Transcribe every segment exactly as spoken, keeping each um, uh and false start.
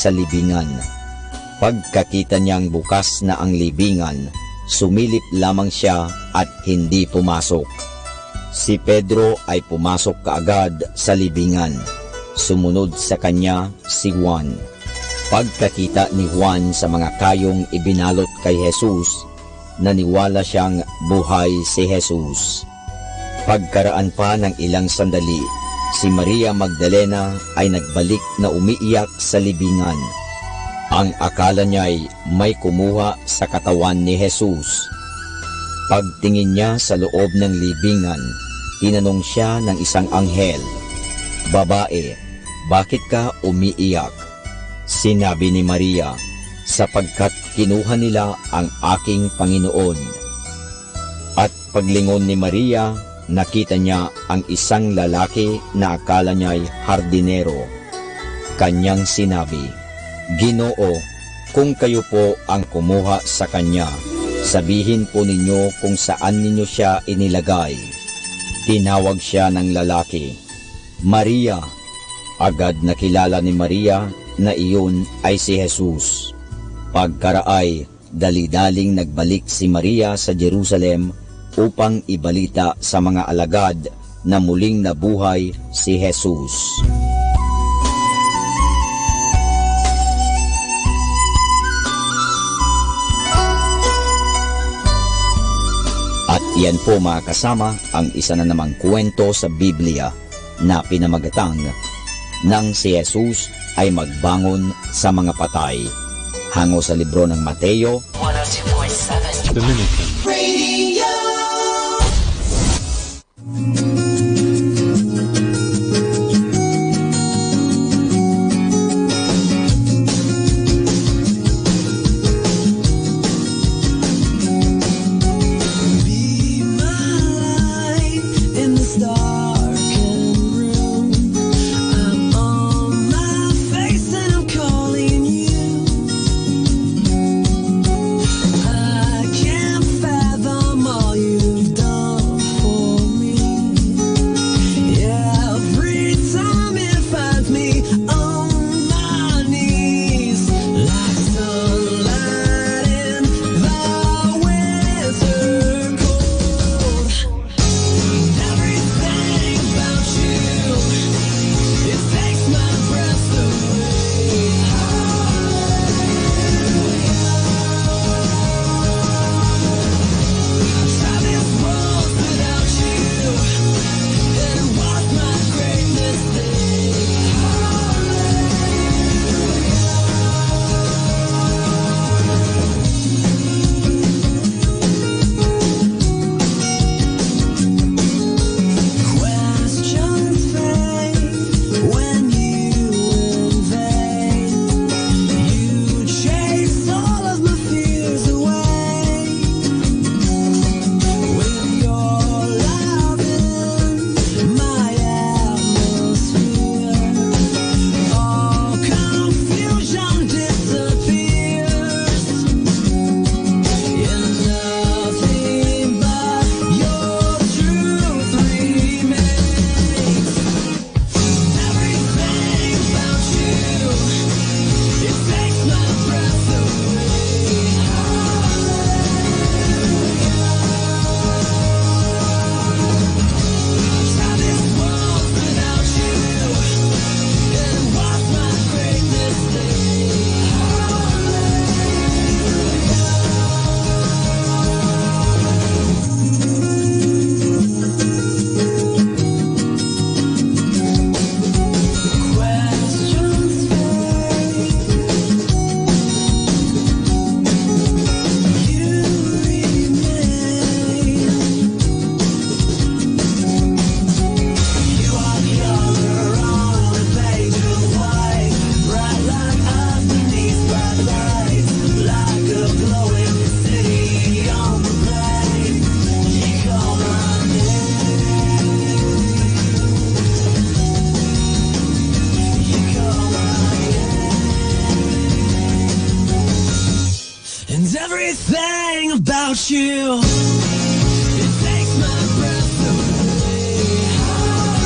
sa libingan. Pagkakita nian bukas na ang libingan, sumilip lamang siya at hindi pumasok. Si Pedro ay pumasok kaagad sa libingan. Sumunod sa kanya si Juan. Pagkakita ni Juan sa mga kayong ibinalot kay Jesus, naniwala sian buhay si Jesus. Pagkaraan pa ng ilang sandali, si Maria Magdalena ay nagbalik na umiiyak sa libingan. Ang akala niya'y may kumuha sa katawan ni Jesus. Pagtingin niya sa loob ng libingan, tinanong siya ng isang anghel, "Babae, bakit ka umiiyak?" Sinabi ni Maria, "Sapagkat kinuha nila ang aking Panginoon." At paglingon ni Maria, nakita niya ang isang lalaki na akala niya'y hardinero. Kanyang sinabi, "Ginoo, kung kayo po ang kumuha sa kanya, sabihin po ninyo kung saan ninyo siya inilagay." Tinawag siya ng lalaki, "Maria!" Agad nakilala ni Maria na iyon ay si Jesus. Pagkaraay, dali-daling nagbalik si Maria sa Jerusalem upang ibalita sa mga alagad na muling nabuhay si Jesus. At iyan po, mga kasama, ang isa na namang kuwento sa Biblia na pinamagatang nang si Jesus ay magbangon sa mga patay. Hango sa libro ng Mateo, one oh two point seven The Miracle Radio. Be my light in this darkened room. I'm on my face and I'm calling you. I can't fathom all you've done for me. Every time it finds me on my knees, like sunlight in the winter cold. Everything about you, it takes my breath away. Hallelujah. Try this once without you, and it was my great mistake. Hallelujah. Questions fade when you invade. You chase all of my fears away. With your love in my atmosphere, all confusion disappears. And nothing but your truth remains. Everything about you, it takes my breath away. Hallelujah. Try this once without you, and it was my great mistake. Hallelujah. And everything about you, it takes my breath away. Hallelujah.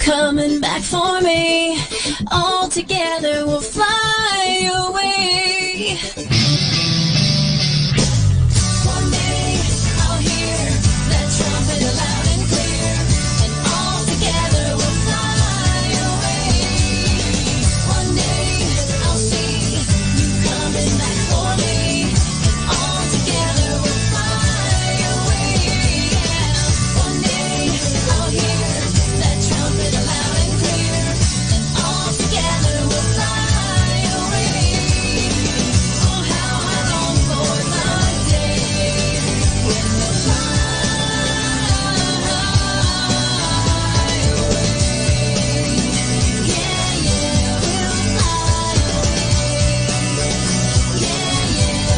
Coming back for me. All together we'll fly away. One day I'll hear that trumpet loud and clear, and all together we'll fly away. One day I'll see you coming back for me, and all together we'll fly away. Yeah. One day I'll hear that trumpet loud and clear, and all together we'll fly away. Oh, how I long for the day when we'll fly away. Yeah, yeah, we'll fly away. Yeah, yeah, we'll fly away. Yeah, yeah,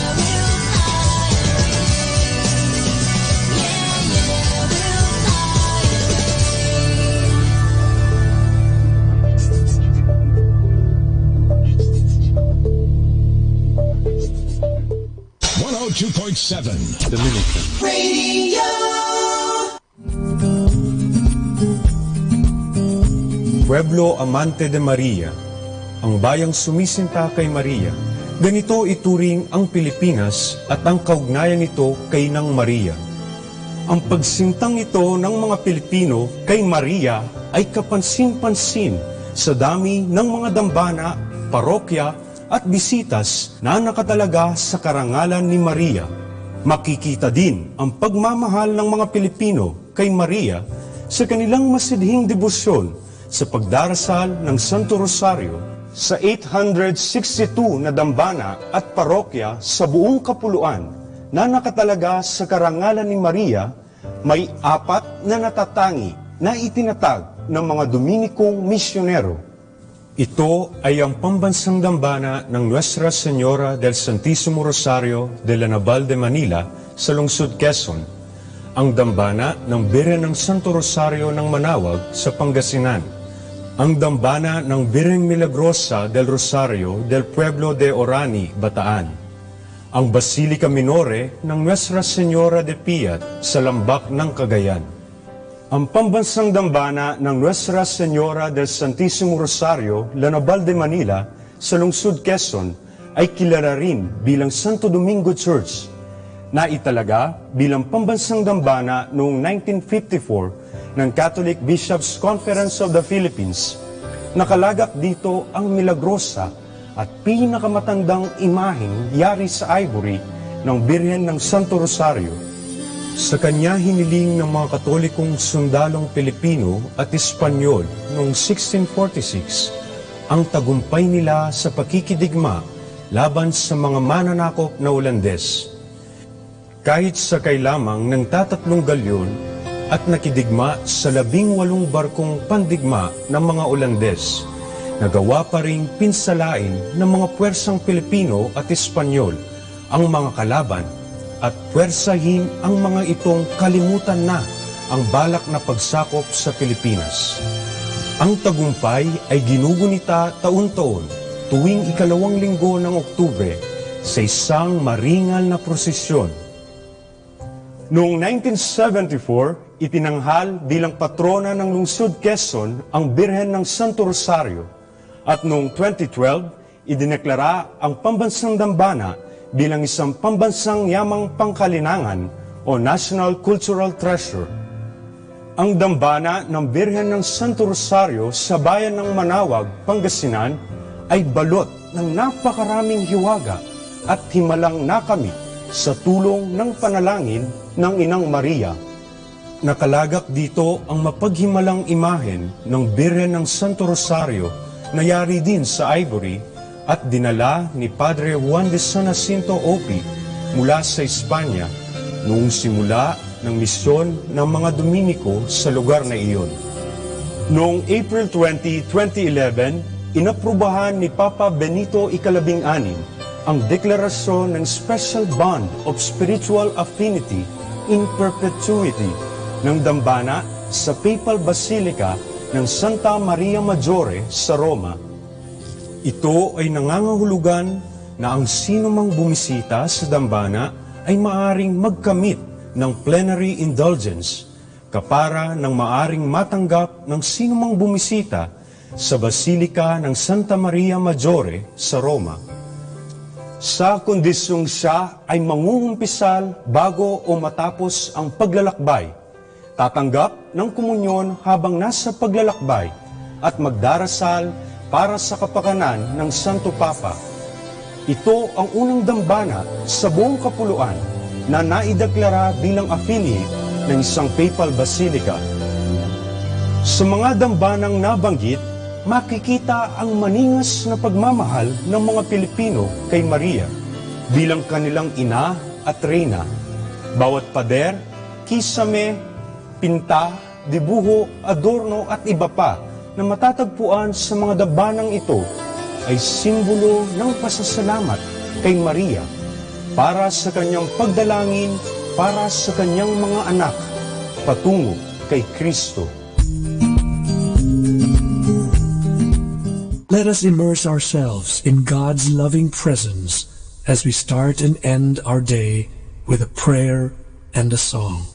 we'll fly away. One oh two point seven The Minican Radio. Pueblo amante de Maria, ang bayang sumisinta kay Maria. Ganito ituring ang Pilipinas at ang kaugnayan nito kay Inang Maria. Ang pagsintang ito ng mga Pilipino kay Maria ay kapansin-pansin sa dami ng mga dambana, parokya, at bisitas na nakatalaga sa karangalan ni Maria. Makikita din ang pagmamahal ng mga Pilipino kay Maria sa kanilang masidhing debosyon sa pagdarasal ng Santo Rosario. Sa eight hundred sixty-two na dambana at parokya sa buong kapuluan na nakatalaga sa karangalan ni Maria, may apat na natatangi na itinatag ng mga Dominikong misyonero. Ito ay ang pambansang dambana ng Nuestra Señora del Santísimo Rosario de la Naval de Manila sa lungsod Quezon, ang dambana ng Birhen ng Santo Rosario ng Manawag sa Pangasinan, ang dambana ng Birhen Milagrosa del Rosario del Pueblo de Orani, Bataan, ang Basilica Minore ng Nuestra Señora de Piat sa Lambak ng Cagayan. Ang pambansang dambana ng Nuestra Señora del Santísimo Rosario, La Naval de Manila, sa lungsod Quezon, ay kilala rin bilang Santo Domingo Church. Naitalaga bilang pambansang dambana noong nineteen fifty-four ng Catholic Bishops' Conference of the Philippines. Nakalagak dito ang milagrosa at pinakamatandang imahen yari sa ivory ng Birhen ng Santo Rosario. Sa kanya hiniling ng mga Katolikong sundalong Pilipino at Espanyol noong sixteen forty-six ang tagumpay nila sa pakikidigma laban sa mga mananakop na Olandes. Kahit sakay lamang ng tatatlong galyon at nakidigma sa labing walong barkong pandigma ng mga Olandes, nagawa pa ring pinsalain ng mga puwersang Pilipino at Espanyol ang mga kalaban at puwersahin ang mga itong kalimutan na ang balak na pagsakop sa Pilipinas. Ang tagumpay ay ginugunita taon-taon tuwing ikalawang linggo ng Oktubre sa isang maringal na prosesyon. Noong nineteen seventy-four, itinanghal bilang patrona ng lungsod Quezon ang Birhen ng Santo Rosario, at noong twenty twelve, idineklara ang pambansang dambana bilang isang pambansang yamang pangkalinangan o national cultural treasure. Ang dambana ng Birhen ng Santo Rosario sa bayan ng Manawag, Pangasinan, ay balot ng napakaraming hiwaga at himalang nakamit sa tulong ng panalangin ng Inang Maria. Nakalagak dito ang mapaghimalang imahen ng Birhen ng Santo Rosario na yari din sa ivory at dinala ni Padre Juan de San Jacinto Opi mula sa Espanya noong simula ng misyon ng mga Dominiko sa lugar na iyon. Noong April twenty, twenty eleven, inaprubahan ni Papa Benito Ikalabing-anim ang deklarasyon ng Special Bond of Spiritual Affinity in Perpetuity ng dambana sa Papal Basilica ng Santa Maria Maggiore sa Roma. Ito ay nangangahulugan na ang sinumang bumisita sa dambana ay maaring magkamit ng plenary indulgence Kapara ng maaring matanggap ng sinumang bumisita sa Basilica ng Santa Maria Maggiore sa Roma. Sa kondisyong siya ay mangungumpisal bago o matapos ang paglalakbay, tatanggap ng komunyon habang nasa paglalakbay, at magdarasal para sa kapakanan ng Santo Papa. Ito ang unang dambana sa buong kapuluan na naideklara bilang affiliate ng isang papal basilica. Sa mga dambanang nabanggit, makikita ang maningas na pagmamahal ng mga Pilipino kay Maria bilang kanilang ina at reyna. Bawat pader, kisame, pinta, dibuho, adorno, at iba pa na matatagpuan sa mga dambanang ito ay simbolo ng pasasalamat kay Maria para sa kanyang pagdalangin para sa kanyang mga anak patungo kay Cristo. Let us immerse ourselves in God's loving presence as we start and end our day with a prayer and a song.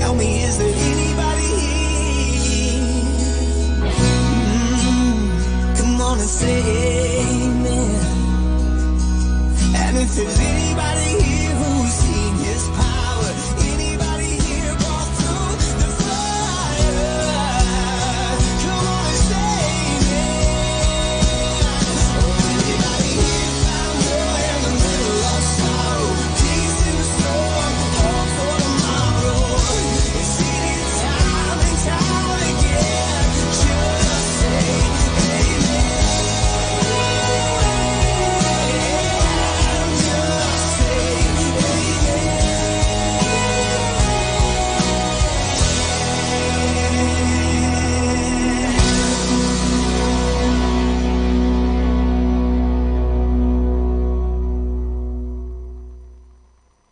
Tell me, is there anybody here? Mm, come on and say amen. And if there's anybody here who's seen his power, anybody here gone through the fire? Come on and say amen. Oh, anybody here found joy in the middle of sorrow? Peace in the storm, hope for tomorrow. It's seen it time and time again. Just say amen. Just say amen.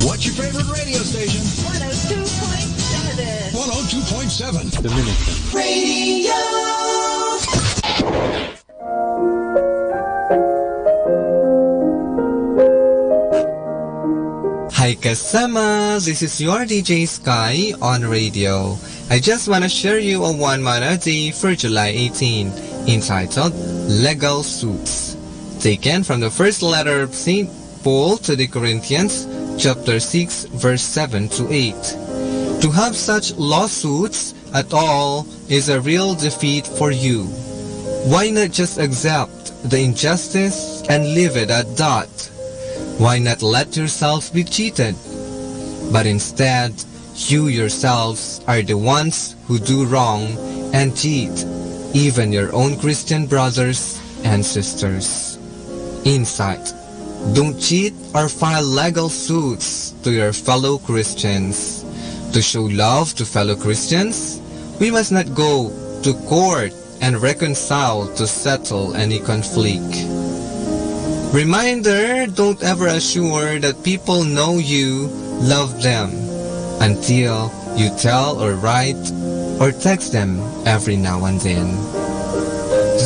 What's your favorite radio station? one oh two point seven. one oh two point seven. Dominican. Radio. Hi kasama, this is your D J Sky on radio. I just wanna share you a one mana a day for July eighteen, entitled Legal Suits, taken from the first letter of Saint Paul to the Corinthians, chapter six, verse seven to eight. To have such lawsuits at all is a real defeat for you. Why not just accept the injustice and leave it at that? Why not let yourselves be cheated? But instead, you yourselves are the ones who do wrong and cheat even your own Christian brothers and sisters. Insight. Don't cheat or file legal suits to your fellow Christians. To show love to fellow Christians, we must not go to court and reconcile to settle any conflict. Reminder, don't ever assure that people know you love them until you tell or write or text them every now and then.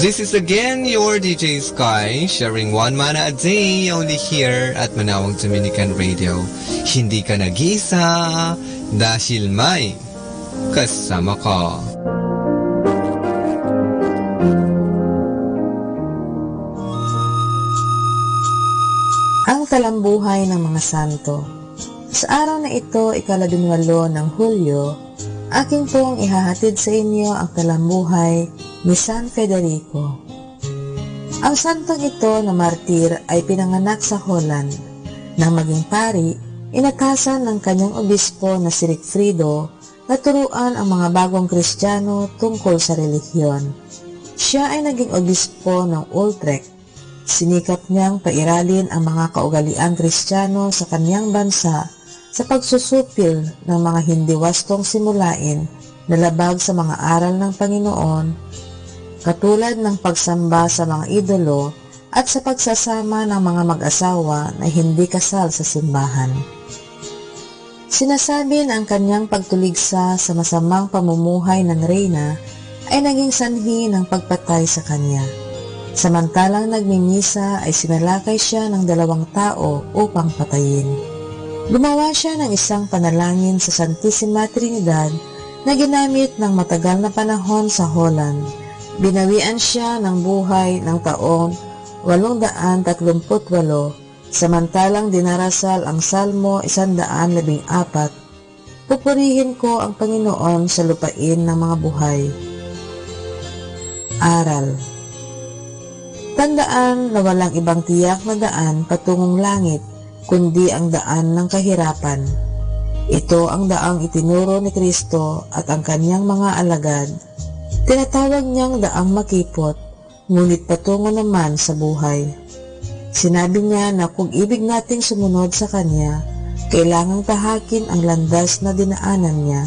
This is again your D J Sky, sharing one mana a day only here at Manawag Dominican Radio. Hindi ka nag-iisa, dahil may kasama ka. Ang Talambuhay ng mga Santo. Sa araw na ito, ikalabinwalo ng Hulyo, akin pong ihahatid sa inyo ang Talambuhay ni San Federico. Ang santong ito na martir ay pinanganak sa Holland. Nang maging pari, inatasan ng kanyang obispo na si Ricfrido na turuan ang mga bagong Kristiyano tungkol sa relihiyon. Siya ay naging obispo ng Utrecht. Sinikap niyang pairalin ang mga kaugalian Kristiyano sa kanyang bansa sa pagsusupil ng mga hindi wastong simulain na labag sa mga aral ng Panginoon, katulad ng pagsamba sa mga idolo at sa pagsasama ng mga mag-asawa na hindi kasal sa simbahan. Sinasabi na ang kanyang pagtuligsa sa masamang pamumuhay ng reyna ay naging sanhi ng pagpatay sa kanya. Samantalang nagmimisa ay sinalakay siya ng dalawang tao upang patayin. Gumawa siya ng isang panalangin sa Santisima Trinidad na ginamit ng matagal na panahon sa Holland. Binawian siya ng buhay ng taong walong daan tatlumpu't walo, samantalang dinarasal ang Salmo isandaan labing apat, "Pupurihin ko ang Panginoon sa lupain ng mga buhay." Aral. Tandaan na walang ibang tiyak na daan patungong langit, kundi ang daan ng kahirapan. Ito ang daang itinuro ni Cristo at ang kanyang mga alagad. Tinatawag niyang daang makipot, ngunit patungo naman sa buhay. Sinabi niya na kung ibig nating sumunod sa Kanya, kailangang tahakin ang landas na dinaanan niya.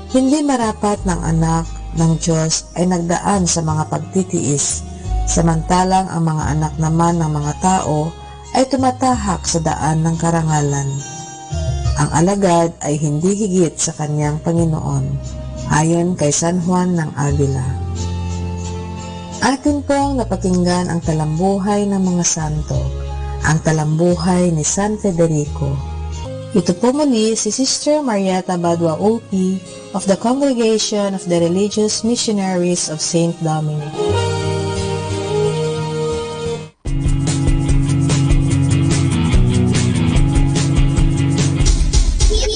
Hindi marapat na ang Anak ng Diyos ay nagdaan sa mga pagtitiis, samantalang ang mga anak naman ng mga tao ay tumatahak sa daan ng karangalan. Ang alagad ay hindi higit sa kanyang Panginoon, ayon kay San Juan ng Avila. Akin pong napakinggan ang talambuhay ng mga santo, ang talambuhay ni San Federico. Ito po muli si Sister Marieta Badua O P of the Congregation of the Religious Missionaries of Saint Dominic.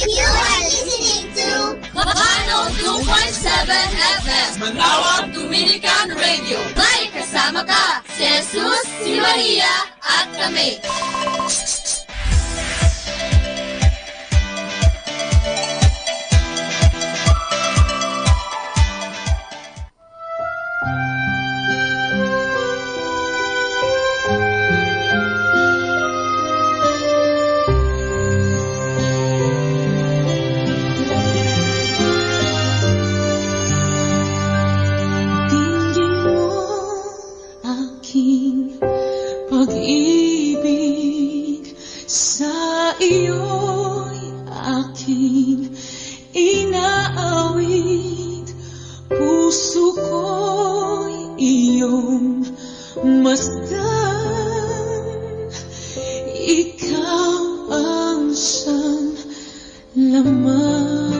You are listening to Channel two point seven F M, Manawag Dominican Radio. May kasama ka, si Jesus, si Maria, at kami. Tingin mo aking pag-ibig, sa iyo'y aking inaawit, puso ko'y iyong masdan, ikaw ang siyang laman.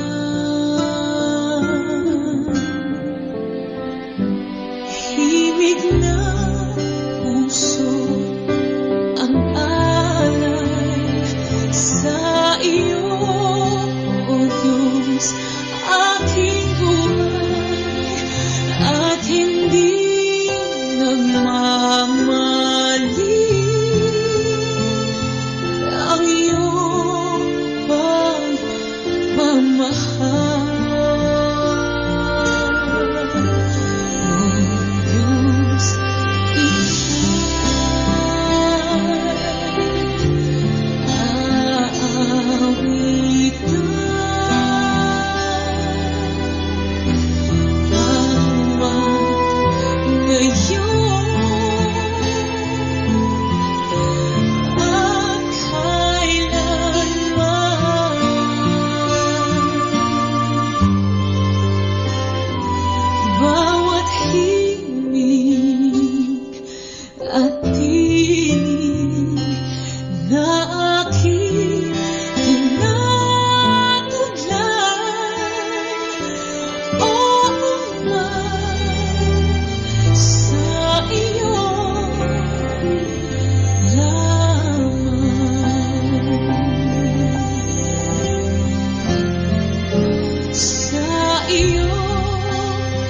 Himig na puso ang alay sa iyo, O Diyos, aking buhay at hindi nagmamali ang iyong pag- mamahal. O Diyos, ika'y aawitan. Bawat ngayon, at kailanman. Bawat himig at tinig na aking tinatudlay, oo man, sa iyo lamang. Sa iyo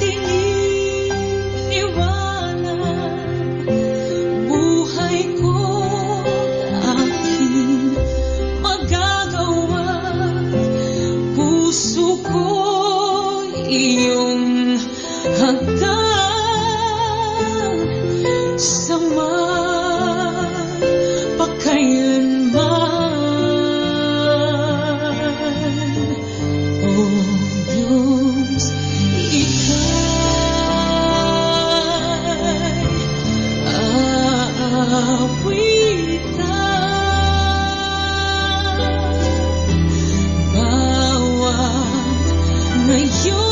tininiwanan buhay ko't aking magagawa. Puso ko'y iyong hagdan sa mapakailanman. O Diyos, ika'y aawitan. Bawat ngayon,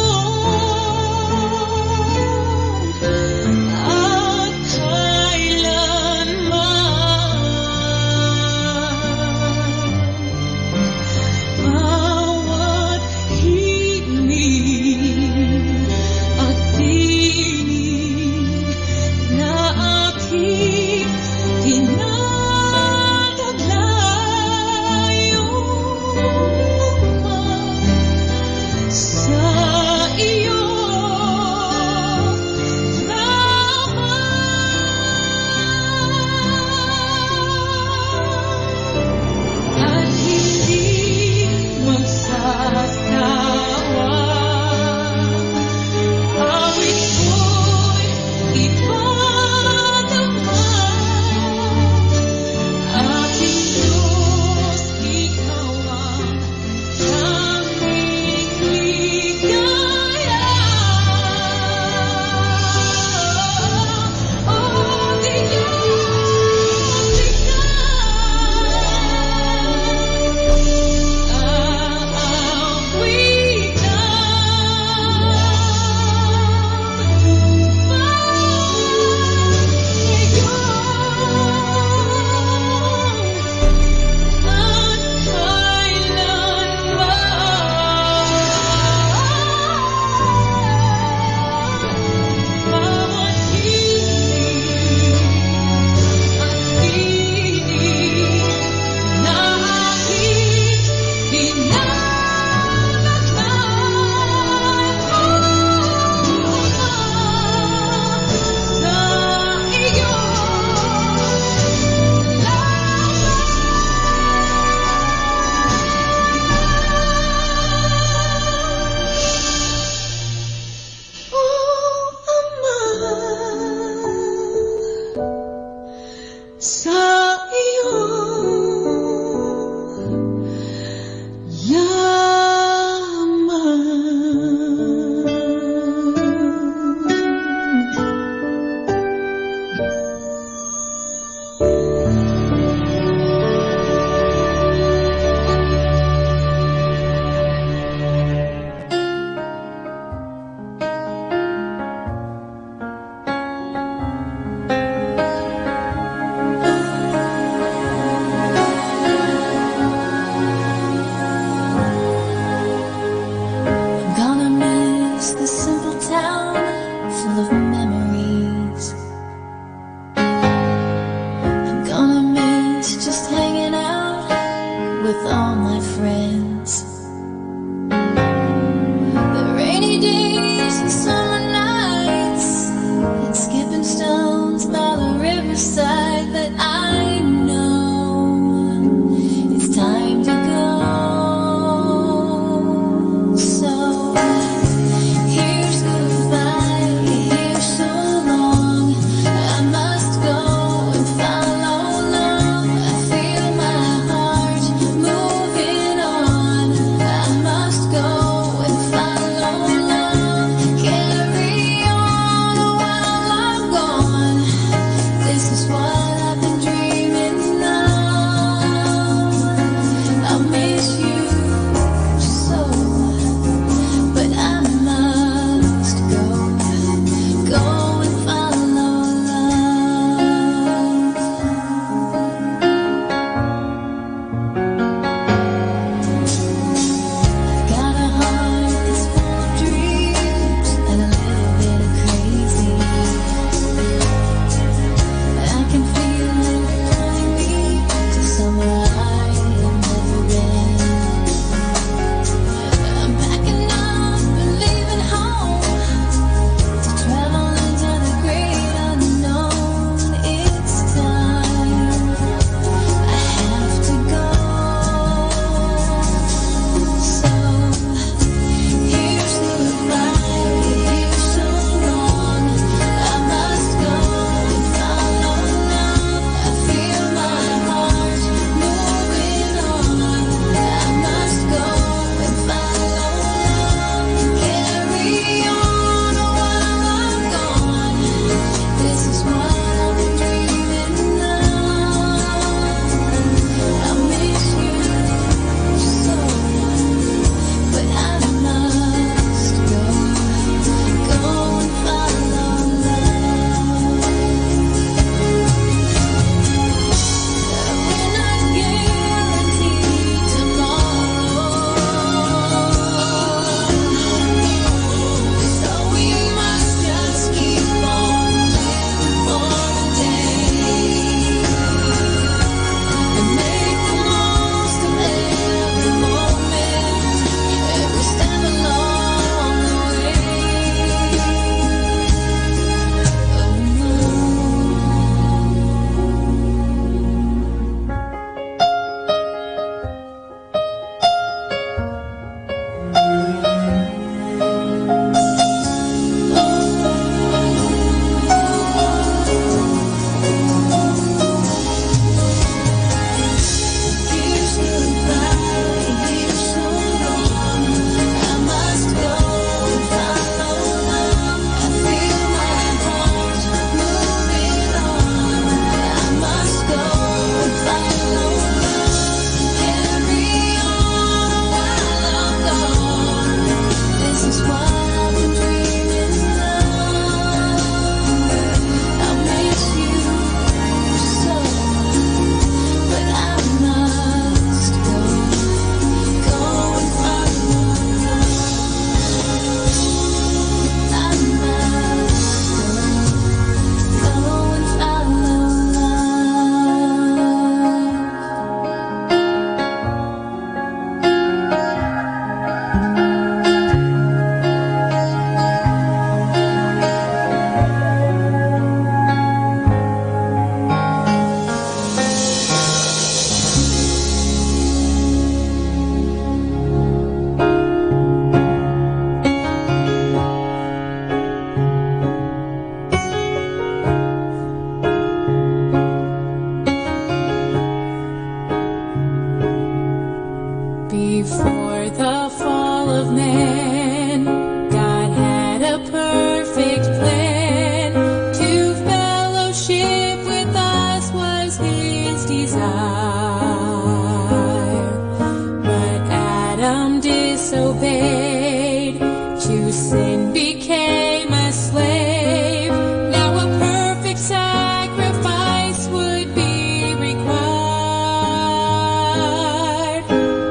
disobeyed, to sin became a slave. Now a perfect sacrifice would be required.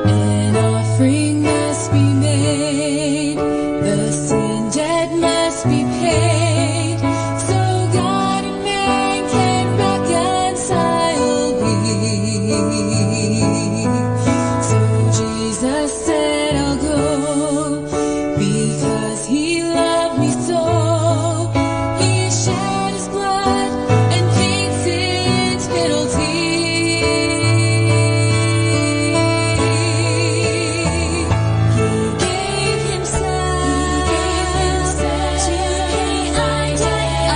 An offering must be made, the sin debt must be paid, so God and man can reconcile be. So Jesus said, "I'll go, because he loved me so. He shed his blood and paid sin's penalty." He gave himself to me. I, I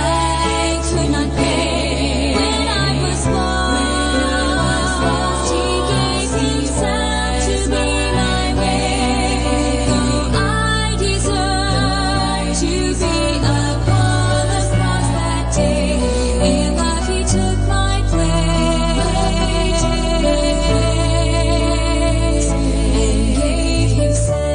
could not pay. When I was lost, he gave himself to be my way. Though I deserve to be upon the cross that day, in love he took my place and gave himself.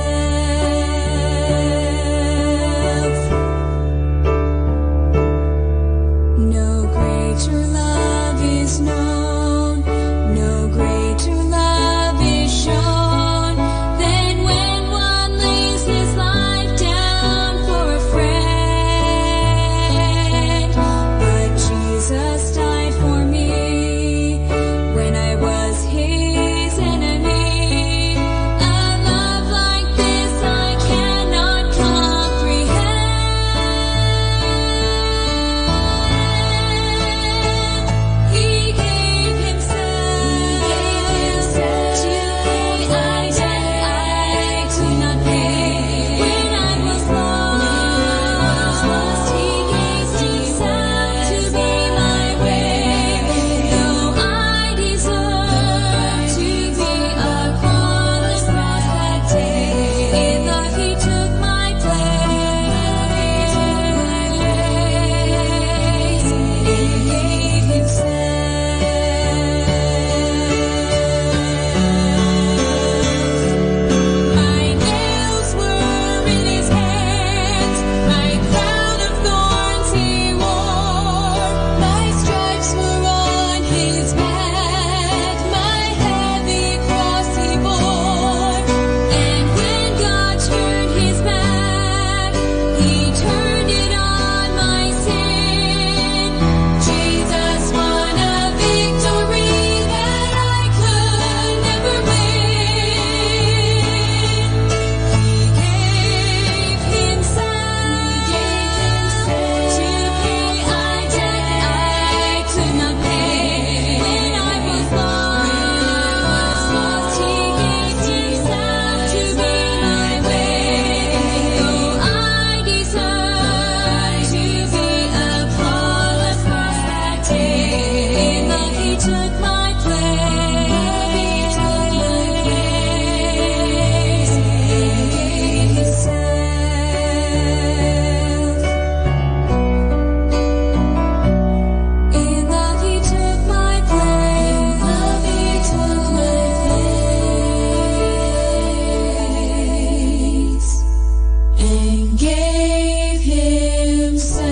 No greater love is known, no greater love is shown than when one lays his life down for a friend. But Jesus died for me when I was his enemy. A love like this I cannot comprehend. He gave himself to me. I, I could not pay. When I was lost, he gave himself to be my way. Though I deserve to be upon the cross that day, in love he took my place and gave himself. My nails were in his hands, my crown of thorns he wore. My stripes were on his back, my heavy cross he bore. And when God turned his back, he turned it on my sin. Jesus won a victory that I could never win. He gave himself to pay a debt I could not pay. When I was lost, he gave himself to be my way. Though I deserve to be upon the cross that day, in love he took my place. In love he took my place. In love he took my place and gave himself.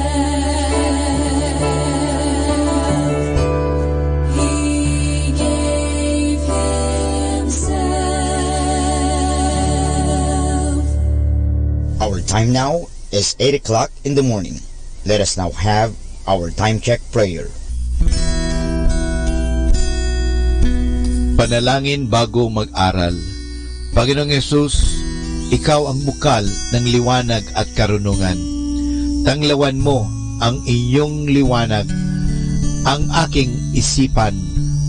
He gave himself. Our time now is eight o'clock in the morning. Let us now have our time check prayer. Panalangin bago mag-aral. Panginoong Yesus, ikaw ang bukal ng liwanag at karunungan. Tanglawan mo ang inyong liwanag ang aking isipan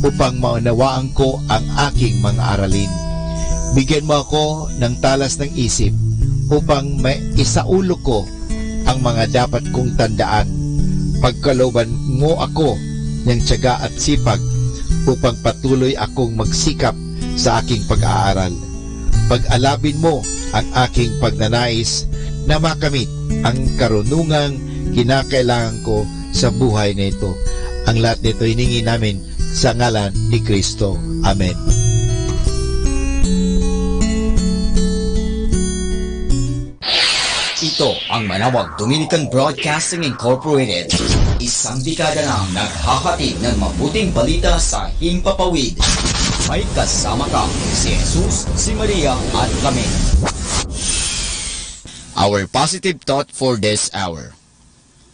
upang maunawaan ko ang aking mga aralin. Bigyan mo ako ng talas ng isip upang maisaulo ko ang mga dapat kong tandaan. Pagkalooban mo ako ng tiyaga at sipag upang patuloy akong magsikap sa aking pag-aaral. Pag-alabin mo ang aking pagnanais na makamit ang karunungang kinakailangan ko sa buhay na ito. Ang lahat nito hiningi namin sa ngalan ni Cristo. Amen. Ito ang Manawag Dominican Broadcasting Incorporated. Isang dekada nang naghahatid ng mabuting balita sa himpapawid. May kasama ka, si Jesus, si Maria, at kami. Our positive thought for this hour.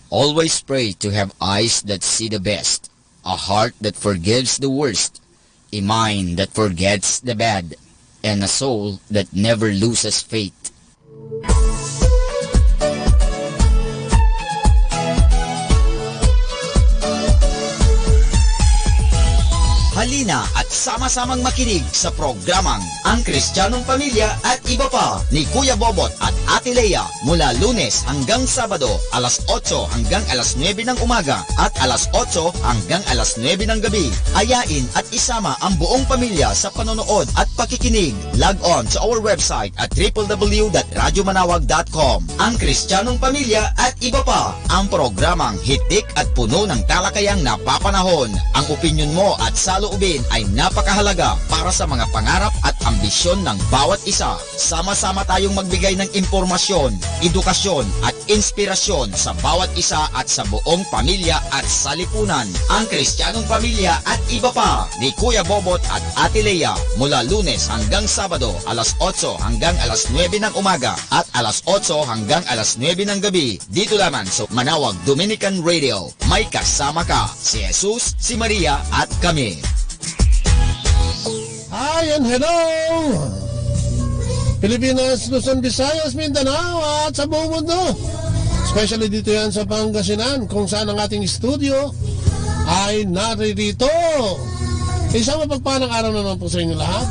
Always pray to have eyes that see the best, a heart that forgives the worst, a mind that forgets the bad, and a soul that never loses faith. Halina at sama-samang makinig sa programang Ang Kristiyanong Pamilya at Iba Pa ni Kuya Bobot at Ate Lea mula Lunes hanggang Sabado, alas otso hanggang alas nuebe ng umaga at alas otso hanggang alas nuebe ng gabi. Ayain at isama ang buong pamilya sa panonood at pakikinig. Log on sa our website at triple W dot radyo manawag dot com. Ang Kristiyanong Pamilya at Iba Pa, ang programang hitik at puno ng talakayang napapanahon. Ang opinyon mo at saloobin ay napakahalaga para sa mga pangarap at ambisyon ng bawat isa. Sama-sama tayong magbigay ng impormasyon, edukasyon, at inspirasyon sa bawat isa at sa buong pamilya at salipunan. Ang Kristiyanong Pamilya at Iba Pa ni Kuya Bobot at Ate Lea, mula Lunes hanggang Sabado, alas otso hanggang alas nuebe ng umaga at alas otso hanggang alas nuebe ng gabi, dito lamang sa Manawag Dominican Radio. May kasama ka, si Jesus, si Maria, at kami. Hi and hello! Pilipinas, Luzon, Visayas, Mindanao, at sa buong mundo. Especially dito yan sa Pangasinan, kung saan ang ating studio ay naririto. Isang mapagpalang araw na naman po sa inyo lahat.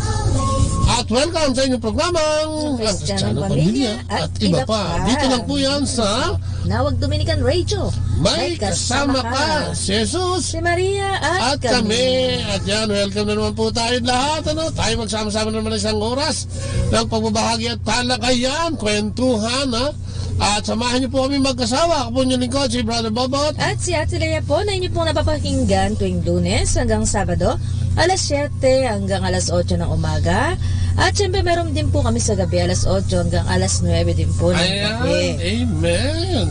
At welcome sa inyong programang Ang Kristiyanong Pamilya at Iba Pa. Dito lang po yan sa Nawag Dominican Radio. May kasama ka, si Jesus, si Maria, at kami. At yan, welcome na naman po tayo lahat. Ano? Tayo magsama-sama naman isang oras ng pagbabahagi at talakayan, kwentuhan, ha? At samahan niyo po kami magkasawa. Ako po inyong lingkod, si Brother Bobot. At si Ate Lea po, na inyo pong napapakinggan tuwing Lunes hanggang Sabado, alas siyete hanggang alas otso ng umaga. At siyempre, meron din po kami sa gabi, alas otso hanggang alas nuebe din po ng gabi. Ayan, amen.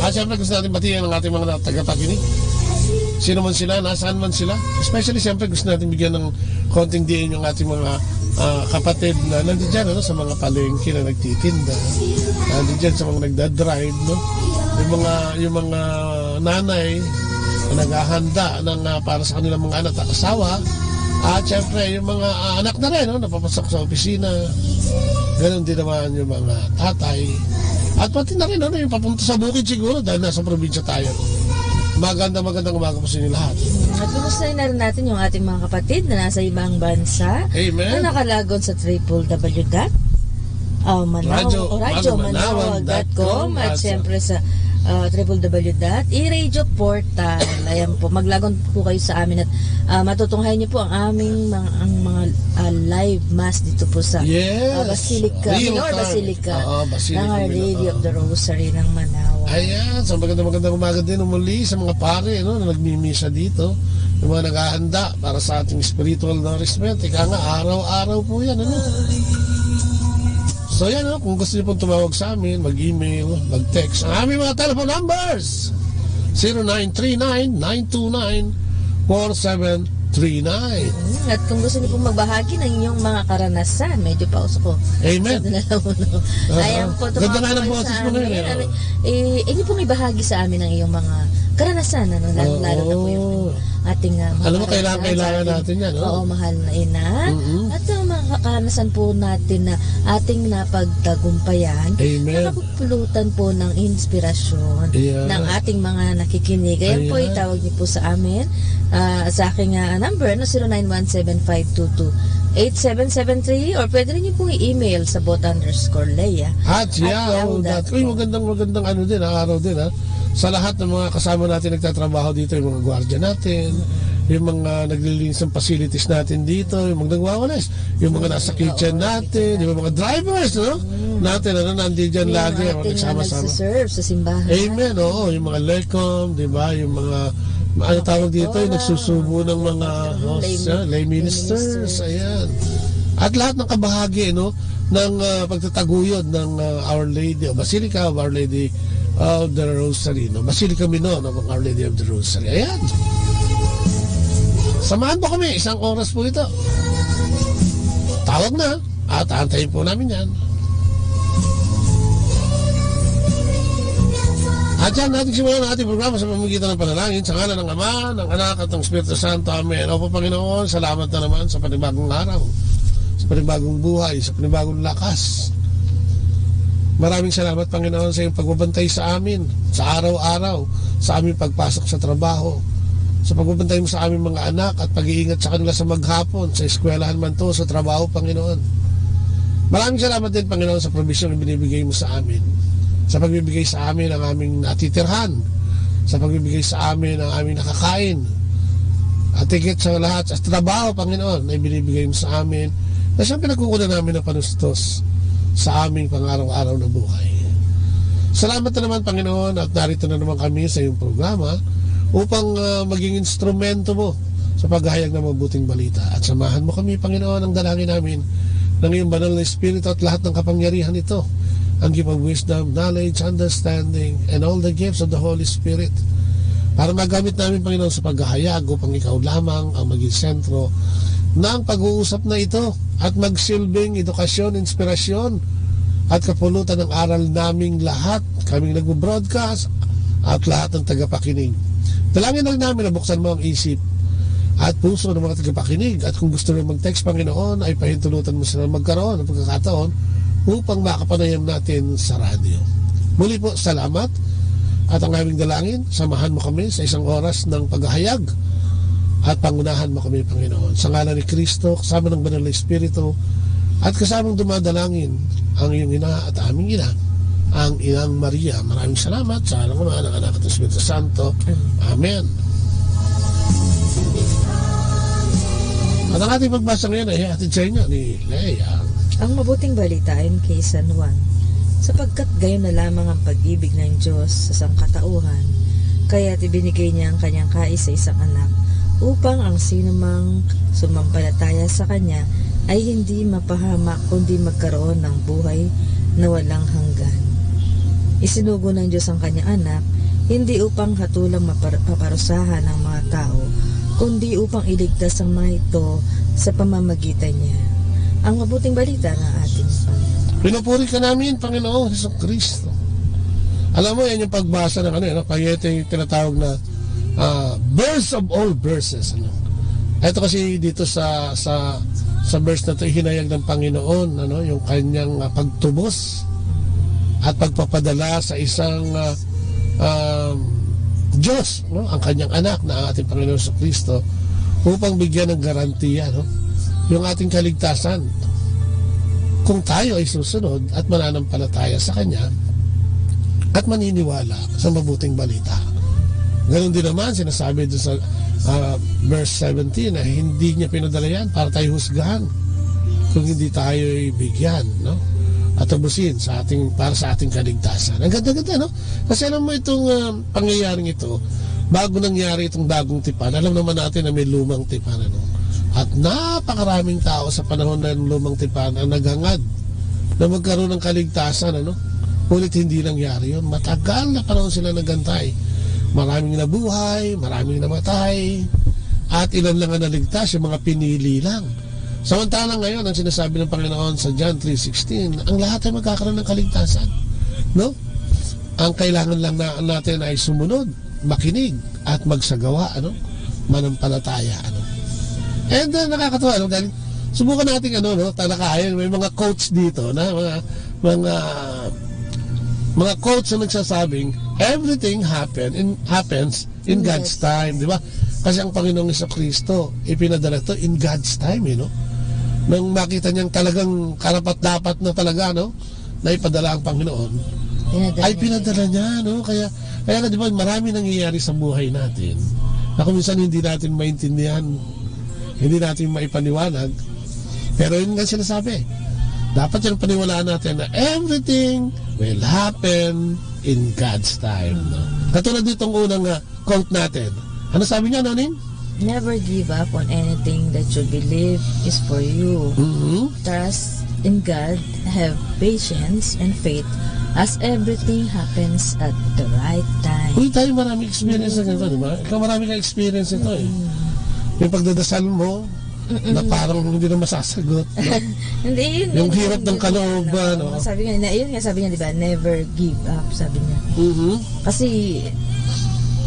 At siyempre, gusto natin batiin ang ating mga tagapakinig. Sino man sila, nasaan man sila. Especially, siyempre, gusto natin bigyan ng konting diin yung ating mga, ah, kapatid na nandiyan, ano, sa mga palengke na nagtitinda. Nandiyan sa mga nagda-drive, no? Yung mga, yung mga nanay na naghahanda ng, ah, para sa kanilang mga anak at asawa. At syempre, yung mga, ah, anak na rin, no, napapasok sa opisina. Ganun din naman yung mga tatay. At pati na rin, ano, yung papunta sa bukid siguro dahil nasa probinsya tayo. Maganda, magandang umaga po sa inyo lahat. At kumustahin na rin natin yung ating mga kapatid na nasa ibang bansa. Amen. Na nakalagon sa triple W dot, ah, Manaw-, Radyo, o Radyo Manawag dot com, Manawag dot com, at at sa siyempre sa, ah, triple W dot i Radio Portal. Ayan po, maglagon po kayo sa amin at, ah, matutunghayan niyo po ang aming mga, ang mga, ah, live mass dito po sa, Yes. ah, Basilica, Real Minor time. Basilica Oo, Basilica ng Our Minor. Lady of the Rosary ng Manaoag. Ayan, so magandang, magandang umaga din umuli sa mga pare, no, na nagmimisa dito, yung mga naghahanda para sa ating spiritual nourishment. Ika nga, araw-araw po yan, ano? So yan, no, kung gusto niyo pong tumawag sa amin, mag-email, mag-text. Ang aming mga telephone numbers, zero nine three nine, nine two nine, four seven three nine. Hmm, at kung gusto niyo pong magbahagi ng inyong mga karanasan, medyo pauso ko. Amen. Sa dinalaw, no? Aha. Ayan po, Ganda nga ng boses mo ngayon, eh. Ano, eh, inyo pong ibahagi sa amin ang iyong mga karanasan, ano, lalo, Oo. lalo na po yung ating, ah, mga Alam mo, kailangan, karanasan kailangan sa ating, natin yan, no? Oo, mahal na ina. Mm-mm. At ang mga karanasan po natin na ating napagtagumpayan, Amen. Nakapupulutan po ng inspirasyon Yeah. ng ating mga nakikinig. Ayan po, Ayan. itawag niyo po sa amin, ah, sa aking, ah, number, no, zero nine one seven five two two eight seven seven three, or pwede rin niyo pong i-email sa bot underscore lea At at yahoo dot com. Yahoo dot com. Uy, magandang, magandang ano din, ah, araw din, ah. Sa lahat ng mga kasama natin nagtatrabaho dito, yung mga gwardiya natin, Mm-mm. yung mga naglilinis ng facilities natin dito, yung mga nagwawalis, yung mga nasa Oo, kitchen natin, kitchen yung mga drivers, no? Mm. Natin, ano, nandiyan Yung lagi, mga mga ating, ah, nagsama-sama. nagsiserve sa simbahan. Amen, oo, yung mga lecom, di ba? Yung mga, ano tawag dito, yung Pastora, nagsusubo ng mga mga pastor, host, lay, ah, lay lay ministers, ministers. ayan. At lahat ng kabahagi, no? ng, ah, pagtataguyod ng, ah, Our Lady, o Basilica of Our Lady of the Rosary, no? Basilica Minor, no, ng Our Lady of the Rosary. Ayan. Samahan po kami, isang oras po ito. Tawag na, at aantayin po namin yan. At yan, ating simulan ang ating programa sa pamamagitan ng panalangin, sa ngalan ng Ama, ng Anak, at ng Espiritu Santo. Amen. Opo, Panginoon, salamat na naman sa panibagong araw, sa panibagong buhay, sa panibagong lakas. Maraming salamat, Panginoon, sa iyong pagbabantay sa amin, sa araw-araw, sa aming pagpasok sa trabaho, sa pagbabantay mo sa aming mga anak at pag-iingat sa kanila sa maghapon, sa eskwelahan man to, sa trabaho, Panginoon. Maraming salamat din, Panginoon, sa probisyong ibinibigay mo sa amin, sa pagbibigay sa amin ng aming natitirhan, sa pagbibigay sa amin ng aming nakakain, at higit sa lahat, sa trabaho, Panginoon, na ibinibigay mo sa amin, na siyang pinagkukunan namin ng panustos sa aming pangaraw-araw na buhay. Salamat na naman, Panginoon, at narito na naman kami sa iyong programa upang, ah, maging instrumento mo sa paghahayag ng mabuting balita. At samahan mo kami, Panginoon, ang dalangin namin ng iyong banal na Espiritu at lahat ng kapangyarihan nito, ang gift of wisdom, knowledge, understanding, and all the gifts of the Holy Spirit, para magamit namin, Panginoon, sa paghahayag upang ikaw lamang ang maging sentro ng pag-uusap na ito at magsilbing edukasyon, inspirasyon, at kapulutan ng aral naming lahat, kaming nagbo-broadcast, at lahat ng tagapakinig. Dalangin lang namin na buksan mo ang isip at puso ng mga tagapakinig. At kung gusto nila mag-text, Panginoon, ay pahintulutan mo sila magkaroon ng pagkakataon upang makapanayam natin sa radyo. Muli po, salamat. At ang aming dalangin, samahan mo kami sa isang oras ng paghahayag at pangunahan mo kami, Panginoon. Sa ngalan ni Kristo, kasama ng Banal na Espiritu, at kasamang dumadalangin ang iyong ina at aming ina, ang Inang Maria. Maraming salamat sa ngalan ng Ama, ng Anak, at ng Espiritu Santo. Amen. At ang ating pagbasa ngayon ay hatid sa inyo ni Lea. Ang mabuting balita ayon kay San Juan. Sapagkat gayon na lamang ang pag-ibig ng Diyos sa sangkatauhan, kaya't ibinigay niya ang kanyang kaisa-isang anak, upang ang sinumang sumampalataya sa kanya ay hindi mapahamak, kundi magkaroon ng buhay na walang hanggan. Isinugo ng Diyos ang kanyang anak, hindi upang hatulang mapar-, paparusahan ang mga tao, kundi upang iligtas ang mga ito sa pamamagitan niya. Ang mabuting balita ng ating Panginoon. Pinupuri ka namin, Panginoong Hesus Kristo. Alam mo, yan yung pagbasa ng ano, ano, pag ito yung tinatawag na, ah, verse of all verses, ano. Ito kasi dito sa, sa, sa verse na to, ihinayag ng Panginoon, ano, yung kanyang, ah, pagtubos at pagpapadala sa isang, ah, um, Diyos, no? Ang kanyang anak na ang ating Panginoon Jesucristo, upang bigyan ng garantiya, no? Yung ating kaligtasan. Kung tayo ay susunod at mananampalataya sa Kanya at maniniwala sa mabuting balita. Ganun din naman, sinasabi doon sa, ah, verse seventeen na hindi niya pinadala yan para tayo husgahan, kung hindi tayo ibigyan, no? At tubusin sa ating, para sa ating kaligtasan. Ang ganda-ganda, no? Kasi alam mo itong, ah, pangyayaring ito, bago nangyari itong bagong tipan, alam naman natin na may lumang tipan, ano? At napakaraming tao sa panahon ng lumang tipan ang naghangad na magkaroon ng kaligtasan, ano? Ngunit hindi nangyari yun. Matagal na panahon sila nagantay. Maraming nabuhay, maraming namatay, at ilan lang ang naligtas, yung mga pinili lang. Samantala ngayon, ang sinasabi ng Panginoon sa John three sixteen, ang lahat ay magkakaroon ng kaligtasan. No? Ang kailangan lang na, natin ay sumunod, makinig, at magsagawa, ano? Manampalataya, ano? And, uh, nakakatawa, no? Dahil subukan natin, ano, no? Talakayin, may mga quotes dito, na mga, mga, mga quotes na nagsasabing, "Everything happen in, happens in God's time," di ba? Kasi ang Panginoong Kristo, ipinadala to in God's time, eh, no? Nang makita niyang talagang karapat-dapat na talaga, no? Na ipadala ang Panginoon, pinadala ay niya. Pinadala niya, no? Kaya, kaya nga, di ba, marami nangyayari sa buhay natin na kung minsan hindi natin maintindihan, hindi natin maipaliwanag. Pero yun nga sinasabi, dapat yung paniwalaan natin na everything will happen in God's time, no? Katulad nitong unang, ah, quote natin. Ano sabi niya, Noning? Never give up on anything that you believe is for you. Mhm. Trust in God, have patience and faith, as everything happens at the right time. Uy, tayo, marami experience na ganito, di ba? Ikaw, marami ka experience nito, eh. Mm. Yung pagdadasal mo, Mm-mm. na parang hindi na masasagot, no? Hindi, yun, Yung yun, hirap yun, ng yun, kalooban, yun, no? Sabi nga, na, yun nga, sabi niya, di ba, "Never give up," sabi niya. Mhm. Kasi,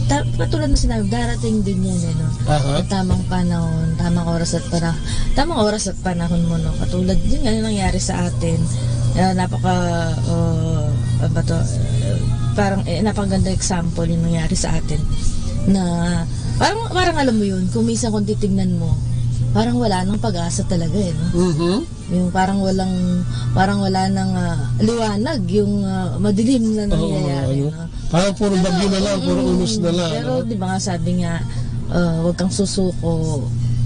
ta-, katulad ng sinabi, darating din yan, eh, no? Aha. Sa tamang panahon, tamang oras at pana-, tamang oras at panahon mo, no? Katulad, yun nga yung nangyari sa atin. Ah, napaka, ah, ano ba to? Eh, parang, eh, napakaganda example yung nangyari sa atin. Na, parang, parang alam mo yun, kung minsan kung titignan mo, parang wala nang pag-asa talaga, eh, no? Mhm. Yung parang walang, parang wala nang, ah, liwanag, yung, ah, madilim na Oo, nangyayari, ano. no? Parang puro Pero, bagyo na lang, puro mm, unos na lang, pero no? di ba nga sabi nga, ah, "Huwag kang susuko,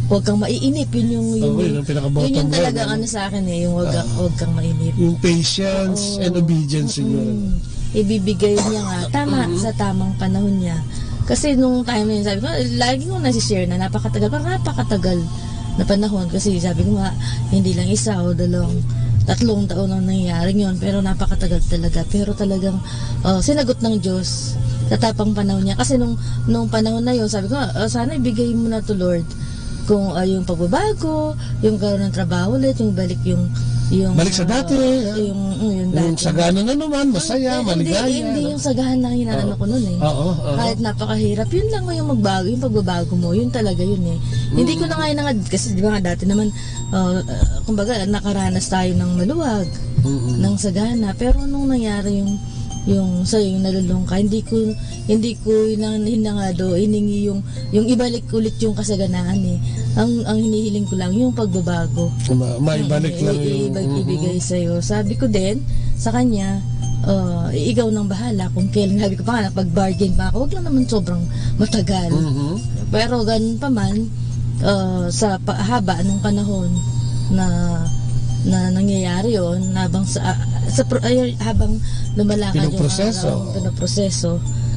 huwag kang maiinip." Yun yung, yun Oo, yung, yun ang pinaka-bottom yun line, talaga ano? ano sa akin eh, yung "Huwag kang, Ah. huwag kang mainip." Yung patience Oo. and obedience, siguro. Mm-mm. Ibibigay niya nga, tama, Mm-hmm. sa tamang panahon niya. Kasi nung time na yun, sabi ko, lagi ko nasi-share na napakatagal, parang napakatagal na panahon. Kasi sabi ko nga, hindi lang isa o dalawang, tatlong taon ang nangyayari yun, pero napakatagal talaga. Pero talagang, ah, sinagot ng Diyos sa tapang panahon niya. Kasi nung, nung panahon na yun, sabi ko, "Ah, sana ibigay mo na to, Lord." Kung, ah, yung pagbabago, yung karoon ng trabaho ulit, yung balik yung, yung, Balik sa ah, dati, ah. yung, mm, yung Yung dati. sagana na naman, masaya, Hindi, maligaya, hindi no? yung sagahan na yung inaano Oo. ko nun eh. Oo, oo. Kahit napakahirap, yun lang yung magbago, yung pagbabago mo, yun talaga yun eh. Hindi ko Mm. na nga inangad, kasi di ba nga dati naman, ah, ah, kumbaga, nakaranas tayo ng maluwag, Mm-mm. ng sagana, pero nung nangyari yung, yung sa'yo, yung nalulung ka, hindi ko, hindi ko inan-, hinangado, iningi yung, yung ibalik ulit yung kasaganaan eh. Ang, ang hinihiling ko lang, yung pagbabago. Ma-, maibalik Mm, lang i-, yung, ibag-, mhm. ibigay sa'yo. Sabi ko din sa kanya, ah, "Ikaw nang bahala kung kailan." Sabi ko pa nga, nakapag-bargain pa ako, "Wag lang naman sobrang matagal." Mhm. Pero ganun pa man, ah, sa pa-, haba nung panahon na, na nangyayari yun, habang sa, ah, sa pro-, ay, habang lumalakad yung Pinoproseso. araw, pinoproseso,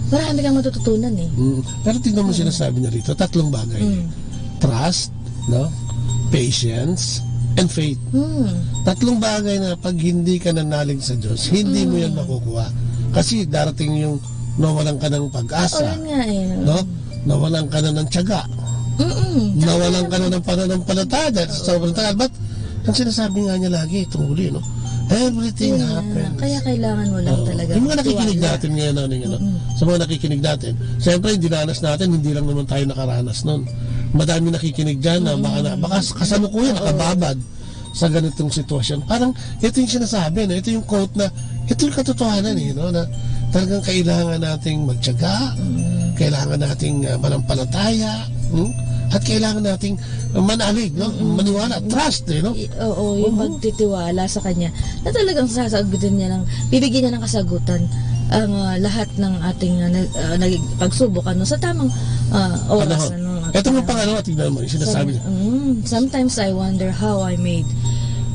marami kang matututunan eh. Mm. Pero tingnan mo Mm. sinasabi niya rito, tatlong bagay. Mm. Trust, no? Patience, and faith. Mm. Tatlong bagay na pag hindi ka nanalig sa Diyos, hindi mo yan Mm. makukuha. Kasi darating yung nawalan ka ng pag-asa, Oh, yun nga eh. no? Nawalan ka na ng tiyaga. Mm. Nawalan ka na ng pananampalataya dahil sa sobrang tagal. But, ang sinasabi nga niya lagi, itong huli, no? Everything Yun nga. happens. Kaya kailangan mo lang Oo. talaga Yung mga nakikinig magtiwala. natin ngayon, ano, yung ano, Mm-mm. sa mga nakikinig natin, siyempre, yung dinanas natin, hindi lang naman tayo nakaranas nun. Madami nakikinig dyan na baka na, Mm-mm. baka kasalukuyan, Oo. nakababad sa ganitong sitwasyon. Parang, ito yung sinasabi, no? Ito yung quote na, ito yung katotohanan, eh, no? Na talagang kailangan nating magtiyaga, Mm. kailangan nating, ah, manampalataya, hmm? At kailangan nating manalig, no? Mm-mm. Maniwala, trust, eh, no? I-, oo, yung Oo. pagtitiwala sa kanya na talagang sasagutin niya ng, bibigyan niya ng kasagutan ang, ah, lahat ng ating, ah, nag-, ah, nag-, pagsubok, ano, sa tamang, ah, oras, Panahon. ano, at Ito nga panahon. pang ano, tingnan mo, yung sinasabi Some-, niya. mm, sometimes I wonder how I made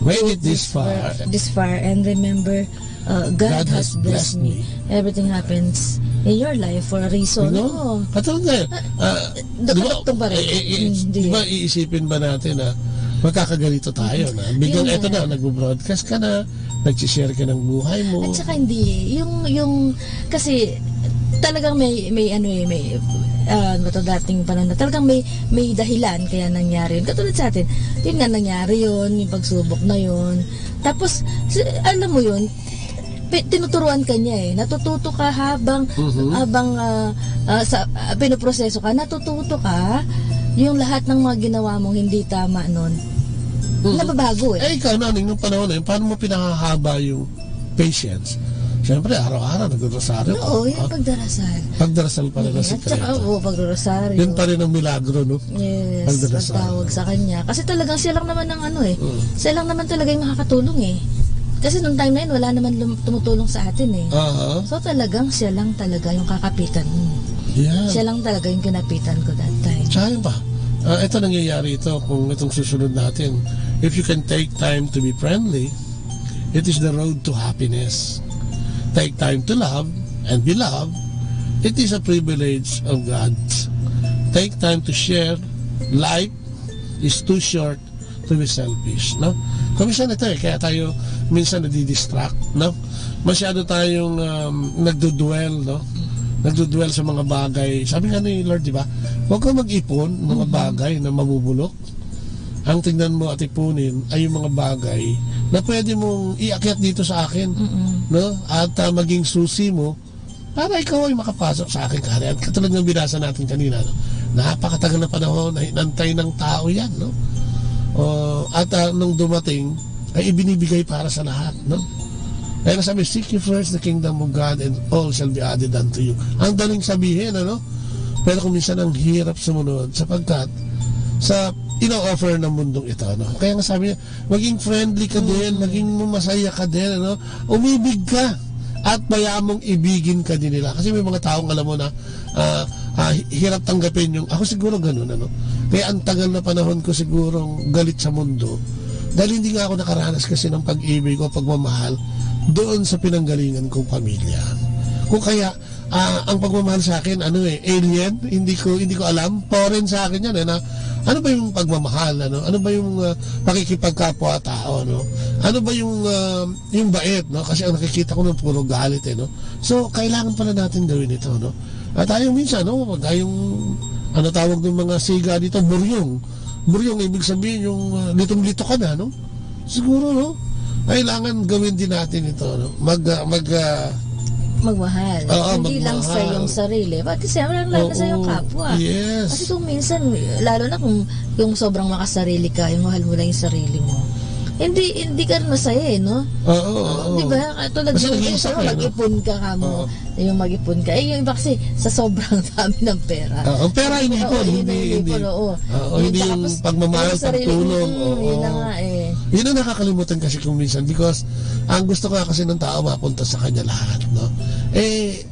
Made it this far. far, this far, and remember, uh, God God has has blessed blessed me. me. Everything happens in your life for a reason. No? Oo. Katulad na yun. Ah, Ah, di ba, dumadugtong pa rin. eh, eh, eh, Mm, di hindi. ba iisipin ba natin na magkakaganito tayo na biglang Yun eto nga. na, nagbo-broadcast ka na, nagsishare ka ng buhay mo? At saka hindi, yung, yung, kasi talagang may, may ano eh, may, ah, ano ba to, dating panahon na talagang may, may dahilan kaya nangyari yun. Katulad sa atin, yun nga nangyari yun, yung pagsubok na yun. Tapos, si-, alam mo yun, pi-, tinuturuan ka niya eh. Natututo ka habang, Mhm. habang, ah, ah, sa, ah, pinoproseso ka, natututo ka yung lahat ng mga ginawa mong hindi tama nun. Mhm. Nababago eh. Eh, ikaw, Naning, nung panahon na yun, paano mo pinahahaba yung patience? Siyempre, araw-araw, nagdarosaryo ka. Oo, yung Ah, pagdarasal. Pagdarasal pa rin ang Mm, at saka, sikreto. oo, pagdarosaryo. Yun pa rin ang milagro, no? Yes, Pagdarasal. pagtawag sa kanya. Kasi talagang siya lang naman ang ano eh. Mm. Siya lang naman talaga yung makakatulong eh. Kasi nung time na yun, wala naman lum-, tumutulong sa atin eh. Aha. So talagang siya lang talaga yung kakapitan mo. Yeah. Siya lang talaga yung kinapitan ko that time. Tsaka yun pa, ah, ito nangyayari ito kung itong susunod natin. If you can take time to be friendly, it is the road to happiness. Take time to love and be loved. It is a privilege of God. Take time to share. Life is too short to be selfish, no? Kung minsan ito eh, kaya tayo minsan nadidistract, no? Masyado tayong, um, nagdudwell, no? Nagdudwell sa mga bagay. Sabi nga ni Lord, di ba? Huwag kang mag-ipon ng mga Mm-mm. bagay na mabubulok. Ang tingnan mo at ipunin ay yung mga bagay na pwede mong iakyat dito sa akin, Mm-mm. no? At, ah, maging susi mo para ikaw ay makapasok sa aking kaharian. Katulad ng binasa natin kanina, no? Napakatagal na panahon na inantay ng tao yan, no? O, at, ah, nung dumating, ay ibinibigay para sa lahat, no? Kaya nga sabi, "Seek ye first the kingdom of God and all shall be added unto you." Ang daling sabihin, ano? Pero kung minsan ang hirap sumunod sapagkat sa ino-offer ng mundong ito, no? Kaya nga sabi niya, maging friendly ka din, Mm. maging masaya ka din, ano? Umibig ka at bayaan mong ibigin ka din nila. Kasi may mga taong alam mo na, ah, ah, hi-, hirap tanggapin yung, ako siguro ganun, ano? Kaya ang tagal na panahon ko sigurong galit sa mundo dahil hindi nga ako nakaranas kasi ng pag-ibig o pagmamahal doon sa pinanggalingan kong pamilya. Kung kaya, ah, ang pagmamahal sa akin, ano eh, alien, hindi ko, hindi ko alam, foreign sa akin yan, eh, na ano ba yung pagmamahal, ano? Ano ba yung, ah, pakikipagkapwa-tao, no? Ano ba yung, ah, yung bait, no? Kasi ang nakikita ko nun puro galit, eh, no? So, kailangan pala natin gawin ito, no? At tayo minsan, no? Pag tayong, ano tawag ng mga siga dito, buryong. Buryong, ibig sabihin yung, ah, litong-lito ka na, no? Siguro, no? Kailangan gawin din natin ito, no? Mag, ah, mag, ah, Magmahal. Oo, Hindi lang sa magmahal. iyong sarili. Pati siyempre, lalo na sa iyong Oo. kapwa. Yes. Kasi kung minsan, lalo na kung, kung sobrang makasarili ka, yung mahal mo lang yung sarili mo, hindi, hindi ka rin masaya eh, no? Oo, Oo, oo. di ba? Katulad Kasi ng naging iba, isa ka, no? mag-ipon ka kamo. Oo. Yung mag-ipon ka. Eh, yung iba kasi, sa sobrang dami ng pera. Ah, ang pera, inipon, Oo, yun hindi, ang inipon, hindi. oo. Oo, Yun, hindi tsaka yung pas-, pagmamahal, yung sarili, pagtulong, mm, oo. yun na nga eh. Yun ang nakakalimutan kasi kung minsan because ang gusto nga kasi ng tao mapunta sa kanya lahat, no? Eh,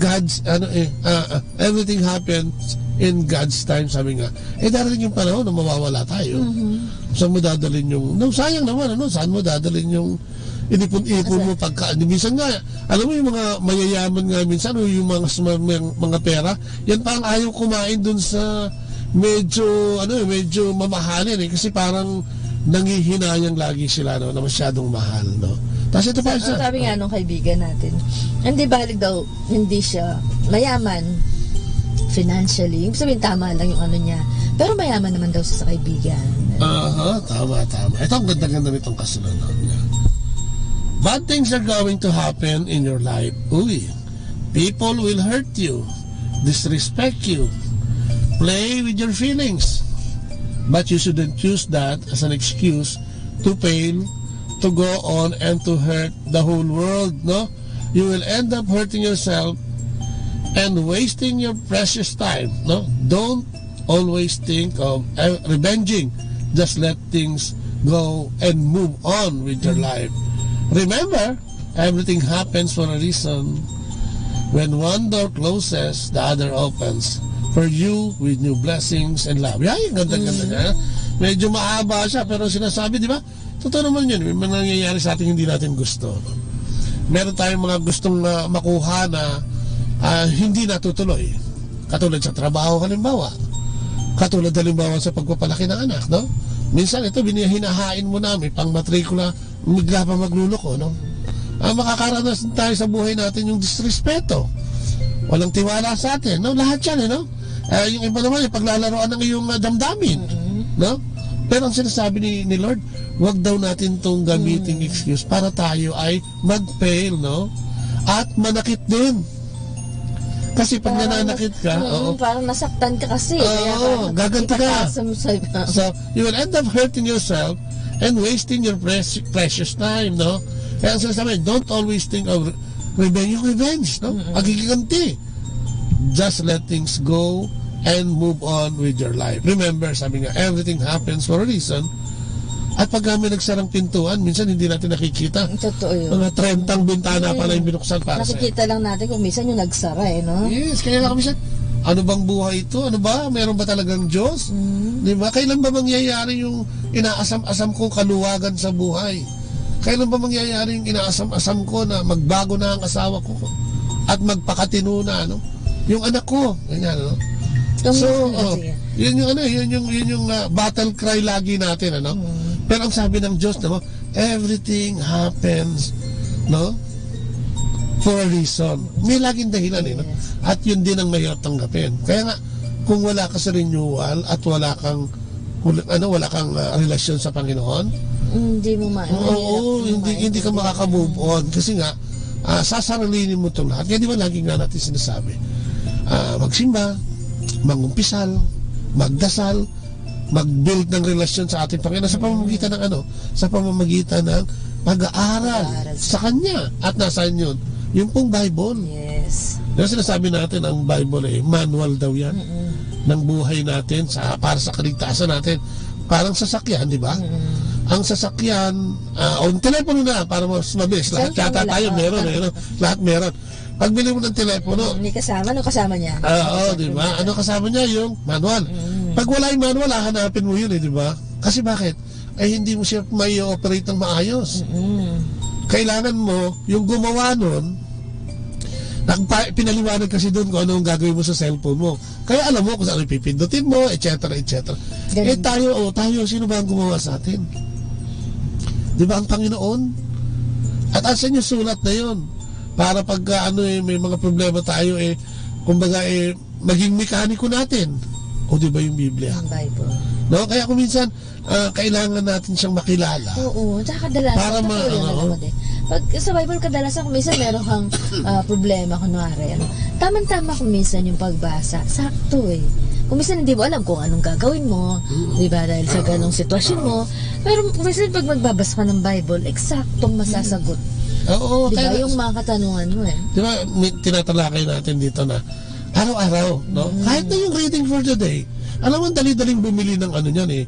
God's, ano eh, ah, ah, everything happens in God's time, sabi nga. Eh, darating yung panahon na mawawala tayo. Mhm. Saan mo dadalhin yung, no, sayang naman, ano, saan mo dadalhin yung inipon-ipon Asa? mo pagka, di minsan nga, alam mo yung mga mayayaman nga minsan, o yung mga, mga, mga pera, yan parang ayaw kumain dun sa medyo, ano eh, medyo mamahalin eh, kasi parang nangihinayang lagi sila, no, na masyadong mahal, no? Tapos ito pa Sa-, isa. ang sabi nga nung kaibigan natin, hindi balik daw, hindi siya mayaman financially. Ibig sabihin, tama lang yung ano niya. Pero mayaman naman daw siya sa kaibigan. Aha, tama, tama. Ito, ang ganda-ganda nitong kasunod niya. Bad things are going to happen in your life. Uy, people will hurt you, disrespect you, play with your feelings. But you shouldn't use that as an excuse to fail, to go on, and to hurt the whole world, no? You will end up hurting yourself and wasting your precious time, no? Don't always think of, uh, revenging. Just let things go and move on with your life. Remember, everything happens for a reason. When one door closes, the other opens for you with new blessings and love. Yan, ang ganda-ganda Mm. niya. Medyo mahaba siya, pero sinasabi, di ba? Totoo naman yun, may mga nangyayari sa atin hindi natin gusto. Meron tayong mga gustong, ah, makuha na, ah, hindi natutuloy. Katulad sa trabaho, halimbawa. Katulad, halimbawa, sa pagpapalaki ng anak, no? Minsan ito, binihinahain mo na, may pangmatrikula, bigla pa magluloko, no? Ah, makakaranas tayo sa buhay natin yung disrespeto. Walang tiwala sa atin, no? Lahat yan, eh, no? Ah, yung iba naman, yung paglalaroan ng iyong, ah, damdamin, Mm-hmm. no? Pero ang sinasabi ni, ni Lord, wag daw natin tong gamiting Mm. excuse para tayo ay mag-fail, no? At manakit din. Kasi pag Parang nananakit ka, Mm, oo. parang nasaktan ka kasi, kaya Oo, ka gaganti ka. ipataas mo sa iba. So, you will end up hurting yourself and wasting your preci-, precious time, no? Kaya ang sinasabi, don't always think of re-, revenge, yung revenge, no? Mm-mm. Paghihiganti. Just let things go and move on with your life. Remember, sabi nga, everything happens for a reason. At pag may nagsarang pintuan, minsan hindi natin nakikita. Totoo yun. Mga trentang bintana pala yung Mm. binuksan para sa'yo. Nakikita lang natin kung minsan yung nagsara eh, no? Yes, kaya nga minsan, ano bang buhay ito? Ano ba? Meron ba talagang Diyos? Mm. Di ba? Kailan ba mangyayari yung inaasam-asam kong kaluwagan sa buhay? Kailan ba mangyayari yung inaasam-asam ko na magbago na ang asawa ko at magpakatino na, ano? Yung anak ko, ganyan, ano? So, oh, sige. Yun yung ano, yun yung, yun yung, ah, battle cry lagi natin, ano? Mm. Pero ang sabi ng Diyos, no, "Everything happens, no, for a reason." May laging dahilan, eh, no? Yes. At yun din ang mahirap tanggapin. Kaya nga, kung wala ka sa renewal at wala kang, wala, ano, wala kang, ah, relasyon sa Panginoon, Hindi mo ma-, oo, mahirap hindi, kumain, hindi ka hindi makaka-move on. Kasi nga, ah, sasarilihin mo itong lahat. Kaya di ba lagi nga natin sinasabi, ah, magsimba, mangumpisal, magdasal, mag-build ng relasyon sa ating Panginoon sa pamamagitan ng ano? Sa pamamagitan ng pag-aaral Pag-aaral. sa Kanya. At nasaan yun? Yung pong Bible. Yes. Yung sinasabi natin, ang Bible ay manual daw yan Mm-mm. ng buhay natin sa, para sa kaligtasan natin. Parang sasakyan, di ba? Mm. Ang sasakyan, ah, o telepono na, para mas mabilis. Lahat Cellphone yata na lang, tayo, oh. meron, eh, no? Lahat meron. Pagbili mo ng telepono, Mm, may kasama. Ano kasama niya? Ah, oo, Cellphone di ba? na. Ano kasama niya? Yung manual. Mm. Pag wala yung manual, hahanapin mo yun, eh, di ba? Kasi bakit? Ay, hindi mo siya mai-operate ng maayos. Mm. Kailangan mo, yung gumawa nun, nagpa-, pinaliwanag kasi doon kung ano ang gagawin mo sa cellphone mo. Kaya alam mo kung saan ipipindutin mo, et cetera, et cetera. Ganun. Eh, tayo, oh, tayo, sino ba ang gumawa sa atin? Di ba ang Panginoon? At asan yung sulat na yun? Para pagka, ano, eh, may mga problema tayo, eh, kumbaga, eh, maging mekaniko natin. O, di ba yung Biblia? Ang Bible. No? Kaya kung minsan, ah, kailangan natin siyang makilala. Oo, tsaka kadalasan, Para ma-, totoo yun, ano? alam mo din. Pag sa Bible, kadalasan kung minsan meron kang, ah, problema, kunwari, ano, tama-tama kung minsan yung pagbasa, sakto eh. Kung minsan hindi mo alam kung anong gagawin mo, Mm. di ba, dahil sa ganong sitwasyon mo, pero kung minsan pag magbabasa ka ng Bible, eksaktong masasagot. Oo, Di ba, kaya yung mga katanungan mo eh. Di ba, may tinatalakay natin dito na araw-araw, no? Mm. Kahit na yung reading for the day. Alam mo, ang dali-daling bumili ng ano niyan eh.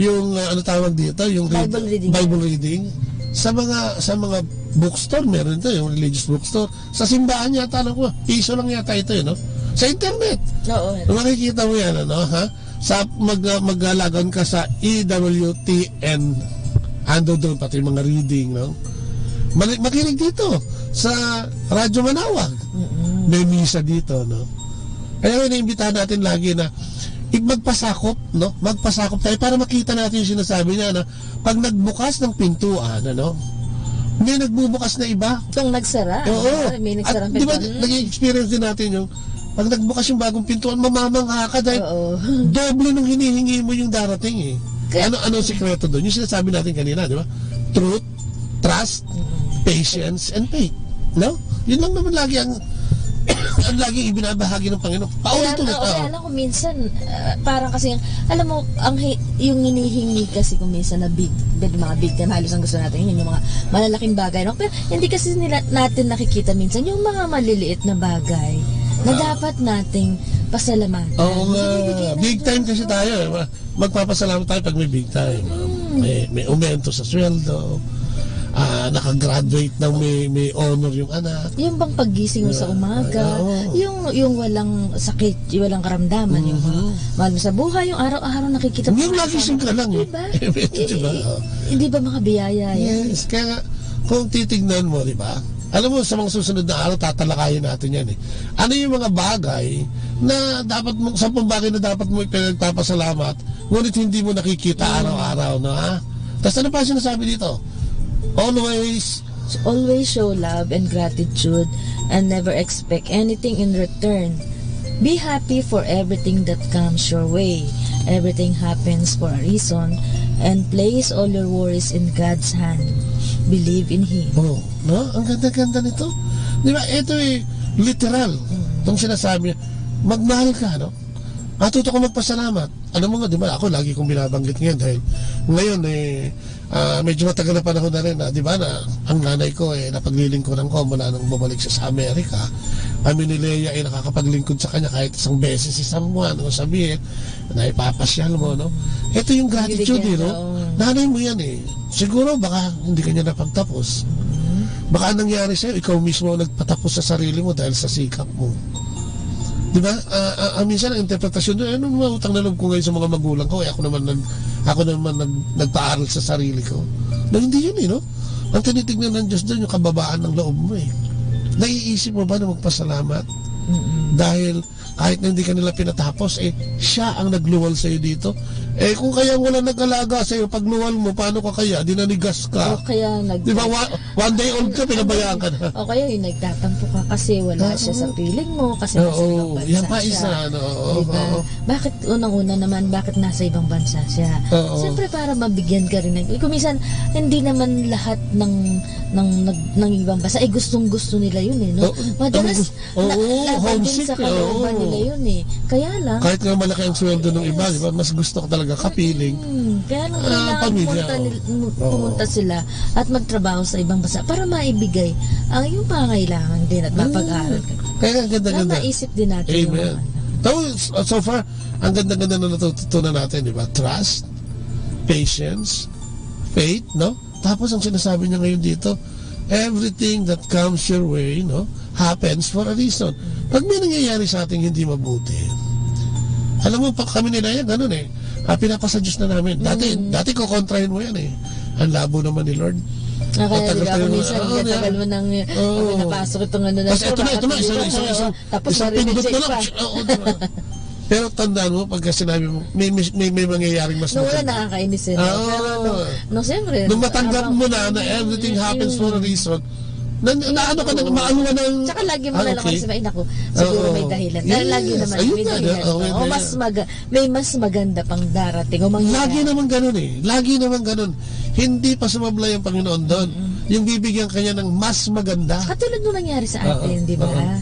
Yung, ah, ano tawag dito? Yung read-, Bible reading. Bible reading. Sa mga, sa mga bookstore, meron ito, yung religious bookstore. Sa simbahan yata, alam ko, piso lang yata ito, eh, no? Sa internet. Oo. Makikita mo yan, ano, ha? Sa mag-, maglalagon ka sa E W T N, ando doon, pati mga reading, no? Mali-, makinig dito sa Radyo Manawag. Mm-mm. May misa dito, no? Kaya nga, iniimbitahan natin lagi na i-, magpasakop, no? Magpasakop tayo para makita natin yung sinasabi niya na pag nagbukas ng pintuan, ano, may nagbubukas na iba. Itong nagsara, Oo. May At nagsarang di ba, pintuan. naging experience din natin yung pag nagbukas yung bagong pintuan, mamamangha ka dahil Oo. doble nung hinihingi mo yung darating eh. Kaya Ano, anong sikreto doon? Yung sinasabi natin kanina, di ba? Truth, trust, Mm. patience, and faith. No? Yun lang naman lagi ang, ang lagi ibinabahagi ng Panginoon. Paulit-ulit, Kaya, oo, oo. kaya lang kung minsan, ah, parang kasi, alam mo, ang hi-, yung hinihingi kasi kung minsan na big, big, mga big time, halos ang gusto natin, yun yung mga malalaking bagay, no? Pero hindi kasi nila, natin nakikita minsan yung mga maliliit na bagay na Ah. dapat nating pasalamatan. Oo nga. Binibigyan ng Big time Diyos. kasi tayo, eh. Ma-, magpapasalamat tayo pag may big time. Mm. May, may aumento sa sweldo. Ah, nakagraduate ng may, may honor yung anak. Yung bang paggising mo sa Ah, umaga, oo. yung, yung walang sakit, yung walang karamdaman, yung mga Mhm. mahal mo sa buhay, yung araw-araw nakikita mo Yung sa nagising kasama. ka lang, eh. Diba? Diba? I-, i-, Oo. hindi ba mga biyaya yan? Yes, kaya nga, kung titignan mo, di ba? Alam mo, sa mga susunod na araw, tatalakayin natin yan, eh. Ano yung mga bagay na dapat mo, sampung bagay na dapat mo ipinagpapasalamat, ngunit hindi mo nakikita Mm. araw-araw, no, ha? Tas ano pa sinasabi dito? Always Always show love and gratitude and never expect anything in return. Be happy for everything that comes your way. Everything happens for a reason, and place all your worries in God's hand. Believe in Him. Oh, no? Ang ganda-ganda nito. Di ba? Ito eh, literal. Mm. Itong sinasabi, magmahal ka, no? Matuto ka magpasalamat. Alam mo nga, di ba, ako lagi kong binabanggit ngayon dahil ngayon, eh, ah, medyo matagal na panahon na rin, ah, di ba, na ang nanay ko, eh, napaglilingkuran ko mula nung bumalik siya sa Amerika. Kami ni Lea, eh, nakakapaglingkod sa kanya kahit isang beses sa isang buwan, ano sabihin, na ipapasyal mo, no? Ito yung gratitude, Bibigyan eh, no? ka, oo. Nanay mo yan, eh. Siguro, baka hindi ka niya napagtapos. Mm. Baka nangyari sa'yo, ikaw mismo ang nagpatapos sa sarili mo dahil sa sikap mo. Di ba? Ah, ah, ah, minsan ang interpretasyon doon, "Ano mga utang na loob ko ngayon sa mga magulang ko? Eh, ako naman nag-, ako naman nag-, nagpaaral sa sarili ko." Na hindi yun eh, no? Ang tinitignan ng Diyos doon, yung kababaan ng loob mo eh. Naiisip mo ba na magpasalamat? Mm-mm. Dahil kahit na hindi ka nila pinatapos, eh, siya ang nagluwal sa'yo dito. Eh, kung kaya wala nag-alaga sa'yo, pagluwal mo, paano ka kaya? Di nanigas ka. O kaya nag- Di ba, wa-, one day old ka, pinabayaan ka na. O kaya yung nagtatampo ka kasi wala siya sa Oo. piling mo, kasi nasa Oo, ibang bansa yan pa siya. isa, ano, oo, Di ba? oo. Bakit, unang-una naman, bakit nasa ibang bansa siya? Oo. Siyempre, para mabigyan ka rin ng, eh, kung minsan, hindi naman lahat ng, ng, ng, ng ibang bansa, eh, gustong-gusto nila yun, eh, no? Oo. Madalas, Ang gus-, na, oo, nabagin homesick, sa kalooban oo. nila yun, eh. Kaya lang, Kahit nga malaki ang sweldo ng iba, yes. di ba? Mas gusto ko talaga kapiling. Mm, kaya lang Ah, kailangan pamilya, pumunta oo. nil-, mu-, Oo. pumunta sila at magtrabaho sa ibang bansa para maibigay ang iyong pangangailangan din at Mm. mapag-aral ka. Kaya ang ganda-ganda. Kaya maisip din natin yung Amen. mga ano. Tapos, uh, so far, ang ganda-ganda na natutunan natin, di ba? Trust, patience, faith, no? Tapos ang sinasabi niya ngayon dito, "Everything that comes your way, no, happens for a reason." Pag may nangyayari sa ating hindi mabuti, alam mo, pa kami ni Lea, ganun eh. Ah, pinapasa Diyos na namin. Dati, Mm. dati kokontrahin mo yan eh. Ang labo naman ni Lord. Ah, kaya Matagal di ba, tayo kung na, minsan, oo, kaya tagal yan. mo nang, Oo. oh, napasok itong ano na Tapos to, ito na, bakit ito na, hindi isang, na isang, kayo? isang, Tapos isang pindot na nare-reject lang. pa. Oo, di ba? Pero tandaan mo, pagka sinabi mo, may, may, may, may mangyayaring mas Nung una, maganda. nakakainis yun, eh. Oo. Pero nung, nung siyempre, Nung matanggap habang mo na, na everything Mm, happens for a mm. reason, na, na ano ka na, Oo. maanuan ng, Tsaka lagi mo ah, na lang okay. kasi, "Ay, naku, siguro Oo. may dahilan." Dahil lagi Yes. naman, Ayun may nga, dahilan oo, pa. may O, mas dahilan. maga-, may mas maganda pang darating o mangyayari. Lagi naman ganun eh. Lagi naman ganun. Hindi pa sumablay ang Panginoon doon. Mm. Yung bibigyan ka niya ng mas maganda. Katulad nung nangyari sa Oo, atin, di ba? oo.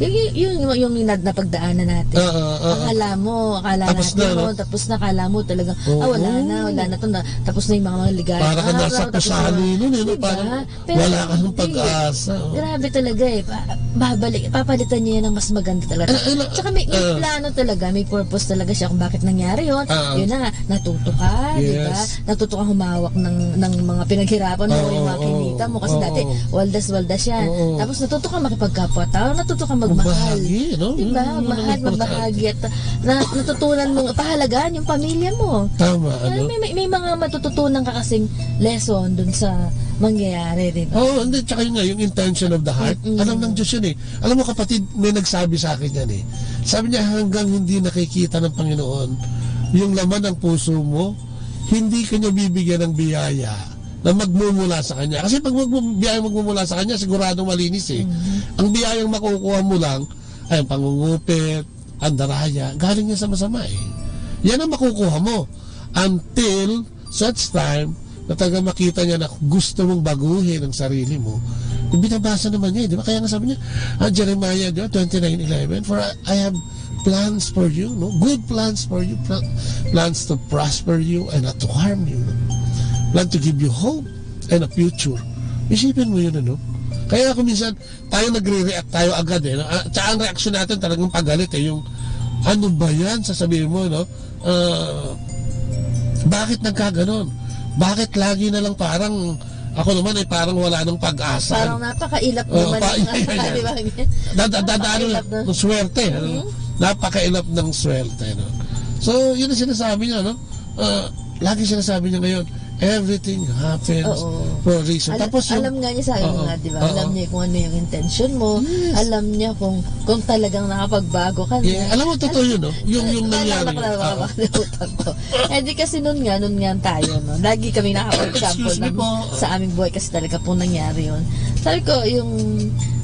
Yung, yung, yung, yung na-, napagdaanan natin. Oo, oo. Akala mo, akala Tapos natin na, no? mo, tapos na, akala mo talagang, Oo. "Ah, wala na, wala na to, na, tapos na yung mga ligaya." Para ka Ah, nasa tapos na. gusali nun, eh, no? Di ba? Parang Pero wala ka ng hindi. pag-asa, oh. Grabe talaga, eh. Pa-, babalik, papalitan niya yan ng mas maganda talaga. Ano, ano, Tsaka may, may ah. plano talaga, may purpose talaga siya kung bakit nangyari yun. Ah. Yun na nga, natuto ka, di ba? Yes. Natuto ka humawak ng, ng mga pinaghirapan mo, Oo, yung mga oo. kinita mo. Kasi Oo. dati, waldas-waldas yan. Oo. Tapos natuto ka makipagkapwa-tao, natuto ka magmahal. Magbahagi, no? Di ba? Yun, yun ang Mahal, importante. magbahagi. At na, natutunan mong pahalagaan yung pamilya mo. Tama, Kaya ano? may, may, may mga matututunan ka kasing lesson dun sa mangyayari, di ba? Oo, hindi, tsaka yun nga, yung intention of the heart, Mm-mm. alam ng Diyos yun eh. Alam mo, kapatid, may nagsabi sa akin yan eh. Sabi niya, "Hanggang hindi nakikita ng Panginoon yung laman ng puso mo, hindi ka niya bibigyan ng biyaya na magmumula sa Kanya." Kasi pag magmu-, biyaya magmumula sa Kanya, siguradong malinis eh. Mm-hmm. Ang biyayang makukuha mo lang ay ang pangungupit, ang daraya, galing yan sa masama eh. Yan ang makukuha mo until such time na talaga makita niya na gusto mong baguhin ang sarili mo. Yung binabasa naman niya, eh, di ba? Kaya nga sabi niya, ah, Jeremiah, di ba, twenty-nine eleven, "For I, I have plans for you, no? Good plans for you, pla-, plans to prosper you and not to harm you, no? Plan to give you hope and a future." Isipin mo yun, ano? Kaya ako minsan, tayo nagre-react tayo agad eh, no? Ah, tsaka ang reaksyon natin talagang pagalit eh, yung, "Ano ba yan?" sasabihin mo, no? Ah, bakit nagkaganon? Bakit lagi na lang parang, ako naman ay parang wala nang pag-asa? Parang napakailap Oo, naman pa-, ng mga, yan, yan. di ba? Dada-, dadaan Napakailap na. ng swerte, ano? Mhm. Napakailap ng swerte, no? So, yun ang sinasabi niya, no? Ah, lagi sinasabi niya ngayon, "Everything happens Oo. for a reason." Al-, Tapos yung alam nga niya, sabi mo Oo. nga, di ba? Oo. Alam niya kung ano yung intention mo. Yes. Alam niya kung, kung talagang nakapagbago ka na. Yeah, alam mo, totoo yun, no? Yung, yung Naalala nangyari. ko na, Oo. makakalimutan ko. Eh, di kasi nun nga, nun nga tayo, no? Lagi kami nakapag-sample Excuse me ng, po. sa aming buhay kasi talaga pong nangyari yun. Sabi ko, yung,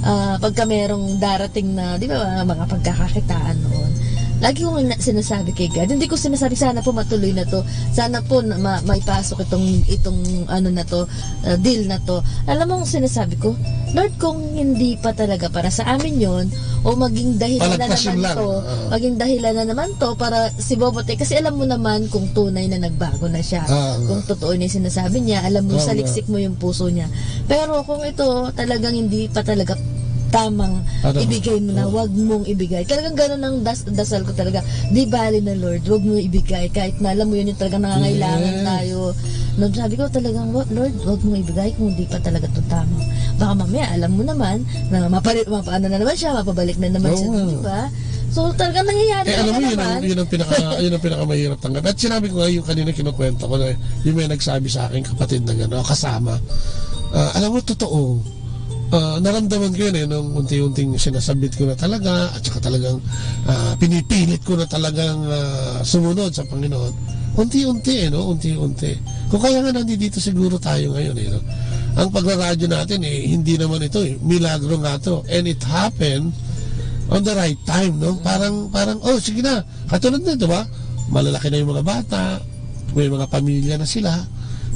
ah, pagka merong darating na, di ba, mga pagkakakitaan noon, lagi kong na-, sinasabi kay God, hindi ko sinasabi, "Sana po matuloy na to. Sana po na-, ma-, maipasok itong, itong ano na to, ah, deal na to." Alam mo ang sinasabi ko, "Lord, kung hindi pa talaga para sa amin yon, o maging dahilan na Palagpasin naman lang. to, Oo. maging dahilan na naman to para si Bobote, kasi alam mo naman kung tunay na nagbago na siya. Ah, Kung ah. totoo na yung sinasabi niya, alam mo, Ah, saliksik ah. mo yung puso niya. Pero kung ito talagang hindi pa talaga tamang Ano? ibigay mo na, Oo. wag mong ibigay." Talagang ganun ang das-, dasal ko talaga. "Di bali na, Lord, wag mo ibigay." Kahit na alam mo yun, yung talagang nangangailangan Yes. tayo. No, sabi ko talagang, "Wa-, Lord, wag mo ibigay kung hindi pa talaga to tama. Baka mamaya, alam mo naman, na mapali-, mapa-, ano na naman siya, mapabalik na naman Oo siya, nga. di ba?" So, talagang nangyayari Eh, na alam mo, yun ang, naman. yun ang pinaka-, yun ang pinakamahirap tanggapin. At sinabi ko nga, yung kanina kinukwento ko na, yung may nagsabi sa akin, kapatid na gano'n, kasama. Ah, alam mo, totoo. Ah, naramdaman ko yun, eh, nung unti-unting sinasabit ko na talaga at saka talagang, ah, pinipilit ko na talagang, ah, sumunod sa Panginoon. Unti-unti, eh, no? Unti-unti. Kung kaya nga nandito siguro tayo ngayon, eh, no? Ang pagraradyo natin, eh, hindi naman ito, eh, milagro nga to. And it happened on the right time, no? Parang, parang, "Oh, sige na." Katulad nito, ba? Malalaki na yung mga bata, may mga pamilya na sila.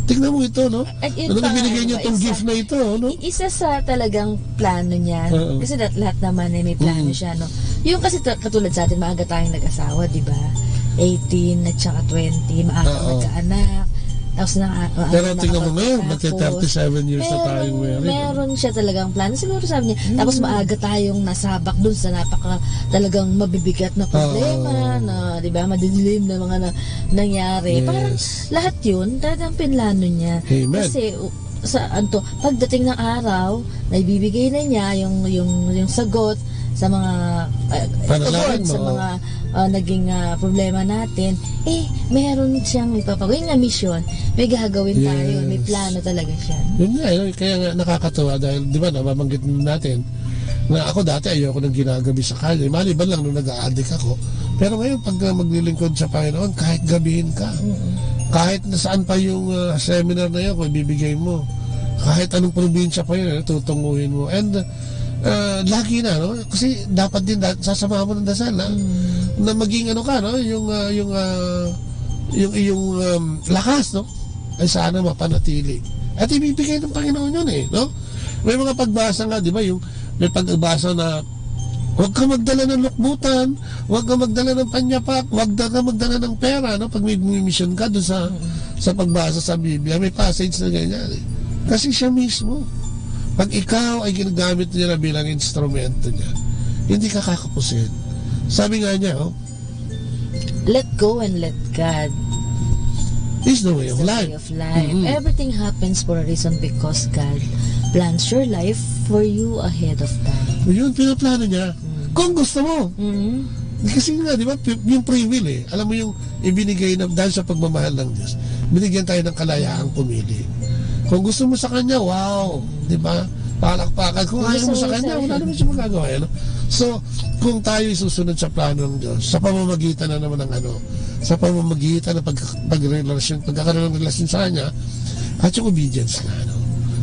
Tingnan mo ito, no? At yun Ano pa, binigay niyo ano, tong isa gift na ito, no? I isa sa talagang plano niya, Oo. kasi lahat lahat naman ay may plano Mm. siya, no? Yung kasi ta katulad sa'tin, maaga tayong nag-asawa, 'di ba? Eighteen at saka twenty, maaga Oo. magkaanak. Tapos na, ah, Pero ano, tingnan mo ngayon, nakapagkatapos. magti-thirty-seven years na Meron tayong married, ah. meron siya talagang plano. Siguro sabi niya, Mm. tapos maaga tayong nasabak dun sa napaka talagang mabibigat na problema, Oo. na, 'di ba, madidilim na mga na nangyari. Parang Yes. lahat yun, talagang pinlano niya. Amen. Kasi, u sa anto, pagdating ng araw, naibibigay na niya yung yung yung sagot sa mga, ah, Panalangin sagot sa mo. mga, ah, naging, ah, problema natin. Eh, meron siyang ipapagawa. Yun nga, misyon. May gagawin tayo. May Yes. plano talaga siya. Yun nga, yun. Kaya nga nakakatuwa dahil, 'di ba, nababanggit natin na ako dati ayoko nang ginagabi sa kalye. Maliban lang nung nag-aadik ako. Pero ngayon, pag, ah, maglilingkod sa Panginoon, kahit gabihin ka, Mm. kahit nasaan pa yung, ah, seminar na yun, kung ibibigay mo, kahit anong probinsya pa yun, eh, tutunguhin mo. And, ah, lagi na, no? Kasi dapat din, da sasamahan mo ng dasal, ah, Mm. na maging ano ka, no? Yung, ah, yung, ah, yung iyong, um, lakas, no? Ay sana mapanatili. At ibibigay ng Panginoon yun, eh, no? May mga pagbasa nga, 'di ba, yung may pagbasa na, "Huwag ka magdala ng lukbutan, huwag ka magdala ng panyapak, huwag da ka magdala ng pera," no? Pag may misyon ka dun sa, Mm. sa pagbasa sa Biblia, may passage na ganyan, eh. Kasi siya mismo, pag ikaw ay ginagamit niya na bilang instrumento niya, hindi ka kakapusin. Sabi nga niya, oh, Let go and let God is the way is of the life. way of life. Mm-hmm. Everything happens for a reason because God plans your life for you ahead of time. Yun, pinaplano niya. Mm. Kung gusto mo. Mm. Kasi nga, 'di ba, pi yung free will, eh. Alam mo yung ibinigay na dahil sa pagmamahal ng Diyos, binigyan tayo ng kalayaang pumili. Kung gusto mo sa Kanya, wow, 'di ba? Palakpakan. Kung Kung ayaw gusto mo sa mo Kanya, sa wala naman siya magagawa, eh, no? So, kung tayo'y susunod sa plano ng Diyos, sa pamamagitan na naman ng ano, sa pamamagitan ng pag pagrelasyon, pagkakaroon ng relasyon sa Kanya, at yung obedience nga, no?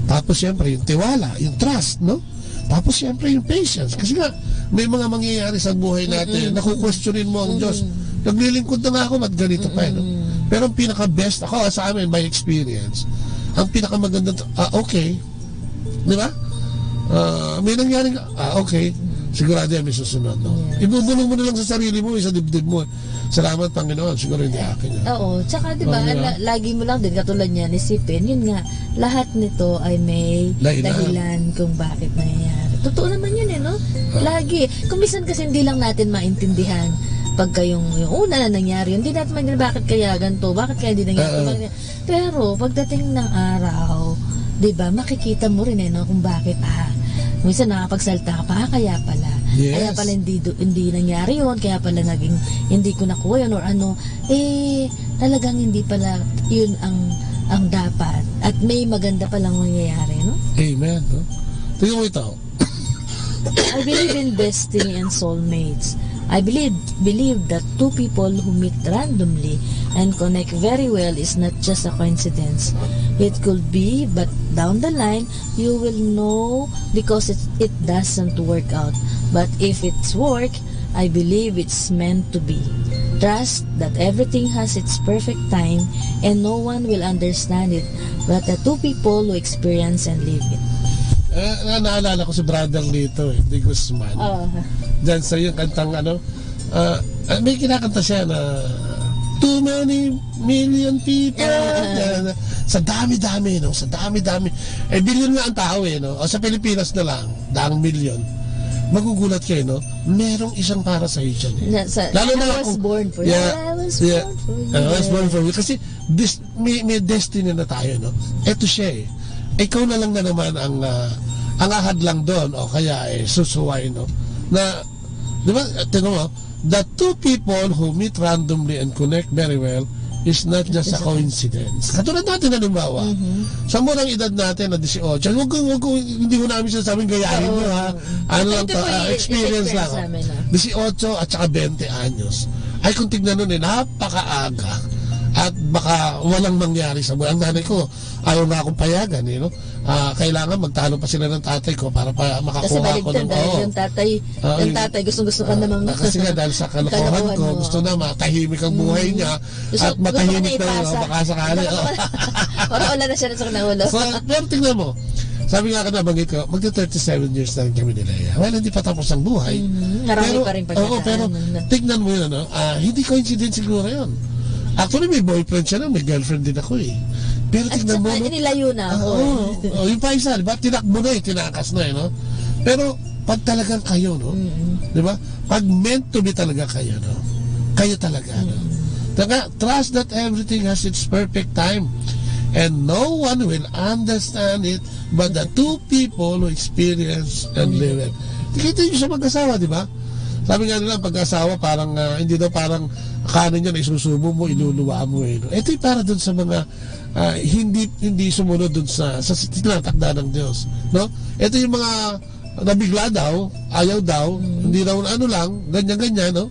Tapos, siyempre, yung tiwala, yung trust, no? Tapos, siyempre, yung patience. Kasi nga, may mga mangyayari sa buhay natin, Mm-mm. naku-questionin mo ang Diyos. Mm-mm. "Naglilingkod na nga ako, ba't ganito pa, eh," no? Mm-mm. Pero ang pinaka-best, ako, ah, sa amin, by experience, ang pinakamaganda, ah, okay. Di ba? Ah, may nangyari, ah, okay. Sigurado yan, may susunod, no? Yes. Ibubulong mo na lang sa sarili mo, sa dibdib mo. "Salamat, Panginoon, siguro hindi akin yan." Oo. Tsaka, di ba, Oo, di ba? la lagi mo lang din, katulad niyan, isipin, yun nga, lahat nito ay may Dahilan. dahilan kung bakit nangyayari. Totoo naman yun eh, no? Ah. Lagi. Kung minsan kasi hindi lang natin maintindihan pagka yung, yung una na nangyari, hindi natin maintindihan bakit kaya ganito, bakit kaya hindi nangyari, Ah, ah. bakit kaya Pero pagdating ng araw, 'di ba, makikita mo rin, eh, 'no, kung bakit, ah, minsan nakapagsalita ka pa, "Ah, kaya pala. Kaya Yes. pala hindi do hindi nangyari 'yun, kaya pala naging hindi ko nakuha 'yun or ano." Eh, talagang hindi pala 'yun ang ang dapat at may maganda palang mangyayari, 'no? Amen, 'no? Tingnan mo ito. I believe in destiny and soulmates. I believe believe that two people who meet randomly and connect very well is not just a coincidence. It could be, but down the line, you will know because it, it doesn't work out. But if it's work, I believe it's meant to be. Trust that everything has its perfect time and no one will understand it but the two people who experience and live it. Ah, na naalala ko si Brother Lito, eh, De Guzman. Oo. Diyan sa yung kantang ano, ah, ah, may kinakanta siya na, "Too many million people." Ah. Yan, sa dami-dami, no? Sa dami-dami. Eh, bilyon nga ang tao, eh, no? O sa Pilipinas na lang, daang milyon. Magugulat kayo, no? Merong isang para sa'yo dyan, eh. Na sa Lalo na I was kung born for you. Yeah, I was yeah. born for you. I was born for you. Kasi this may may destiny na tayo, no? Eto siya, eh. Ikaw na lang na naman ang, ah, ang ahadlang doon o kaya, eh, susuway, no? Na, di ba, tingnan mo, the two people who meet randomly and connect very well It's not just a coincidence. Katulad natin, halimbawa, Mhm. sa murang edad natin na dieciocho, wag kong, wag kong, hindi ko namin sinasabing gayahin Oo. nyo, ha? Ano lang Ito to, po ah, yung experience experience lang. namin, ah. Dieciocho at saka twenty anyos. Ay, kung tignan nun, eh, napakaaga. At baka walang mangyari sa buhay. Ang nanay ko, ayaw nga akong payagan, eh, no? Ah, kailangan magtalo pa sila ng tatay ko para pa Kasi makakuha ako baligtad, ng, dahil oo. yung tatay, Ah, yung yun. tatay, gustong-gusto ka Ah, namang ah, kasi nga, dahil sa kalokohan kalokohan ko, mo. gusto na matahimik ang buhay Mm. niya Gusto, at gusto ko matahimik na na, ipasa. oh, baka sakali, Baka oh. ma-, para wala na siya sa ulo. So, pero tingnan mo, sabi nga ka nabanggit ko, magti thirty-seven years na rin kami ni Lea. Well, hindi pa tapos ang buhay. Mm, marami Pero, pa rin oo, pagdadaanan pero na. tingnan mo yun, ano? Ah, hindi coincidence siguro yun. Actually, may boyfriend siya na, may girlfriend din ako eh. Pero At tingnan mo, saka, no? inilayo na Ah, ako eh. oo. Oh, yung pa isa, di ba? Tinakbo na eh, tinakas na eh, no? Pero, pag talagang kayo, no? Mm. Di ba? Pag meant to be talaga kayo, no? Kayo talaga, no? Mm. Taga, trust that everything has its perfect time. And no one will understand it but the two people who experience and Mm. live it. Kita nyo sa mag-asawa, di ba? Sabi nga nila, pag-asawa, parang, ah, hindi daw parang kanin yan, isusubo mo, iluluwa mo, eh, no? Ito'y para dun sa mga, ah, hindi, hindi sumunod dun sa, sa tinatakda ng Diyos, no? Ito yung mga nabigla daw, ayaw daw, Mm. hindi daw ano lang, ganyan-ganyan, no?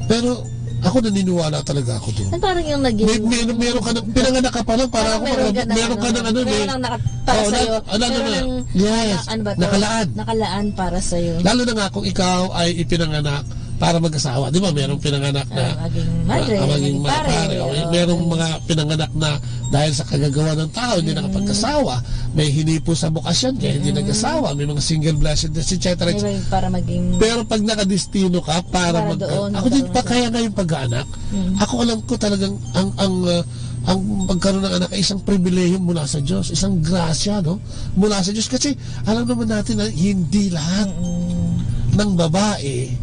Pero ako naniniwala talaga ako doon. At parang yung naging May, may, meron ka ng, pinanganak ka pa lang, para Parang ako, meron parang ka ng meron ka ano, ng ano, meron may ng naka-, para Oh, sa'yo. na-, ano, ano, Meron ano, ng, yes, ano, ano ba to? nakalaan. Nakalaan para sa'yo. Lalo na nga kung ikaw ay ipinanganak para mag-asawa. Di ba, merong pinanganak na, Ah, maging na, madre, ah, maging maging ma-, pare, pare, o, oo. merong mga pinanganak na dahil sa kagagawa ng tao, hindi Mm. nakapagkasawa. May hinipo sa bokasyon, kaya hindi Mm. nag-asawa. May mga single blessed, et cetera, May et cetera. way para maging Pero pag nakadestino ka para Para mag-, doon, ako din magkaroon pa, ng kaya nga yung pag-aanak, Mm. ako alam ko talagang ang, ang, ah, ang pagkaroon ng anak ay isang pribilehiyo mula sa Diyos, isang grasya, no? Mula sa Diyos. Kasi alam naman natin na hindi lahat Mm. ng babae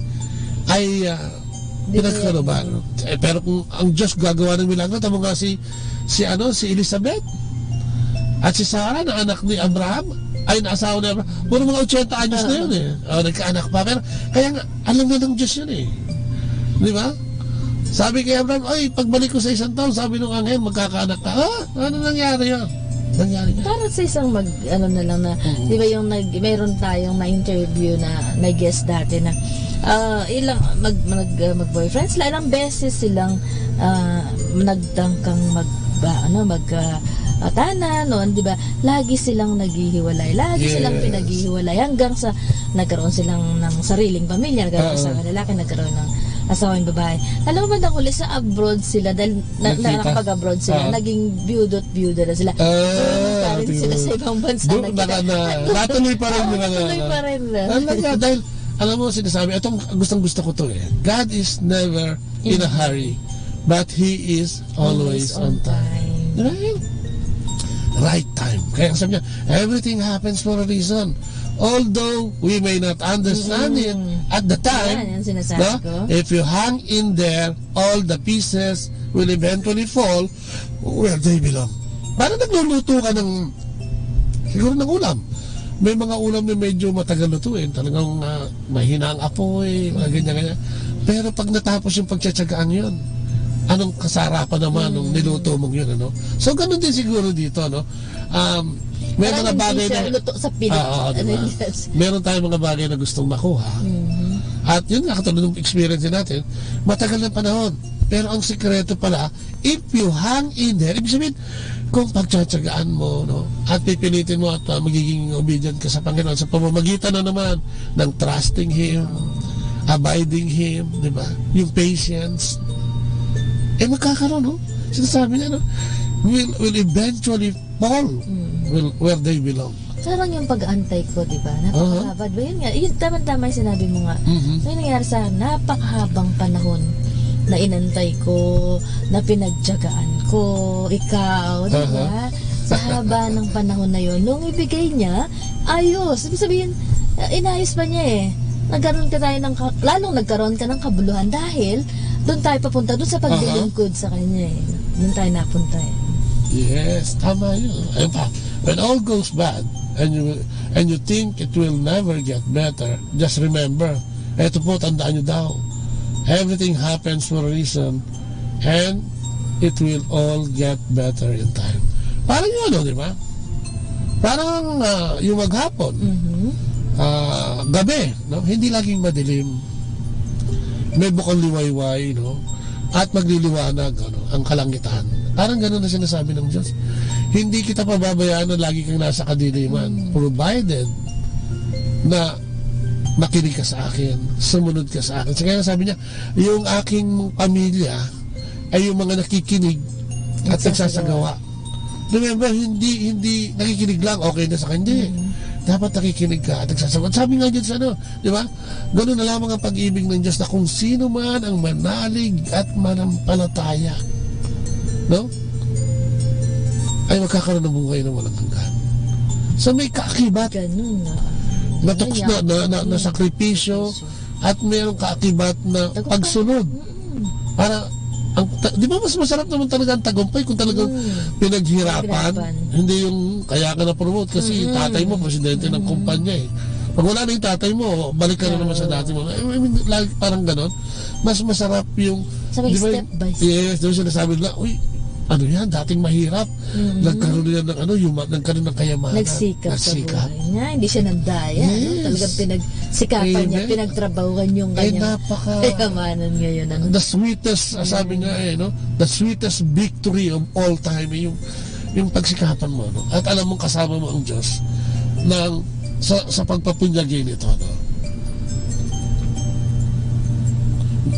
ay, ah, Hindi pinagkaroon. Eh, pero kung ang Diyos gagawa ng milagro, tamo nga si, si ano, si Elizabeth at si Sarah na anak ni Abraham, ay, na asawa ni Abraham, puro mga ochenta anyos na Oo. yun eh. Oh, nagkaanak pa. Pero, kaya nga, alam na ng Diyos yun eh. Di ba? Sabi kay Abraham, "Ay, pagbalik ko sa isang taon," sabi nung anghel, "magkakaanak ka." Ah, ano nangyari yun? Nangyari yun. Para sa isang mag-, ano na lang na, Mm. di ba yung nag-, meron tayong na-interview na, na guest dati na, ah, ilang, mag-, mag-, ah, mag-boyfriend sila, ilang beses silang, ah, nagtangkang mag-, ba, ano, mag, ah, ah, tanan, no, di ba? Lagi silang naghihiwalay, lagi silang Yes. pinaghihiwalay, hanggang sa nagkaroon silang ng sariling pamilya, nagkaroon Oo. sa lalaki, nagkaroon ng asawang babae. Alam mo ba, nang huli sa abroad sila, dahil na, Nakita. nakapag-abroad sila, Oo. naging biyudo't biyuda na sila. Ah, Doon pa rin sila tingnan. sa ibang bansa Doon, nagkita-, naka-, na, natuloy pa rin yung ano, Natuloy ano. pa rin na. Talaga, dahil, alam mo, sinasabi, itong gustong-gusto ko to eh. God is never in a Mm. hurry, but He is always Always on on time. time. Di ba yun? Right time. Kaya sabi niya, "Everything happens for a reason." Although we may not understand Mm. it at the time, Yan, yan sinasabi no? ko. If you hang in there, all the pieces will eventually fall where they belong. Parang nagluluto ka ng, siguro ng ulam. May mga ulam na medyo matagal lutuin, talagang, ah, mahina ang apoy, mga ganyan, ganyan. Pero pag natapos yung pagtsatsagaan yun, anong kasarapan naman nung Mm. niluto mong yun, ano? So, ganun din siguro dito, no? Um, may Parang mga hindi bagay siya na luto sa pilit. Ah, oo, di Ano ba? yun? Meron tayong mga bagay na gustong makuha. Mhm. At yun nga, katulad ng experience natin, matagal na panahon. Pero ang sikreto pala, if you hang in there, ibig sabihin, kung pagtsatsagaan mo, no, at pipilitin mo at, ah, magiging obedient ka sa Panginoon sa pamamagitan na naman ng trusting Him, abiding Him, di ba? Yung patience, eh, magkakaroon, no? Sinasabi niya, no? Will, will eventually fall Mm. will, where they belong. Parang yung pag-aantay ko, di ba? Aha. Napakahaba. Di ba yun nga? Yun, tama-tama yung sinabi mo nga. Mhm. May nangyari sa akin, napakahabang panahon na inantay ko, na pinagtyagaan ko, ikaw, di Aha. ba? Sa haba ng panahon na yun, nung ibigay niya, ayos. Ibig sabihin, ah, inayos pa niya eh. Nagkaroon ka tayo ng ka-, lalong nagkaroon ka ng kabuluhan dahil doon tayo papunta, doon sa Aha. paglilingkod sa kanya eh. Doon tayo napunta eh. Yes, tama yun. Ayun pa, when all goes bad and you, and you think it will never get better, just remember, eto po, tandaan nyo daw, everything happens for a reason and it will all get better in time. Parang yun, no, di ba? Parang, ah, yung maghapon, Mhm. ah, gabi, no? Hindi laging madilim. May bukal liwayway, no? At magliliwanag, ano, ang kalangitan. Parang ganun na sinasabi ng Diyos. Hindi kita pababayaan na lagi kang nasa kadiliman, Mm. provided na makinig ka sa akin, sumunod ka sa akin. So, kaya sabi niya, "Yung aking pamilya ay yung mga nakikinig at Nagsasagawa. nagsasagawa." Remember, hindi, hindi nakikinig lang, okay na sa kanya. Hindi. Mm. Dapat nakikinig ka at nagsasagawa. Sabi nga dyan sa ano, di ba? Ganun na lamang ang pag-ibig ng Diyos na kung sino man ang manalig at manampalataya, no? Ay magkakaroon ng buhay na walang hanggan. So may kaakibat Ganun na. na tukso, Kaya, na, na, na, na mm. sakripisyo, Sakripisyo. at mayroong kaakibat na Tagumpay. pagsunod. Mm. Para, ang, ta-, di ba mas masarap naman talaga ang tagumpay kung talagang Mm. pinaghirapan? Pinaghirapan. Hindi yung kaya ka na-promote kasi Mm. tatay mo presidente ng Mm. kumpanya eh. Pag wala na yung tatay mo, balik ka na Oo. naman sa dati mo. I mean, lagi parang ganon. Mas masarap yung, Sabi, di ba, step by step. Yes, di ba sinasabi nila, "Uy, ano yan, dating mahirap. Mm. Nagkaroon yan ng ano, yung ma-, nagkaroon ng kayamanan." Nagsikap sa Nagsikap. buhay niya. Hindi siya nandaya, no? Yes. Talagang pinagsikapan niya, Amen. pinagtrabahuan yung Eh, kanyang napaka-, kayamanan ngayon. Ang the sweetest, ah, sabi Mm. nga eh, no? The sweetest victory of all time, eh, yung, yung pagsikapan mo, no? At alam mong kasama mo ang Diyos ng, sa, sa pagpapunyagi nito, no?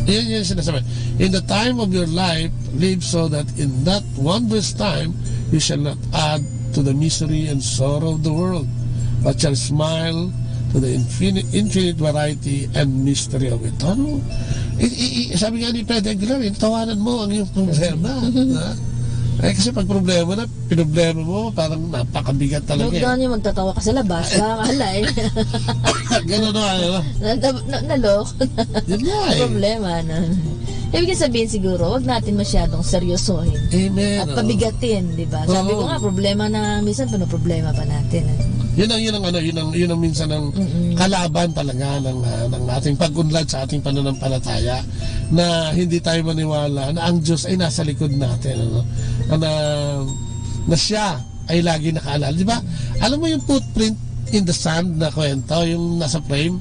Yan yung sinasabi. "In the time of your life, live so that in that wondrous time, you shall not add to the misery and sorrow of the world, but shall smile to the infinite, infinite variety and mystery of it." Ano? I, i, i, sabi nga ni Fred Aguilar, eh, tawanan mo ang iyong problema. Ha? Eh, kasi pag problema na, pinoblema mo, parang napakabigat talaga Huwag eh. daw niya magtatawa ka sa labas. Baka akala eh. Ganun, no, ano, no? Na, na, na, naloko na. Yun nga eh. Problema na. Ibig sabihin siguro, wag natin masyadong seryosohin Amen, at oo. pabigatin, di ba? Sabi ko Oo. nga, problema na minsan, pinoproblema pa natin, eh. Yun ang, yun ang ano, yun ang, yun ang minsan ang Mm-mm. kalaban talaga ng, ah, ng ating pag-unlad sa ating pananampalataya, na hindi tayo maniwala na ang Diyos ay nasa likod natin, ano? Na, na siya ay lagi nakaalala. Di ba? Alam mo yung footprint in the sand na kwento, yung nasa frame?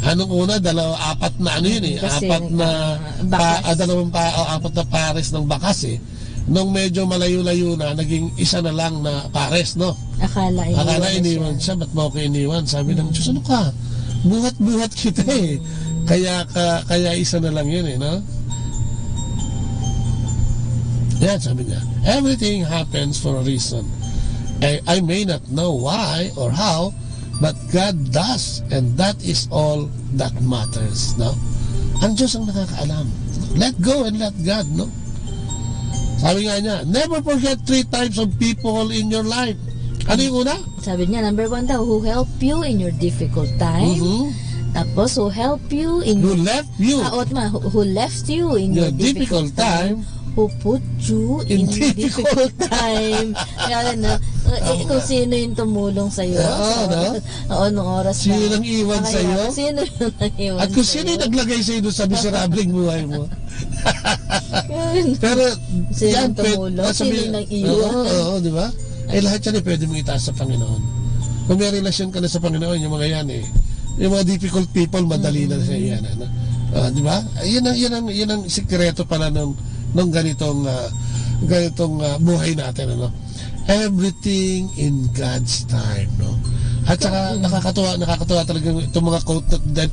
Anong una, dalawa, apat na ano yun eh. Kasi, Apat na, ah, pa-, bakas. ah, dalawang pa-, ah, apat na pares ng bakas eh. Nung medyo malayo-layo na, naging isa na lang na pares, no? Akala iniwan Akala na siya. iniwan siya, ba't mo ako iniwan? Sabi ng Mm. Diyos, "Ano ka? Buhat-buhat kita eh." Mm. Kaya ka, kaya isa na lang yun eh, no? Yan, sabi niya, "Everything happens for a reason. I, I may not know why or how, but God does, and that is all that matters," no? Ang Diyos ang nakakaalam. Let go and let God, no? Sabi nga niya, "Never forget three types of people in your life." Ano yung una? Sabi niya, number one daw, who help you in your difficult time. Mhm. Tapos, who help you in Who your left you. Ah, o, tama, who, who left you in Your your difficult difficult time. time. Who put you In in difficult difficult time. Kaya na, eh, Oo kung nga. sino yung tumulong sa'yo. Oo, Sa no? Oo, nung oras Sino na nang iwan sa'yo? Sino yung nang iwan At kung sino yung sa'yo? naglagay sa'yo doon sa miserableng buhay mo? Yun. Pero, Sino yan, yung pwed-, tumulong? nasa Sino mi-, yung nang iwan? Oo, oo, di ba? Eh, lahat yan eh, pwede mong itaas sa Panginoon. Kung may relasyon ka na sa Panginoon, yung mga yan eh. Yung mga difficult people, madali na sa Mm. yan, ano? Ah, di ba? Yan ang, yan ang, yan ang sikreto pala nung, nung ganitong, ah, ganitong, ah, buhay natin, ano? Everything in God's time, no? At saka, Mm. nakakatuwa, nakakatuwa talaga itong mga quote na, then,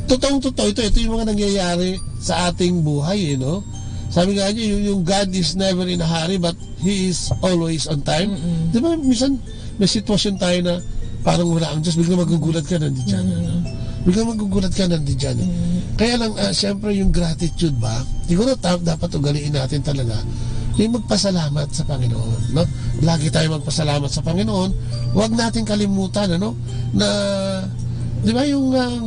totoong-totoo ito, ito yung mga nangyayari sa ating buhay, eh, no? Sabi nga niya, yung, yung God is never in a hurry, but He is always on time. Mm-mm. Di ba, minsan, may sitwasyon tayo na parang wala ang Diyos, biglang magugulat ka, nandiyan, Mm. ano? Biglang magugulat ka, nandiyan, eh. Mm. Kaya lang, ah, siyempre, yung gratitude ba, siguro ta-, dapat ugaliin natin talaga yung magpasalamat sa Panginoon, no? Lagi tayo magpasalamat sa Panginoon. Huwag natin kalimutan, ano, na, di ba, yung, ah,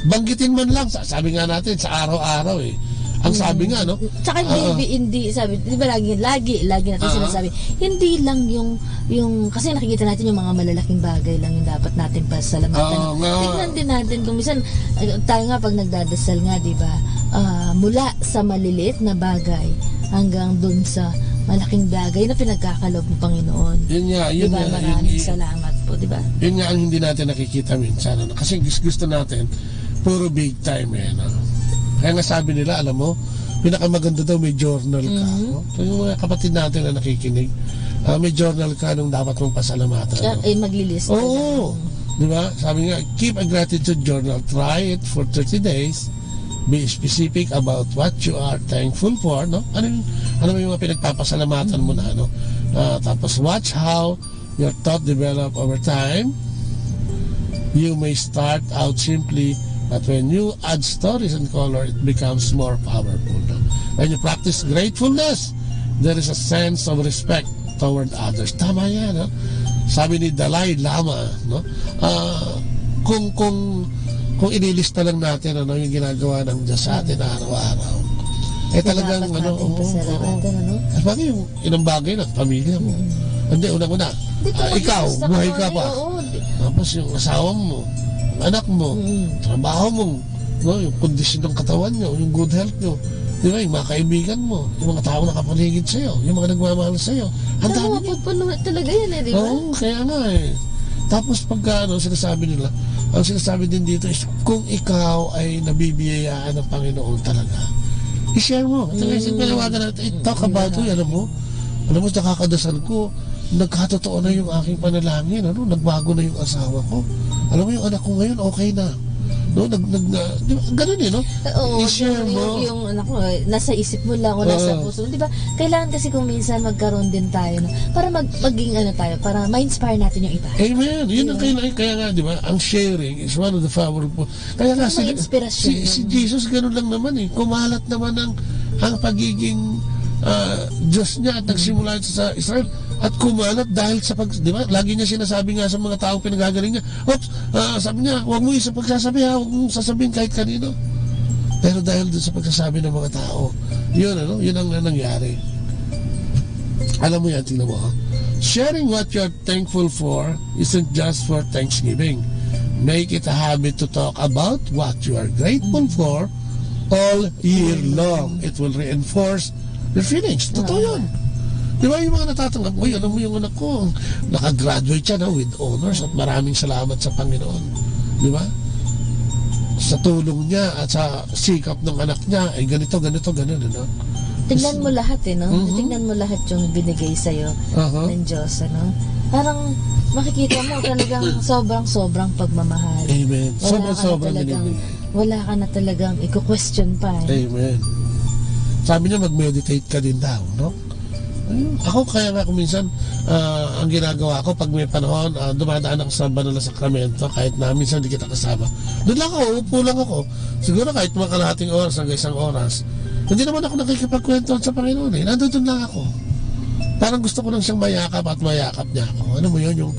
banggitin man lang, sa-, sabi nga natin, sa araw-araw, eh. Ang sabi Mm. nga, no? Tsaka hindi, Ah. hindi, hindi, sabi, di ba, lagi, lagi, lagi natin Ah. sinasabi, hindi lang yung, yung, kasi nakikita natin yung mga malalaking bagay lang yung dapat natin pasalamatan. Oo nga. Tignan din natin kung minsan, eh, tayo nga pag nagdadasal nga, di ba, ah, mula sa maliliit na bagay, hanggang dun sa malaking bagay na pinagkakaloob mo, Panginoon. Yun nga, yun Diba? nga, yun, Maraming yun, salamat po, diba? yun nga ang hindi natin nakikita minsan, ano? Kasi gus-, gusto natin, puro big time, eh, no? Kaya nga sabi nila, alam mo, pinakamaganda daw may journal ka, Mhm. no? So, yung mga kapatid natin na nakikinig, ah, may journal ka nung dapat mong pasalamatan, Ah, no? eh, maglilista Oo. ka. Di ba? Sabi nga, "Keep a gratitude journal. Try it for thirty days. Be specific about what you are thankful for," no? Ano yung, ano yung mga pinagpapasalamatan mo na, ano? Ah, tapos, watch how your thought develop over time. You may start out simply, but when you add stories and color, it becomes more powerful, no? When you practice gratefulness, there is a sense of respect toward others. Tama yan, no? Sabi ni Dalai Lama, no? Ah, kung, kung, kung ililista lang natin, ano, yung ginagawa ng Diyos sa atin araw-araw, eh, Kaya talagang, dapat ano, natin oo, pasalamatan, oo. ano? At bagay yung ilang bagay na, pamilya mo. Mm. Hindi, unang-una, Hindi, ah, pag ikaw, ililista ko buhay pa ka eh, pa. oo, di- Tapos yung asawa mo, anak mo, Mm. trabaho mo, no? Yung kondisyon ng katawan nyo, yung good health nyo. Di ba? Yung mga kaibigan mo, yung mga taong nakapaligid sa'yo, yung mga nagmamahal sa'yo. Ang Alam dami mo, niya. pagpuno talaga yan eh, di ba? Oo, kaya nga eh. Tapos pagka ano, sinasabi nila, ang sinasabi din dito is, kung ikaw ay nabibiyayaan ng Panginoon talaga, i-share mo. Ito nga yung Mm. panawagan natin, eh, talk about it, alam mo? Alam mo, nakakadasal ko, nagkatotoo na yung aking panalangin, ano? Nagbago na yung asawa ko. Alam mo, yung anak ko ngayon, okay na. No? Nag, nag, na, di ba? Ganun eh, no? Oo, I-share yung, mo. yung, yung anak mo, eh, nasa isip mo lang o nasa Oo. puso mo, di ba? Kailangan kasi kung minsan magkaroon din tayo, no? Para mag, maging ano tayo, para ma-inspire natin yung iba. Amen. Yun ang Amen. kailangan. Kaya nga, di ba? Ang sharing is one of the powerful. Kaya nga, May si, inspirasyon si, yun. si Jesus ganun lang naman eh. Kumalat naman ang, ang pagiging, ah, Diyos niya at nagsimula siya sa Israel. At kumalat dahil sa pag, di ba? Lagi niya sinasabi nga sa mga taong pinagagaling niya, "Oops, ah, sabi niya, huwag mo isa pagsasabi ha, huwag mong sasabihin kahit kanino." Pero dahil dun sa pagsasabi ng mga tao, yun, ano, yun ang nangyari. Alam mo yan, tingnan mo, ha? Sharing what you're thankful for isn't just for Thanksgiving. Make it a habit to talk about what you are grateful for all year long. It will reinforce your feelings. Totoo Oo. yun. Di ba, yung mga natatanggap mo, "Uy, alam mo yung anak ko, nakagraduate siya na with honors at maraming salamat sa Panginoon." Di ba? Sa tulong niya at sa sikap ng anak niya, ay ganito, ganito, ganun, ano? Tignan mo lahat eh, no? Mhm. Tignan mo lahat yung binigay sa'yo Aha. ng Diyos, ano? Parang makikita mo talagang sobrang-sobrang pagmamahal. Amen. Wala ka na Sobrang-sobrang talagang, binibigay. wala ka na talagang i-question pa eh. Amen. Sabi niya, mag-meditate ka din daw, no? Ayun. Ako, kaya nga kung minsan, ah, ang ginagawa ko, pag may panahon, ah, dumadaan ako sa banal na sakramento, kahit na minsan di kita kasama. Doon lang ako, upo lang ako. Siguro kahit mga kalahating oras hanggang isang oras. Hindi naman ako nakikipagkwentuhan sa Panginoon eh. Nandun lang ako. Parang gusto ko lang siyang mayakap at mayakap niya ako. Ano mo yun? Yung,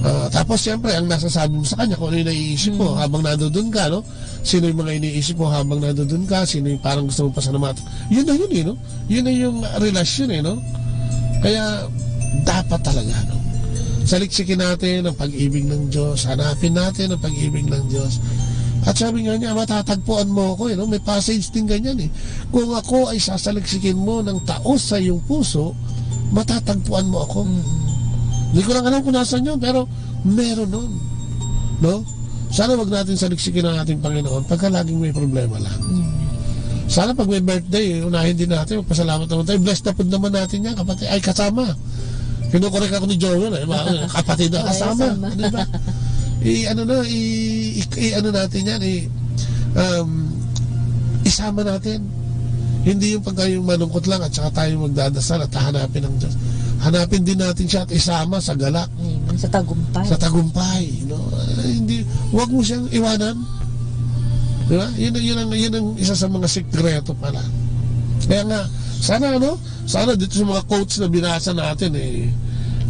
ah, tapos siyempre, ang nasasabi mo sa kanya, kung ano yung naiisip mo Mhm. habang nandun ka, no? Sino yung mga iniisip mo habang nandun ka? Sino yung parang gusto mong pasalamatan? Yun na yun eh, no? Yun na yung relasyon eh, no? Kaya dapat talaga, no? Saliksikin natin ang pag-ibig ng Diyos. Hanapin natin ang pag-ibig ng Diyos. At sabi nga niya, "Matatagpuan mo ako," eh, no? May passage din ganyan eh. "Kung ako ay sasaliksikin mo ng taos sa iyong puso, matatagpuan mo ako." Mm. Hindi ko lang alam kung nasaan yun, pero meron nun. No? Sana wag natin saliksikin ang ating Panginoon pagka laging may problema lang. Mm. Sana pag may birthday, unahin din natin, magpasalamat naman tayo. Blessed na food naman natin yan, kapatid. Ay, kasama. Kinukorek ako ni Joel, eh. Mga kapatid na Ay, kasama. kasama. Di ba? I-, ano na, i-, i-, i-, ano natin yan, i-, um, isama natin. Hindi yung pagka yung malungkot lang at saka tayo magdadasal at hahanapin ang Diyos. Hanapin din natin siya at isama sa galak. Amen. Sa tagumpay. Sa tagumpay, no? Ah, hindi, wag mo siyang iwanan. Di ba? Yun, yun ang, yun ang isa sa mga sikreto pala. Kaya nga, sana, ano, sana dito sa mga quotes na binasa natin, eh,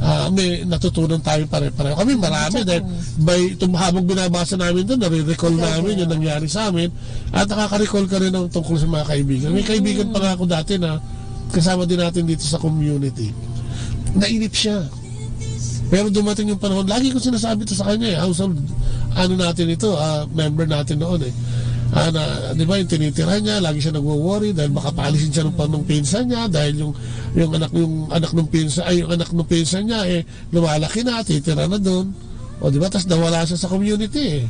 ah, may natutunan tayo pare-pareho. Kami marami Tsaka dahil by, itong habang binabasa namin doon, nare-recall Ikaw namin din. yung nangyari sa amin. At nakaka-recall ka rin ng tungkol sa mga kaibigan. May kaibigan pa nga ako dati na kasama din natin dito sa community. Nainip siya. Pero dumating yung panahon, lagi ko sinasabi to sa kanya eh, household, ano natin ito, ah, member natin noon eh. Ah, na, di ba, yung tinitira niya, lagi siya nagwo-worry dahil baka paalisin siya ng, ng pinsan niya, dahil yung, yung anak, yung anak ng pinsa-, ay, yung anak ng pinsan niya, eh, lumalaki na, titira na doon. O, di ba? Tas nawala siya sa community, eh.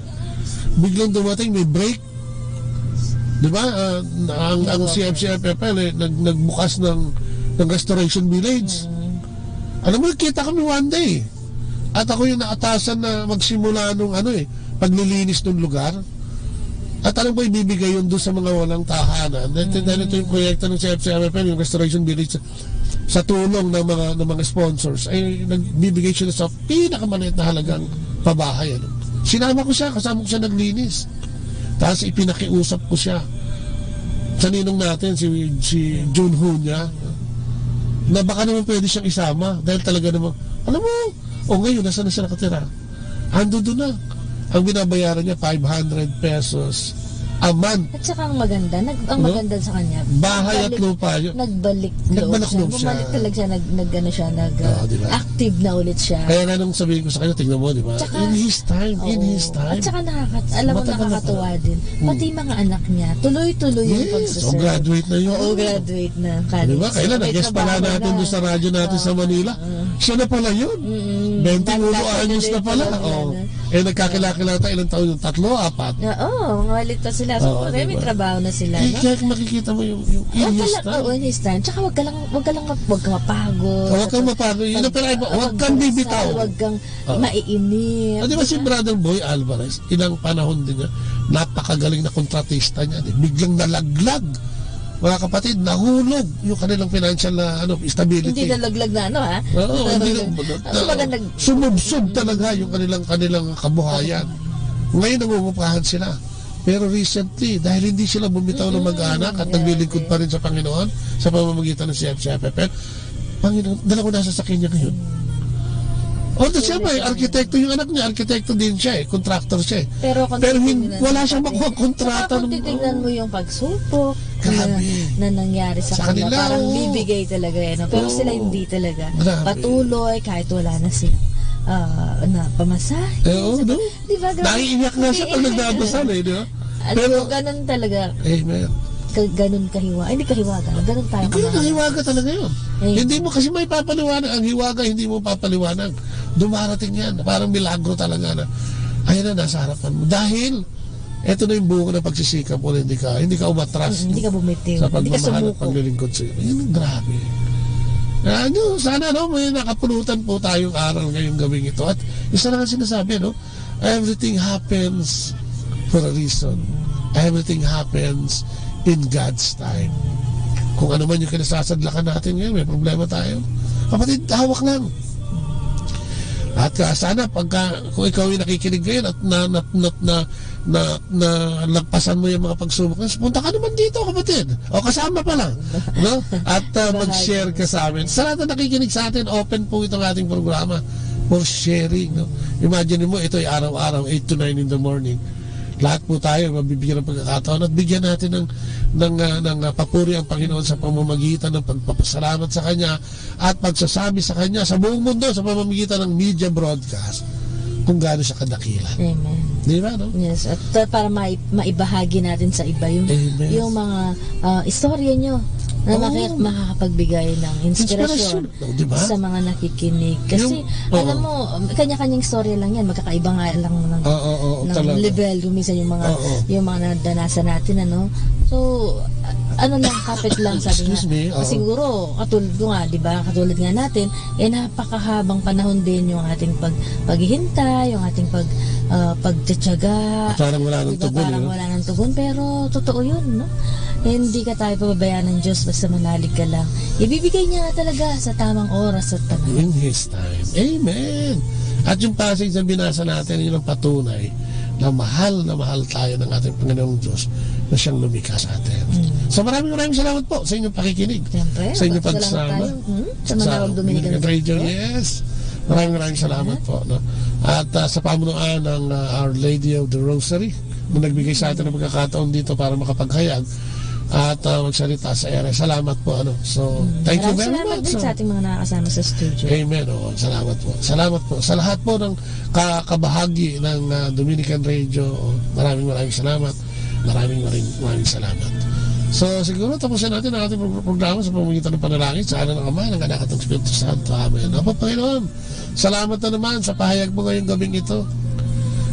Biglang dumating, may break. Di ba? Ah, ang, ang Oo. C F C F F L, eh, nag-, nagbukas ng, ng Restoration Village. Mm. Alam mo, kita kami one day. At ako yung naatasan na magsimula nung ano, eh, paglilinis ng lugar. At alam ko, ibibigay yun doon sa mga walang tahanan. Dahil, Mm. dahil ito yung proyekto ng C F C F F L, yung Restoration Village, sa tulong ng mga, ng mga sponsors, ay nagbibigay sila sa pinakamaliit na halagang pabahay, ano. Sinama ko siya, kasama ko siya naglinis. Tapos ipinakiusap ko siya sa ninong natin, si, si Junho niya, na baka naman pwede siyang isama dahil talaga namang, alam mo, o ngayon, nasa na siya nakatira? Ando doon na. Ang binabayaran niya, five hundred pesos a month. At saka ang maganda, nag-, ang No? maganda sa kanya, Bahay at nagbalik, lupa yun. nagbalik loob Nagbalik siya. loob siya. Bumalik talaga siya, nag-, nag-, ano siya, nag-, Oo, di ba? active na ulit siya. Kaya nga nung sabihin ko sa kanya, "Tingnan mo, di ba? Tsaka, In his time, in oo. his time." At saka nakakat-, alam mo, Matagal na nakakatuwa pala. din. Hmm. Pati mga anak niya, tuloy-tuloy yung Yes, pagsaserve. o graduate na yun. Oo, graduate na, Di ba? college. Kailan? May Nag-guest pala trabaho natin na. doon sa radyo natin sa Oo. Manila. Oo. Siya na pala yun. Mm-mm. Bente uno Bata anyos na na pala. pala, Oo. ano. Eh, nagkakilala tayo, ilang taon yun? Tatlo, apat? Oo, mga walita sila. So, Oo, okay, di may ba? trabaho na sila, Eh, no? kaya makikita mo yung, yung in Huwag ka his lang, time. oo, in his time. Tsaka huwag ka lang, huwag ka lang map-, huwag ka mapagod. Huwag kang mapagod. Yun ang Pag-, pinahiba-, huwag kang pag-, bibitaw. huwag kang Oo. maiinip. Ah, di ba si Di ba? Brother Boy Alvarez, ilang panahon din niya, napakagaling na kontratista niya, di? Biglang nalaglag. Mga kapatid, nahulog yung kanilang financial na, ano, stability. Hindi nalaglag na, ano, ha? Oo, hindi na, Kumbaga, nag- sumubsob talaga yung kanilang, kanilang kabuhayan. Ngayon, nangungupahan sila. Pero recently, dahil hindi sila bumitaw ng Mm-mm. mag-anak at Yeah, naglilingkod okay. pa rin sa Panginoon sa pamamagitan ng C F C F F L, Panginoon, dala ko nasa sakyan niya ngayon. Although siya may arkitekto, yung anak niya, arkitekto din siya eh, contractor siya eh. Pero kung Pero hin-, titingnan wala mo siyang pati, makuha kontrata tsaka kung nung titingnan mo yung pagsubok Grabe. na, na nangyari sa Sa kanya, kanila, parang oo. bibigay talaga eh, no? Pero Oo. sila hindi talaga. Grabe. Patuloy, kahit wala na sila, ah, na pamasahe. Eh, oo, Sa no? Di ba, grabe? Naiiyak nga siya pag Naiiyak. nagdadasal eh, di ba? Alam Pero mo, ganun talaga. Amen. Ka-, ganun kahiwa-, hindi kahiwaga, ganun tayo Ganun kamahal. ang hiwaga talaga yun. Amen. Hindi mo kasi maipapaliwanag ang hiwaga, hindi mo papaliwanag. Dumarating yan. Parang milagro talaga na, ayan na, nasa harapan mo. Dahil, eto na yung bunga ng pagsisikap mo na hindi ka, hindi ka umatras, Mm, hindi no? ka bumitiw. Sa Hindi ka pagmamahal at sumuko. paglilingkod sa iyo. Yun ang grabe. Ah, ano, sana, no, may nakapulutan po tayong aral ngayong gabing ito. At isa lang ang sinasabi, no? Everything happens for a reason. Everything happens in God's time. Kung ano man yung kinasasadlakan natin ngayon, may problema tayo. Kapatid, hawak lang. At, ah, sana pagka, kung ikaw yung nakikinig ngayon at na, na, na, na, na, nalagpasan mo yung mga pagsubok, punta ka naman dito, kapatid. O kasama pa lang, no? At, ah, Bahagi. mag-share ka sa amin. Sa lahat na nakikinig sa atin, open po itong ating programa for sharing, no? Imagine mo, ito ay araw-araw, eight to nine in the morning. Lahat po tayo mabibigyan ng pagkakataon at bigyan natin ng, ng, ah, ng, ah, papuri ang Panginoon sa pamamagitan ng pagpapasalamat sa Kanya at pagsasabi sa Kanya sa buong mundo sa pamamagitan ng media broadcast kung gaano siya kadakila. Amen. Di ba, no? Yes, at, uh, para mai-, maibahagi natin sa iba yung, Amen. yung mga, uh, istorya nyo na Oo. maki-, makakapagbigay ng inspirasyon Inspirasyon. Oh, di ba? sa mga nakikinig. Kasi, Yung, oo. alam mo, kanya-kanyang istorya lang yan. Magkakaiba nga lang ng, Oo, oo, ng talaga. level. Kung minsan yung mga, Oo. yung mga nadanasan natin, ano. So, a-, ano lang, kapit lang, sabi Excuse nga. me, oo. Siguro, katulad ko nga, di ba? Katulad nga natin, eh, napakahabang panahon din yung ating pag-, paghihintay, yung ating pag-, ah, pagtsatsaga. Parang wala nang Di ba? tugon, eh, Parang no? wala nang tugon, pero totoo yun, no? Hindi ka tayo pababayaan ng Diyos, basta manalig ka lang. Ibibigay niya nga talaga sa tamang oras at panahon. In His time. Amen. At yung passage na binasa natin, yun ang patunay na mahal na mahal tayo ng ating Panginoong Diyos na siyang lumikha sa atin. Mm. So, maraming, maraming salamat po sa inyong pakikinig, Siyempre, sa inyong salamat pagsama tayo. Mm, sa sa Manawag Dominican Dominican Radio, Radio. yes. Maraming, maraming salamat Salamat. po, no? At, ah, sa pamunuan ng, ah, Our Lady of the Rosary, na nagbigay sa atin ng pagkakataon dito para makapaghayag at, ah, magsalita sa ere. Salamat po, ano. So, Mm, thank you maraming very salamat much. din So, sa ating mga nakakasama sa studio. Amen. Oo, salamat po. Salamat po. Sa lahat po ng ka-, kabahagi ng, ah, Dominican Radio, maraming, maraming salamat. Maraming, maraming, maraming salamat. So, siguro tapusin natin ang ating pro-, programa sa pamamagitan ng panalangin sa ngalan ng Ama, ng Anak, at ng Espiritu Santo. Amen. Apo, Panginoon, salamat na naman sa pahayag mo ngayong gabing ito.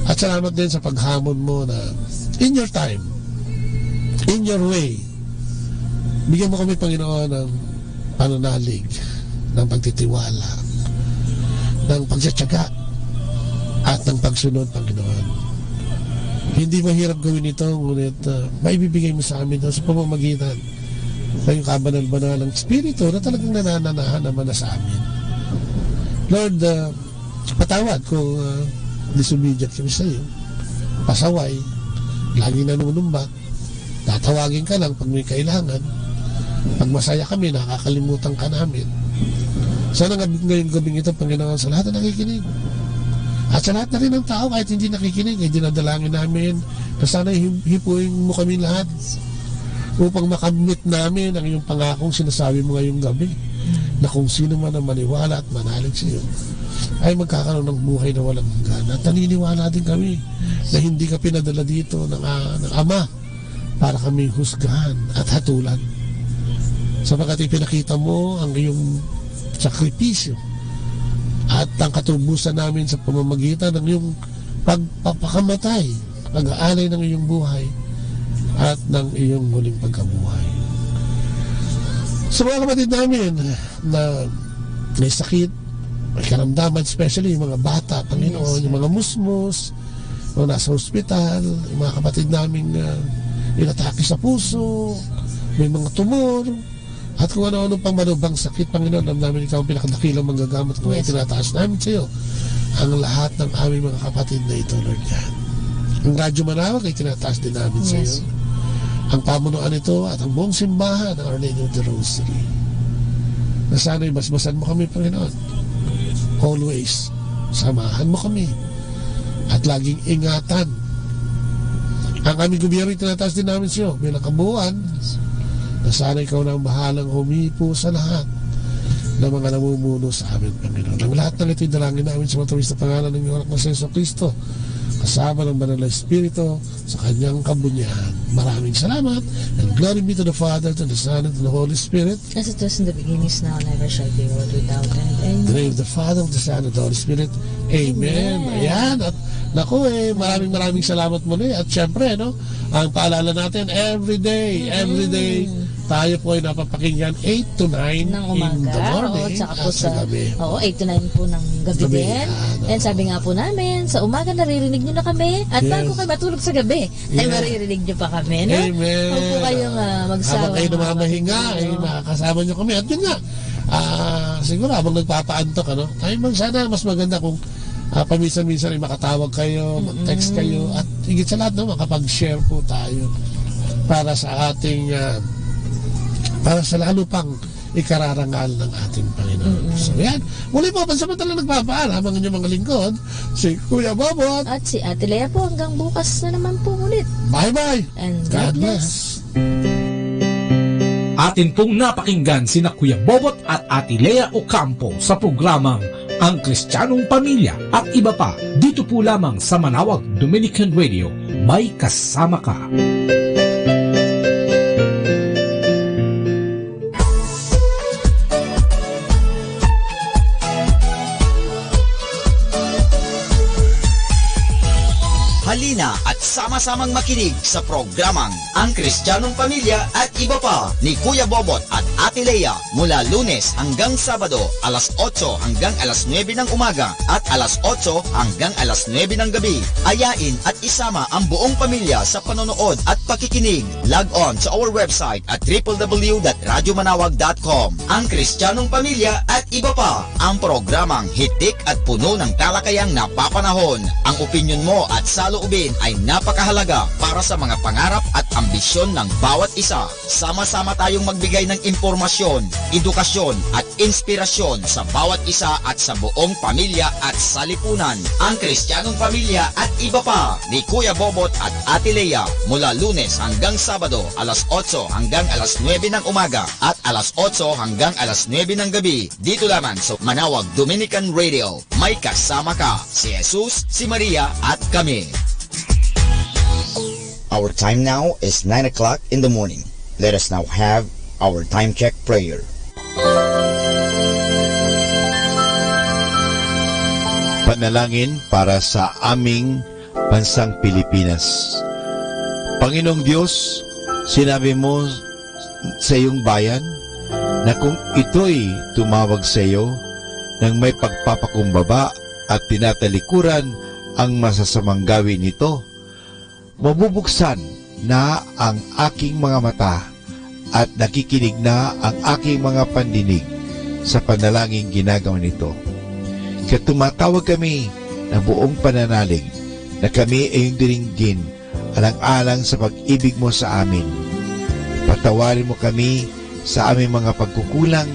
At salamat din sa paghamon mo na in your time, in your way, bigyan mo kami, Panginoon, ng pananalig, ng pagtitiwala, ng pagtsatsaga, at ng pagsunod, Panginoon. Hindi mahirap gawin ito, ngunit, ah, maibibigay mo sa amin ito sa pamamagitan ng iyong kabanal-banalang Espiritu na talagang nanananahan naman na sa amin. Lord, ah, patawad kung, ah, disobedient kami sa iyo. Pasaway, laging nanunumbat, tatawagin ka lang pag may kailangan. Pag masaya kami, nakakalimutan ka namin. Sana nga ngayong gabing ito, Panginoon, sa lahat na nakikinig. At sa lahat na rin ng tao, kahit hindi nakikinig, ay dinadalangin namin na sana hi-, hipuin mo kami lahat upang makamit namin ang iyong pangakong sinasabi mo ngayong gabi, na kung sino man ang maniwala at manalig sa iyo, ay magkakaroon ng buhay na walang hanggan. At naniniwala din kami na hindi ka pinadala dito ng, ah, ng Ama para kami husgahan at hatulan. Sapagkat ipinakita mo ang iyong sakripisyo at ang katubusan namin sa pamamagitan ng iyong pagpapakamatay, pag-aalay ng iyong buhay, at ng iyong muling pagkabuhay. Sa mga kapatid namin na may sakit, may karamdaman, especially yung mga bata, Panginoon, Yes, yung mga musmos, o nasa ospital, yung mga kapatid naming, ah, inatake sa puso, may mga tumor, at kung ano-ano pang manubang sakit, Panginoon, alam namin ikaw ang pinakadakilang manggagamot, kaya Yes. itinataas namin sa iyo ang lahat ng aming mga kapatid na ito, Lord God. Ang Radyo Manawag ay itinataas din namin sa iyo. Yes. Ang pamunuan nito at ang buong simbahan ng Our Lady of the Rosary. Na sana'y basbasan mo kami, Panginoon. Always, samahan mo kami. At laging ingatan ang aming gobyerno, itinataas din namin sa iyo bilang kabuuan, na sana ikaw na ang bahalang humipo sa lahat ng mga namumuno sa amin, Panginoon. Ang lahat ng ito'y dalangin namin sa matamis na pangalan ng iyong anak na si Jesu Cristo, kasama ng Banal na Espiritu, sa kanyang kabunyahan. Maraming salamat, and glory be to the Father, to the Son, and to the Holy Spirit. As it was in the beginning, is now, and ever shall be, world without end. Amen. In the name of the Father, of the Son, and the Holy Spirit. Amen. Amen. Ayan. At naku eh, maraming maraming salamat muli. At syempre, no, ang paalala natin, every day, Mm-mm. every day, tayo po ay napapakinggan eight to nine Ng in the umaga, morning oo, tsaka po at sa sa, gabi. oo, eight to nine po ng gabi Gabi, din. ah, And oo. sabi nga po namin, sa umaga naririnig nyo na kami. At Yes. bago kayo matulog sa gabi, ay Yeah. maririnig nyo pa kami, no? Amen. Huwag po kayong, ah, magsawa, Habang kayo mga namamahinga, kapatid, ay no? makakasama nyo kami. At yun nga, ah, siguro habang nagpapaantok, ano, tayo man sana mas maganda kung, ah, paminsan-minsan ay makatawag kayo, mag-text Mm-mm. kayo, at higit sa lahat, no, makapag-share po tayo para sa ating, ah, para sa lalo pang ikararangal ng ating Panginoon. Mm-mm. So, yan. Muli po, pansamantala nagpapaalam ang inyong mga lingkod, si Kuya Bobot. At si Ate Lea po, hanggang bukas na naman po ulit. Bye-bye. And God God bless. bless. Atin pong napakinggan sina Kuya Bobot at Ate Lea Ocampo sa programang Ang Kristiyanong Pamilya at Iba Pa, dito po lamang sa Manawag Dominican Radio, may kasama ka. Halina at sama-samang makinig sa programang Ang Kristiyanong Pamilya at Iba Pa ni Kuya Bobot at Ate Lea mula Lunes hanggang Sabado, alas otso hanggang alas nuebe ng umaga at alas otso hanggang alas nuebe ng gabi. Ayain at isama ang buong pamilya sa panonood at pakikinig. Log on sa our website at triple W dot radyo manawag dot com. Ang Kristiyanong Pamilya at Iba Pa, ang programang hitik at puno ng talakayang napapanahon. Ang opinyon mo at saloobin ay napakahalaga para sa mga pangarap at ambisyon ng bawat isa. Sama-sama tayong magbigay ng impormasyon, edukasyon, at inspirasyon sa bawat isa at sa buong pamilya at salipunan. Ang Kristiyanong Pamilya at Iba Pa ni Kuya Bobot at Ate Lea, mula Lunes hanggang Sabado, alas otso hanggang alas nuebe ng umaga at alas otso hanggang alas nuebe ng gabi, dito lamang sa Manawag Dominican Radio. May kasama ka, si Jesus, si Maria, at kami. Our time now is nine o'clock in the morning. Let us now have our time check prayer. Panalangin para sa aming bansang Pilipinas. Panginoong Diyos, sinabi mo sa iyong bayan na kung ito'y tumawag sa iyo nang may pagpapakumbaba at tinatalikuran ang masasamang gawi nito, mabubuksan na ang aking mga mata at nakikinig na ang aking mga pandinig sa panalangin ginagawa nito. Kaya tumatawag kami na buong pananalig na kami ay iyong diringgin alang-alang sa pag-ibig mo sa amin. Patawarin mo kami sa aming mga pagkukulang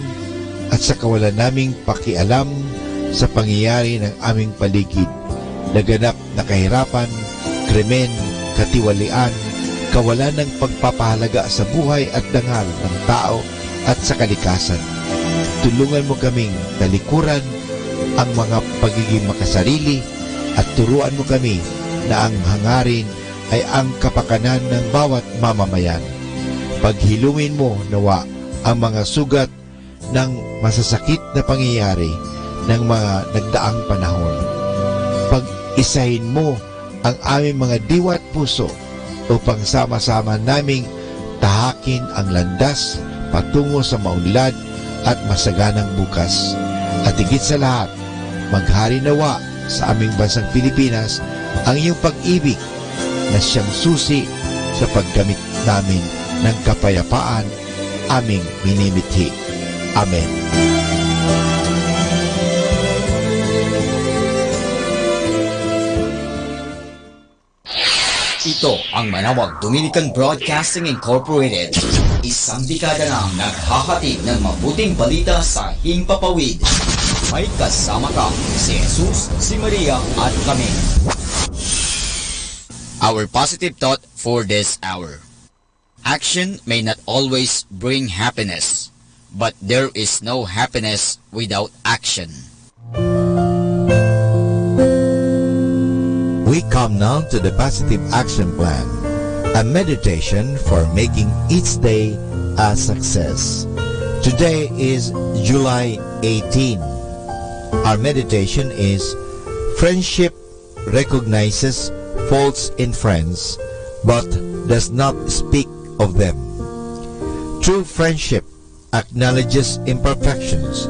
at sa kawalan naming pakialam sa pangyayari ng aming paligid. Naganap na kahirapan, krimen, katiwalian, kawalan ng pagpapahalaga sa buhay at dangal ng tao at sa kalikasan. Tulungan mo kaming talikuran ang mga pagiging makasarili at turuan mo kami na ang hangarin ay ang kapakanan ng bawat mamamayan. Paghilumin mo nawa ang mga sugat ng masasakit na pangyayari ng mga nagdaang panahon. Pag-isahin mo ang aming mga diwa at puso upang sama-sama naming tahakin ang landas patungo sa maunlad at masaganang bukas. At higit sa lahat, maghari nawa sa aming bansang Pilipinas ang iyong pag-ibig na siyang susi sa pagkamit namin ng kapayapaan aming minimithi. Amen. Ito ang Manawag Dominican Broadcasting Incorporated. Isang dekada nang naghahatid ng mabuting balita sa himpapawid. May kasama ka, si Jesus, si Maria, at kami. Our positive thought for this hour. Action may not always bring happiness, but there is no happiness without action. We come now to the Positive Action Plan, a meditation for making each day a success. Today is July eighteen. Our meditation is Friendship recognizes faults in friends, but does not speak of them. True friendship acknowledges imperfections,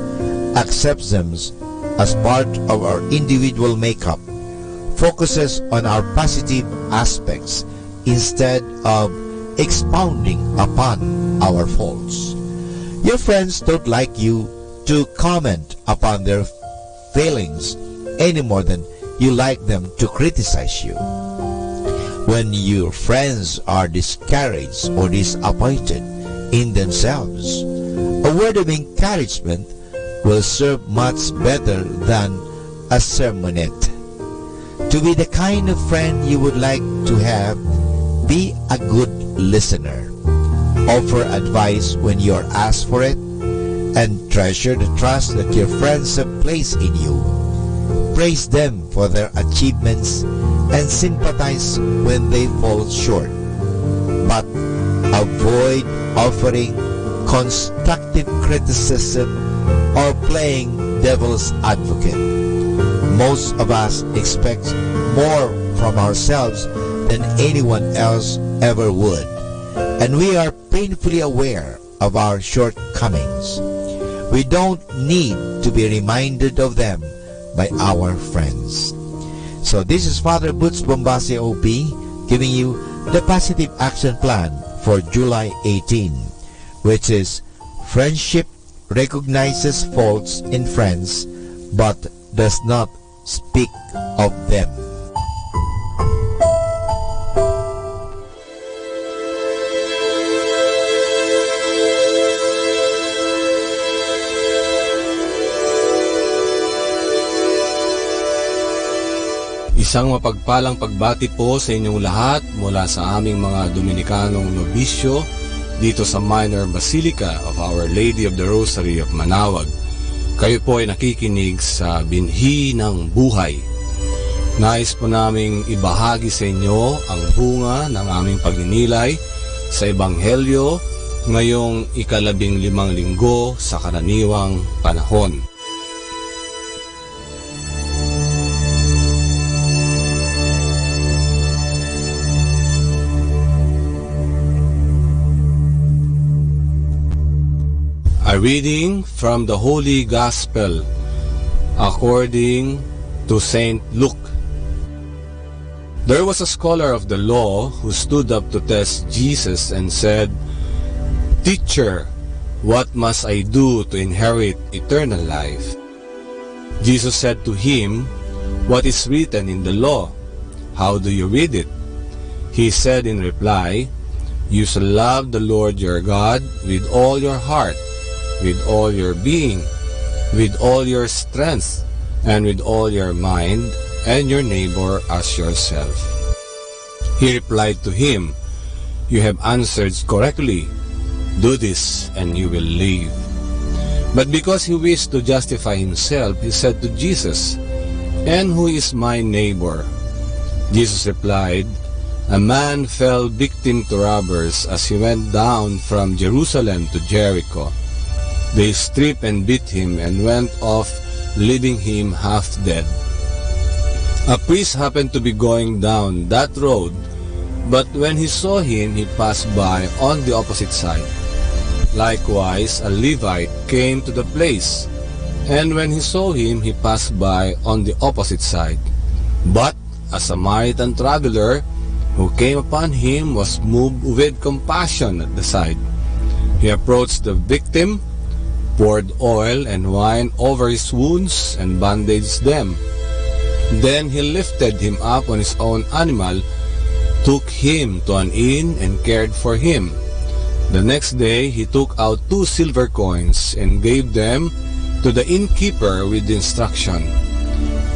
accepts them as part of our individual makeup, focuses on our positive aspects instead of expounding upon our faults. Your friends don't like you to comment upon their failings any more than you like them to criticize you. When your friends are discouraged or disappointed in themselves, a word of encouragement will serve much better than a sermonette. To be the kind of friend you would like to have, be a good listener. Offer advice when you are asked for it, and treasure the trust that your friends have placed in you. Praise them for their achievements and sympathize when they fall short. But avoid offering constructive criticism or playing devil's advocate. Most of us expect more from ourselves than anyone else ever would, and we are painfully aware of our shortcomings. We don't need to be reminded of them by our friends. So this is Father Boots Bombase O P giving you the positive action plan for July eighteen, which is friendship recognizes faults in friends but does not speak of them. Isang mapagpalang pagbati po sa inyong lahat mula sa aming mga Dominikanong nobisyo dito sa Minor Basilica of Our Lady of the Rosary of Manaoag. Kayo po ay nakikinig sa Binhi ng Buhay. Nais po naming ibahagi sa inyo ang bunga ng aming pagninilay sa Ebanghelyo ngayong ikalabing limang linggo sa karaniwang panahon. A reading from the Holy Gospel according to Saint Luke. There was a scholar of the law who stood up to test Jesus and said, "Teacher, what must I do to inherit eternal life?" Jesus said to him, "What is written in the law? How do you read it?" He said in reply, "You shall love the Lord your God with all your heart, with all your being, with all your strength, and with all your mind, and your neighbor as yourself." He replied to him, "You have answered correctly. Do this and you will live." But because he wished to justify himself, he said to Jesus, "And who is my neighbor?" Jesus replied, "A man fell victim to robbers as he went down from Jerusalem to Jericho. They stripped and beat him and went off, leaving him half dead. A priest happened to be going down that road, but when he saw him, he passed by on the opposite side. Likewise, a Levite came to the place, and when he saw him, he passed by on the opposite side. But a Samaritan traveler who came upon him was moved with compassion at the sight. He approached the victim, poured oil and wine over his wounds, and bandaged them. Then he lifted him up on his own animal, took him to an inn, and cared for him. The next day he took out two silver coins and gave them to the innkeeper with the instruction,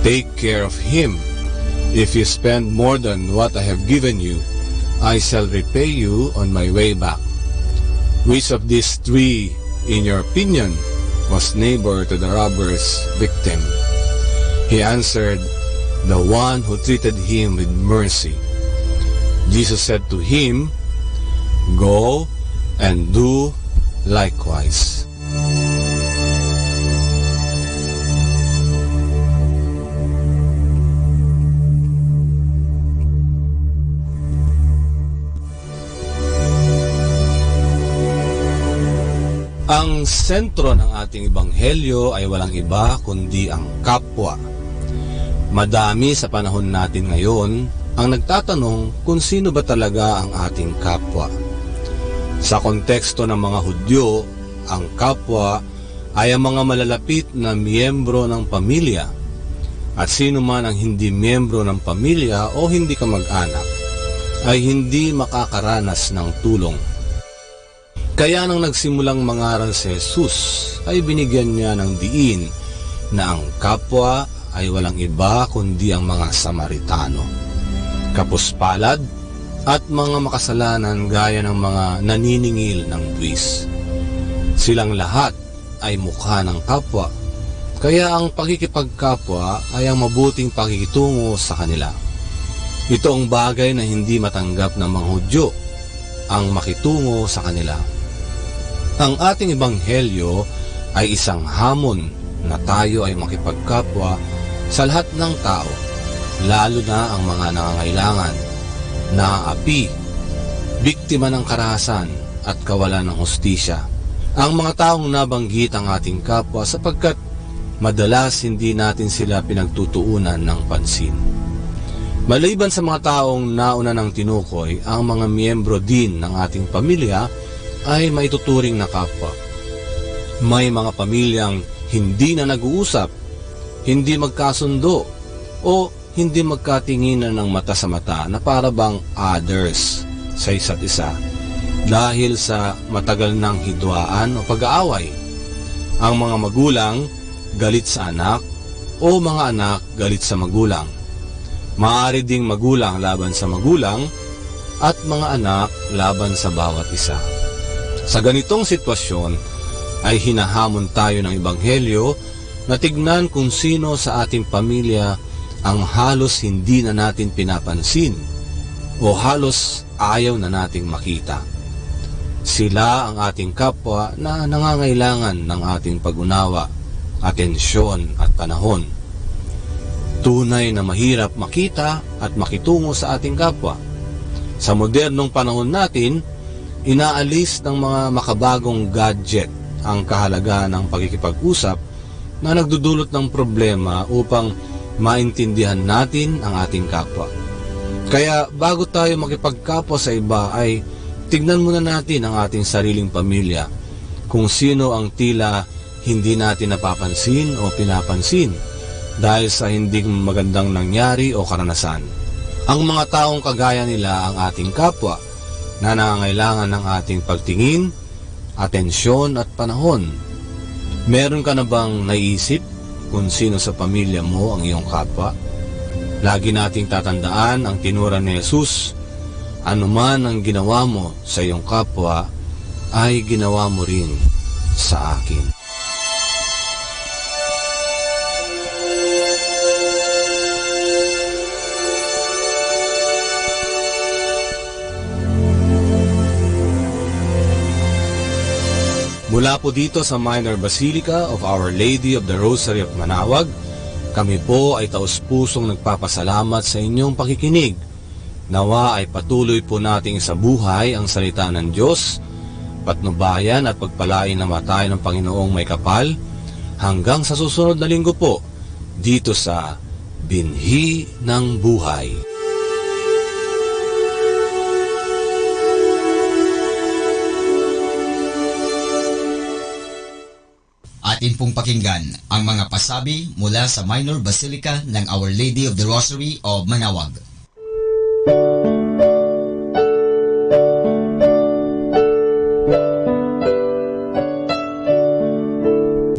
'Take care of him. If you spend more than what I have given you, I shall repay you on my way back.' Which of these three, in your opinion, was neighbor to the robber's victim?" He answered, "The one who treated him with mercy." Jesus said to him, "Go and do likewise." Ang sentro ng ating ebanghelyo ay walang iba kundi ang kapwa. Madami sa panahon natin ngayon ang nagtatanong kung sino ba talaga ang ating kapwa. Sa konteksto ng mga Hudyo, ang kapwa ay ang mga malalapit na miyembro ng pamilya, at sino man ang hindi miyembro ng pamilya o hindi kamag-anak ay hindi makakaranas ng tulong. Kaya nang nagsimulang mangaral si Jesus, ay binigyan niya ng diin na ang kapwa ay walang iba kundi ang mga Samaritano, kapuspalad, at mga makasalanan gaya ng mga naniningil ng buwis. Silang lahat ay mukha ng kapwa, kaya ang pakikipagkapwa ay ang mabuting pakikitungo sa kanila. Ito ang bagay na hindi matanggap ng mga Hudyo, ang makitungo sa kanila. Ang ating ebanghelyo ay isang hamon na tayo ay makipagkapwa sa lahat ng tao, lalo na ang mga nangangailangan, naaapi, biktima ng karahasan, at kawalan ng hustisya. Ang mga taong nabanggit ang ating kapwa sapagkat madalas hindi natin sila pinagtutuunan ng pansin. Maliban sa mga taong nauna nang tinukoy, ang mga miyembro din ng ating pamilya ay maituturing na kapwa. May mga pamilyang hindi na nag-uusap, hindi magkasundo, o hindi magkatinginan ng mata sa mata na para bang others sa isa't isa dahil sa matagal nang hidwaan o pag-aaway. Ang mga magulang galit sa anak o mga anak galit sa magulang. Maari ding magulang laban sa magulang at mga anak laban sa bawat isa. Sa ganitong sitwasyon ay hinahamon tayo ng Ebanghelyo na tignan kung sino sa ating pamilya ang halos hindi na natin pinapansin o halos ayaw na nating makita. Sila ang ating kapwa na nangangailangan ng ating pag-unawa, atensyon, at panahon. Tunay na mahirap makita at makitungo sa ating kapwa. Sa modernong panahon natin, inaalis ng mga makabagong gadget ang kahalagahan ng pakikipag-usap na nagdudulot ng problema upang maintindihan natin ang ating kapwa. Kaya bago tayo makipagkapwa sa iba ay tignan muna natin ang ating sariling pamilya, kung sino ang tila hindi natin napapansin o pinapansin dahil sa hindi magandang nangyari o karanasan. Ang mga taong kagaya nila ang ating kapwa na nangangailangan ng ating pagtingin, atensyon at panahon. Meron ka na bang naiisip kung sino sa pamilya mo ang iyong kapwa? Lagi nating tatandaan ang tinura ni Jesus, "Anoman ang ginawa mo sa iyong kapwa, ay ginawa mo rin sa akin." Mula po dito sa Minor Basilica of Our Lady of the Rosary of Manaoag, kami po ay taus-pusong nagpapasalamat sa inyong pakikinig. Nawa ay patuloy po nating isabuhay ang salita ng Diyos, patnubayan at pagpalain na tayo ng Panginoong may kapal. Hanggang sa susunod na linggo po, dito sa Binhi ng Buhay. Atin pong pakinggan ang mga pasabi mula sa Minor Basilica ng Our Lady of the Rosary of Manaoag.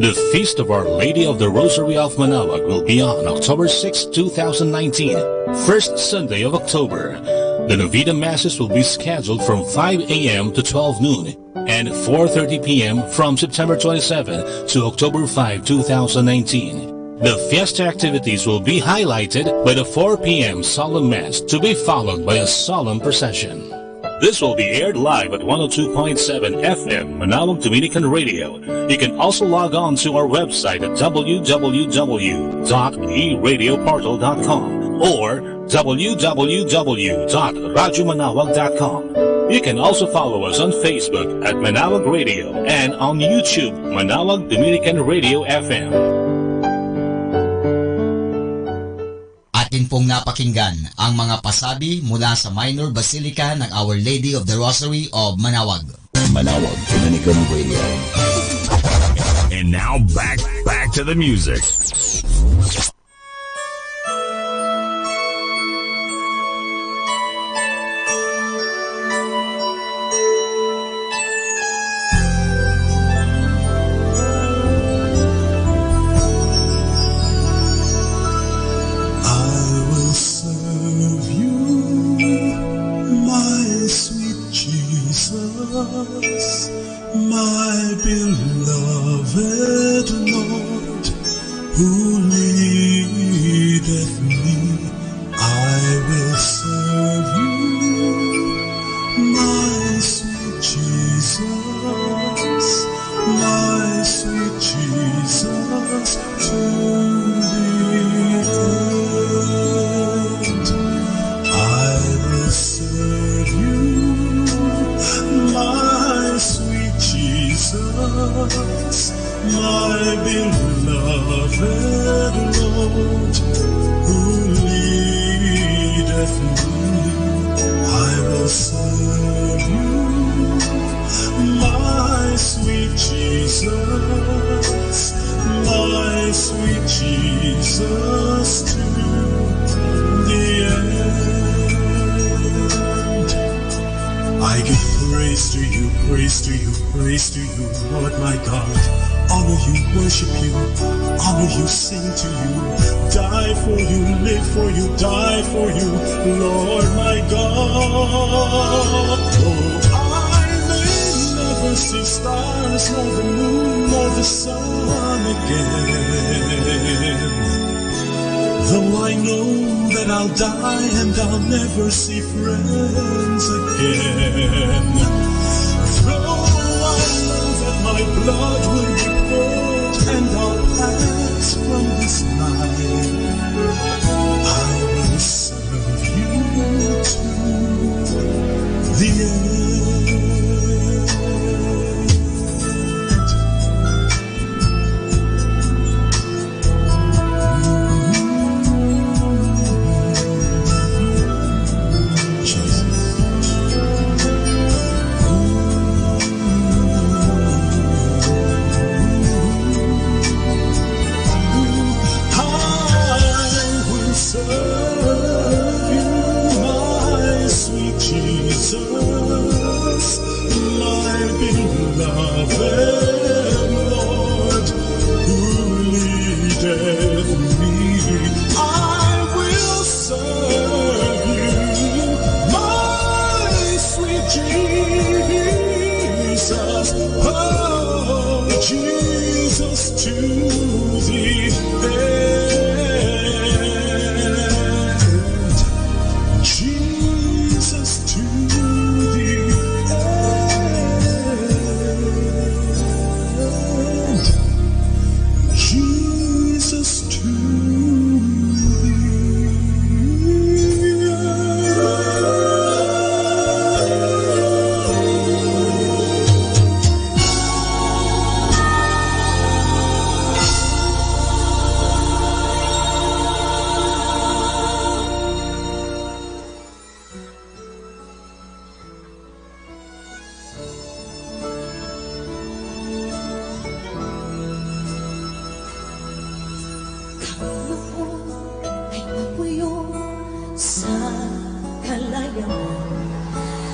The Feast of Our Lady of the Rosary of Manaoag will be on October sixth, two thousand nineteen, first Sunday of October. The Novena Masses will be scheduled from five a m to twelve noon and four thirty p m from September twenty-seven to October five, two thousand nineteen. The fiesta activities will be highlighted by the four p m solemn mass, to be followed by a solemn procession. This will be aired live at one oh two point seven F M Manaoag Dominican Radio. You can also log on to our website at w w w dot e radio portal dot com or w w w dot radyo manaoag dot com. You can also follow us on Facebook at Manaoag Radio and on YouTube, Manaoag Dominican Radio F M. Atin pong napakinggan ang mga pasabi mula sa Minor Basilica ng Our Lady of the Rosary of Manaoag. Manaoag Dominican Radio. And now back, back to the music. I will serve you, my sweet Jesus, my beloved Lord, who leadeth me. I will serve you, my sweet Jesus, my sweet Jesus, to the end. I will serve you, my sweet Jesus, my beloved Lord, who leadeth me. I will serve you, my sweet Jesus, my sweet Jesus, to the end. I give praise to you, praise to you, praise to you, Lord my God. Honor you, worship you, honor you, sing to you. Die for you, live for you, die for you, Lord my God. Oh, I may never see stars, nor the moon, nor the sun again. Though I know that I'll die and I'll never see friends again, though I know that my blood will be poured and I'll pass from this life, I will serve you to the end. I will serve you, my sweet Jesus, my beloved Lord, who leadeth me. I will serve you, my sweet Jesus, oh Jesus, to the end. Jesus, to the end. Jesus, to the end. Ay napuyo sa kalayawan,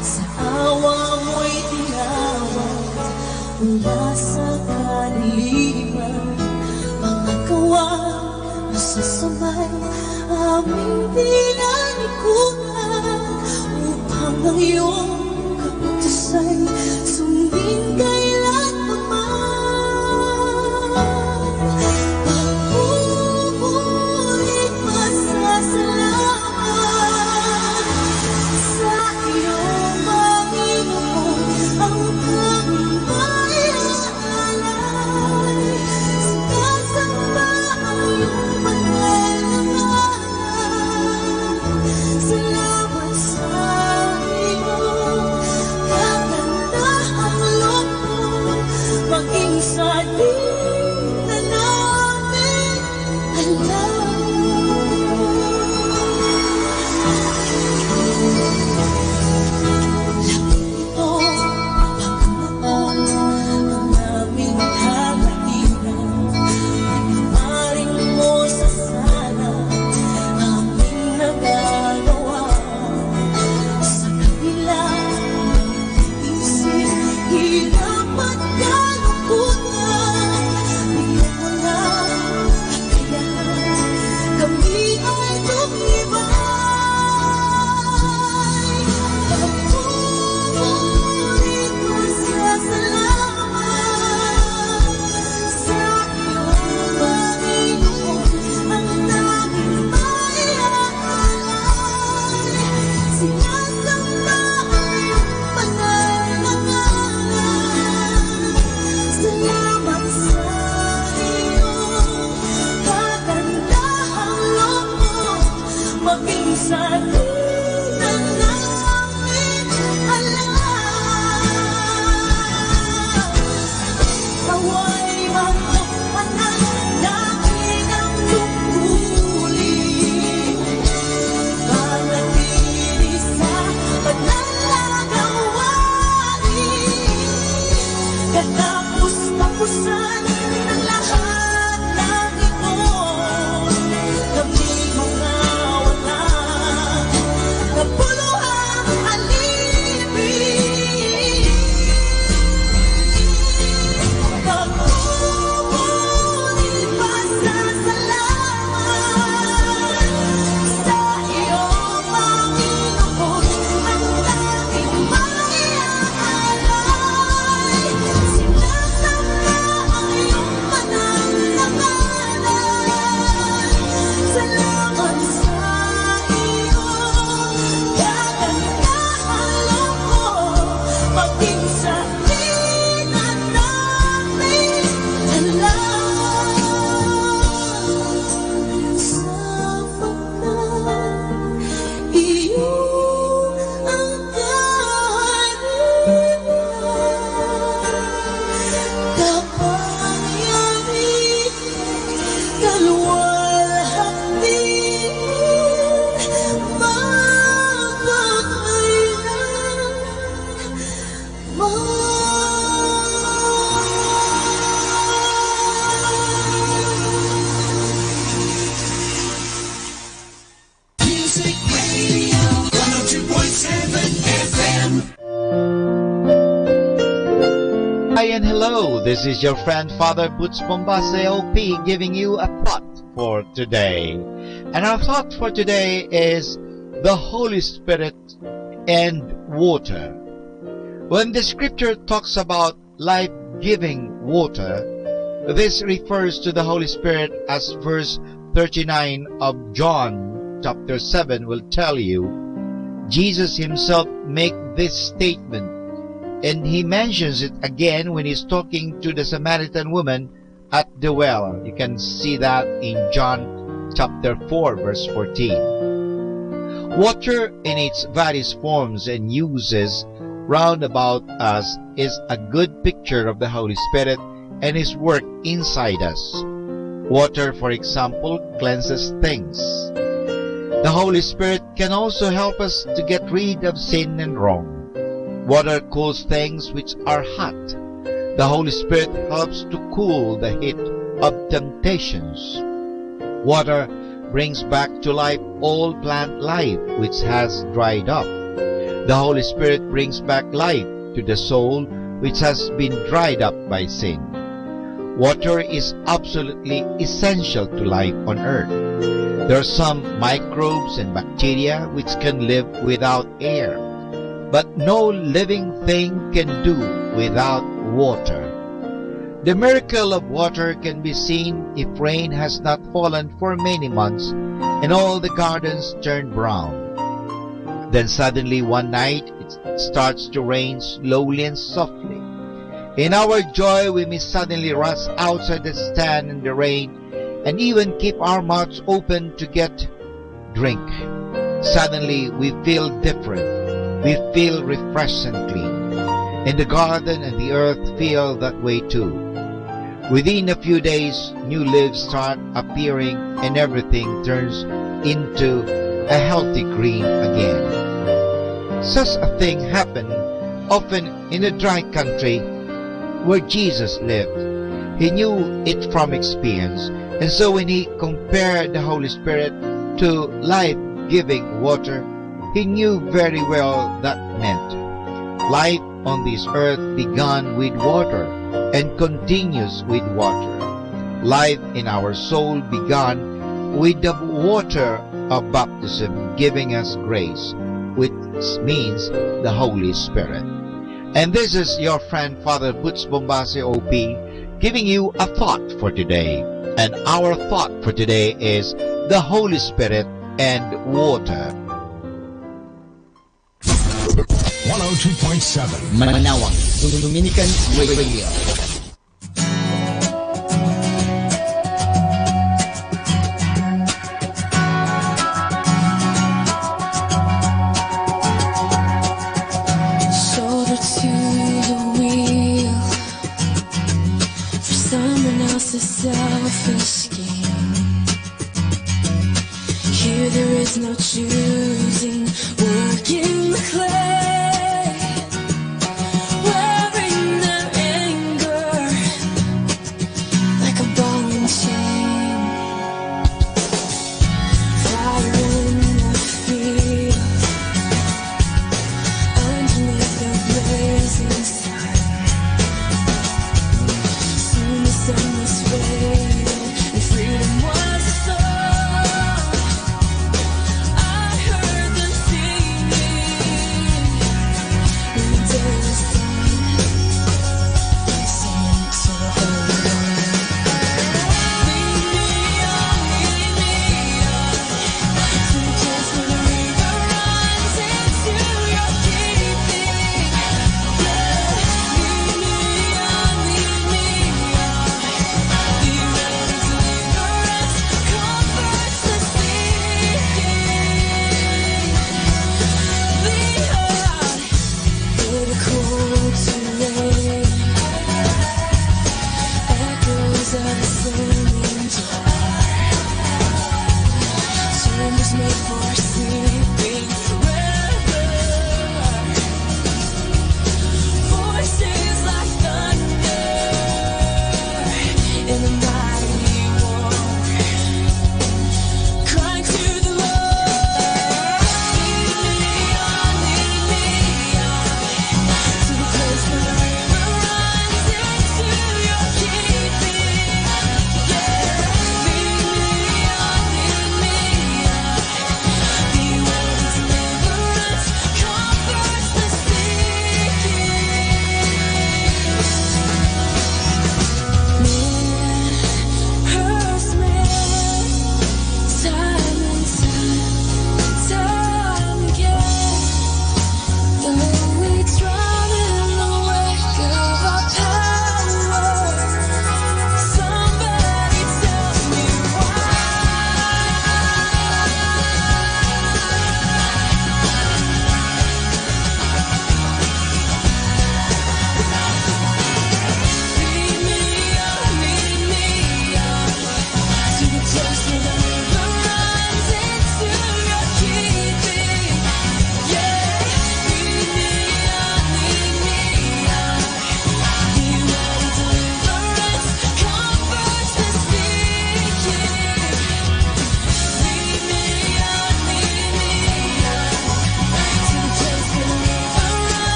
sa awa mo'y tinawag mula sa kadiliman. Mga gawa masasamay aming pinanikunan, upang ang iyong kapagdasay sundin kailan pa man. Pagbubuhay pasasalamat sa iyo, Panginoon, ang kambayaan. Sinasamba ang iyong banal na ngalan. Salamat sa iyo, kakanta Hi and hello, this is your friend Father Butch Bombase, O P, giving you a thought for today. And our thought for today is the Holy Spirit and water. When the scripture talks about life-giving water, this refers to the Holy Spirit, as verse thirty-nine of John chapter seven will tell you. Jesus himself make this statement, and he mentions it again when he's talking to the Samaritan woman at the well. You can see that in John chapter four, verse fourteen. Water in its various forms and uses round about us is a good picture of the Holy Spirit and His work inside us. Water, for example, cleanses things. The Holy Spirit can also help us to get rid of sin and wrong. Water cools things which are hot. The Holy Spirit helps to cool the heat of temptations. Water brings back to life all plant life which has dried up. The Holy Spirit brings back life to the soul which has been dried up by sin. Water is absolutely essential to life on earth. There are some microbes and bacteria which can live without air, but no living thing can do without water. The miracle of water can be seen if rain has not fallen for many months and all the gardens turn brown. Then suddenly one night, it starts to rain slowly and softly. In our joy, we may suddenly rush outside the stand in the rain and even keep our mouths open to get drink. Suddenly, we feel different. We feel refreshed and clean. And the garden and the earth feel that way too. Within a few days, new leaves start appearing and everything turns into a healthy green again. Such a thing happened often in a dry country where Jesus lived. He knew it from experience, and so when he compared the Holy Spirit to life-giving water, he knew very well that meant life on this earth began with water and continues with water. Life in our soul began with the water of baptism, giving us grace, which means the Holy Spirit. And this is your friend, Father Butch Bombase, O P, giving you a thought for today. And our thought for today is the Holy Spirit and water. One oh two point seven Manawag, Dominican Radio. Shoulder to the wheel for someone else's selfish gain. Here there is no choosing, work in the clay, wearing their anger like a ball and chain. Fire in the field, underneath the blazing sun. Soon the sun was fading, and freedom was a song. I heard them singing.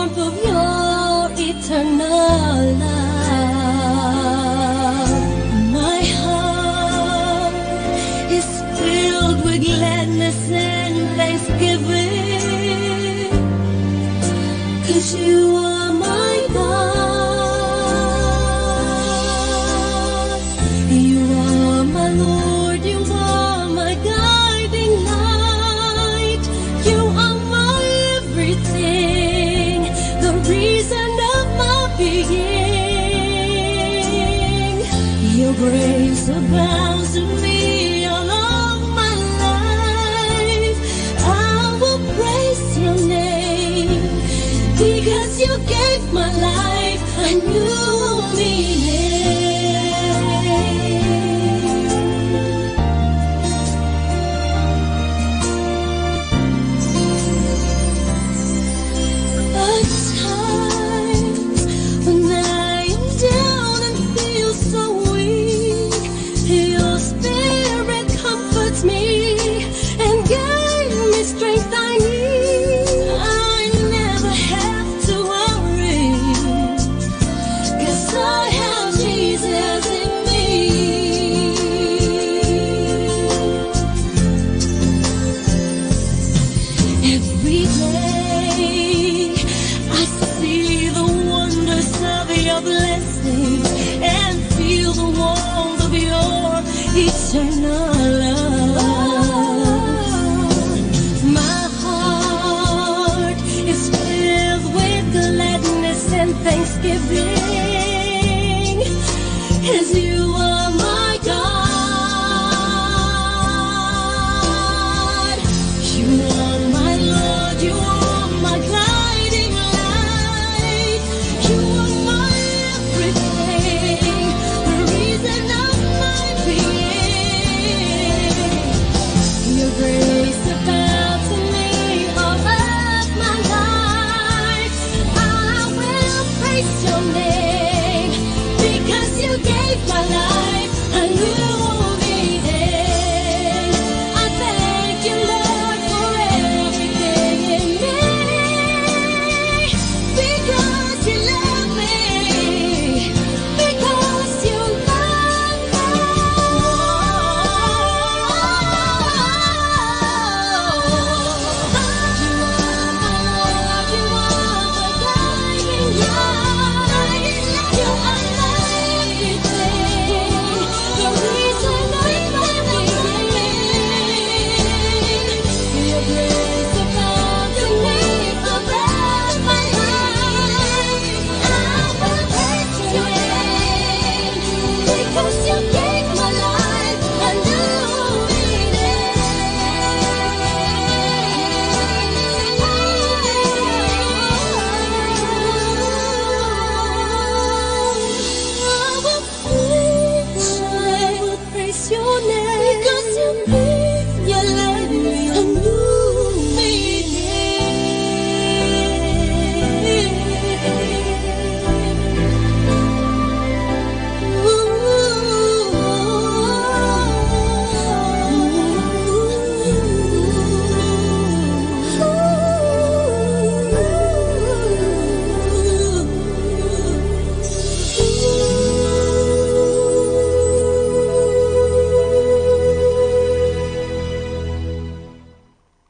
Of your eternal love. My heart is filled with gladness and thanksgiving, 'cause you are my God. You are my Lord, you are my guiding light, you are my everything, the reason of my being. Your grace abounds to me all of my life. I will praise your name because you gave my life a new meaning. At times when I am down and feel so weak, your spirit comforts me and gives me strength I need. I never have to worry, 'cause I have Jesus in me. Every day I see the wonders of your blessing and feel the warmth of your eternal love. My heart is filled with gladness and thanksgiving, 'cause you are my God. You are my Lord, you are my guiding light. You are my everything, the reason of my being. Your grace abounds to me all of my life. I will praise your name because you gave my life a new meaning. I thank you, Lord, for everything in me. Because you love me, because you love me. You are my Lord, you are my guiding light. You are my everything, the reason of my being. Your grace abounds to me forever, my life. I will praise your name, because you gave my life a new meaning. I will praise your name. Because you gave your life a new meaning.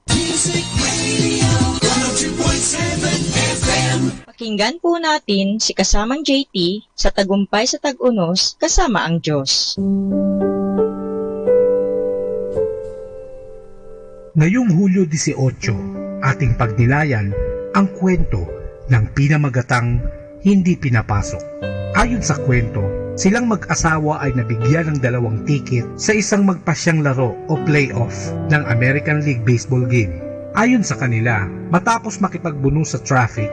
Music Radio, one oh two point seven F M. Pakinggan po natin si kasamang J T sa Tagumpay sa Tag-unos kasama ang Diyos. Ngayong Hulyo dieciocho, ating pagnilayan ang kwento ng pinamagatang hindi pinapasok. Ayon sa kwento, silang mag-asawa ay nabigyan ng dalawang tiket sa isang magpasyang laro o playoff ng American League Baseball game. Ayon sa kanila, matapos makipagbuno sa traffic,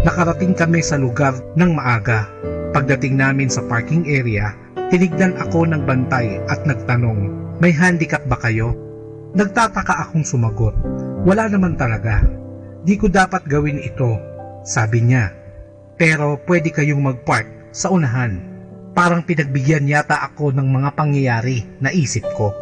nakarating kami sa lugar ng maaga. Pagdating namin sa parking area, tinignan ako ng bantay at nagtanong, "May handicap ba kayo?" Nagtataka akong sumagot, "Wala naman talaga. Di ko dapat gawin ito," sabi niya. "Pero pwede kayong mag-park sa unahan." Parang pinagbigyan yata ako ng mga pangyayari, naisip ko.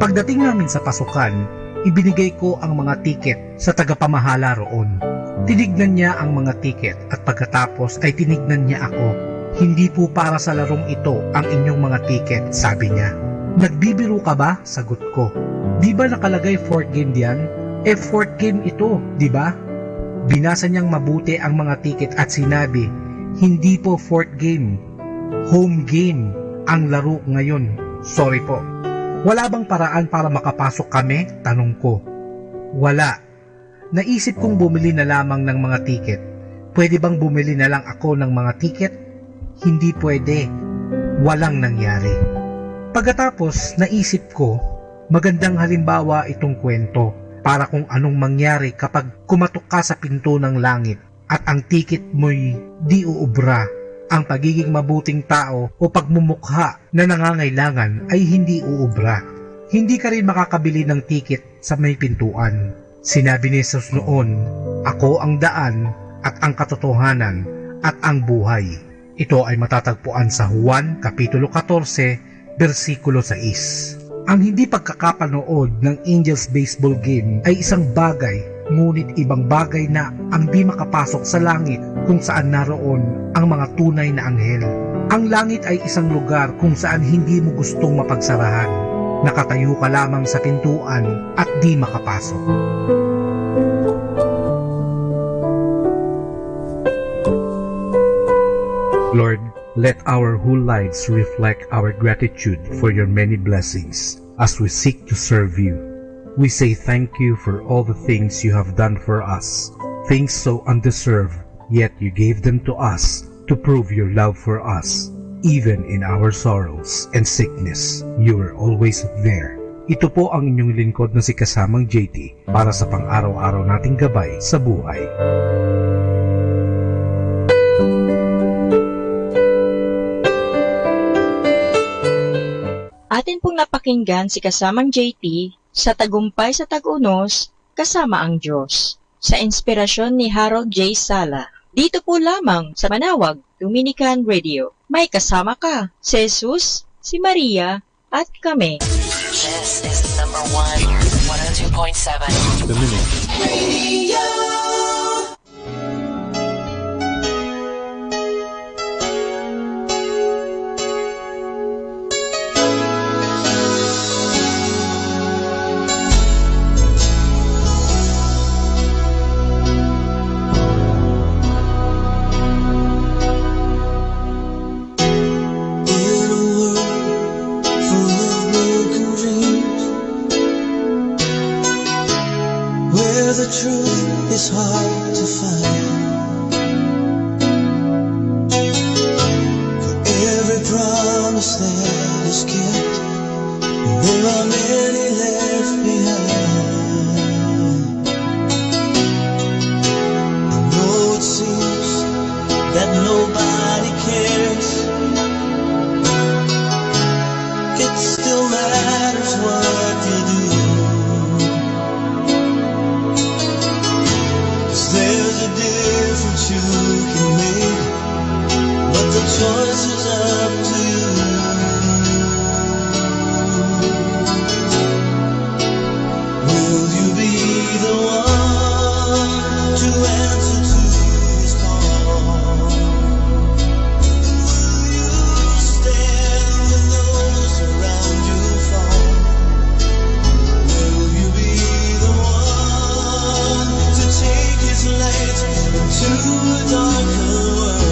Pagdating namin sa pasukan, Ibinigay ko ang mga tiket sa tagapamahala roon. Tinignan niya ang mga tiket at pagkatapos ay tinignan niya ako. "Hindi po para sa larong ito ang inyong mga tiket," sabi niya. "Nagbibiro ka ba?" sagot ko. "Di ba nakalagay fourth game diyan? Eh, fourth game ito, di ba?" Binasa niyang mabuti ang mga tiket at sinabi, "Hindi po fourth game. Home game ang laro ngayon. Sorry po." "Wala bang paraan para makapasok kami?" tanong ko. "Wala." Naisip kong bumili na lamang ng mga tiket. Pwede bang bumili na lang ako ng mga tiket? Hindi pwede. Walang nangyari. Pagkatapos, naisip ko, magandang halimbawa itong kwento para kung anong mangyari kapag kumatok ka sa pinto ng langit at ang tiket mo'y di uubra. Ang pagiging mabuting tao o pagmumukha na nangangailangan ay hindi uubra. Hindi ka rin makakabili ng tiket sa may pintuan. Sinabi ni Jesus noon, "Ako ang daan at ang katotohanan at ang buhay." Ito ay matatagpuan sa Juan Kapitulo katorse, bersikulo sais. Ang hindi pagkakapanood ng Angels baseball game ay isang bagay, ngunit ibang bagay na ang di makapasok sa langit kung saan naroon ang mga tunay na anghel. Ang langit ay isang lugar kung saan hindi mo gustong mapagsarahan. Nakatayo ka lamang sa pintuan at di makapasok. Lord, let our whole lives reflect our gratitude for your many blessings as we seek to serve you. We say thank you for all the things you have done for us, things so undeserved, yet you gave them to us to prove your love for us. Even in our sorrows and sickness, you were always there. Ito po ang inyong lingkod na si Kasamang J T para sa pang-araw-araw nating gabay sa buhay. Atin pong napakinggan si Kasamang J T sa Tagumpay sa Tag-unos, Kasama ang Diyos, sa inspirasyon ni Harold J. Sala. Dito po lamang sa Manawag Dominican Radio. May kasama ka, si Jesus, si Maria, at kami. This is number one, one oh two point seven. The Minute. In a world full of broken dreams, where the truth is hard to find, for every promise that is kept, there are many left behind. I know it seems that nobody cares. It still matters what you do. 'Cause there's a difference you can make, but the choice is up to you. Will you be the one to answer to his call? Will you stand when those around you fall? Will you be the one to take his light into a darker world?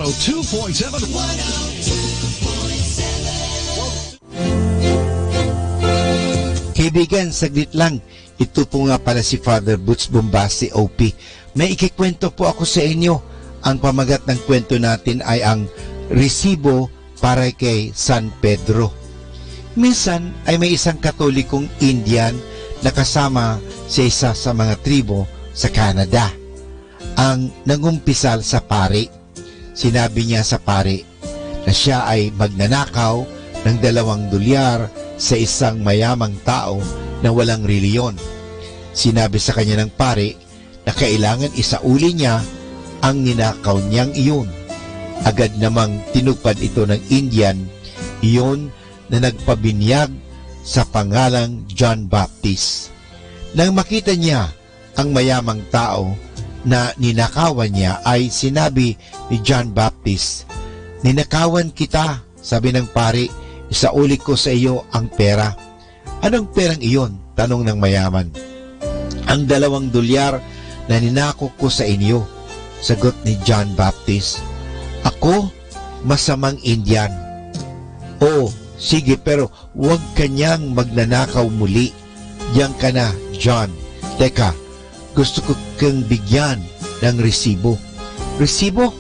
Two point seven. Kaibigan, saglit lang. Ito po nga pala si Father Boots Bombase, O P. May ikikwento po ako sa inyo. Ang pamagat ng kwento natin ay ang resibo para kay San Pedro. Minsan ay may isang Katolikong Indian na kasama sa isa sa mga tribo sa Canada, ang nangumpisal sa pari. Sinabi niya sa pari na siya ay magnanakaw ng dalawang dolyar sa isang mayamang tao na walang reliyon. Sinabi sa kanya ng pari na kailangan isauli niya ang ninakaw niyang iyon. Agad namang tinupad ito ng Indian iyon na nagpabinyag sa pangalang John Baptist. Nang makita niya ang mayamang tao na ninakawan niya, ay sinabi ni John Baptist, "Ninakawan kita," sabi ng pari, "isauli ko sa iyo ang pera." "Anong perang iyon?" tanong ng mayaman. "Ang dalawang dolyar na ninako ko sa inyo," sagot ni John Baptist. "Ako, masamang Indian." "O, sige, pero huwag ka niyang magnanakaw muli. Diyan ka na, John. Teka, gusto ko kang bigyan ng resibo." "Resibo?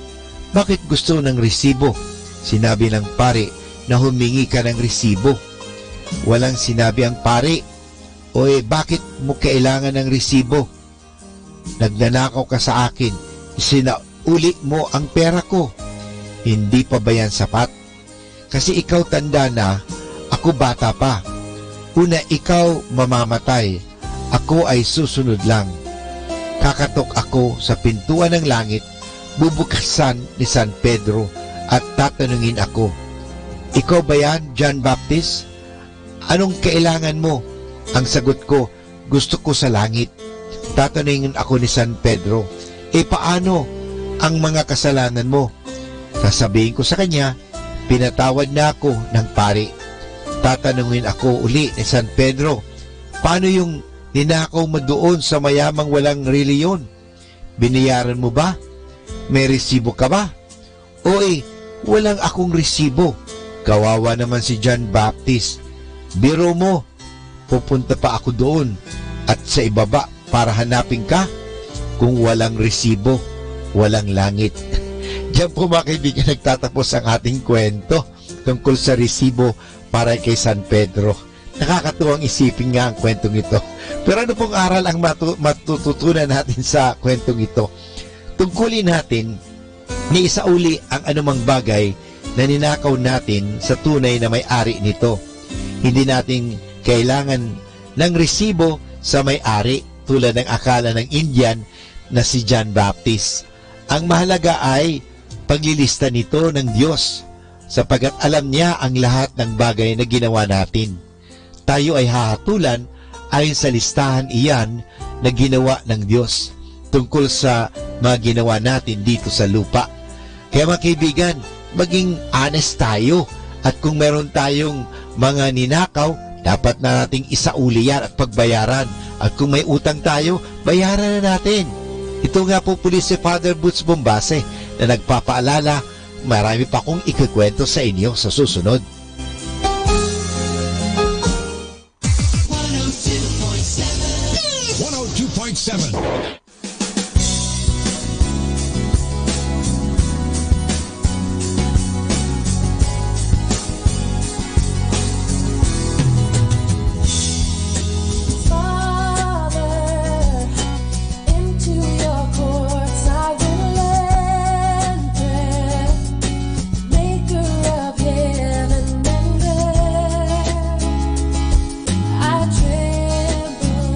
Bakit gusto ng resibo?" Sinabi ng pari na humingi ka ng resibo. Walang sinabi ang pari. "O, eh, bakit mo kailangan ng resibo? Nagnanakaw ka sa akin, isinauli mo ang pera ko. Hindi pa ba yan sapat? Kasi ikaw tanda na, ako bata pa. Una ikaw mamamatay, ako ay susunod lang. Kakatok ako sa pintuan ng langit, bubukasan ni San Pedro at tatanungin ako, 'Ikaw ba yan, John Baptist? Anong kailangan mo?' Ang sagot ko, 'Gusto ko sa langit.' Tatanungin ako ni San Pedro, 'E, paano ang mga kasalanan mo?' Sasabihin ko sa kanya, 'Pinatawad na ako ng pari.' Tatanungin ako uli ni San Pedro, 'Paano yung ninakaw mo doon sa mayamang walang reliyon? Binayaran mo ba? May resibo ka ba?' 'Oy, walang akong resibo.' Kawawa naman si John Baptist. Biro mo, pupunta pa ako doon at sa ibaba para hanapin ka? Kung walang resibo, walang langit." Diyan po, mga kaibigan, nagtatapos ang ating kwento tungkol sa resibo para kay San Pedro. Nakakatuwang isipin nga ang kwentong ito. Pero ano pong aral ang matu-, matututunan natin sa kwentong ito? Tungkulin natin na isauli ang anumang bagay na ninakaw natin sa tunay na may-ari nito. Hindi natin kailangan ng resibo sa may-ari, tulad ng akala ng Indian na si John Baptist. Ang mahalaga ay paglilista nito ng Diyos, sapagkat alam niya ang lahat ng bagay na ginawa natin. Tayo ay hahatulan ayon sa listahan iyan na ginawa ng Diyos tungkol sa mga ginawa natin dito sa lupa. Kaya, mga kaibigan, maging honest tayo. At kung meron tayong mga ninakaw, dapat na nating isauli yan at pagbayaran. At kung may utang tayo, bayaran na natin. Ito nga po puli si Father Boots Bombase na nagpapaalala, marami pa akong ikukwento sa inyo sa susunod. One oh two point seven. Father, into your courts I will enter, maker of heaven and earth. I tremble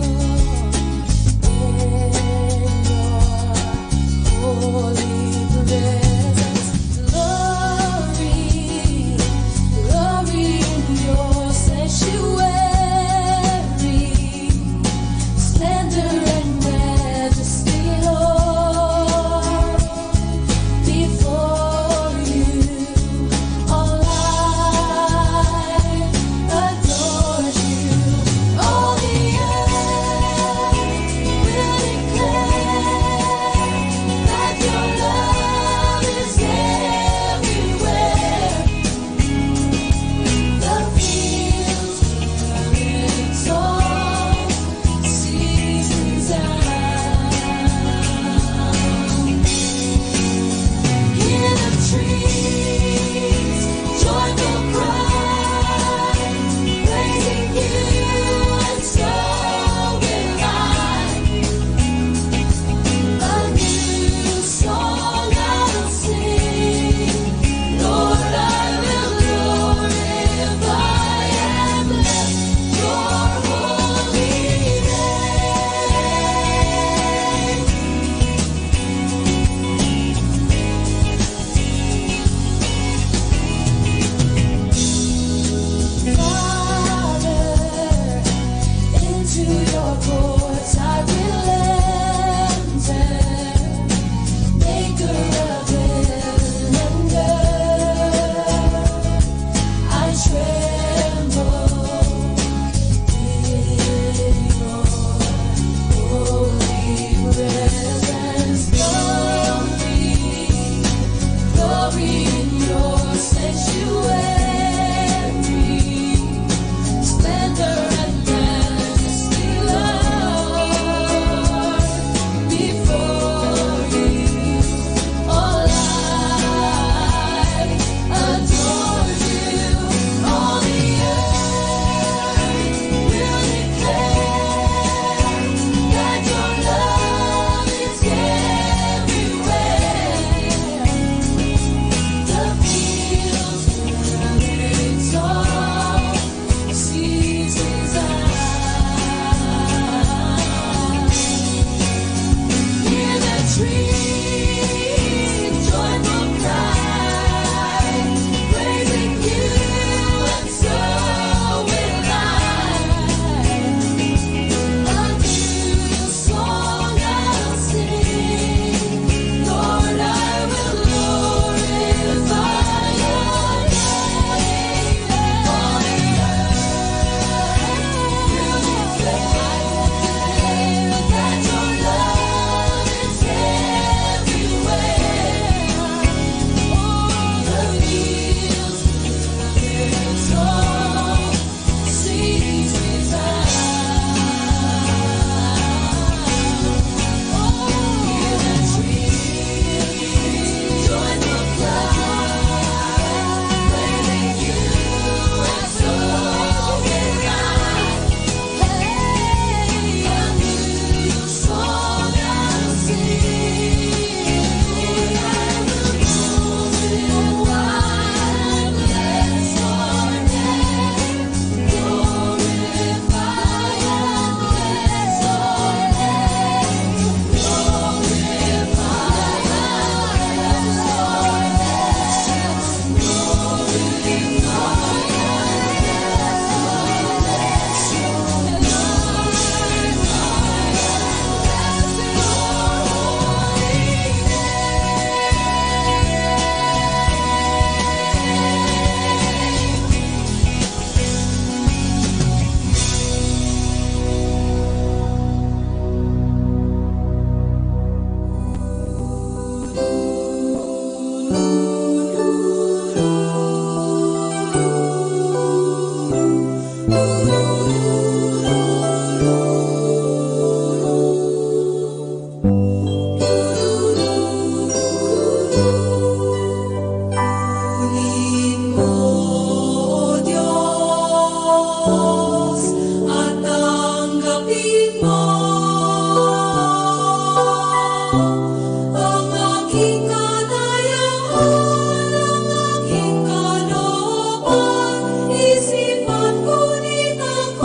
Olid mo, O Dios, at tanggapin mo ang aking kanayawan, ang aking kalooban. Isipan ko nita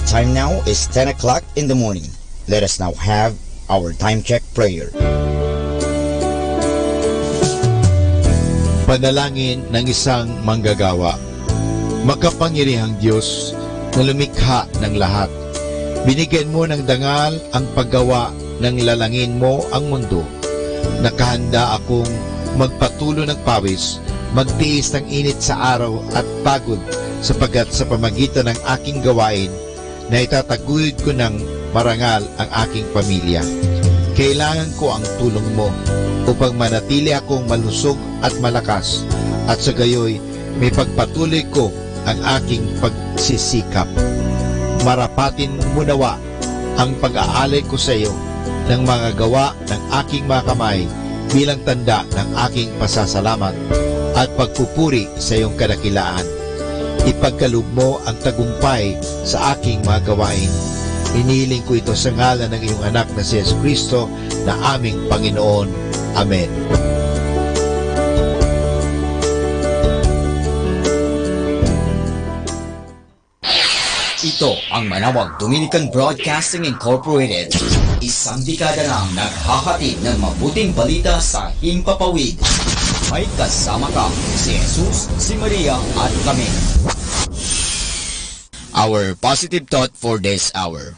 Time now is ten o'clock in the morning. Let us now have our time check prayer. Panalangin ng isang manggagawa. Makapangyarihang Diyos na lumikha ng lahat, binigyan mo ng dangal ang paggawa ng lalangin mo ang mundo. Nakahanda akong magpatulo ng pawis, magtiis ng init sa araw at pagod, sapagkat sa pamagitan ng aking gawain, naitataguyod ko ng marangal ang aking pamilya. Kailangan ko ang tulong mo upang manatili akong malusog at malakas, at sa gayoy mipagpatuloy ko ang aking pagsisikap. Marapatin mo nawa ang pag-aalay ko sa iyo ng mga gawa ng aking mga kamay bilang tanda ng aking pasasalamat at pagpupuri sa iyong kadakilaan. Ipagkaloob mo ang tagumpay sa aking mga gawain. Iniling ko ito sa ngalan ng iyong Anak na si Jesu Cristo na aming Panginoon. Amen. Ito ang Manawag Dominican Broadcasting Incorporated. Isang dekada nang naghahatid ng mabuting balita sa himpapawid. May kasama ka, si Jesus, si Maria, at kami. Our positive thought for this hour.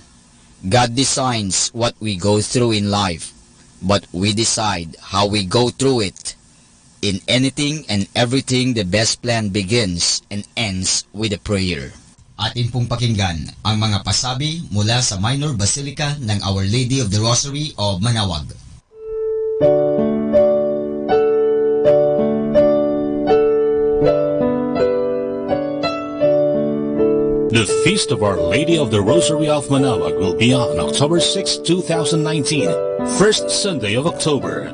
God designs what we go through in life, but we decide how we go through it. In anything and everything, the best plan begins and ends with a prayer. Atin pong pakinggan ang mga pasabi mula sa Minor Basilica ng Our Lady of the Rosary of Manaoag. The Feast of Our Lady of the Rosary of Manaoag will be on October sixth, two thousand nineteen, first Sunday of October.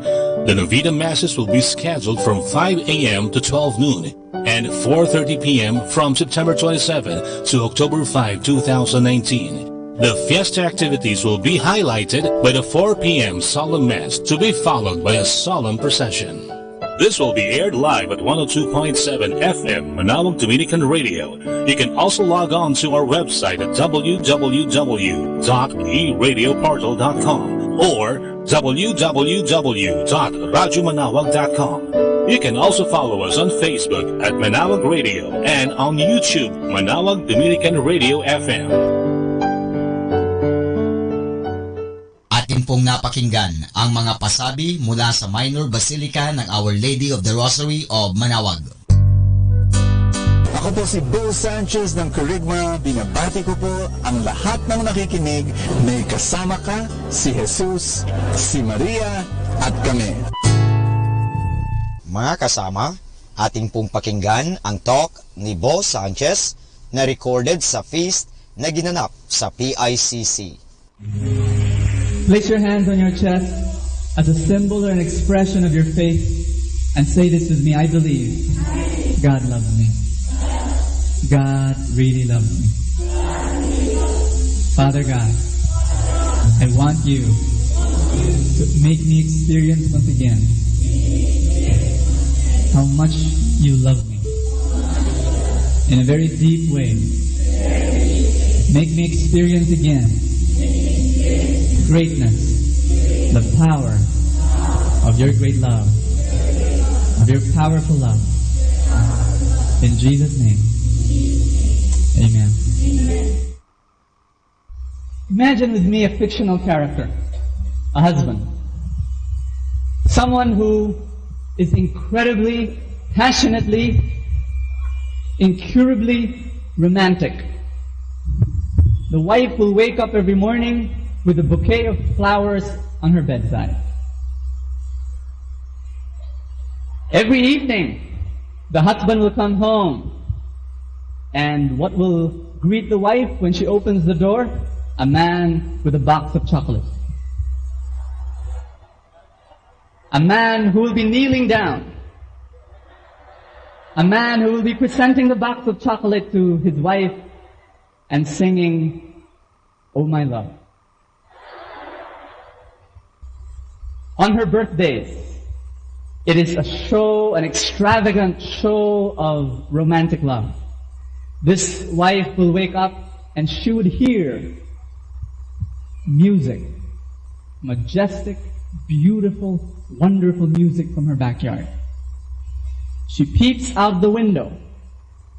The Novena Masses will be scheduled from five a m to twelve noon and four thirty p m from September twenty-seven to October five, two thousand nineteen. The fiesta activities will be highlighted by the four p m solemn mass, to be followed by a solemn procession. This will be aired live at one oh two point seven F M Manawag Dominican Radio. You can also log on to our website at w w w dot e radio portal dot com or w w w dot radyo manawag dot com. You can also follow us on Facebook at Manawag Radio and on YouTube, Manawag Dominican Radio F M. Atin pong napakinggan ang mga pasabi mula sa Minor Basilica ng Our Lady of the Rosary of Manaoag. Ako po si Bo Sanchez ng Kerygma. Binabati ko po ang lahat ng nakikinig. May kasama ka, si Jesus, si Maria, at kami. Mga kasama, atin pong pakinggan ang talk ni Bo Sanchez na recorded sa feast na ginanap sa P I C C. Place your hands on your chest as a symbol or an expression of your faith and say this with me: I believe God loves me. God really loves me. Father God, I want you to make me experience once again how much you love me in a very deep way. Make me experience again greatness, the power of your great love, of your powerful love. In Jesus' name, amen. Imagine with me a fictional character, a husband, someone who is incredibly, passionately, incurably romantic. The wife will wake up every morning with a bouquet of flowers on her bedside. Every evening, the husband will come home, and what will greet the wife when she opens the door? A man with a box of chocolate. A man who will be kneeling down. A man who will be presenting the box of chocolate to his wife and singing, "Oh, my love." On her birthdays, it is a show, an extravagant show of romantic love. This wife will wake up And she would hear music, majestic, beautiful, wonderful music from her backyard. She peeps out the window.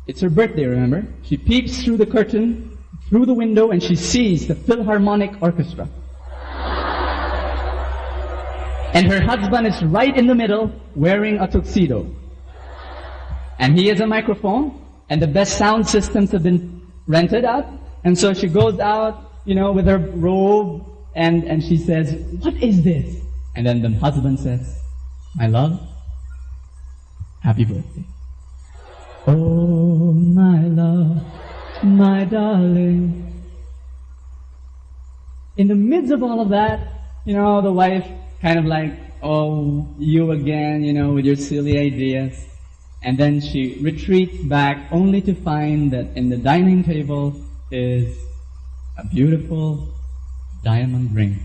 It's her birthday, remember? She peeps through the curtain, through the window, and she sees the Philharmonic Orchestra. And her husband is right in the middle, wearing a tuxedo. And he has a microphone, and the best sound systems have been rented out. And so she goes out, you know, with her robe, and, and she says, "What is this?" And then the husband says, "My love, happy birthday." "Oh, my love, my darling." In the midst of all of that, you know, the wife kind of like, "Oh, you again, you know, with your silly ideas." And then she retreats back only to find that in the dining table is a beautiful diamond ring.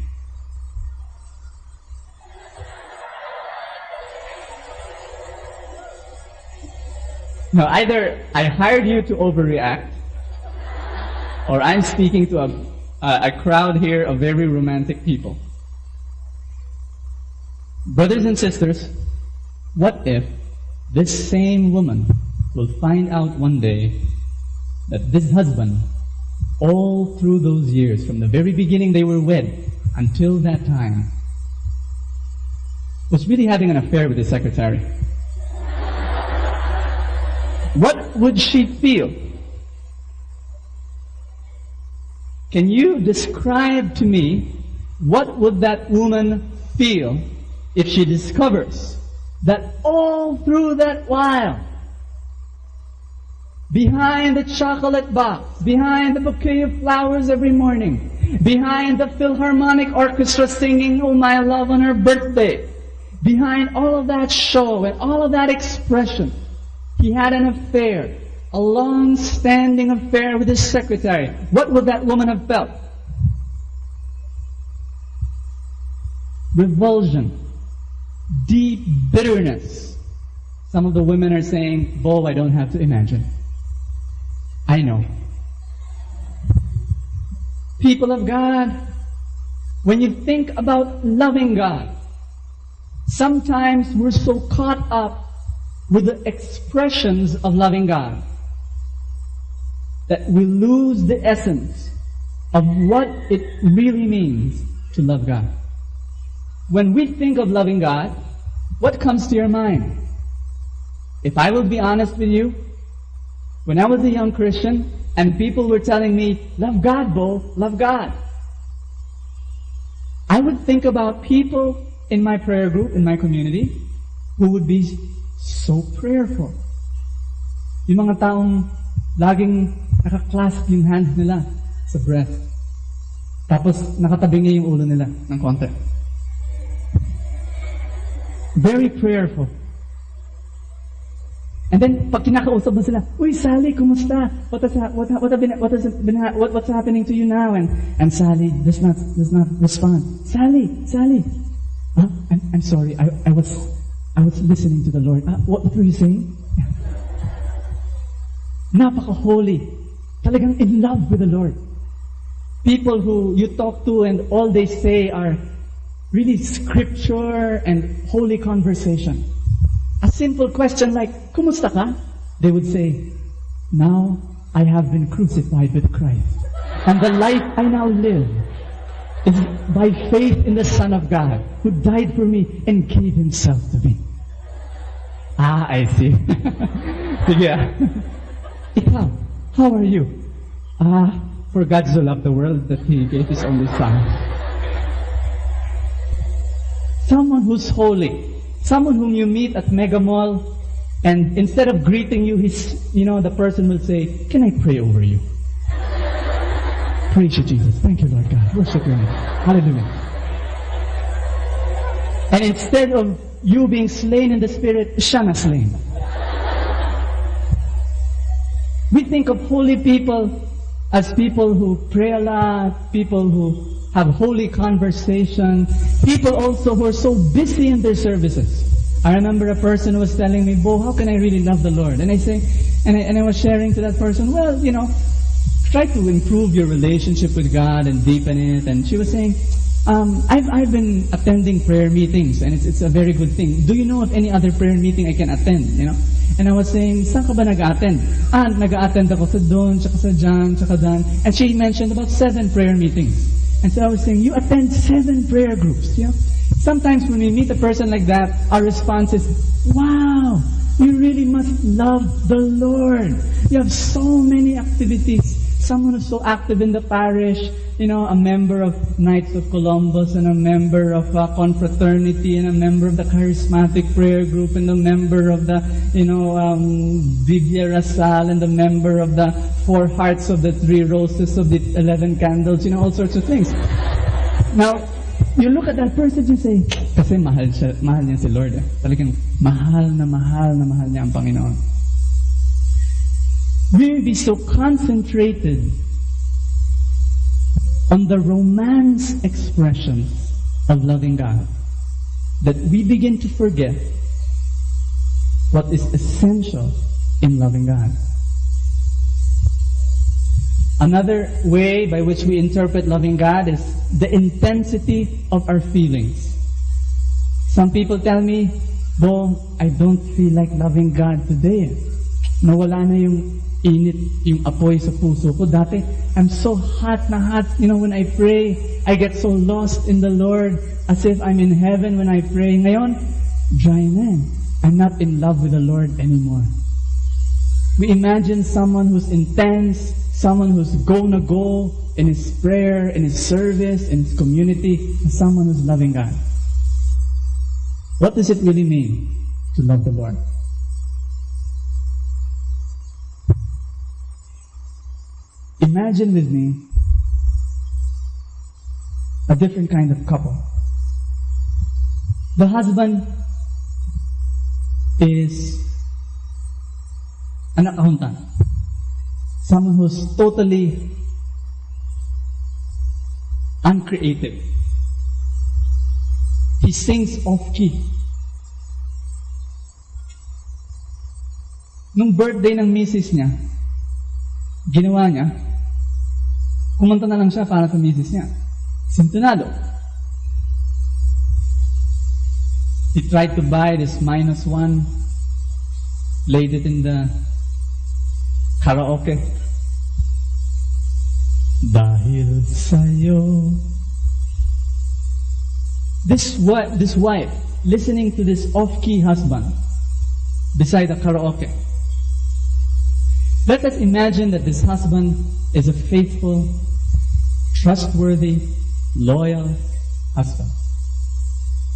Now, either I hired you to overreact, or I'm speaking to a, a, a crowd here of very romantic people. Brothers and sisters, what if this same woman will find out one day that this husband, all through those years, from the very beginning they were wed until that time, was really having an affair with his secretary? What would she feel? Can you describe to me what would that woman feel if she discovers that all through that while, behind the chocolate box, behind the bouquet of flowers every morning, behind the Philharmonic Orchestra singing "Oh My Love" on her birthday, behind all of that show and all of that expression, he had an affair, a long-standing affair with his secretary. What would that woman have felt? Revulsion, deep bitterness. Some of the women are saying, "Bo, I don't have to imagine. I know." People of God, when you think about loving God, sometimes we're so caught up with the expressions of loving God that we lose the essence of what it really means to love God. When we think of loving God, what comes to your mind? If I will be honest with you, when I was a young Christian and people were telling me, "Love God, bo, love God," I would think about people in my prayer group, in my community, who would be so prayerful. Yung mga taong laging naka-clasp yung hands nila sa breast. Tapos nakatabingi yung ulo nila ng konti. Very prayerful. And then, pag kinakausap mo sila, "Uy, Sally, kumusta? What has ha-, what ha-, what have been, what has been ha-, what, what's happening to you now?" And, and Sally does not, does not respond. "Sally, Sally." "Huh? I'm, I'm sorry. I, I was, I was listening to the Lord." "Ah, what, what were you saying?" Napaka-holy. Talagang in love with the Lord. People who you talk to and all they say are really scripture and holy conversation. A simple question like, "Kumusta ka?" They would say, "Now I have been crucified with Christ. And the life I now live is by faith in the Son of God who died for me and gave himself to me." Ah, I see. Sige, ah. "Ikaw, how are you?" "Ah, for God so loved the world that He gave His only Son." Someone who's holy, someone whom you meet at Mega Mall, and instead of greeting you, he's, you know, the person will say, "Can I pray over you?" Praise you, Jesus. Thank you, Lord God. Worship your name. Hallelujah. And instead of you being slain in the spirit, siya na slain. We think of holy people as people who pray a lot, people who have holy conversation, people also who are so busy in their services. I remember a person who was telling me, "Bo, how can I really love the Lord?" And I say, and I, and I was sharing to that person, "Well, you know, try to improve your relationship with God and deepen it. And she was saying, um, I've, I've been attending prayer meetings, and it's, it's a very good thing. Do you know of any other prayer meeting I can attend? You know? And I was saying, saan ka ba nag-attend? Ah, nag-attend ako sa doon, tsaka sa dyan, tsaka dan. And she mentioned about seven prayer meetings. And so I was saying, you attend seven prayer groups. You know? Sometimes when we meet a person like that, our response is, wow, you really must love the Lord. You have so many activities. Someone who's so active in the parish, you know, a member of Knights of Columbus and a member of uh, Confraternity and a member of the Charismatic Prayer Group and a member of the, you know, um, Biblia Rasal and a member of the Four Hearts of the Three Roses of the Eleven Candles, you know, all sorts of things. Now, you look at that person and say, kasi mahal, siya, mahal niya si Lord. Eh. Talagang mahal na mahal na mahal niya ang Panginoon. We will be so concentrated on the romance expressions of loving God that we begin to forget what is essential in loving God. Another way by which we interpret loving God is the intensity of our feelings. Some people tell me, Bo, I don't feel like loving God today. Nawala na yung init, yung apoy sa puso ko. Dati, I'm so hot na hot. You know, when I pray, I get so lost in the Lord, as if I'm in heaven when I pray. Ngayon, dry na eh. I'm not in love with the Lord anymore. We imagine someone who's intense, someone who's go na go in his prayer, in his service, in his community, as someone who's loving God. What does it really mean to love the Lord? Imagine with me a different kind of couple. The husband is an accountant, someone who's totally uncreative. He sings off key. Nung birthday ng misis niya, ginawa niya, kumanta na lang siya para sa misis niya. Sintonado. He tried to buy this minus one, played it in the karaoke. Dahil sa'yo. This, wa- this wife, listening to this off-key husband beside the karaoke. Let us imagine that this husband is a faithful, trustworthy, loyal husband.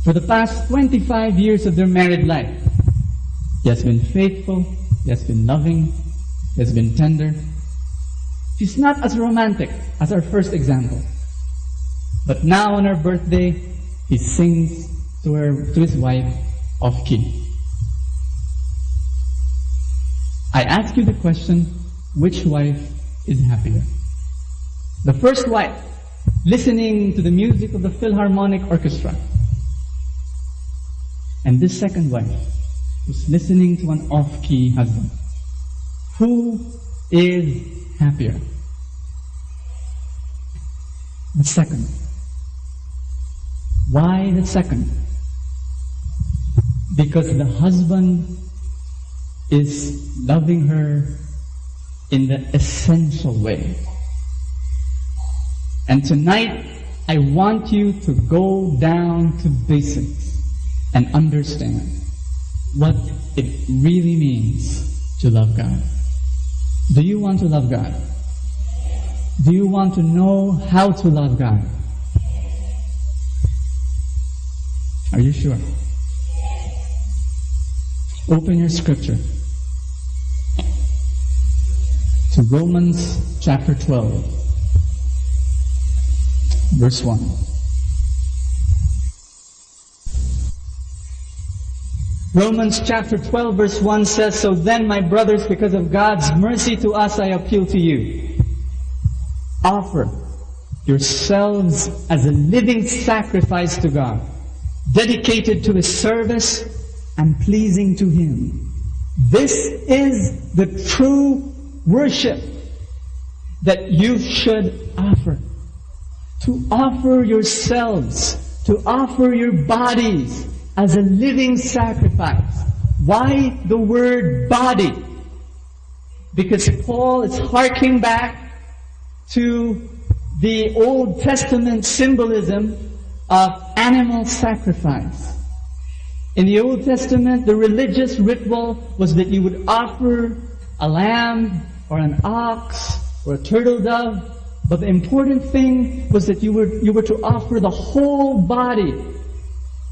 For the past twenty-five years of their married life, he has been faithful, he has been loving, he has been tender. He's not as romantic as our first example. But now on her birthday, he sings to her to his wife off key. I ask you the question, which wife is happier? The first wife, listening to the music of the Philharmonic Orchestra. And this second wife, who's listening to an off-key husband. Who is happier? The second. Why the second? Because the husband is loving her in the essential way. And tonight, I want you to go down to basics and understand what it really means to love God. Do you want to love God? Do you want to know how to love God? Are you sure? Open your scripture to Romans chapter twelve, verse one. Romans chapter twelve, verse one says, "So then, my brothers, because of God's mercy to us, I appeal to you. Offer yourselves as a living sacrifice to God, dedicated to his service and pleasing to him. This is the true worship." that you should offer. To offer yourselves, to offer your bodies as a living sacrifice. Why the word body? Because Paul is harking back to the Old Testament symbolism of animal sacrifice. In the Old Testament, the religious ritual was that you would offer a lamb or an ox or a turtle dove, but the important thing was that you were, you were to offer the whole body.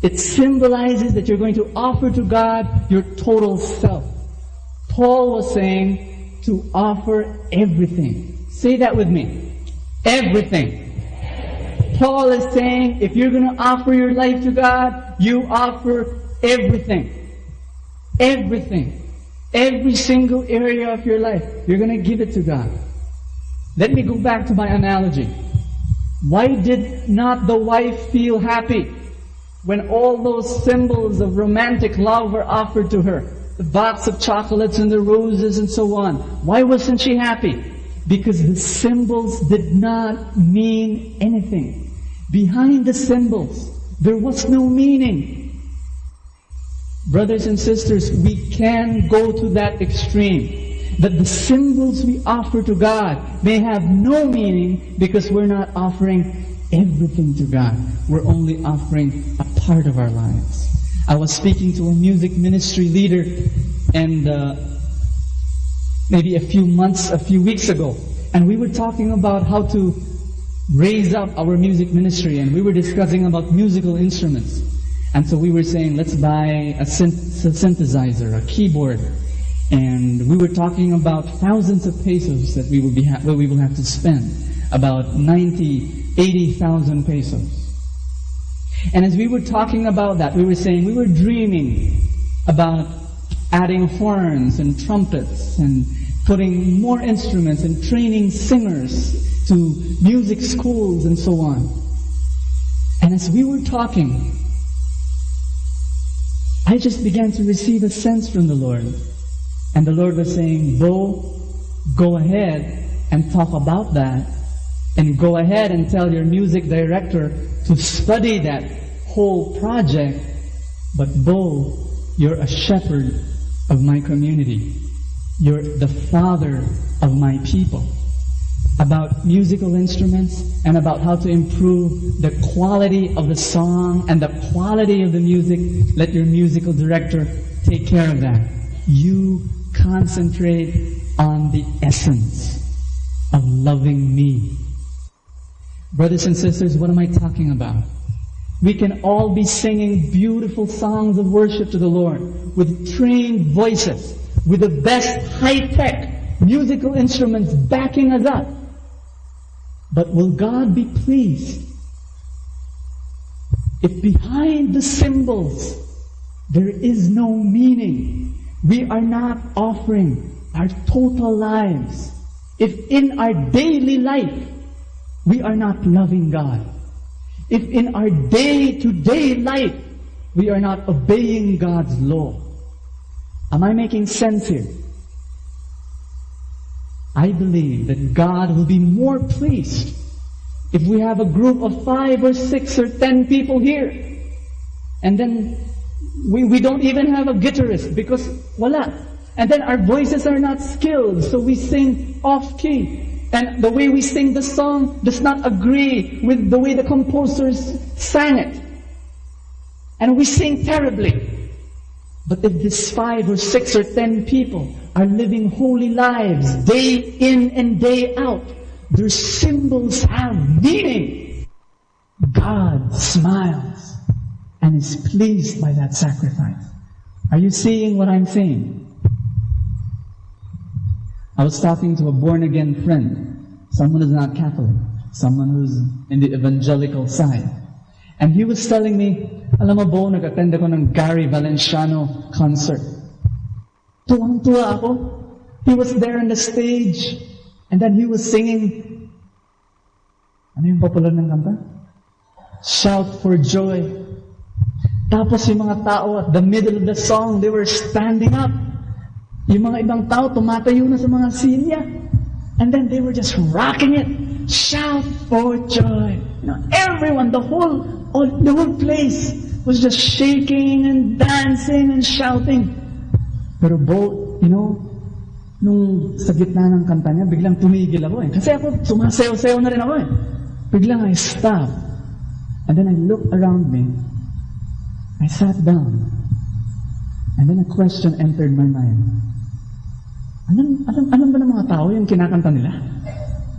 It symbolizes that you're going to offer to God your total self. Paul was saying to offer everything. Say that with me. Everything. Paul is saying, if you're going to offer your life to God, you offer everything. Everything. Every single area of your life, you're going to give it to God. Let me go back to my analogy. Why did not the wife feel happy when all those symbols of romantic love were offered to her? The box of chocolates and the roses and so on. Why wasn't she happy? Because the symbols did not mean anything. Behind the symbols, there was no meaning. Brothers and sisters, we can go to that extreme, that the symbols we offer to God may have no meaning because we're not offering everything to God. We're only offering a part of our lives. I was speaking to a music ministry leader, and uh, maybe a few months, a few weeks ago, and we were talking about how to raise up our music ministry, and we were discussing about musical instruments. And so we were saying, let's buy a synth- synthesizer, a keyboard, and we were talking about thousands of pesos that we would be ha- what we will have to spend, about ninety, eighty thousand pesos. And as we were talking about that, we were saying we were dreaming about adding horns and trumpets and putting more instruments and training singers to music schools and so on. And as we were talking, I just began to receive a sense from the Lord. And the Lord was saying, Bo, go ahead and talk about that. And go ahead and tell your music director to study that whole project. But Bo, you're a shepherd of my community. You're the father of my people. About musical instruments and about how to improve the quality of the song and the quality of the music, let your musical director take care of that. You concentrate on the essence of loving me. Brothers and sisters, what am I talking about? We can all be singing beautiful songs of worship to the Lord with trained voices, with the best high-tech musical instruments backing us up. But will God be pleased if behind the symbols there is no meaning? We are not offering our total lives. If in our daily life we are not loving God, if in our day-to-day life we are not obeying God's law, am I making sense here? I believe that God will be more pleased if we have a group of five or six or ten people here, and then we, we don't even have a guitarist because wala. And then our voices are not skilled, so we sing off key. And the way we sing the song does not agree with the way the composers sang it. And we sing terribly. But if these five or six or ten people are living holy lives day in and day out, their symbols have meaning. God smiles and is pleased by that sacrifice. Are you seeing what I'm saying? I was talking to a born again friend, someone who's not Catholic, someone who's in the evangelical side. And he was telling me, alam mo, Bo, nag-attend ako ng Gary Valenciano concert. Tuwang-tuwa ako. He was there on the stage, and then he was singing. Ano yung popular ng kanta? Shout for joy. Tapos yung mga tao at the middle of the song, they were standing up. Yung mga ibang tao, tumatayo na sa mga silya. And then they were just rocking it. Shout for joy. You know, everyone, the whole, all, the whole place was just shaking and dancing and shouting. Pero Bo, you know, nung sa gitna ng kanta niya, biglang tumigil ako eh. Kasi ako, sumasayaw-sayaw na rin ako eh. Biglang I stopped. And then I looked around me. I sat down. And then a question entered my mind. Alam, alam, alam ba ng mga tao yung kinakanta nila?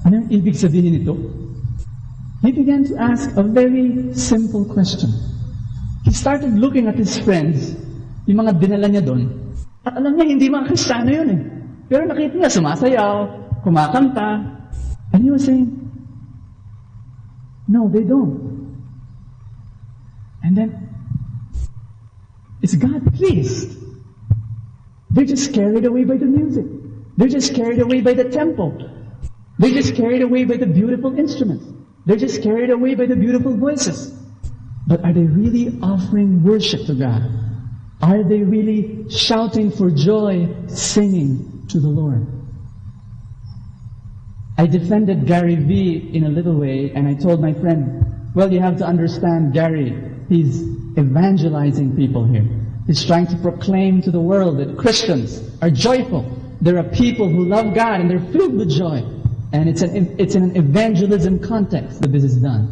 Ano yung ibig sabihin nito? He began to ask a very simple question. He started looking at his friends, yung mga dinala niya doon. At alam niya, hindi mga Kristiyano yun eh. Pero nakita niya, sumasayaw, kumakanta. And he was saying, "No, they don't." And then, is God pleased? They're just carried away by the music. They're just carried away by the tempo. They're just carried away by the beautiful instruments. They're just carried away by the beautiful voices. But are they really offering worship to God? Are they really shouting for joy, singing to the Lord? I defended Gary Vee in a little way, and I told my friend, "Well, you have to understand Gary. He's evangelizing people here. He's trying to proclaim to the world that Christians are joyful. There are people who love God and they're filled with joy." And it's an, it's in an evangelism context that this is done.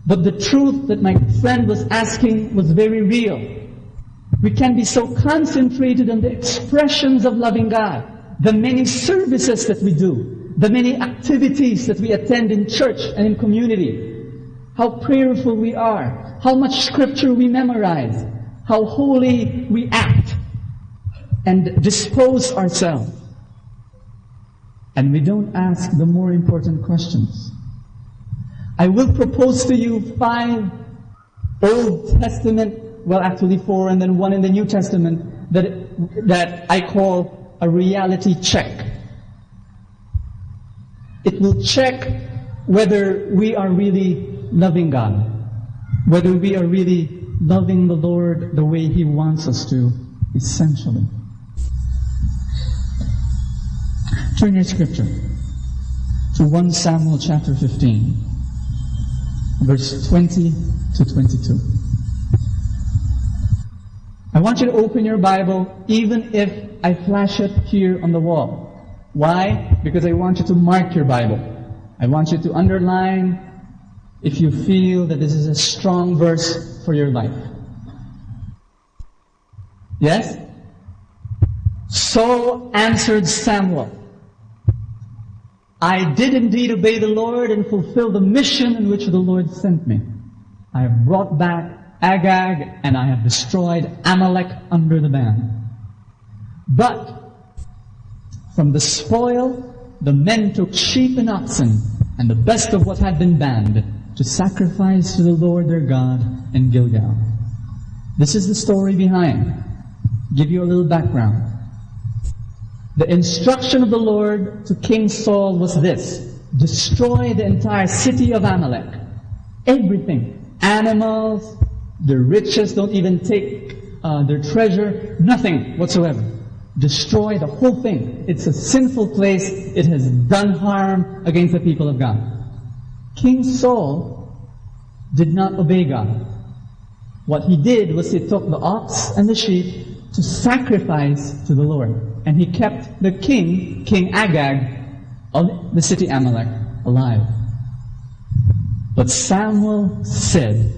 But the truth that my friend was asking was very real. We can be so concentrated on the expressions of loving God, the many services that we do, the many activities that we attend in church and in community, how prayerful we are, how much scripture we memorize, how holy we act and dispose ourselves. And we don't ask the more important questions. I will propose to you five Old Testament, well, actually four, and then one in the New Testament that, that I call a reality check. It will check whether we are really loving God, whether we are really loving the Lord the way He wants us to, essentially. Turn your scripture to one Samuel chapter fifteen, verse twenty to twenty-two. I want you to open your Bible, even if I flash it here on the wall. Why? Because I want you to mark your Bible. I want you to underline if you feel that this is a strong verse for your life. Yes? Saul answered Samuel, "I did indeed obey the Lord and fulfill the mission in which the Lord sent me. I have brought back Agag and I have destroyed Amalek under the ban." But from the spoil, the men took sheep and oxen and the best of what had been banned to sacrifice to the Lord their God in Gilgal. This is the story behind. Give you a little background. The instruction of the Lord to King Saul was this: "Destroy the entire city of Amalek. Everything, animals, the riches, don't even take uh, their treasure, nothing whatsoever. Destroy the whole thing. It's a sinful place. It has done harm against the people of God." King Saul did not obey God. What he did was he took the ox and the sheep to sacrifice to the Lord. And he kept the king, King Agag, of the city Amalek, alive. But Samuel said,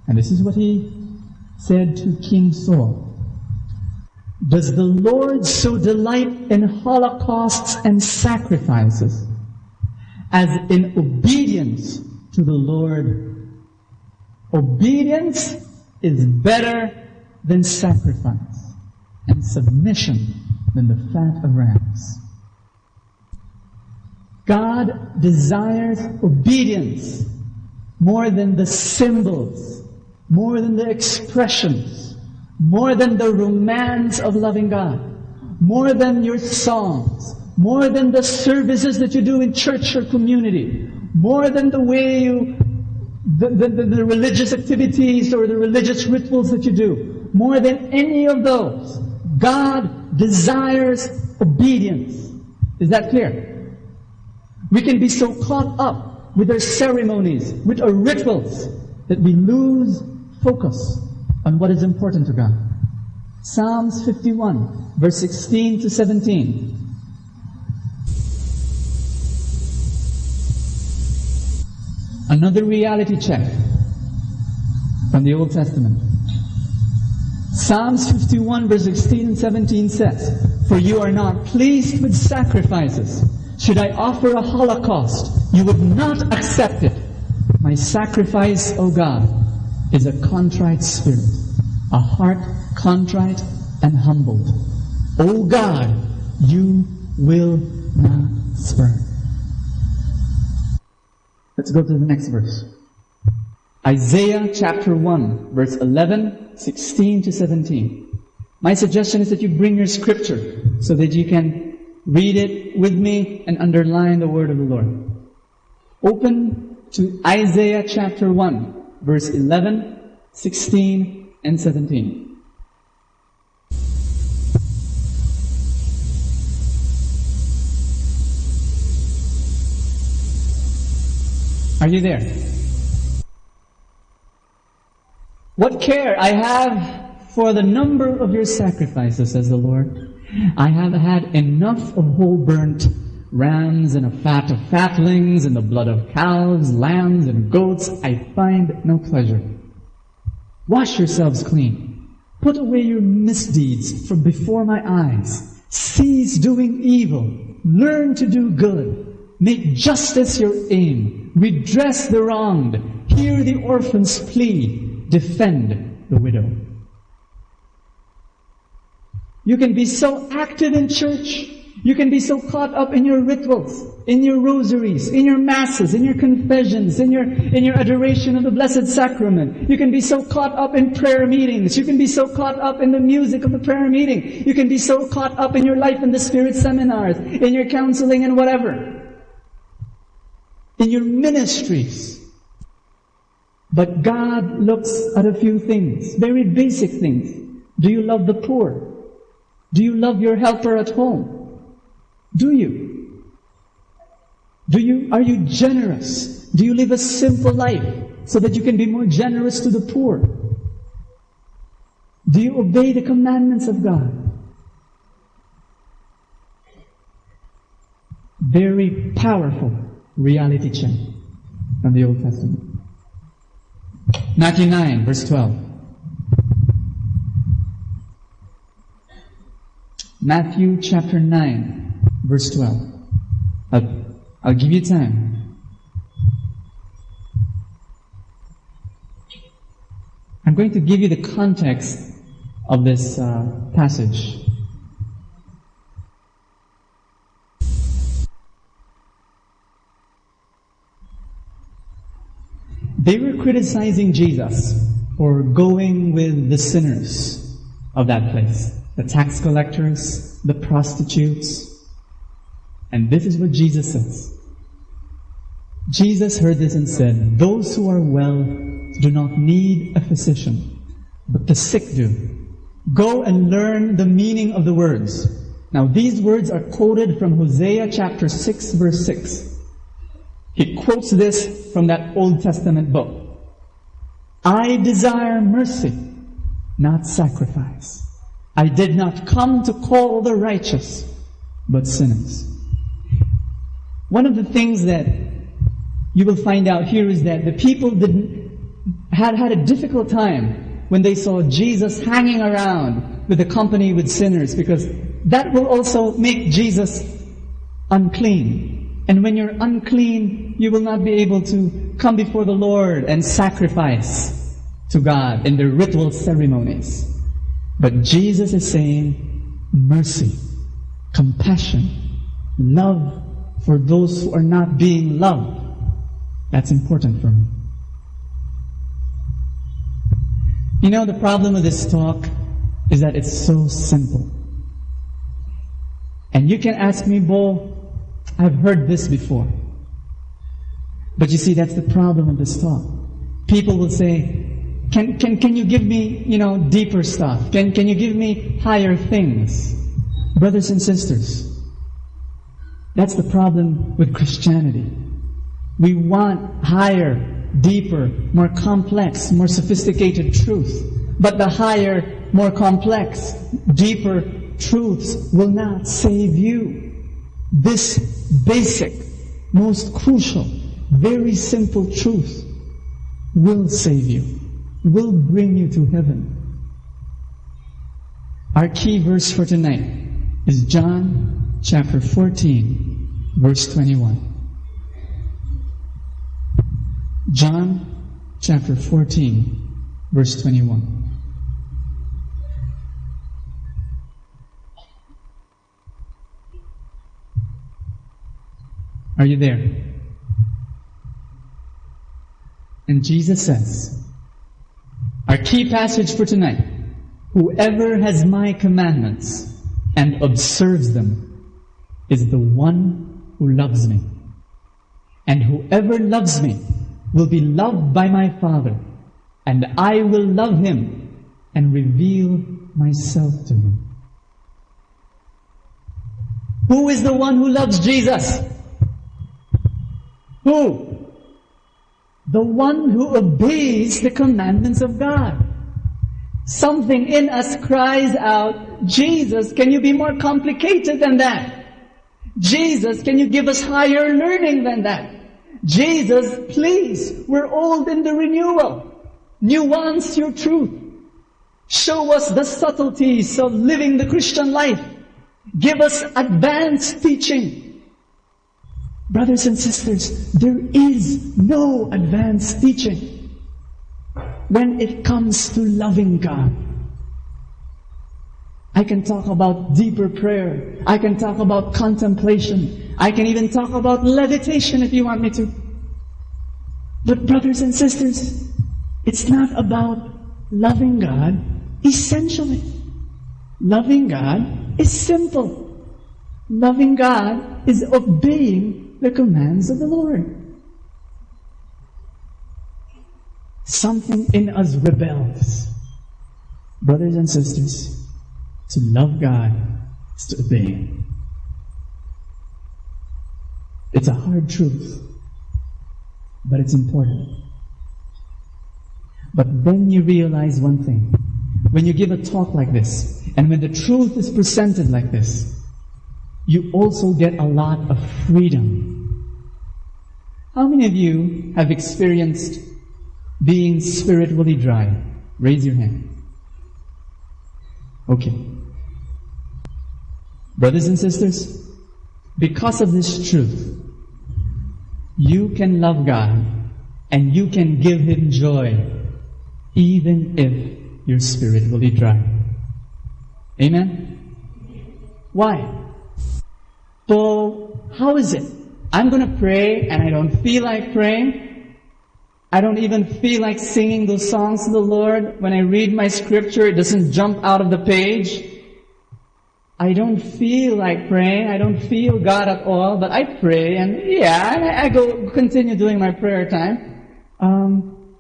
and this is what he said to King Saul, "Does the Lord so delight in holocausts and sacrifices as in obedience to the Lord?" Obedience is better than sacrifice, and submission than the fat of rams. God desires obedience more than the symbols, more than the expressions, more than the romance of loving God, more than your songs, more than the services that you do in church or community, more than the way you, the, the, the, the religious activities or the religious rituals that you do, more than any of those, God desires obedience. Is that clear? We can be so caught up with our ceremonies, with our rituals, that we lose focus on what is important to God. Psalms fifty-one, verse sixteen to seventeen. Another reality check from the Old Testament. Psalms fifty-one, verse sixteen and seventeen says, "For you are not pleased with sacrifices. Should I offer a holocaust, you would not accept it. My sacrifice, O God, is a contrite spirit, a heart contrite and humbled. O God, you will not spurn." Let's go to the next verse. Isaiah chapter one, verse eleven, sixteen to seventeen. My suggestion is that you bring your scripture so that you can read it with me and underline the word of the Lord. Open to Isaiah chapter one, verse eleven, sixteen, and seventeen. Are you there? "What care I have for the number of your sacrifices," says the Lord. "I have had enough of whole burnt rams and a fat of fatlings and the blood of calves, lambs, and goats. I find no pleasure. Wash yourselves clean. Put away your misdeeds from before my eyes. Cease doing evil. Learn to do good. Make justice your aim. Redress the wronged. Hear the orphan's plea. Defend the widow." You can be so active in church. You can be so caught up in your rituals, in your rosaries, in your masses, in your confessions, in your, in your adoration of the Blessed Sacrament. You can be so caught up in prayer meetings. You can be so caught up in the music of the prayer meeting. You can be so caught up in your life in the Spirit seminars, in your counseling and whatever, in your ministries. But God looks at a few things, very basic things. Do you love the poor? Do you love your helper at home? Do you? Do you, are you generous? Do you live a simple life so that you can be more generous to the poor? Do you obey the commandments of God? Very powerful reality check from the Old Testament. Matthew nine, verse twelve. Matthew chapter nine, verse twelve. I'll, I'll give you time. I'm going to give you the context of this, uh, passage. They were criticizing Jesus for going with the sinners of that place, the tax collectors, the prostitutes. And this is what Jesus says. Jesus heard this and said, "Those who are well do not need a physician, but the sick do. Go and learn the meaning of the words." Now, these words are quoted from Hosea chapter six, verse six. He quotes this from that Old Testament book. "I desire mercy, not sacrifice. I did not come to call the righteous, but sinners." One of the things that you will find out here is that the people didn't, had, had a difficult time when they saw Jesus hanging around with the company with sinners, because that will also make Jesus unclean. And when you're unclean, you will not be able to come before the Lord and sacrifice to God in the ritual ceremonies. But Jesus is saying, mercy, compassion, love for those who are not being loved. That's important for me. You know, the problem with this talk is that it's so simple. And you can ask me, "Bo, I've heard this before." But you see, that's the problem with this talk. People will say, "Can, can, can you give me, you know, deeper stuff? Can, can you give me higher things?" Brothers and sisters, That's the problem with Christianity. We want higher, deeper, more complex, more sophisticated truth. But the higher, more complex, deeper truths will not save you. This basic, most crucial, very simple truth will save you, will bring you to heaven. Our key verse for tonight is John chapter fourteen, verse twenty-one. John chapter fourteen, verse twenty-one. Are you there? And Jesus says, our key passage for tonight, "Whoever has my commandments and observes them is the one who loves me. And whoever loves me will be loved by my Father, and I will love him and reveal myself to him." Who is the one who loves Jesus? Who? The one who obeys the commandments of God. Something in us cries out, "Jesus, can you be more complicated than that? Jesus, can you give us higher learning than that? Jesus, please, we're old in the renewal. Nuance your truth. Show us the subtleties of living the Christian life. Give us advanced teaching." Brothers and sisters, there is no advanced teaching when it comes to loving God. I can talk about deeper prayer. I can talk about contemplation. I can even talk about levitation if you want me to. But brothers and sisters, it's not about loving God essentially. Loving God is simple. Loving God is obeying the commands of the Lord. Something in us rebels. Brothers and sisters, to love God is to obey Him. It's a hard truth, but it's important. But then you realize one thing. When you give a talk like this, and when the truth is presented like this, you also get a lot of freedom. How many of you have experienced being spiritually dry? Raise your hand. Okay. Brothers and sisters, because of this truth, you can love God and you can give Him joy even if you're spiritually dry. Amen? Why? So, how is it? I'm gonna pray and I don't feel like praying. I don't even feel like singing those songs to the Lord. When I read my scripture, it doesn't jump out of the page. I don't feel like praying. I don't feel God at all, but I pray and, yeah, and I, I go continue doing my prayer time. Um,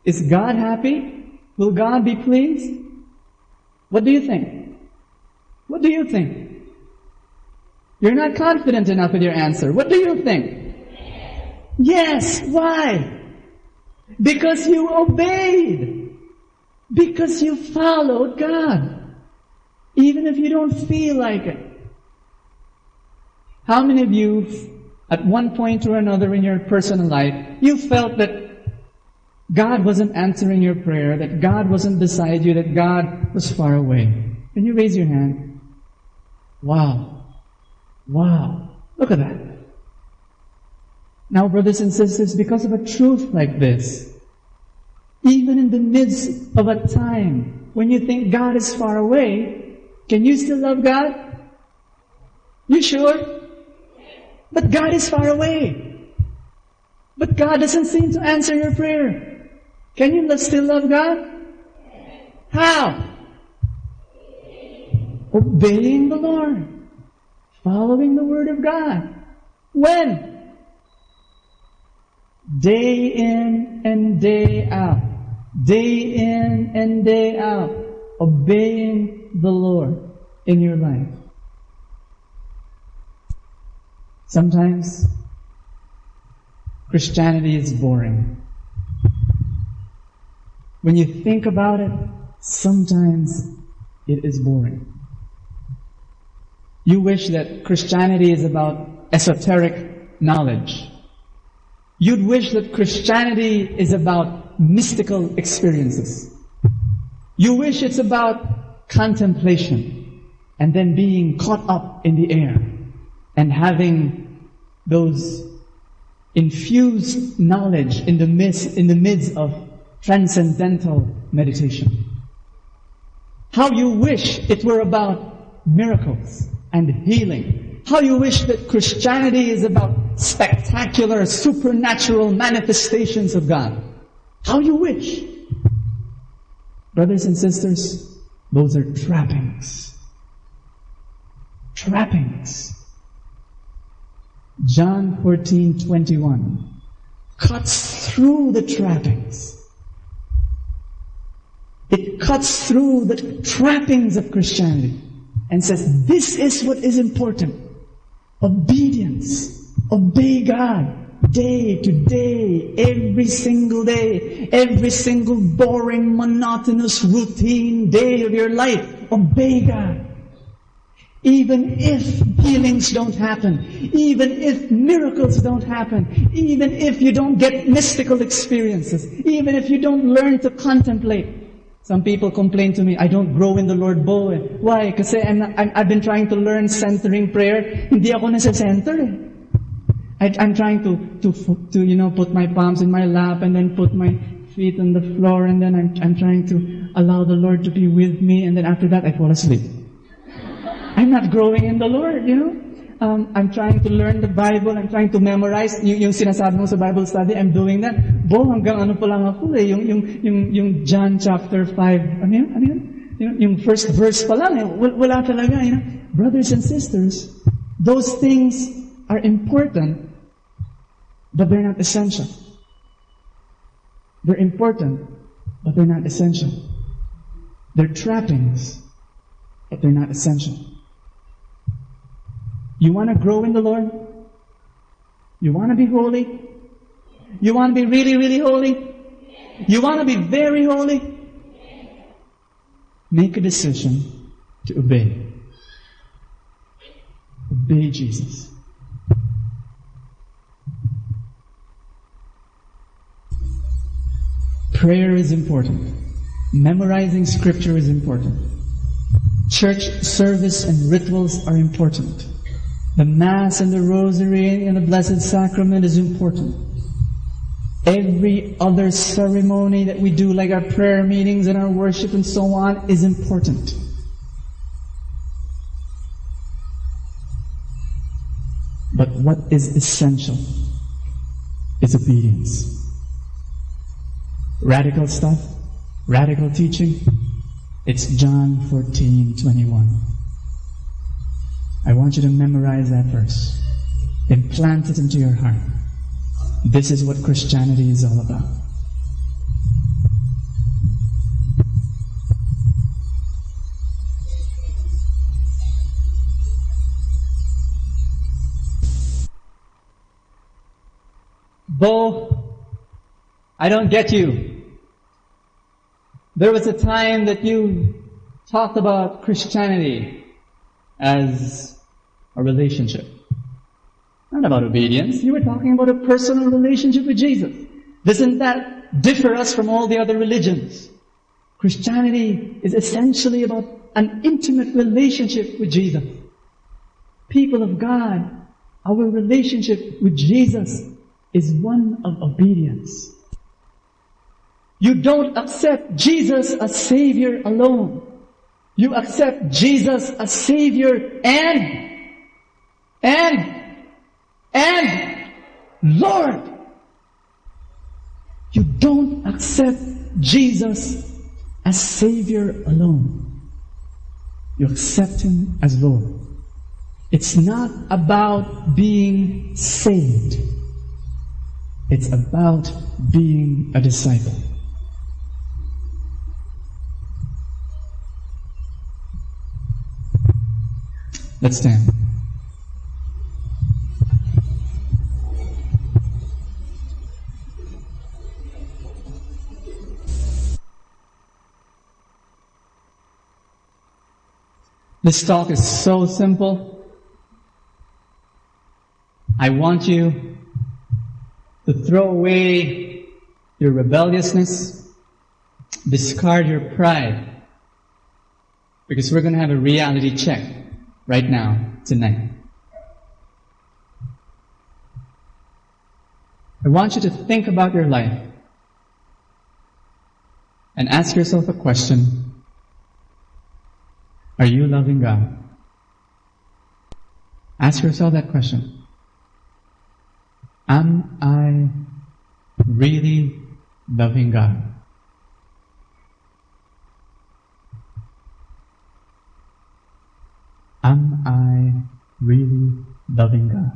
is God happy? Will God be pleased? What do you think? What do you think? You're not confident enough with your answer. What do you think? Yes. Why? Because you obeyed. Because you followed God. Even if you don't feel like it. How many of you, at one point or another in your personal life, you felt that God wasn't answering your prayer, that God wasn't beside you, that God was far away? Can you raise your hand? Wow. Wow. Look at that. Now, brothers and sisters, because of a truth like this, even in the midst of a time when you think God is far away, can you still love God? You sure? But God is far away. But God doesn't seem to answer your prayer. Can you lo-, still love God? How? Obeying the Lord. Following the Word of God. When? Day in and day out. Day in and day out. Obeying the Lord in your life. Sometimes Christianity is boring. When you think about it, sometimes it is boring. You wish that Christianity is about esoteric knowledge. You'd wish that Christianity is about mystical experiences. You wish it's about contemplation and then being caught up in the air and having those infused knowledge in the midst, in the midst of transcendental meditation. How you wish it were about miracles and healing. How you wish that Christianity is about spectacular supernatural manifestations of God. How you wish. Brothers and sisters, those are trappings. Trappings. John fourteen twenty-one cuts through the trappings. It cuts through the trappings of Christianity and says, "This is what is important. Obedience. Obey God day to day, every single day, every single boring, monotonous, routine day of your life. Obey God." Even if healings don't happen, even if miracles don't happen, even if you don't get mystical experiences, even if you don't learn to contemplate. Some people complain to me, "I don't grow in the Lord, Bo." Eh. Why? Kasi I'm, not, I'm, I've been trying to learn centering prayer. Hindi ako nasa center. Eh. I, I'm trying to, to, to, you know, put my palms in my lap and then put my feet on the floor, and then I'm, I'm trying to allow the Lord to be with me, and then after that, I fall asleep. I'm not growing in the Lord, you know? Um, I'm trying to learn the Bible. I'm trying to memorize. Yung, yung sinasabi mo sa Bible study, I'm doing that. Bo, hanggang ano pa lang ako eh. Yung, yung, yung, yung John chapter five. Ano yun? Ano yun? Yung, yung first verse pa lang eh. Wal-, wala talaga, you know? Brothers and sisters, those things are important, but they're not essential. They're important, but they're not essential. They're trappings, but they're not essential. You want to grow in the Lord? You want to be holy? You want to be really, really holy? You want to be very holy? Make a decision to obey. Obey Jesus. Prayer is important. Memorizing scripture is important. Church service and rituals are important. The Mass and the Rosary and the Blessed Sacrament is important. Every other ceremony that we do, like our prayer meetings and our worship and so on, is important. But what is essential is obedience. Radical stuff, radical teaching, it's John fourteen twenty-one. I want you to memorize that verse. Implant it into your heart. This is what Christianity is all about. Bo, I don't get you. There was a time that you talked about Christianity as a relationship. Not about obedience. You were talking about a personal relationship with Jesus. Doesn't that differ us from all the other religions? Christianity is essentially about an intimate relationship with Jesus. People of God, our relationship with Jesus is one of obedience. You don't accept Jesus as Savior alone. You accept Jesus as Savior and, and, and Lord. You don't accept Jesus as Savior alone. You accept Him as Lord. It's not about being saved. It's about being a disciple. Let's stand. This talk is so simple. I want you to throw away your rebelliousness, discard your pride, because we're gonna have a reality check right now, tonight. I want you to think about your life and ask yourself a question. Are you loving God? Ask yourself that question. Am I really loving God? Am I really loving God?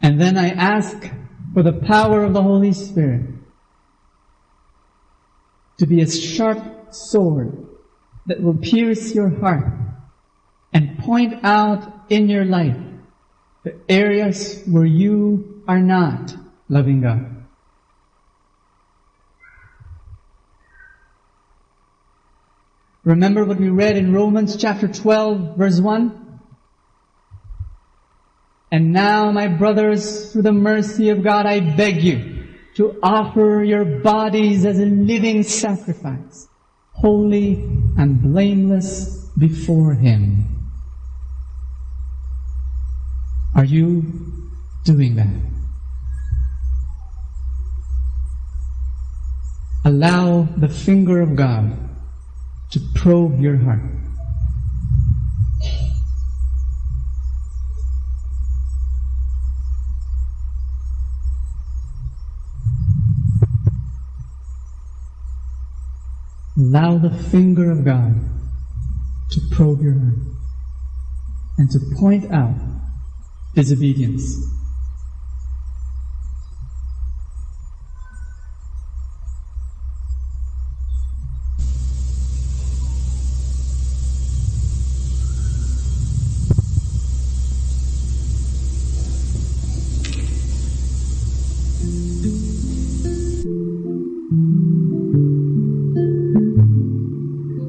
And then I ask for the power of the Holy Spirit to be a sharp sword that will pierce your heart and point out in your life the areas where you are not loving God. Remember what we read in Romans chapter twelve, verse one? And now, my brothers, through the mercy of God, I beg you to offer your bodies as a living sacrifice, holy and blameless before Him. Are you doing that? Allow the finger of God to probe your heart. Allow the finger of God to probe your heart and to point out disobedience.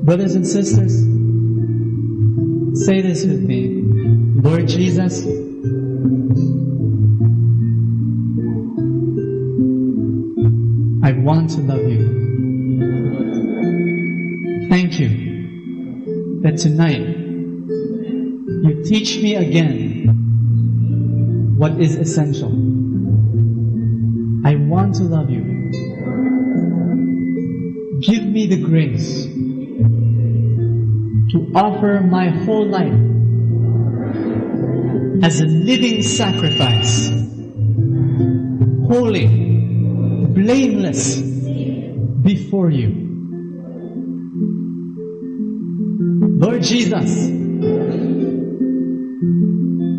Brothers and sisters, say this with me. Lord Jesus, I want to love you. Thank you that tonight you teach me again what is essential. I want to love you. Give me the grace to offer my whole life as a living sacrifice, holy, blameless before you. Lord Jesus,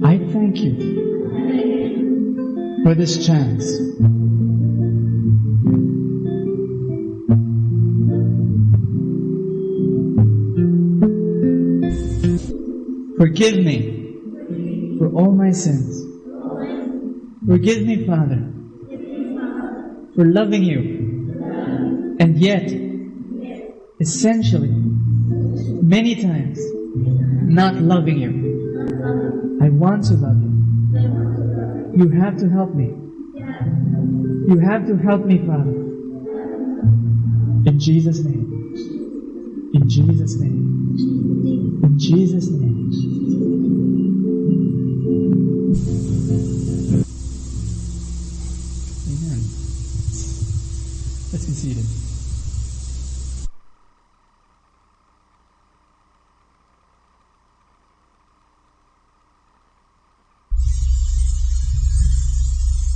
I thank you for this chance. Forgive me for all my sins. Forgive me, Father, for loving you, and yet, essentially, many times, not loving you. I want to love you. You have to help me. You have to help me, Father. In Jesus' name. In Jesus' name. In Jesus' name. Amen. Let's be seated.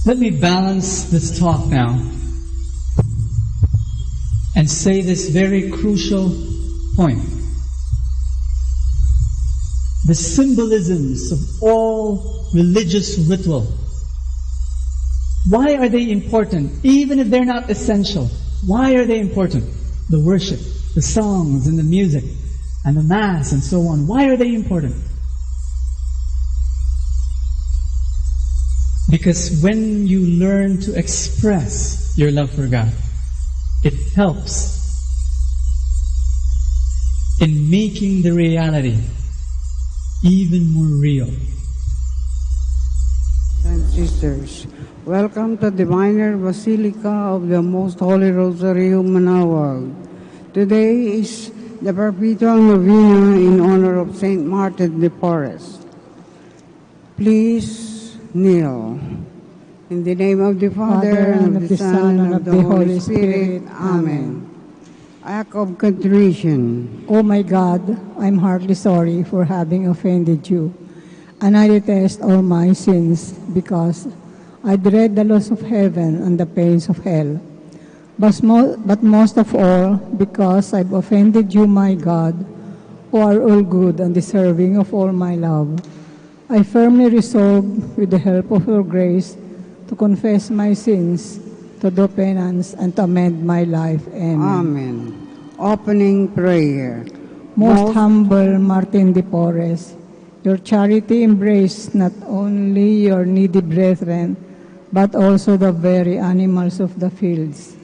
Let me balance this talk now and say this very crucial point. The symbolisms of all religious ritual, why are they important? Even if they're not essential, why are they important? The worship, the songs, and the music. and the Mass and so on. Why are they important? Because when you learn to express your love for God, it helps in making the reality even more real. And sisters, welcome to the minor Basilica of the Most Holy Rosary, Manawag. Today is the perpetual novena in honor of Saint Martin de Porres. Please kneel. In the name of the Father, and of the Son, and of the Holy Spirit. Amen. Act of contrition. Oh my God, I'm heartily sorry for having offended you, and I detest all my sins because I dread the loss of heaven and the pains of hell. But, mo- but most of all, because I've offended you, my God, who are all good and deserving of all my love. I firmly resolve, with the help of your grace, to confess my sins, to do penance, and to amend my life. Amen. Amen. Opening prayer. Most humble Martin de Porres, your charity embraced not only your needy brethren, but also the very animals of the fields.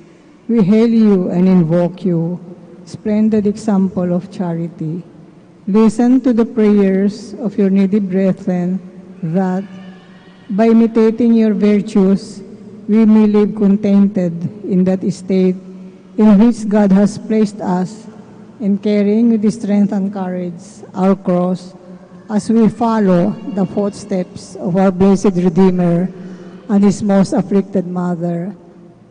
We hail you and invoke you, splendid example of charity. Listen to the prayers of your needy brethren, that, by imitating your virtues, we may live contented in that estate in which God has placed us, in carrying with strength and courage our cross as we follow the footsteps of our blessed Redeemer and his most afflicted mother,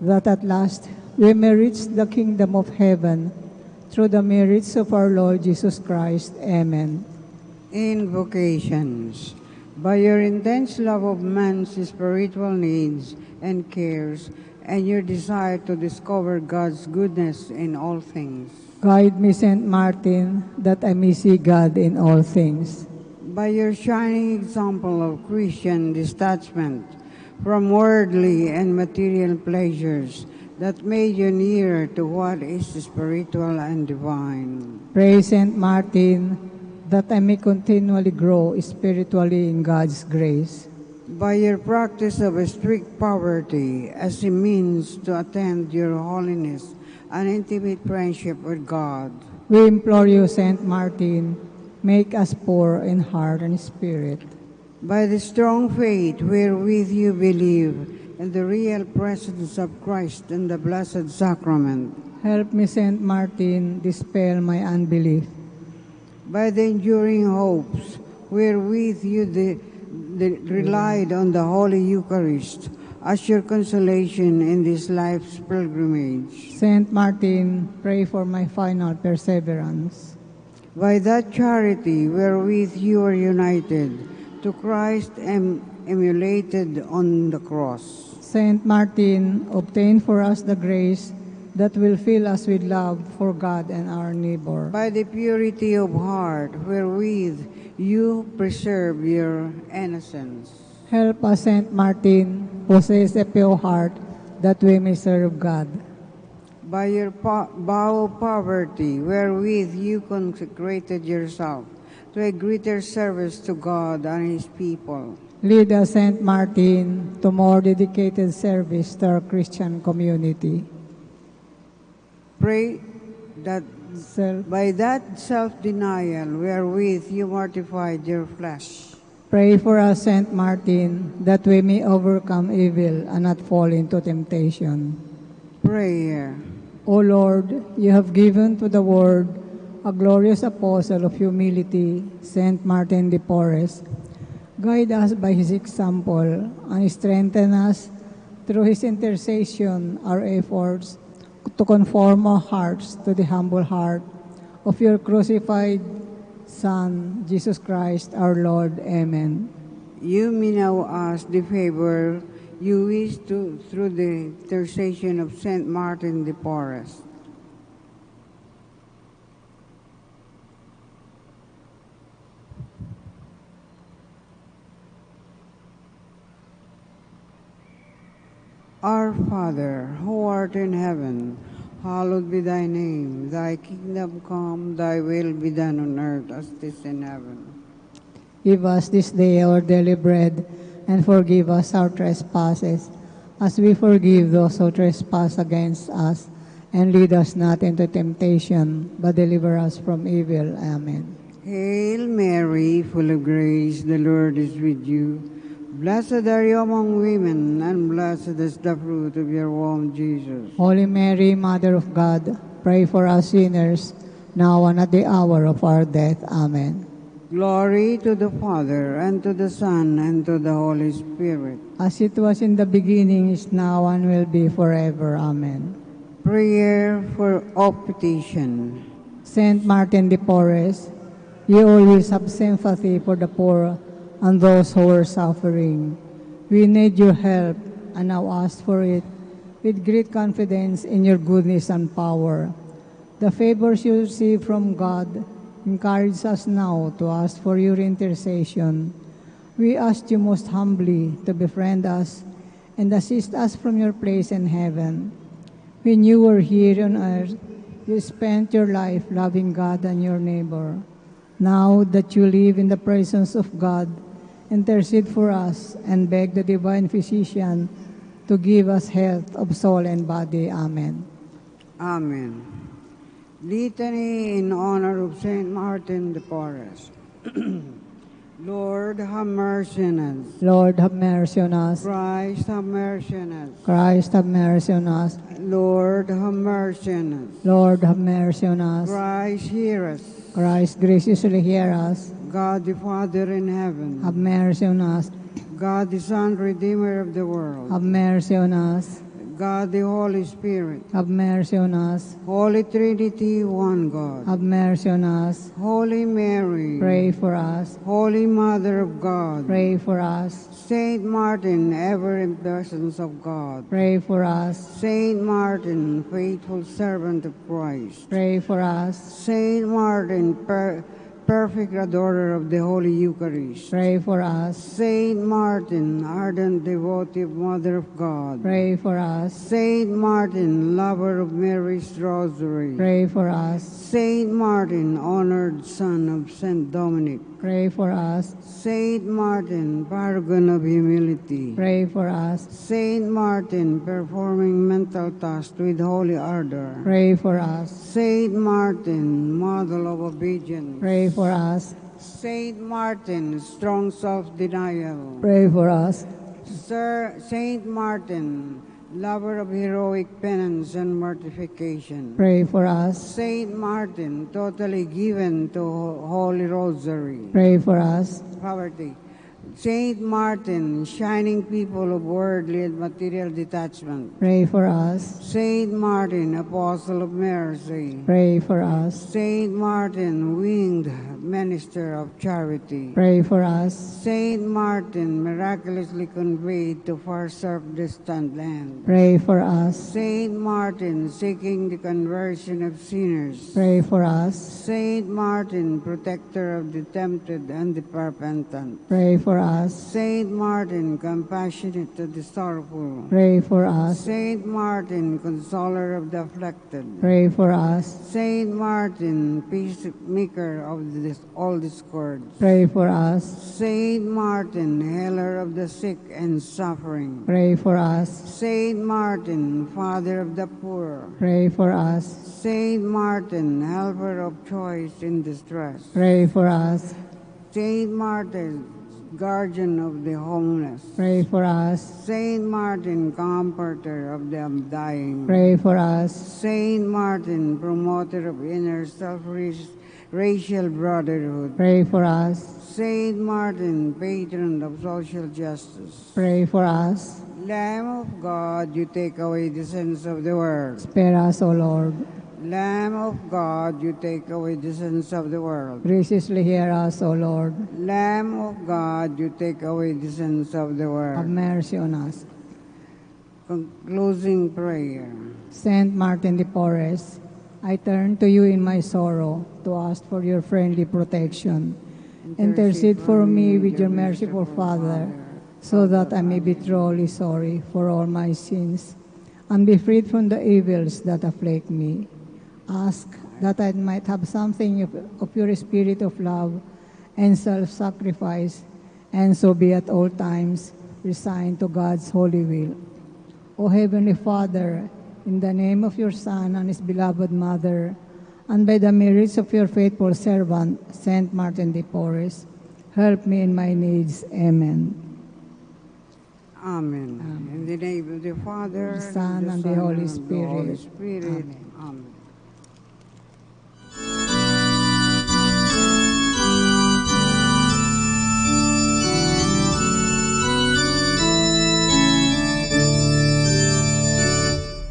that at last we may reach the kingdom of heaven through the merits of our Lord Jesus Christ. Amen. Invocations. By your intense love of man's spiritual needs and cares, and your desire to discover God's goodness in all things. Guide me, Saint Martin, that I may see God in all things. By your shining example of Christian detachment from worldly and material pleasures that made you nearer to what is spiritual and divine. Pray, Saint Martin, that I may continually grow spiritually in God's grace. By your practice of strict poverty as a means to attain your holiness and intimate friendship with God. We implore you, Saint Martin, make us poor in heart and spirit. By the strong faith wherewith you believe in the real presence of Christ in the Blessed Sacrament. Help me, Saint Martin, dispel my unbelief. By the enduring hopes wherewith you de- de- relied on the Holy Eucharist as your consolation in this life's pilgrimage. Saint Martin, pray for my final perseverance. By that charity wherewith you are united to Christ and emulated on the cross. Saint Martin, obtain for us the grace that will fill us with love for God and our neighbor. By the purity of heart wherewith you preserve your innocence. Help us, Saint Martin, possess a pure heart that we may serve God. By your po- vow of poverty, wherewith you consecrated yourself to a greater service to God and His people. Lead us, Saint Martin, to more dedicated service to our Christian community. Pray that Self- by that self-denial wherewith you mortified your flesh. Pray for us, Saint Martin, that we may overcome evil and not fall into temptation. Prayer. O Lord, you have given to the world a glorious apostle of humility, Saint Martin de Porres. Guide us by his example and strengthen us through his intercession, our efforts to conform our hearts to the humble heart of your crucified Son, Jesus Christ our Lord. Amen. You may now ask the favor you wish to through the intercession of Saint Martin de Porres. Our Father, who art in heaven, Hallowed be thy name. Thy kingdom come, thy will be done on earth as it is in heaven. Give us this day our daily bread, and forgive us our trespasses, as we forgive those who trespass against us. And lead us not into temptation, but deliver us from evil. Amen. Hail Mary, full of grace, the Lord is with you. Blessed are you among women, and blessed is the fruit of your womb, Jesus. Holy Mary, Mother of God, pray for us sinners, now and at the hour of our death. Amen. Glory to the Father, and to the Son, and to the Holy Spirit. As it was in the beginning, is now, and will be forever. Amen. Prayer for petition. Saint Martin de Porres, you always have sympathy for the poor and those who are suffering. We need your help and now ask for it with great confidence in your goodness and power. The favors you receive from God encourage us now to ask for your intercession. We ask you most humbly to befriend us and assist us from your place in heaven. When you were here on earth, you spent your life loving God and your neighbor. Now that you live in the presence of God, intercede for us and beg the divine physician to give us health of soul and body. Amen. Amen. Litany in honor of Saint Martin de Porres. Lord, have mercy on us. Lord, have mercy on us. Christ, have mercy on us. Christ, have mercy on us. Lord, have mercy on us. Lord, have mercy on us. Christ, hear us. Christ, graciously hear us. God the Father in heaven. Have mercy on us. God the Son, Redeemer of the world. Have mercy on us. God the Holy Spirit. Have mercy on us. Holy Trinity, one God. Have mercy on us. Holy Mary. Pray for us. Holy Mother of God. Pray for us. Saint Martin, ever in presence of God. Pray for us. Saint Martin, faithful servant of Christ. Pray for us. Saint Martin, per-, perfect adorer of the Holy Eucharist. Pray for us. Saint Martin, ardent devotee of Mother of God. Pray for us. Saint Martin, lover of Mary's Rosary. Pray for us. Saint Martin, honored son of Saint Dominic. Pray for us. Saint Martin, paragon of humility. Pray for us. Saint Martin, performing mental tasks with holy ardor. Pray for us. Saint Martin, model of obedience. Pray for us. Saint Martin, strong self-denial. Pray for us. Sir, Saint Martin, lover of heroic penance and mortification. Pray for us. Saint Martin, totally given to Holy Rosary. Pray for us. Poverty. Saint Martin, shining people of worldly and material detachment. Pray for us. Saint Martin, apostle of mercy. Pray for us. Saint Martin, winged minister of charity. Pray for us. Saint Martin, miraculously conveyed to far surf distant land. Pray for us. Saint Martin, seeking the conversion of sinners. Pray for us. Saint Martin, protector of the tempted and the repentant. Pray for us. Saint Martin, compassionate to the sorrowful. Pray for us. Saint Martin, consoler of the afflicted. Pray for us. Saint Martin, peacemaker of this, all discords. Pray for us. Saint Martin, healer of the sick and suffering. Pray for us. Saint Martin, father of the poor. Pray for us. Saint Martin, helper of choice in distress. Pray for us. Saint Martin, guardian of the homeless. Pray for us. Saint Martin, comforter of the dying. Pray for us. Saint Martin, promoter of inner self racial brotherhood. Pray for us. Saint Martin, patron of social justice. Pray for us. Lamb of God, you take away the sins of the world. Spare us, O Lord. Lamb of God, you take away the sins of the world. Graciously hear us, O Lord. Lamb of God, you take away the sins of the world. Have mercy on us. Con-, closing prayer. Saint Martin de Porres, I turn to you in my sorrow to ask for your friendly protection. Intercede for me with your merciful Father, so that I may be truly sorry for all my sins. and be freed from the evils that afflict me. Ask that I might have something of, of your spirit of love and self sacrifice, and so be at all times resigned to God's holy will. O Heavenly Father, in the name of your Son and his beloved Mother, and by the merits of your faithful servant, Saint Martin de Porres, help me in my needs. Amen. Amen. Amen. In the name of the Father, the Son, and the Holy Spirit. Amen. Amen.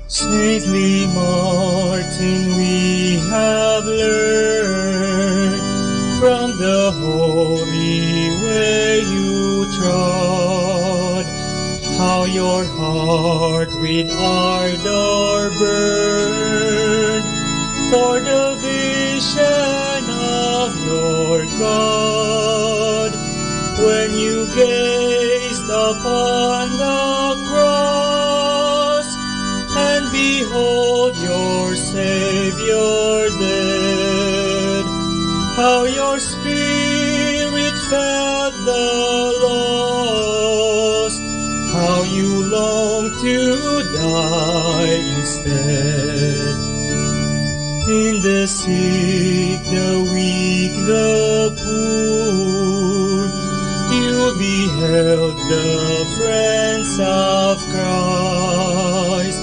Saintly Martin, we have learned from the holy way you trod, how your heart with ardor burned for the vision of your God. When you gazed upon the cross and behold your Savior dead, how your spirit felt the lost, how you long to die instead. In the sick, the weak, the poor, you beheld the friends of Christ,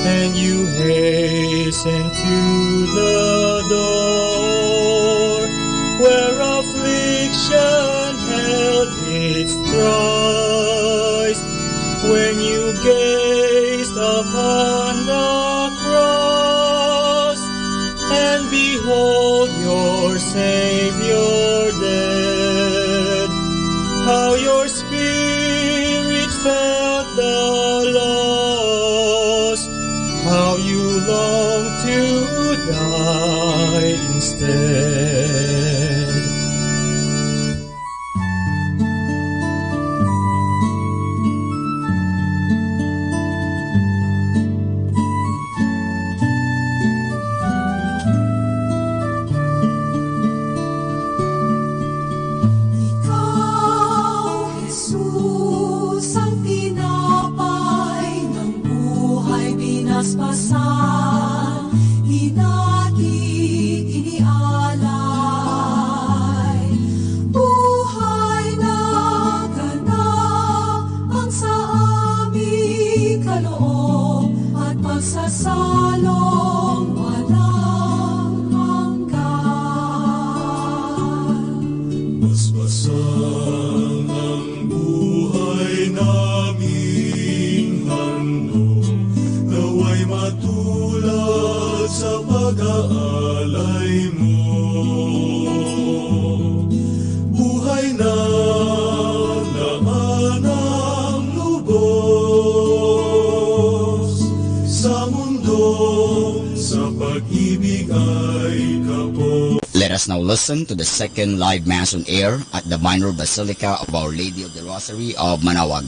and you hasten to the door where affliction held its thrice. When you gazed upon the cross and behold your Savior dead, how your spirit felt the loss, how you long to die instead. Ikaw, Jesus, ang tinapay ng buhay, binasbasan, hinati, inialay. Buhay na ganap ang sa amin kaloob at pagsasalong walang hanggan. Basbasan ang buhay naming handog, naway matulad sa pag-aalay mo. Buhay na laman ang lubos sa mundo, sa pag-ibig ay kapos. Let us now listen to the second live Mass on air at the Minor Basilica of Our Lady of the Rosary of Manaoag.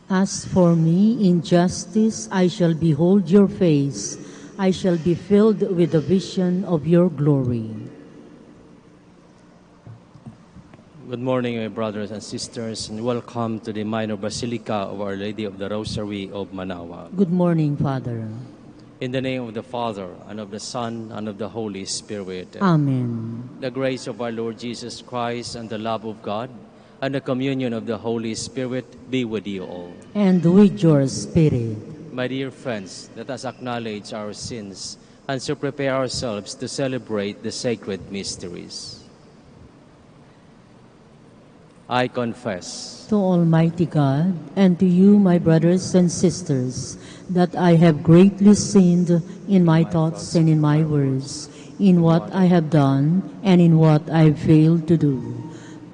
As for me, in justice I shall behold your face, I shall be filled with the vision of your glory. Good morning, my brothers and sisters, and welcome to the Minor Basilica of Our Lady of the Rosary of Manaoag. Good morning, Father. In the name of the Father, and of the Son, and of the Holy Spirit. Amen. The grace of our Lord Jesus Christ, and the love of God, and the communion of the Holy Spirit be with you all. And with your spirit. My dear friends, let us acknowledge our sins and so prepare ourselves to celebrate the sacred mysteries. I confess to Almighty God and to you, my brothers and sisters, that I have greatly sinned in my thoughts and in my words, in what I have done and in what I have failed to do.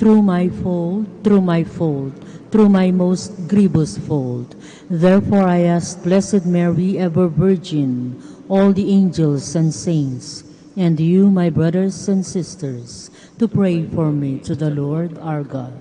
Through my fault, through my fault, through my most grievous fault. Therefore I ask Blessed Mary, ever Virgin, all the angels and saints, and you, my brothers and sisters, to pray for me to the Lord our God.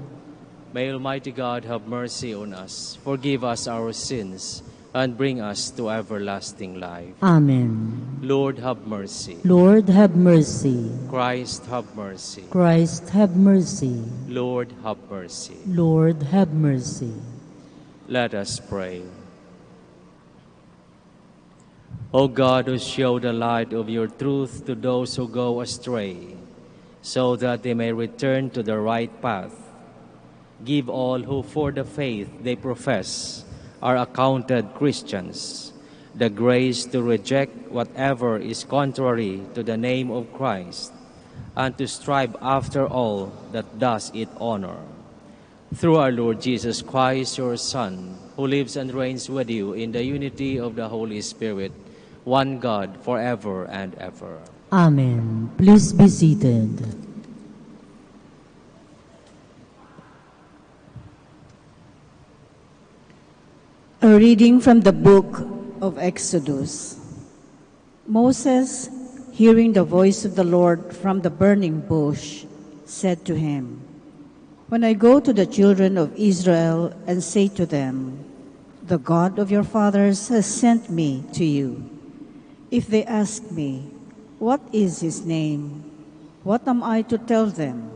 May Almighty God have mercy on us, forgive us our sins, and bring us to everlasting life. Amen. Lord, have mercy. Lord, have mercy. Christ, have mercy. Christ, have mercy. Lord, have mercy. Lord, have mercy. Let us pray. O God, who show the light of your truth to those who go astray, so that they may return to the right path, give all who for the faith they profess are accounted Christians the grace to reject whatever is contrary to the name of Christ, and to strive after all that does it honor. Through our Lord Jesus Christ, your Son, who lives and reigns with you in the unity of the Holy Spirit, one God, forever and ever. Amen. Please be seated. A reading from the book of Exodus. Moses, hearing the voice of the Lord from the burning bush, said to him, "When I go to the children of Israel and say to them, 'The God of your fathers has sent me to you,' if they ask me, 'What is his name?' What am I to tell them?"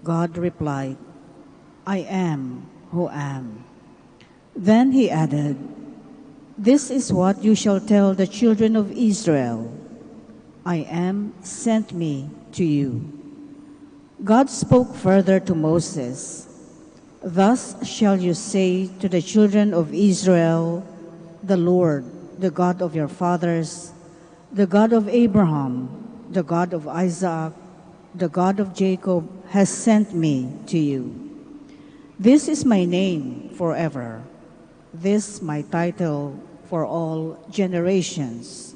God replied, "I am who am." Then he added, "This is what you shall tell the children of Israel: 'I am sent me to you.'" God spoke further to Moses, "Thus shall you say to the children of Israel, 'The Lord, the God of your fathers, the God of Abraham, the God of Isaac, the God of Jacob has sent me to you. This is my name forever. This my title for all generations.'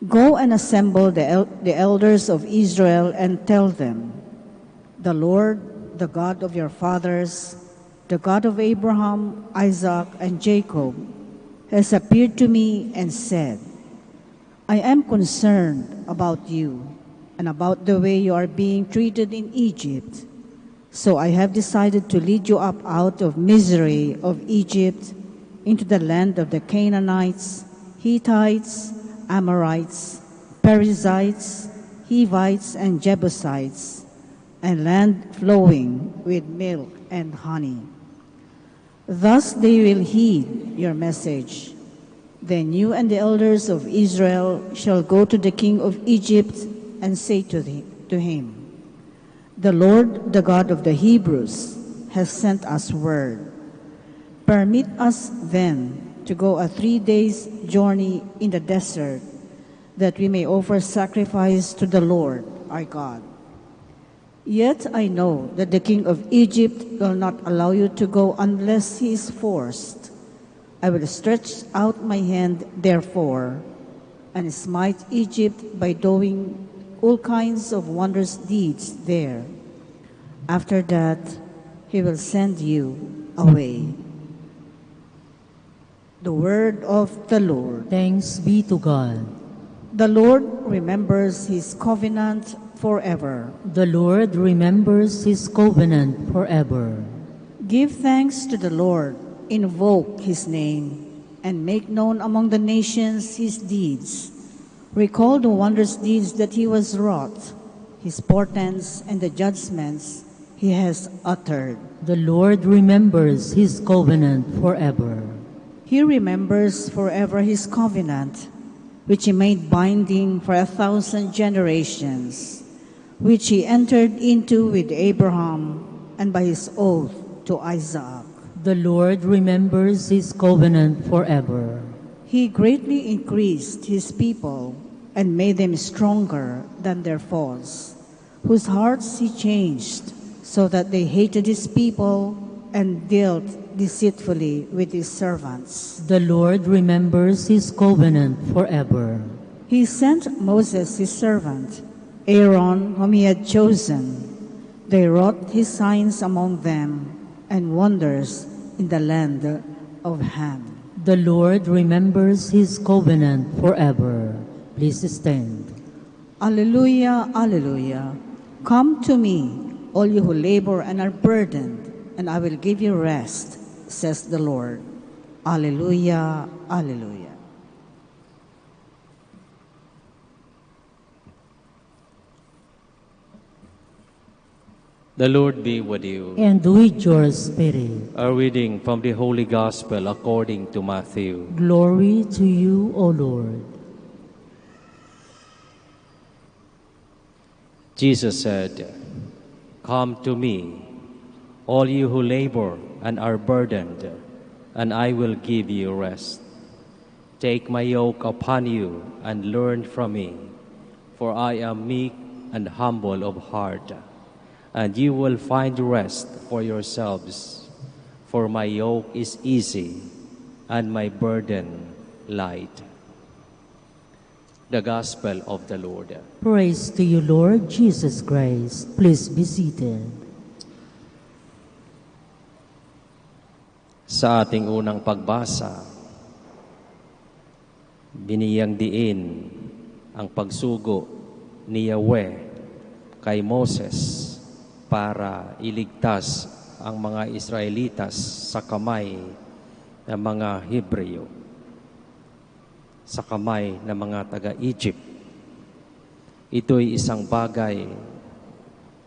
Go and assemble the el-, the elders of Israel and tell them, 'The Lord, the God of your fathers, the God of Abraham, Isaac, and Jacob, has appeared to me and said, 'I am concerned about you and about the way you are being treated in Egypt. So I have decided to lead you up out of misery of Egypt into the land of the Canaanites, Hittites, Amorites, Perizzites, Hivites, and Jebusites, a land flowing with milk and honey.' Thus they will heed your message. Then you and the elders of Israel shall go to the king of Egypt and say to the, to him, 'The Lord, the God of the Hebrews, has sent us word. Permit us then to go a three days' journey in the desert, that we may offer sacrifice to the Lord our God. Yet I know that the king of Egypt will not allow you to go unless he is forced. I will stretch out my hand, therefore, and smite Egypt by doing all kinds of wondrous deeds there. After that, he will send you away." The word of the Lord. Thanks be to God. The Lord remembers his covenant forever. The Lord remembers his covenant forever. Give thanks to the Lord, invoke his name, and make known among the nations his deeds. Recall the wondrous deeds that he has wrought, his portents and the judgments he has uttered. The Lord remembers his covenant forever. He remembers forever his covenant, which he made binding for a thousand generations, which he entered into with Abraham and by his oath to Isaac. The Lord remembers his covenant forever. He greatly increased his people and made them stronger than their foes, whose hearts he changed, so that they hated his people and dealt deceitfully with his servants. The Lord remembers his covenant forever. He sent Moses his servant, Aaron, whom he had chosen, They wrought his signs among them and wonders in the land of Ham. The Lord remembers his covenant forever. Please stand. Alleluia, alleluia. Come to me, all you who labor and are burdened, and I will give you rest, says the Lord. Alleluia, alleluia. The Lord be with you. And with your spirit. A reading from the Holy Gospel according to Matthew. Glory to you, O Lord. Jesus said, "Come to me, all you who labor and are burdened, and I will give you rest. Take my yoke upon you and learn from me, for I am meek and humble of heart, and you will find rest for yourselves. For my yoke is easy and my burden light." The Gospel of the Lord. Praise to you, Lord Jesus Christ. Please be seated. Sa ating unang pagbasa, biniyang diin ang pagsugo ni Yahweh kay Moses para iligtas ang mga Israelitas sa kamay ng mga Hebreo, sa kamay ng mga taga-Egypt. Ito'y isang bagay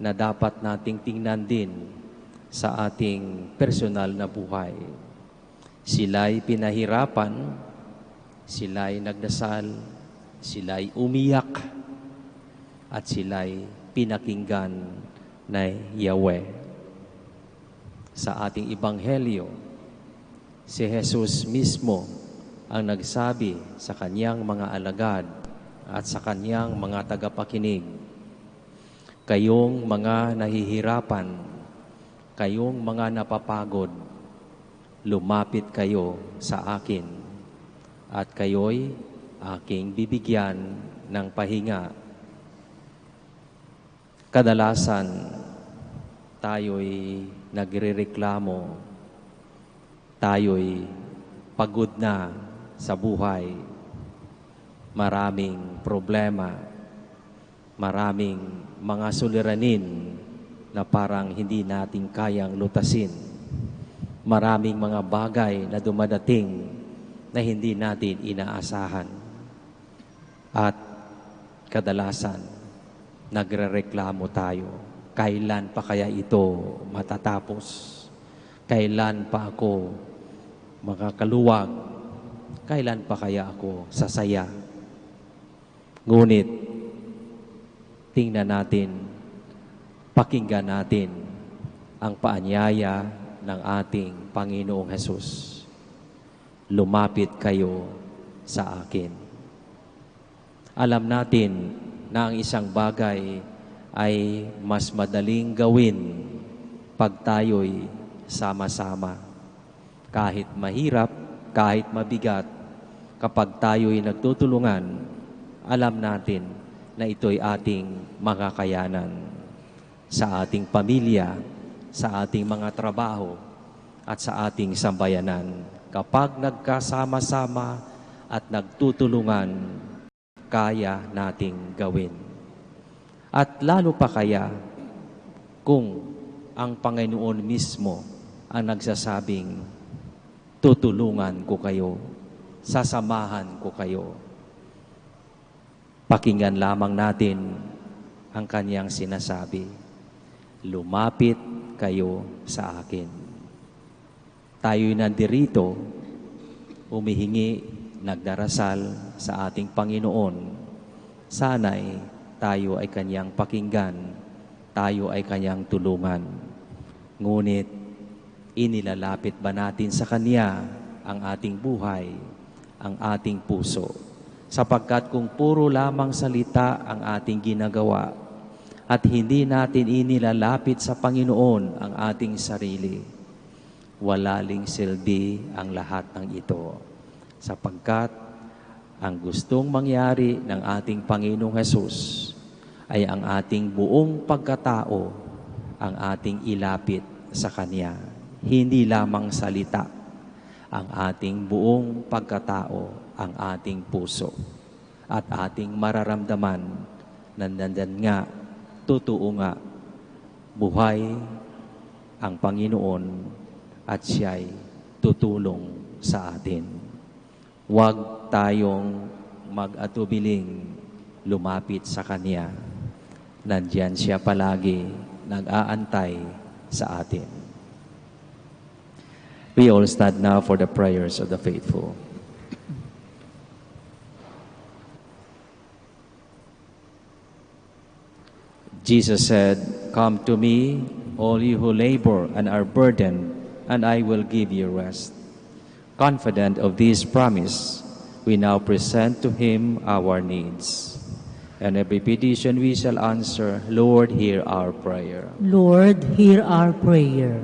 na dapat nating tingnan din sa ating personal na buhay. Sila'y pinahirapan, sila'y nagdasal, sila'y umiyak, at sila'y pinakinggan na Yahweh. Sa ating ebanghelyo, si Jesus mismo ang nagsabi sa kanyang mga alagad at sa kanyang mga tagapakinig, "Kayong mga nahihirapan, kayong mga napapagod, lumapit kayo sa akin, at kayo'y aking bibigyan ng pahinga." Kadalasan, tayo'y nagrereklamo, tayo'y pagod na sa buhay. Maraming problema, maraming mga suliranin na parang hindi natin kayang lutasin. Maraming mga bagay na dumadating na hindi natin inaasahan. At kadalasan, nagrereklamo tayo, "Kailan pa kaya ito matatapos? Kailan pa ako makakaluwag? Kailan pa kaya ako sasaya?" Ngunit, tingnan natin, pakinggan natin ang paanyaya ng ating Panginoong Jesus. "Lumapit kayo sa akin." Alam natin na ang isang bagay ay mas madaling gawin pag tayo'y sama-sama. Kahit mahirap, kahit mabigat, kapag tayo'y nagtutulungan, alam natin na ito'y ating makakayanan. Sa ating pamilya, sa ating mga trabaho, at sa ating sambayanan. Kapag nagkasama-sama at nagtutulungan, kaya nating gawin. At lalo pa kaya kung ang Panginoon mismo ang nagsasabing, "Tutulungan ko kayo, sasamahan ko kayo." Pakinggan lamang natin ang kanyang sinasabi, "Lumapit kayo sa akin." Tayo'y nandirito, humihingi, nagdarasal sa ating Panginoon. Sana'y tayo ay kanyang pakinggan, tayo ay kanyang tulungan. Ngunit, inilalapit ba natin sa kanya ang ating buhay, ang ating puso? Sapagkat kung puro lamang salita ang ating ginagawa at hindi natin inilalapit sa Panginoon ang ating sarili, wala ling silbi ang lahat ng ito. Sapagkat ang gustong mangyari ng ating Panginoong Jesus ay ang ating buong pagkatao ang ating ilapit sa Kanya. Hindi lamang salita, ang ating buong pagkatao, ang ating puso, at ating mararamdaman na nandiyan nga, totoo nga, buhay ang Panginoon at Siya'y tutulong sa atin. Huwag tayong mag-atubiling lumapit sa Kanya. Nandiyan Siya palagi, nag-aantay sa atin. We all stand now for the prayers of the faithful. Jesus said, "Come to me, all you who labor and are burdened, and I will give you rest." Confident of this promise, we now present to Him our needs. And every petition we shall answer, "Lord, hear our prayer." Lord, hear our prayer.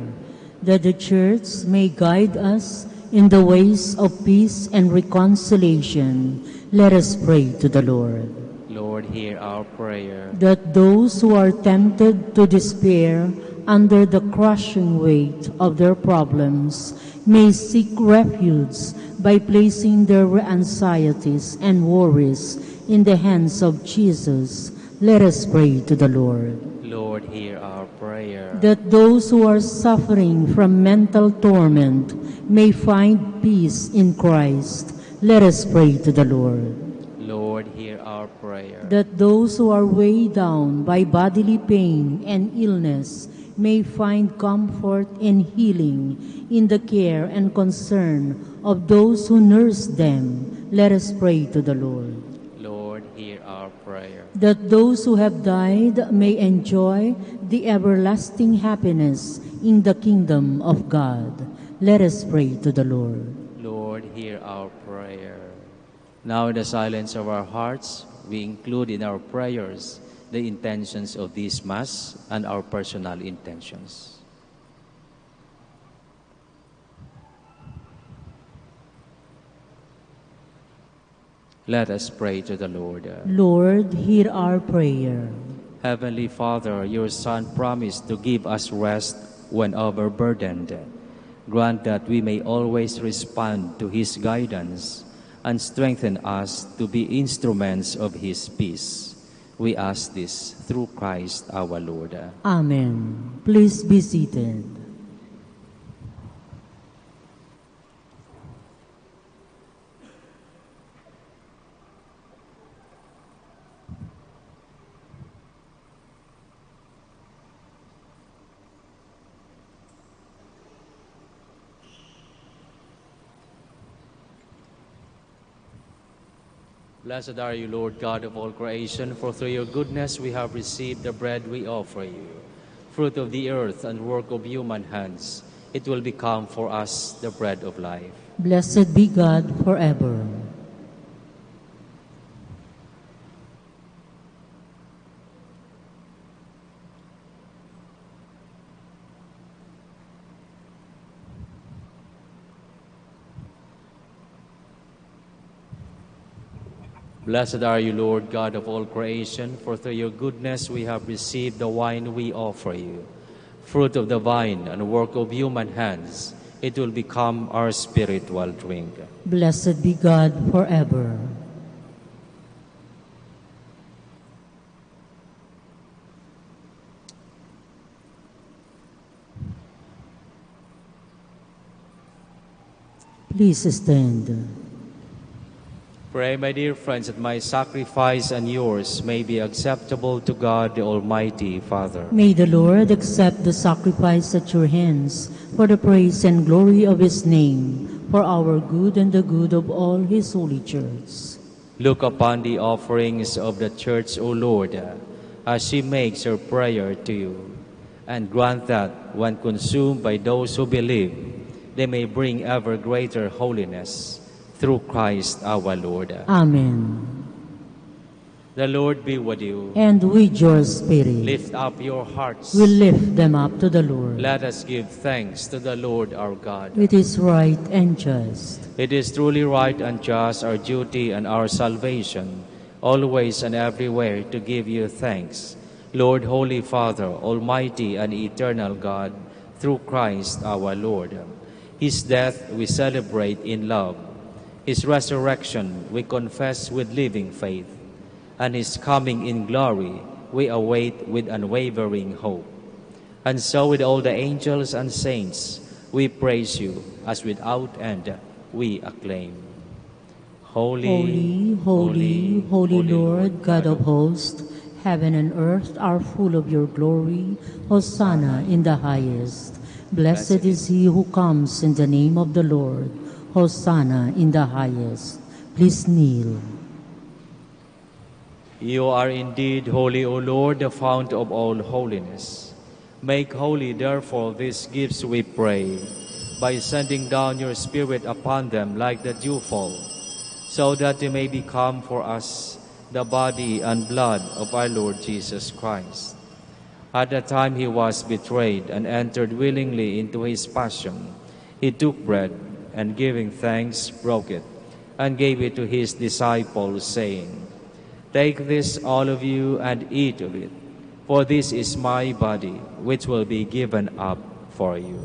That the Church may guide us in the ways of peace and reconciliation, let us pray to the Lord. Lord, hear our prayer. That those who are tempted to despair under the crushing weight of their problems may seek refuge by placing their anxieties and worries in the hands of Jesus, let us pray to the Lord. Lord, hear our prayer. That those who are suffering from mental torment may find peace in Christ, let us pray to the Lord. Lord, hear our prayer. That those who are weighed down by bodily pain and illness may find comfort and healing in the care and concern of those who nurse them, let us pray to the Lord. Lord, hear our prayer. That those who have died may enjoy the everlasting happiness in the kingdom of God, let us pray to the Lord. Lord, hear our prayer. Now, in the silence of our hearts, we include in our prayers the intentions of this Mass and our personal intentions. Let us pray to the Lord. Lord, hear our prayer. Heavenly Father, your Son promised to give us rest when overburdened. Grant that we may always respond to His guidance and strengthen us to be instruments of His peace. We ask this through Christ our Lord. Amen. Please be seated. Blessed are you, Lord God of all creation, for through your goodness we have received the bread we offer you. Fruit of the earth and work of human hands, it will become for us the bread of life. Blessed be God forever. Blessed are you, Lord God of all creation, for through your goodness we have received the wine we offer you. Fruit of the vine and work of human hands, it will become our spiritual drink. Blessed be God forever. Please stand. Pray, my dear friends, that my sacrifice and yours may be acceptable to God, the Almighty Father. May the Lord accept the sacrifice at your hands for the praise and glory of his name, for our good and the good of all his holy church. Look upon the offerings of the church, O Lord, as she makes her prayer to you, and grant that, when consumed by those who believe, they may bring ever greater holiness through Christ our Lord. Amen. The Lord be with you. And with your spirit. Lift up your hearts. We lift them up to the Lord. Let us give thanks to the Lord our God. It is right and just. It is truly right and just, our duty and our salvation, always and everywhere to give you thanks, Lord, Holy Father, Almighty and Eternal God, through Christ our Lord. His death we celebrate in love. His resurrection we confess with living faith. And his coming in glory we await with unwavering hope. And so with all the angels and saints, we praise you, as without end we acclaim. Holy, holy, holy Lord, God of hosts, heaven and earth are full of your glory. Hosanna in the highest. Blessed is he who comes in the name of the Lord. Hosanna in the highest. Please kneel. You are indeed holy, O Lord, the fount of all holiness. Make holy, therefore, these gifts, we pray, by sending down your Spirit upon them like the dewfall, so that they may become for us the body and blood of our Lord Jesus Christ. At the time he was betrayed and entered willingly into his passion, he took bread and, giving thanks, broke it and gave it to his disciples, saying, "Take this, all of you, and eat of it, for this is my body, which will be given up for you."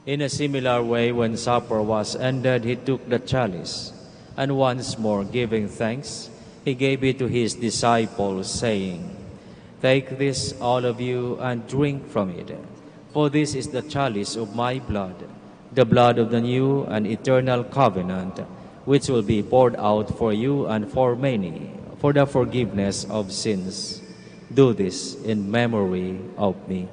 In a similar way, when supper was ended, he took the chalice, and once more giving thanks, he gave it to his disciples, saying, "Take this, all of you, and drink from it, for this is the chalice of my blood, the blood of the new and eternal covenant, which will be poured out for you and for many for the forgiveness of sins. Do this in memory of me."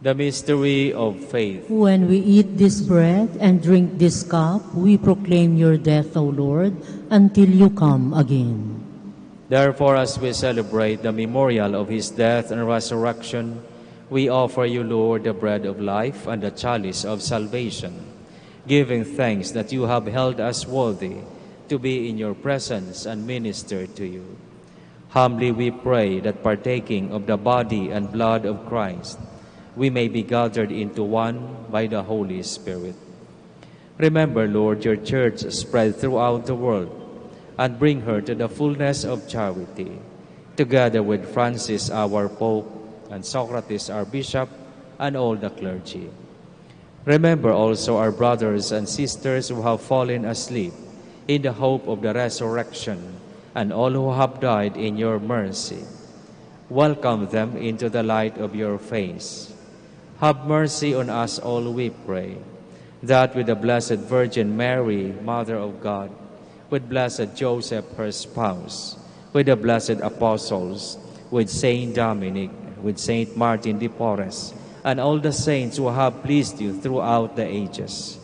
The mystery of faith. When we eat this bread and drink this cup, we proclaim your death, O Lord, until you come again. Therefore, as we celebrate the memorial of his death and resurrection, we offer you, Lord, the bread of life and the chalice of salvation, giving thanks that you have held us worthy to be in your presence and minister to you. Humbly we pray that, partaking of the body and blood of Christ, we may be gathered into one by the Holy Spirit. Remember, Lord, your church spread throughout the world, and bring her to the fullness of charity, together with Francis our Pope, and Socrates our Bishop, and all the clergy. Remember also our brothers and sisters who have fallen asleep in the hope of the resurrection, and all who have died in your mercy. Welcome them into the light of your face. Have mercy on us all, we pray, that with the Blessed Virgin Mary, Mother of God, with Blessed Joseph, her spouse, with the blessed apostles, with Saint Dominic, with Saint Martin de Porres, and all the saints who have pleased you throughout the ages,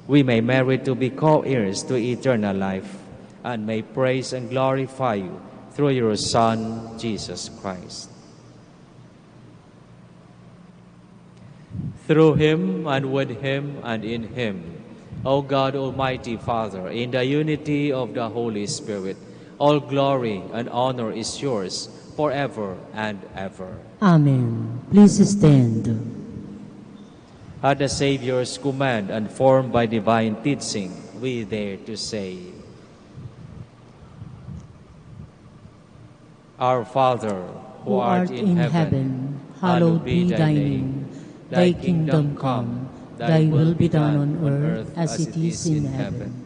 we may merit to be co-heirs to eternal life, and may praise and glorify you through your Son, Jesus Christ. Through him, and with him, and in him, O God, Almighty Father, in the unity of the Holy Spirit, all glory and honor is yours forever and ever. Amen. Please stand. At the Savior's command and formed by divine teaching, we dare to say, Our Father, who art in heaven, hallowed be thy name. Thy kingdom come, thy will be done on earth as it is in heaven.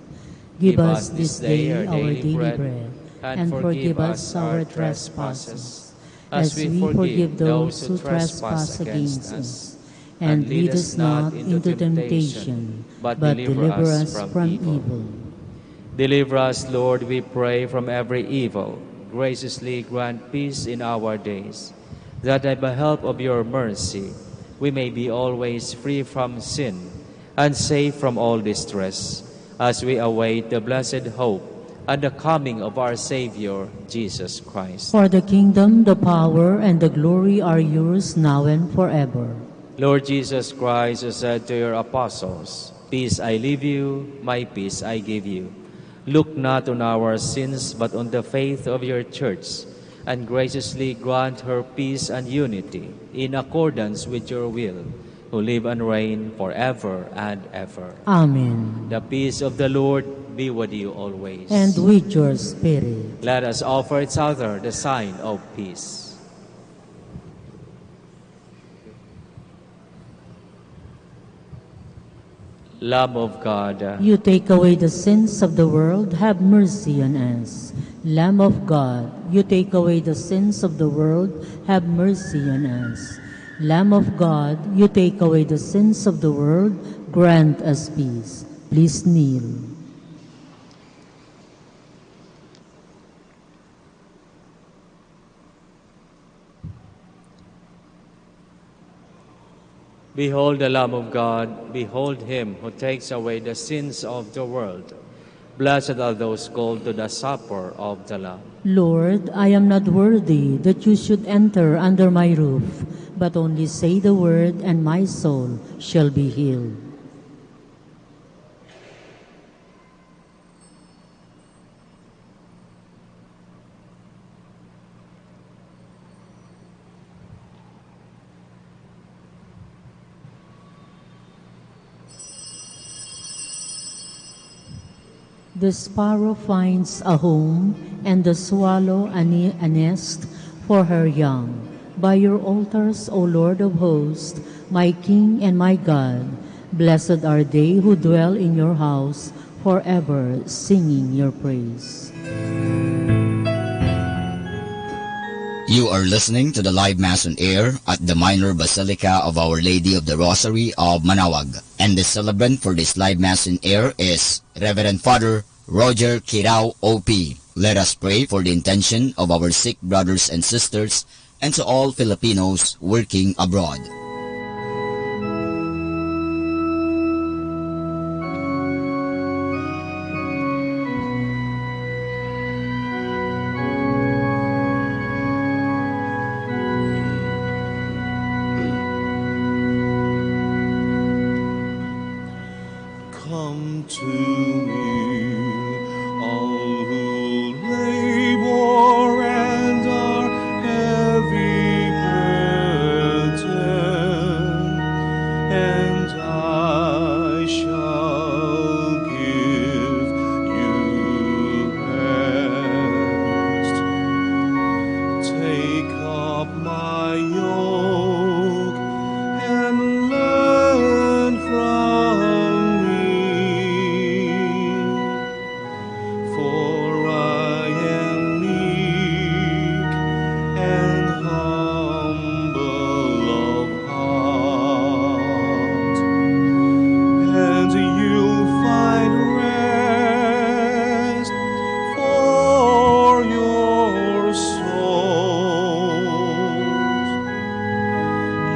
Give us this day our daily bread, and forgive us our trespasses, as we forgive those who trespass against us. And lead us not into temptation, but deliver us from evil. Deliver us, Lord, we pray, from every evil. Graciously grant peace in our days, that by the help of your mercy we may be always free from sin and safe from all distress, as we await the blessed hope and the coming of our Savior, Jesus Christ. For the kingdom, the power, and the glory are yours now and forever. Lord Jesus Christ, who said to your apostles, "Peace I leave you, my peace I give you." Look not on our sins, but on the faith of your church, and graciously grant her peace and unity in accordance with your will, who live and reign forever and ever. Amen. The peace of the Lord be with you always. And with your spirit. Let us offer each other the sign of peace. Lamb of God. You take away the sins of the world, have mercy on us. Lamb of God, you take away the sins of the world, have mercy on us. Lamb of God, you take away the sins of the world, grant us peace. Please kneel. Behold the Lamb of God, behold him who takes away the sins of the world. Blessed are those called to the supper of the Lamb. Lord, I am not worthy that you should enter under my roof, but only say the word and my soul shall be healed. The sparrow finds a home, and the swallow a ne-, a nest for her young. By your altars, O Lord of hosts, my King and my God, blessed are they who dwell in your house forever, singing your praise. You are listening to the live Mass on air at the Minor Basilica of Our Lady of the Rosary of Manaoag. And the celebrant for this live Mass on air is Reverend Father Roger Kirao, O P. Let us pray for the intention of our sick brothers and sisters and to all Filipinos working abroad. Come to me, all who labor and are heavy burdened, and I shall give you rest. Take up my yoke and learn from me, for I am meek and humble of heart, and you'll find rest for your souls.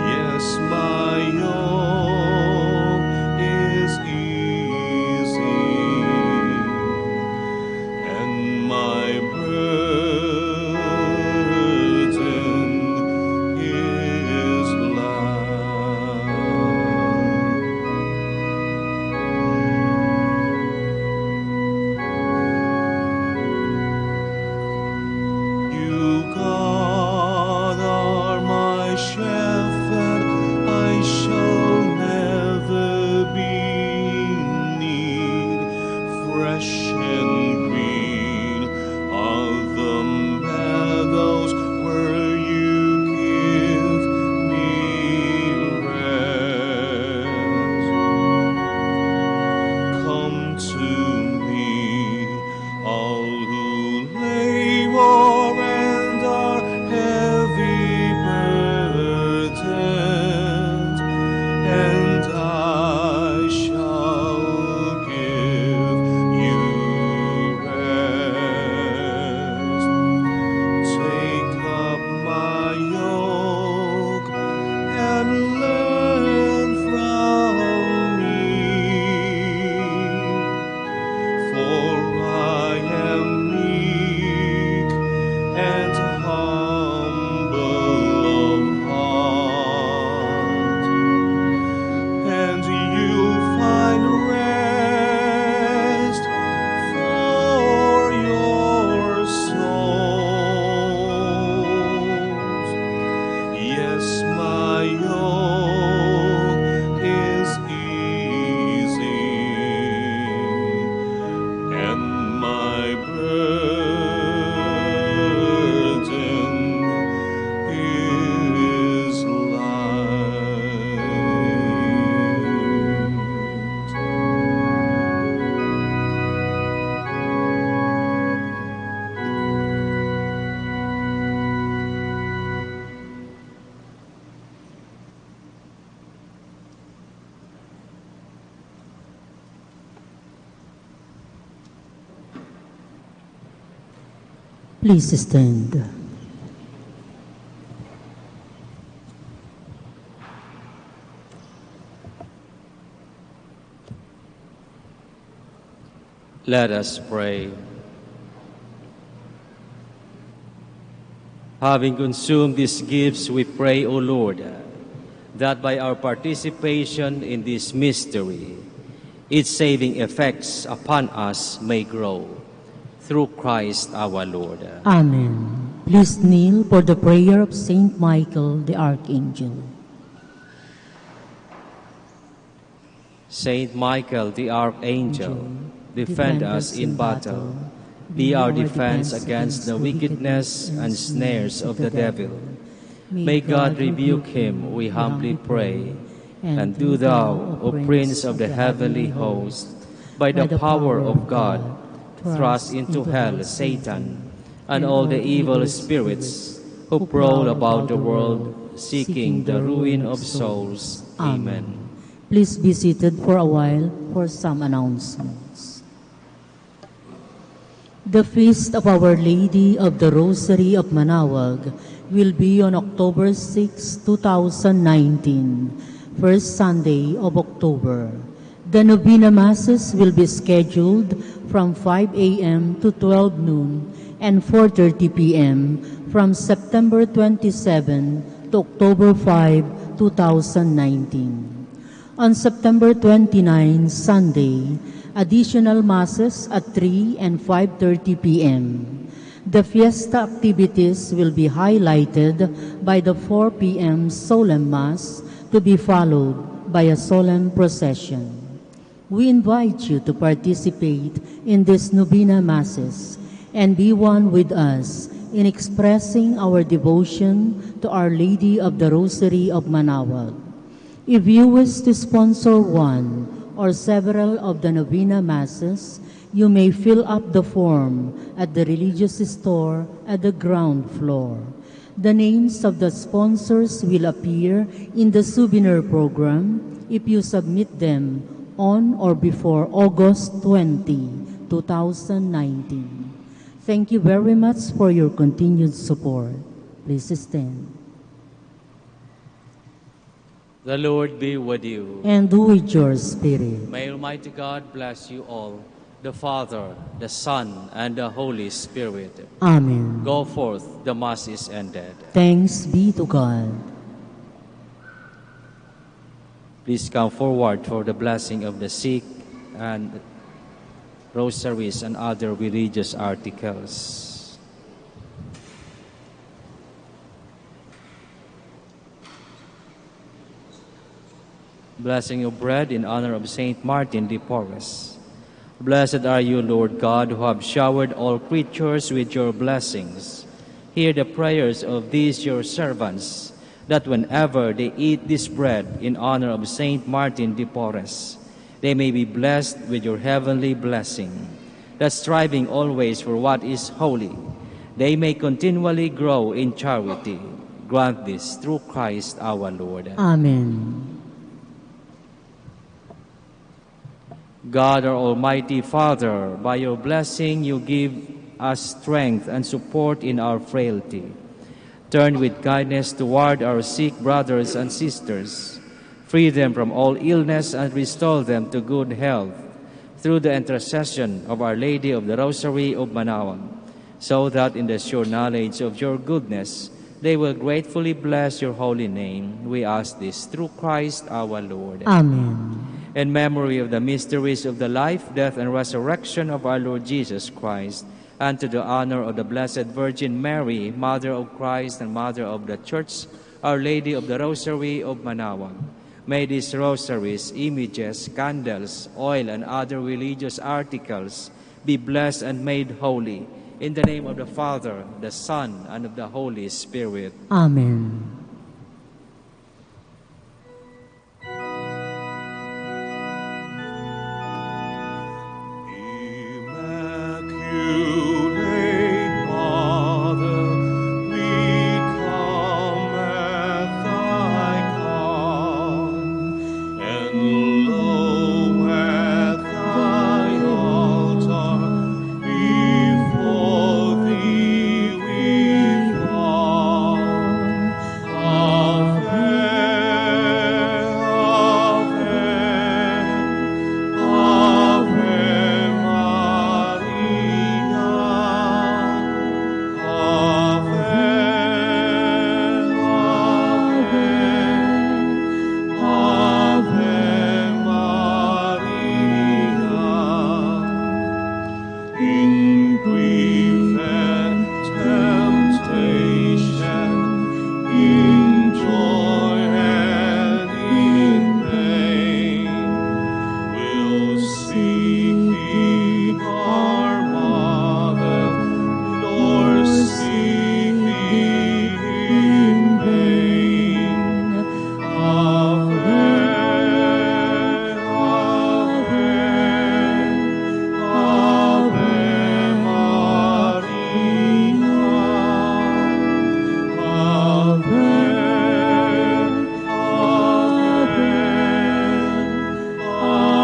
Yes, my yoke is easy, and my burden is light. You, God, are my shepherd, I shall never be need. Fresh and green are the meadows where you give me rest. Come to me, all who labor and are heavy burdened, and I shall give you Please stand. Let us pray. Having consumed these gifts, we pray, O Lord, that by our participation in this mystery, its saving effects upon us may grow. Through Christ our Lord. Amen. Please kneel for the prayer of Saint Michael the Archangel. Saint Michael the Archangel, defend us in battle. Be our defense against the wickedness and snares of the devil. May God rebuke him, we humbly pray. And do thou, O Prince of the heavenly host, by the power of God, thrust into hell Satan and all the evil spirits who prowl about the world seeking the ruin of souls. Amen. Please be seated for a while for some announcements. The Feast of Our Lady of the Rosary of Manaoag will be on October six, two thousand nineteen, first Sunday of October. The novena masses will be scheduled from five a m to twelve noon and four thirty p m from September twenty-seven to October five, two thousand nineteen. On September twenty-nine, Sunday, additional masses at three and five thirty p m. The fiesta activities will be highlighted by the four p m solemn mass, to be followed by a solemn procession. We invite you to participate in these novena masses and be one with us in expressing our devotion to Our Lady of the Rosary of Manaoag. If you wish to sponsor one or several of the novena masses, you may fill up the form at the religious store at the ground floor. The names of the sponsors will appear in the souvenir program if you submit them on or before August twenty, two thousand nineteen. Thank you very much for your continued support. Please stand. The Lord be with you. And with your spirit. May Almighty God bless you all, the Father, the Son, and the Holy Spirit. Amen. Go forth, the Mass is ended. Thanks be to God. Please come forward for the blessing of the sick and rosaries and other religious articles. Blessing of bread in honor of Saint Martin de Porres. Blessed are you, Lord God, who have showered all creatures with your blessings. Hear the prayers of these your servants, that whenever they eat this bread in honor of Saint Martin de Porres, they may be blessed with your heavenly blessing, that striving always for what is holy, they may continually grow in charity. Grant this through Christ our Lord. Amen. God, our Almighty Father, by your blessing you give us strength and support in our frailty. Turn with kindness toward our sick brothers and sisters. Free them from all illness and restore them to good health through the intercession of Our Lady of the Rosary of Manaoag, so that in the sure knowledge of your goodness, they will gratefully bless your holy name. We ask this through Christ our Lord. Amen. In memory of the mysteries of the life, death, and resurrection of our Lord Jesus Christ, and to the honor of the Blessed Virgin Mary, Mother of Christ and Mother of the Church, Our Lady of the Rosary of Manaoag, may these rosaries, images, candles, oil, and other religious articles be blessed and made holy. In the name of the Father, the Son, and of the Holy Spirit. Amen. Immaculate Mother, we come at thy call, and lo, at thy altar before thee In grief and temptation, in joy and in pain, we'll seek thee, our Mother, nor seek thee in vain. Ave, Ave, Ave Maria. Ave, Ave, Ave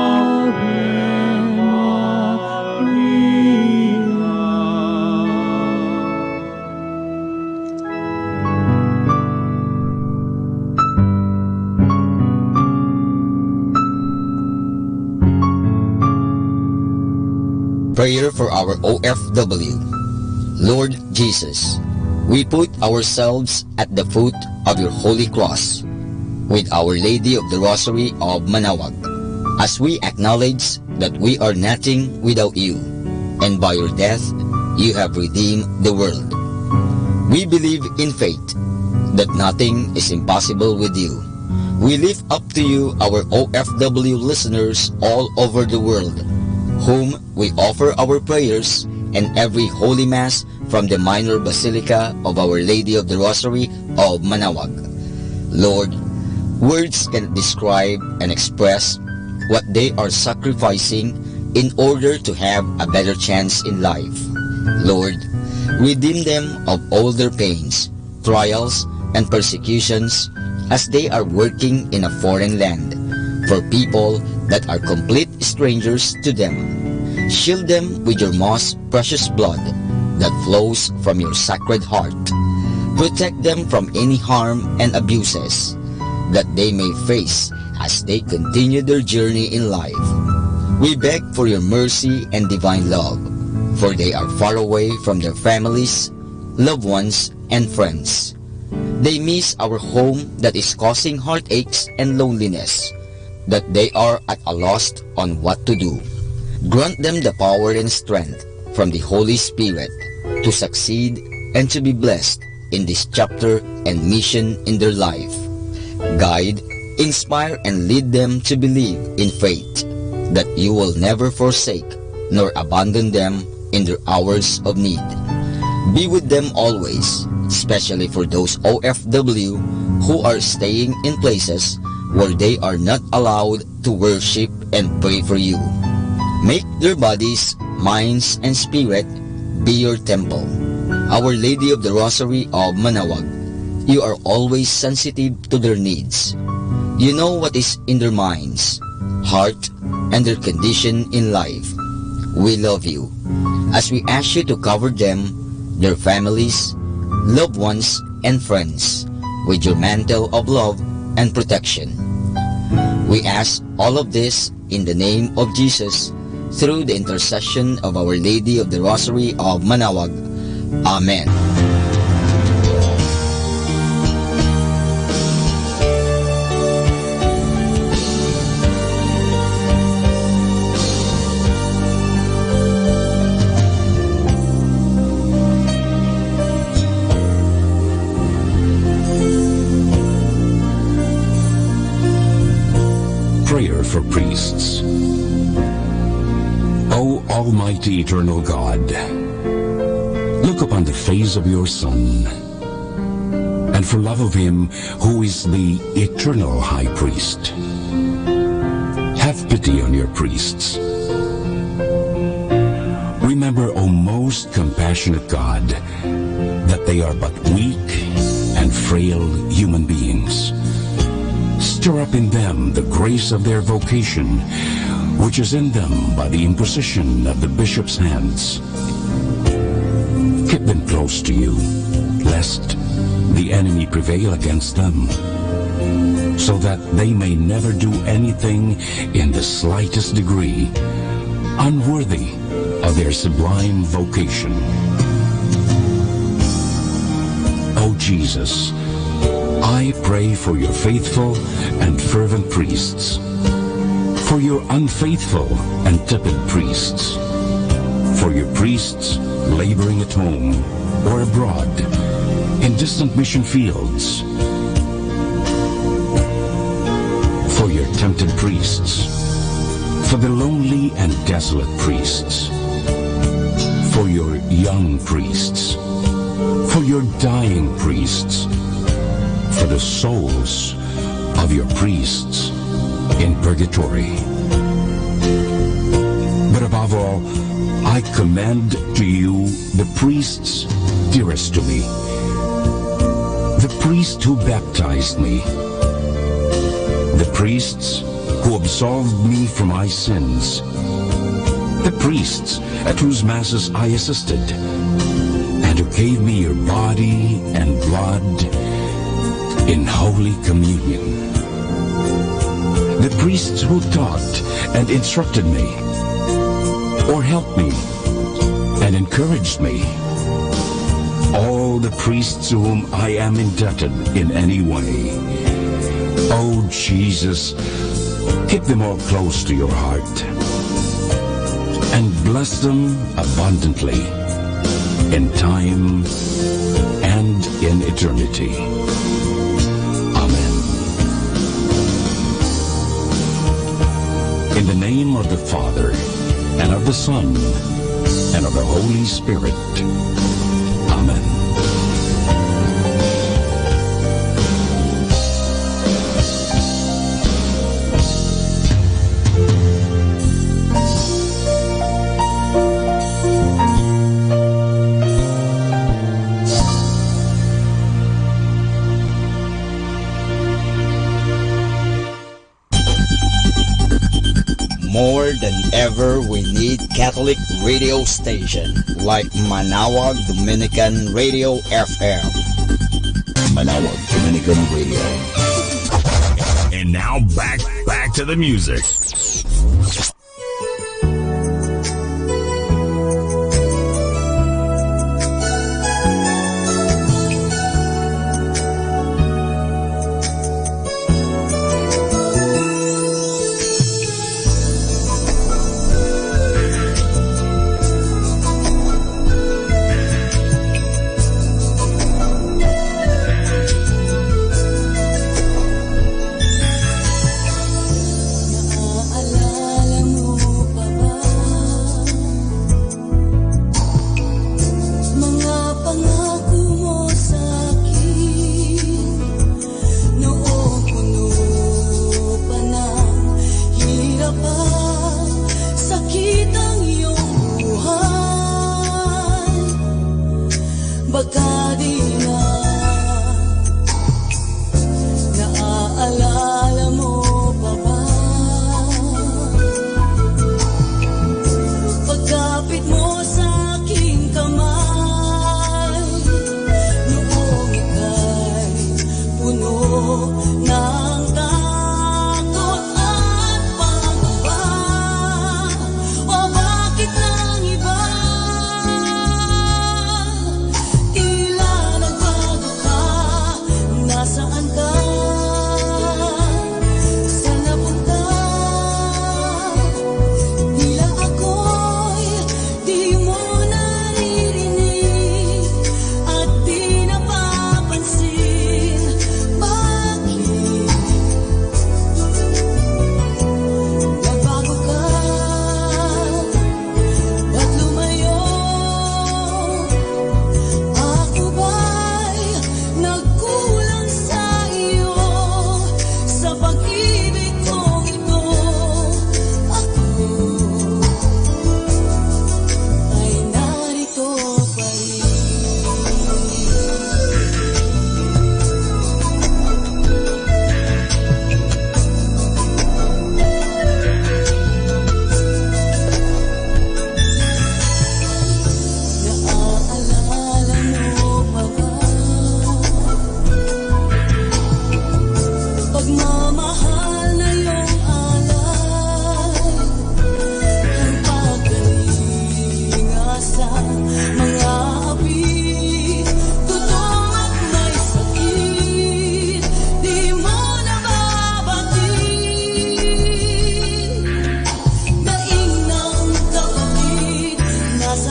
Maria. Prayer for our O F W. Lord Jesus, we put ourselves at the foot of your holy cross with Our Lady of the Rosary of Manaoag, as we acknowledge that we are nothing without you, and by your death, you have redeemed the world. We believe in faith that nothing is impossible with you. We lift up to you our O F W listeners all over the world, whom we offer our prayers and every Holy Mass from the Minor Basilica of Our Lady of the Rosary of Manaoag. Lord, words cannot describe and express what they are sacrificing in order to have a better chance in life. Lord, redeem them of all their pains, trials, and persecutions as they are working in a foreign land for people that are complete strangers to them. Shield them with your most precious blood that flows from your Sacred Heart. Protect them from any harm and abuses that they may face as they continue their journey in life. We beg for your mercy and divine love, for they are far away from their families, loved ones, and friends. They miss our home that is causing heartaches and loneliness, that they are at a loss on what to do. Grant them the power and strength from the Holy Spirit to succeed and to be blessed in this chapter and mission in their life. Guide, inspire, and lead them to believe in faith that you will never forsake nor abandon them in their hours of need. Be with them always, especially for those O F W who are staying in places where they are not allowed to worship and pray for you. Make their bodies, minds, and spirit be your temple. Our Lady of the Rosary of Manaoag, you are always sensitive to their needs. You know what is in their minds, heart, and their condition in life. We love you as we ask you to cover them, their families, loved ones, and friends with your mantle of love and protection. We ask all of this in the name of Jesus, through the intercession of Our Lady of the Rosary of Manaoag. Amen. Prayer for priests. O Almighty eternal God, look upon the face of your Son, and for love of him who is the eternal high priest, have pity on your priests. Remember, O most compassionate God, that they are but weak and frail human beings. Stir up in them the grace of their vocation, which is in them by the imposition of the bishop's hands. Keep them close to you, lest the enemy prevail against them, so that they may never do anything in the slightest degree unworthy of their sublime vocation. O Jesus, I pray for your faithful and fervent priests, for your unfaithful and tepid priests, For your priests laboring at home or abroad, in distant mission fields. For your tempted priests. For the lonely and desolate priests. For your young priests. For your dying priests. For the souls of your priests in purgatory. But above all, I commend to you the priests dearest to me, the priest who baptized me, the priests who absolved me from my sins, the priests at whose masses I assisted, and who gave me your body and blood in Holy Communion. The priests who taught and instructed me, or helped me and encouraged me. All the priests to whom I am indebted in any way. Oh Jesus, keep them all close to your heart and bless them abundantly in time and in eternity. Amen. In the name of the Father, and of the Son, and of the Holy Spirit. Amen. More than ever, we need Catholic radio station like Manaoag Dominican Radio F M. Manaoag Dominican Radio. And now back, back to the music.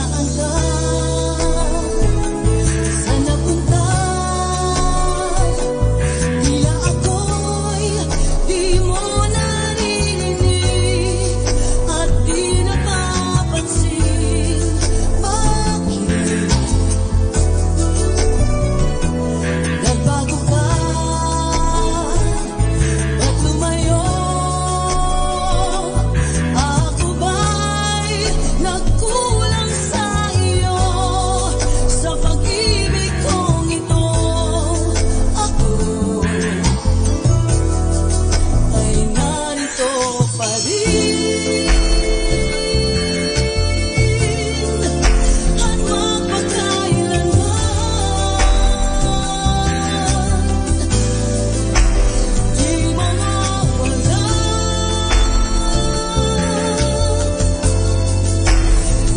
Saan ka? Saan napunta? Tila ako'y di mo naririnig at di napapansin. Bakit nagbago ka? Ba't lumayo? Ako ba'y nagkulang sa iyo? Sa pag-ibig kong ito, ako ay narito pa rin. At magpakailanman. Di mawawala,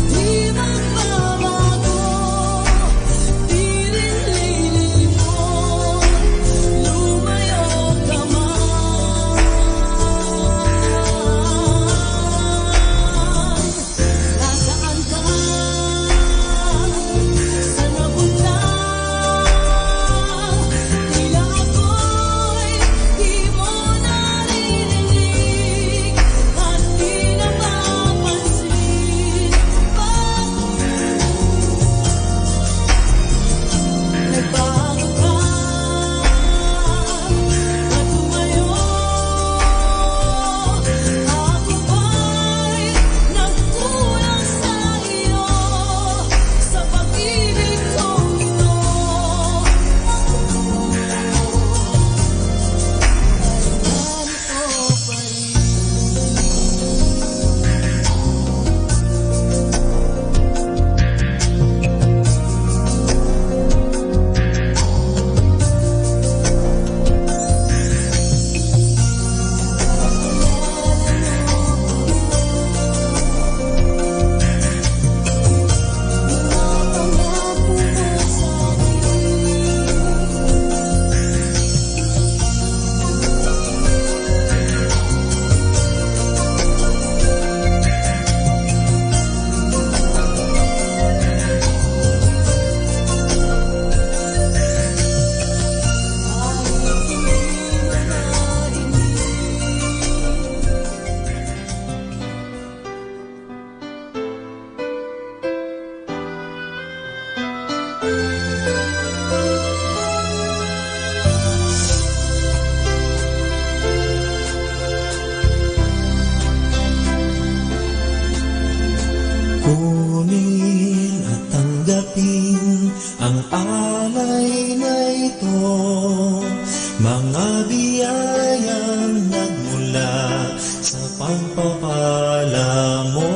di magbabago, di rin lilimot, lumayo ka man. Nasaan ka? Saan napunta? Tila ako'y di mo naririnig at di napapansin. Bakit nagbago ka? At lumayo, ako ba'y nagkulang sa iyo? Sa pag-ibig kong ito, ako ay narito pa rin. Kunin at tanggapin ang alay na ito, mga biyayang nagmula sa pagpapala mo.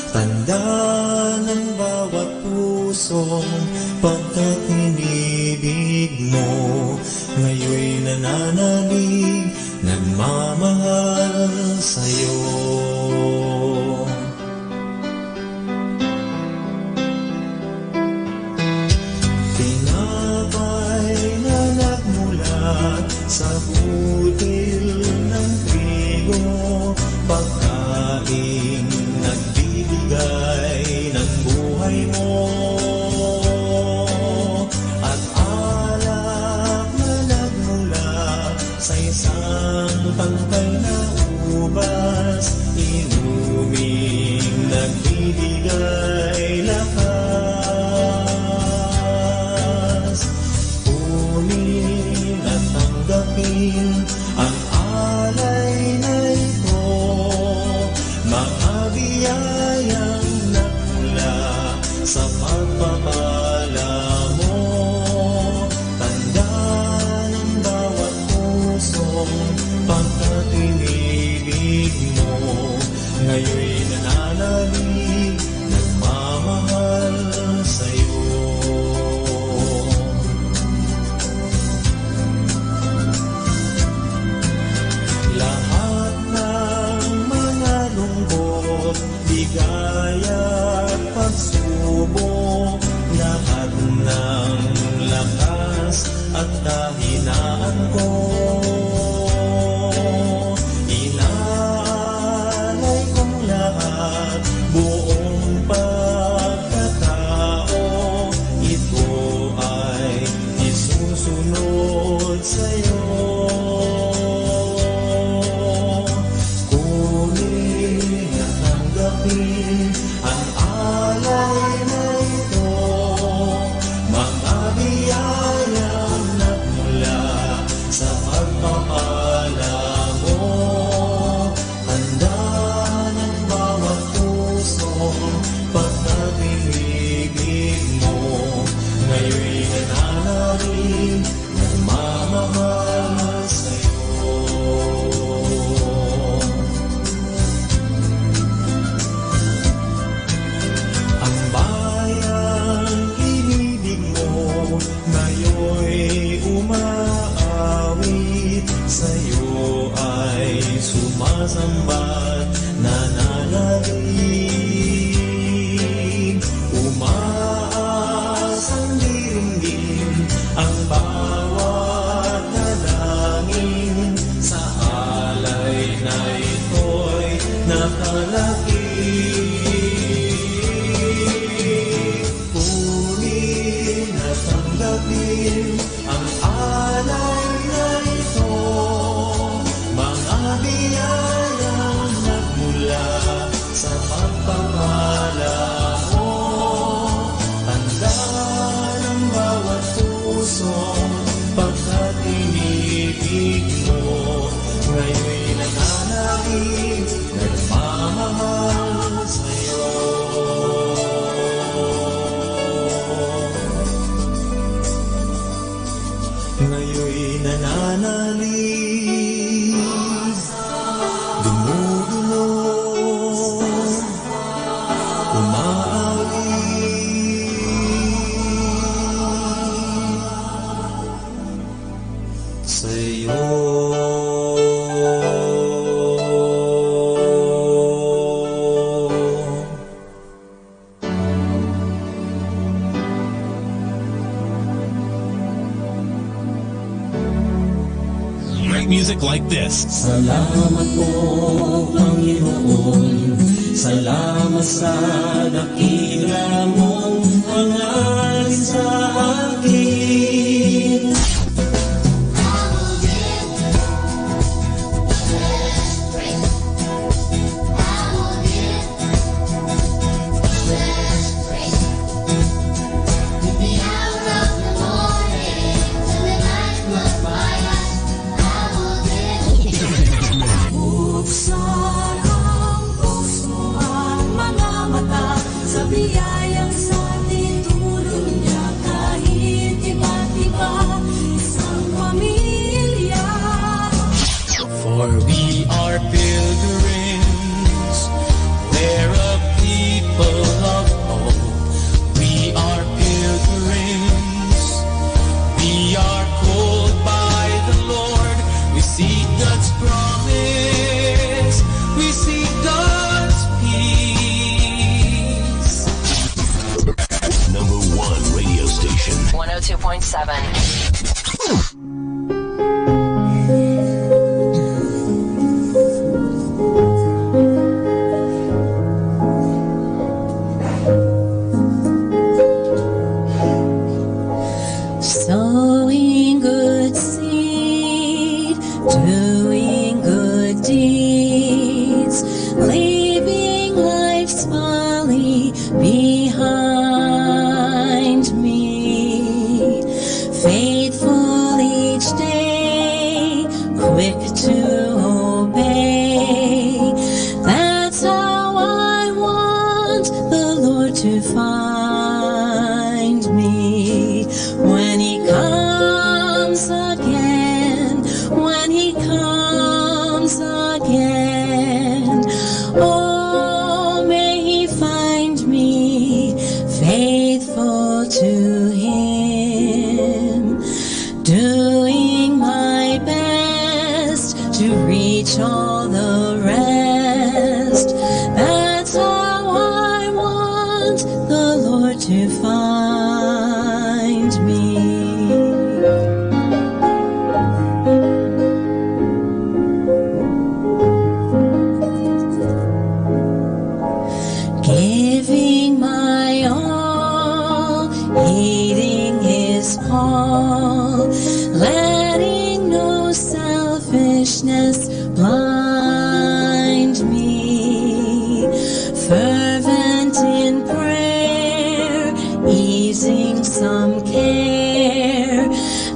Tanda ng bawat pusong pagkatinibig mo, ngayoy nananalig, nagmamahal sa'yo. Tinapay na nagmula sa butil ng trigo, pagkaing nagbibigay ng buhay mo, at alak na nagmula sa isang tangkay na ubas, inuming nagbibigay lakas. Kunin at tanggapin ang alay na ito, mga biyayang nagmula sa pagpapala mo. Tanda ng bawat pusong pagkatinibig mo, ngayoy nananalig, nagmamahal sa'yo. Lahat ng mga lungkot, ligaya, pagsubok, Ngayoy nananalig, nagmamahal sa'yo. Ngayoy nananalig, dumudulog, umaawit sa'yo. Great music like this. Salamat po, Panginoon. Salamat sa dakila mong pangalan sa akin. Buksan ang puso at mga mata sa biyayang sa titulo niya, kahit iba't iba isang pamilya. For we are pilgrims, we're a people of hope. We are pilgrims, we are called by the Lord. We seek God's promise, we seek God's peace. Number one radio station. One oh two point seven. Sowing good seed, doing good deeds, leaving life's folly behind me. Faithful each day, quick to obey. That's how I want the Lord to find me when He comes again, when He comes again. Oh, may He find me faithful to Him, doing my best to reach all the rest. That's how I want the Lord to find me. Giving my all, heeding His call, letting no selfishness blind me. Fervent in prayer, easing some care.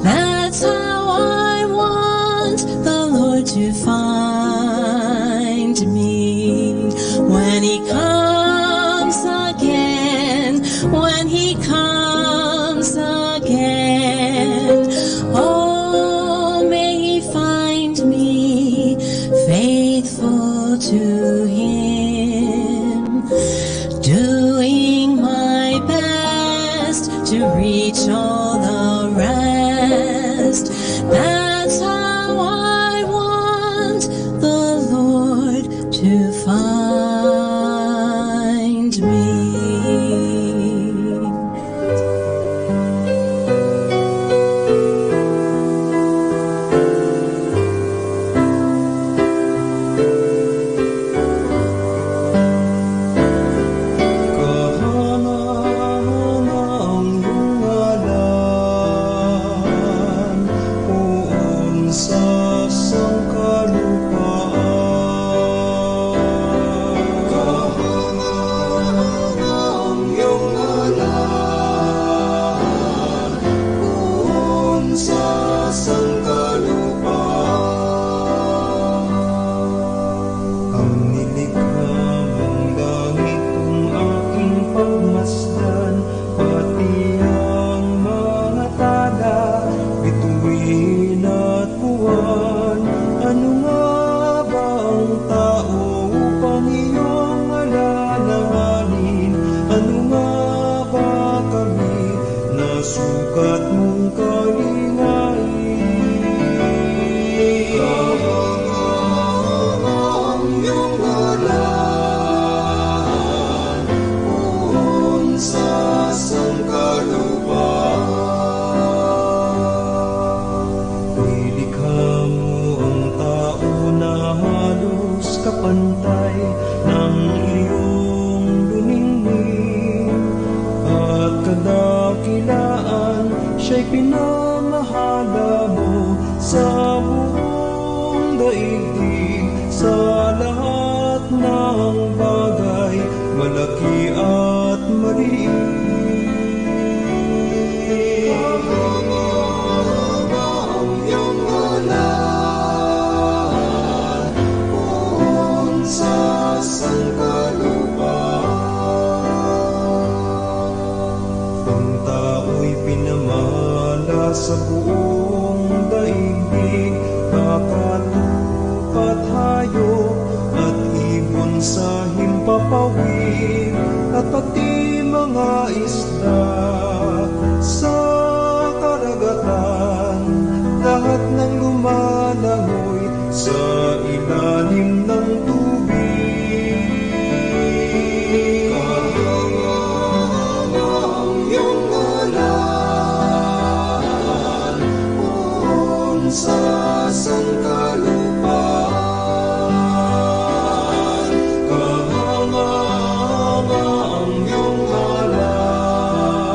That's how I want the Lord to find me when He comes again, when He comes again. Oh, may He find me faithful to Him, doing my best to reach all the rest. That's how I want the Lord to find me. sangkalupa. Nilikha mo ang tao na halos kapantay ng iyong luningning at kadakilaan, siya'y pinamahala mo sa buong daigdig, sa lahat ng bagay, malaki at maliit. Kahanga-hanga ang iyong ngalan, poon sa sangkalupa. Ang tao'y pinamala sa buong daigdig, baka, tupa at hayop, at ibon sa himpapawil, at pati mga isda sa karagatan, lahat ng lumalangoy sa ilalim ng tubig. Kahanga-hanga ang iyong ngalan, poon sa sangkalupa. Kahanga-hanga ang iyong ngalan,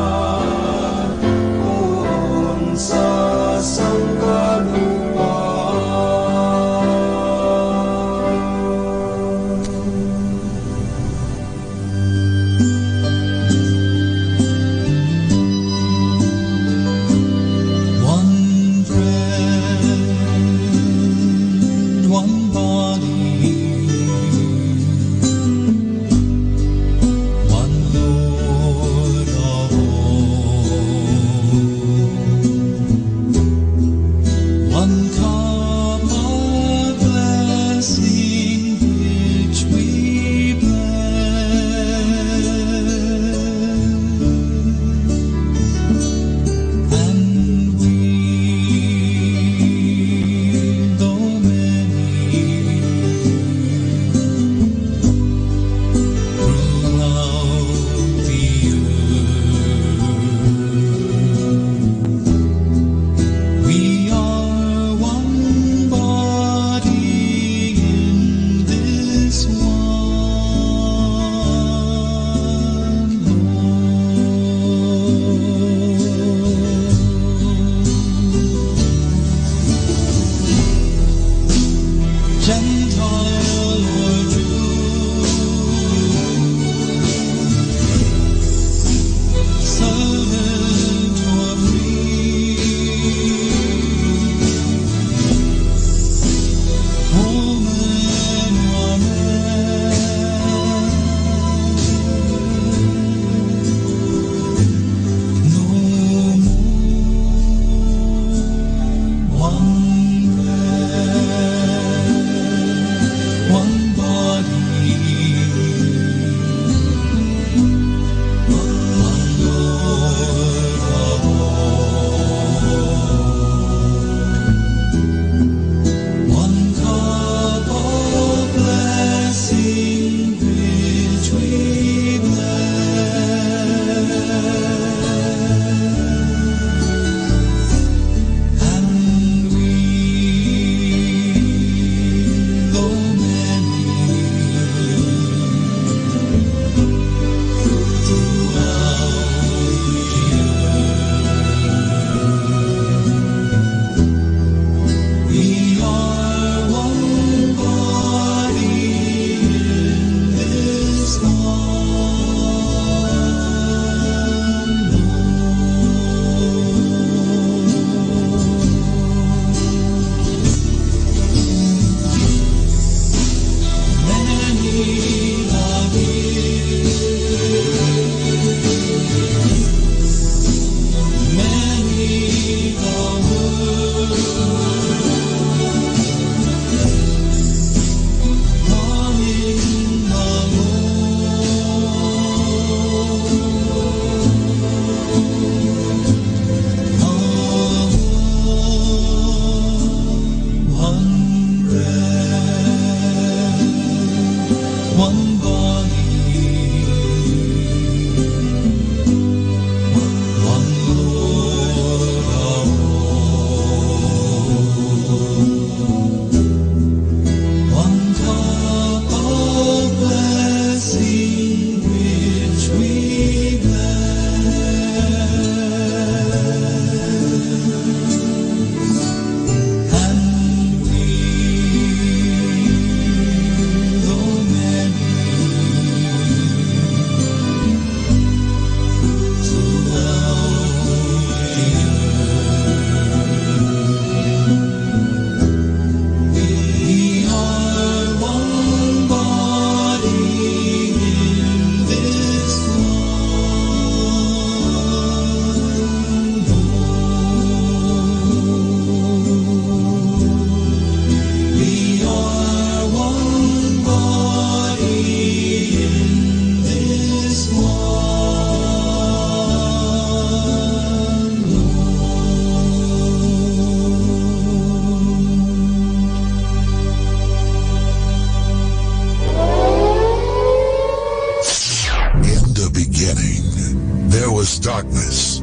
Darkness.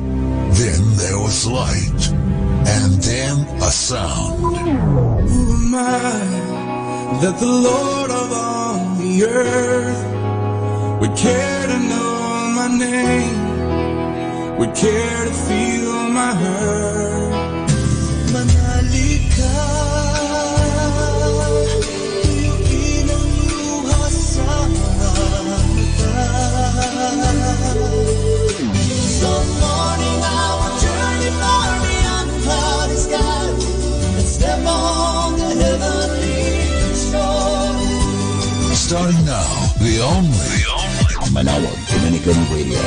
Then there was light, and then a sound. Who am I that the Lord of all the earth would care to know my name, would care to feel my hurt? Manali ka, tuyo inang luha sa mata. Someday I will turn before the unclouded sky and step on the heavenly shore. Starting now, the only, the only Manawag Dominican Radio.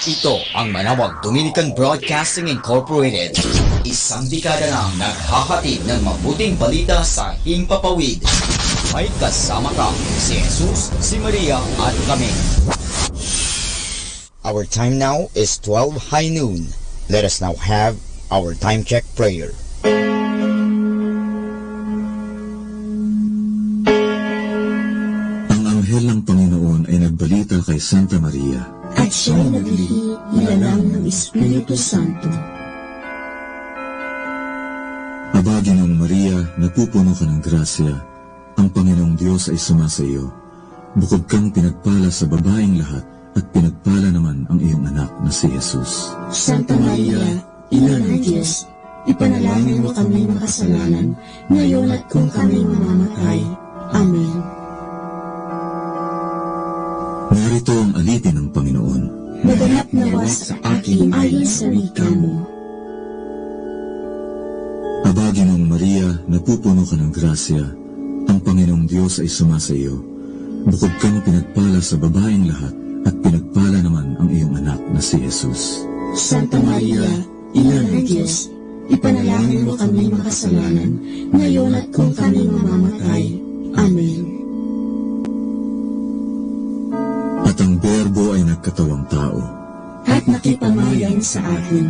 Ito ang Manawag Dominican Broadcasting Incorporated. Isang dekada nang naghahatid ng mabuting balita sa himpapawid. May kasama ka, si Jesus, si Maria, at kami. Our time now is twelve high noon. Let us now have our time check prayer. Ang anghel ng Panginoon ay nagbalita kay Santa Maria. At siya ay naglihi, ilalang ng Espiritu Santo. Aba, Ginoong Maria, napupuno ka ng grasya, ang Panginoong Diyos ay sumasa iyo. Bukod kang pinagpala sa babaing lahat, at pinagpala naman ang iyong anak na si Jesus. Santa Maria, Ina ng Diyos, ipanalangin mo kami makasalanan, ngayon at kung kami mamamatay. Amen. Narito ang alipin ng Panginoon. Maganap nawa sa akin ayon sa wika mo. Aba, Ginoong Maria, napupuno ka ng grasya, ang Panginoong Diyos ay sumasa iyo. Bukod kang pinagpala sa babaing lahat, at pinagpala naman ang iyong anak na si Jesus. Santa Maria, Ina ng Diyos, ipanalangin mo kami makasalanan, ngayon at kung kami mamamatay. Amen. At ang Berbo ay nagkatawang tao. At nakipamayan sa atin.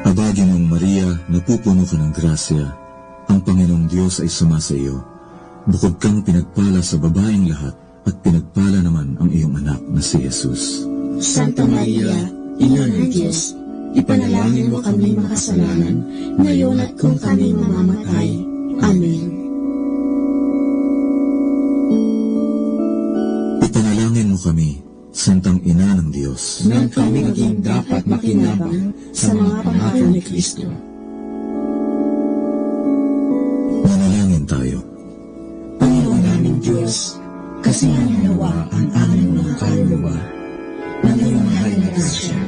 Aba, Ginoong Maria, napupuno ka ng grasya, ang Panginoong Diyos ay sumasa iyo. Bukod kang pinagpala sa babaing lahat, at pinagpala naman ang iyong anak na si Jesus. Santa Maria, Ina ng Diyos, ipanalangin mo kami makasalanan, ngayon at kung kami mamamatay. Amen. Ipanalangin mo kami, Santang Ina ng Diyos. Nang kami maging dapat makinabang sa mga pangaral ni Cristo. Manalangin tayo. Panginoon naming Diyos, kasian mo nawa ang aming mga kaluluwa na may mahal na grasya.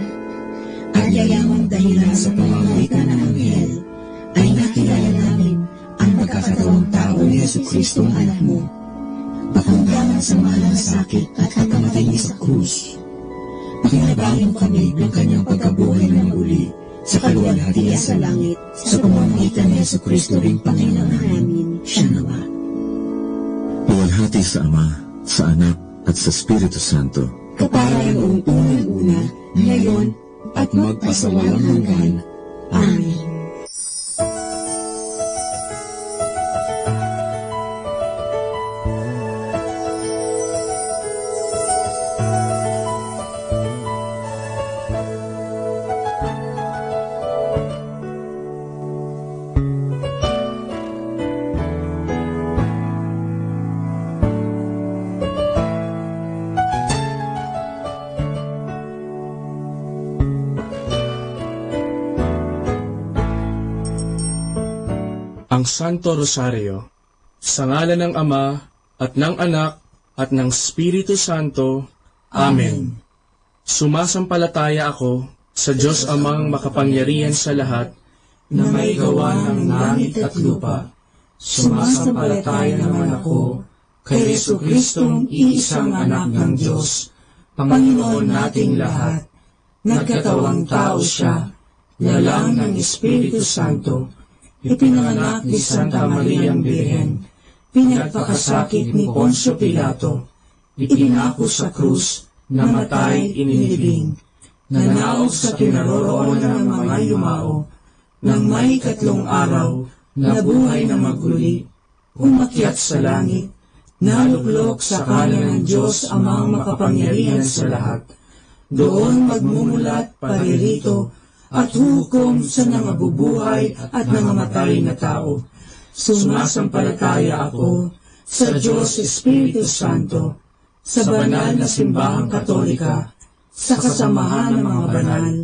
At ya yamang dahilan sa pamamagitan ng anghel ay nakilala namin ang pagkakatawang tao ni Jesu-Cristong Anak mo. Pakamdaman sa mahal na sakit at pagkamatay niya sa krus. Pakinabangan mo kami ng kanyang pagkabuhay na mauli sa kaluwalhatian sa langit, sa pamamagitan ni Jesu-Cristo ring Panginoon namin. Siya nawa. Luwalhati sa Ama, sa Anak, at sa Espiritu Santo. Kapara ya noon unang una, ngayon, at magpasawalang hanggan. Amen. Ang Santo Rosario. Sa ngalan ng Ama, at ng Anak, at ng Espiritu Santo. Amen. Sumasampalataya ako sa Diyos Amang makapangyarihan sa lahat, na may gawa ng langit at lupa. Sumasampalataya naman ako kay Jesu-Cristong iisang Anak ng Diyos, Panginoon nating lahat. Nagkatawang tao siya, lalang ng Espiritu Santo, ipinanganak ni Santa Mariang Birhen, pinagpakasakit ni Poncio Pilato, ipinako sa krus, namatay, inilibing, nanaog sa kinaroroonan ng mga yumao, nang may ikatlong araw, nabuhay na maguli. umakyat sa langit, naluklok sa kanan nen Dios Amang Makapangyarihan sa Lahat. Doon magmumulat, paririto, at huhukom sa nangabubuhay at nangamatay na tao. Sumasampalataya ako sa Dios Espiritu Santo, sa banal na simbahang Katolika, sa kasamahan ng mga banal,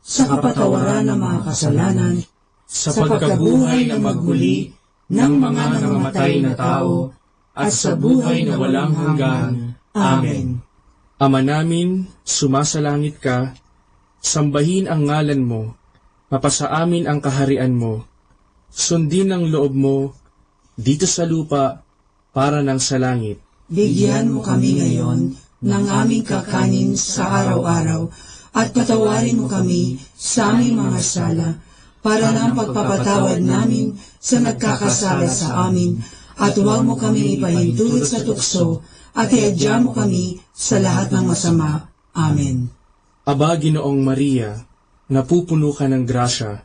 sa kapatawaran ng mga kasalanan, sa pagkabuhay na maguli ng mga nangamatay na tao, at sa buhay na walang hanggan. Amen. Ama namin, sumasalangit ka, sambahin ang ngalan mo, mapasaamin ang kaharian mo, sundin ang loob mo dito sa lupa para nang sa langit. Bigyan mo kami ngayon ng aming kakanin sa araw-araw, at patawarin mo kami sa aming mga sala, para ng pagpapatawad namin sa nagkakasala sa amin, at huwag mo kami ipaintulot sa tukso, at iadya mo kami sa lahat ng masama. Amen. Aba, Ginoong Maria, napupuno ka ng grasya,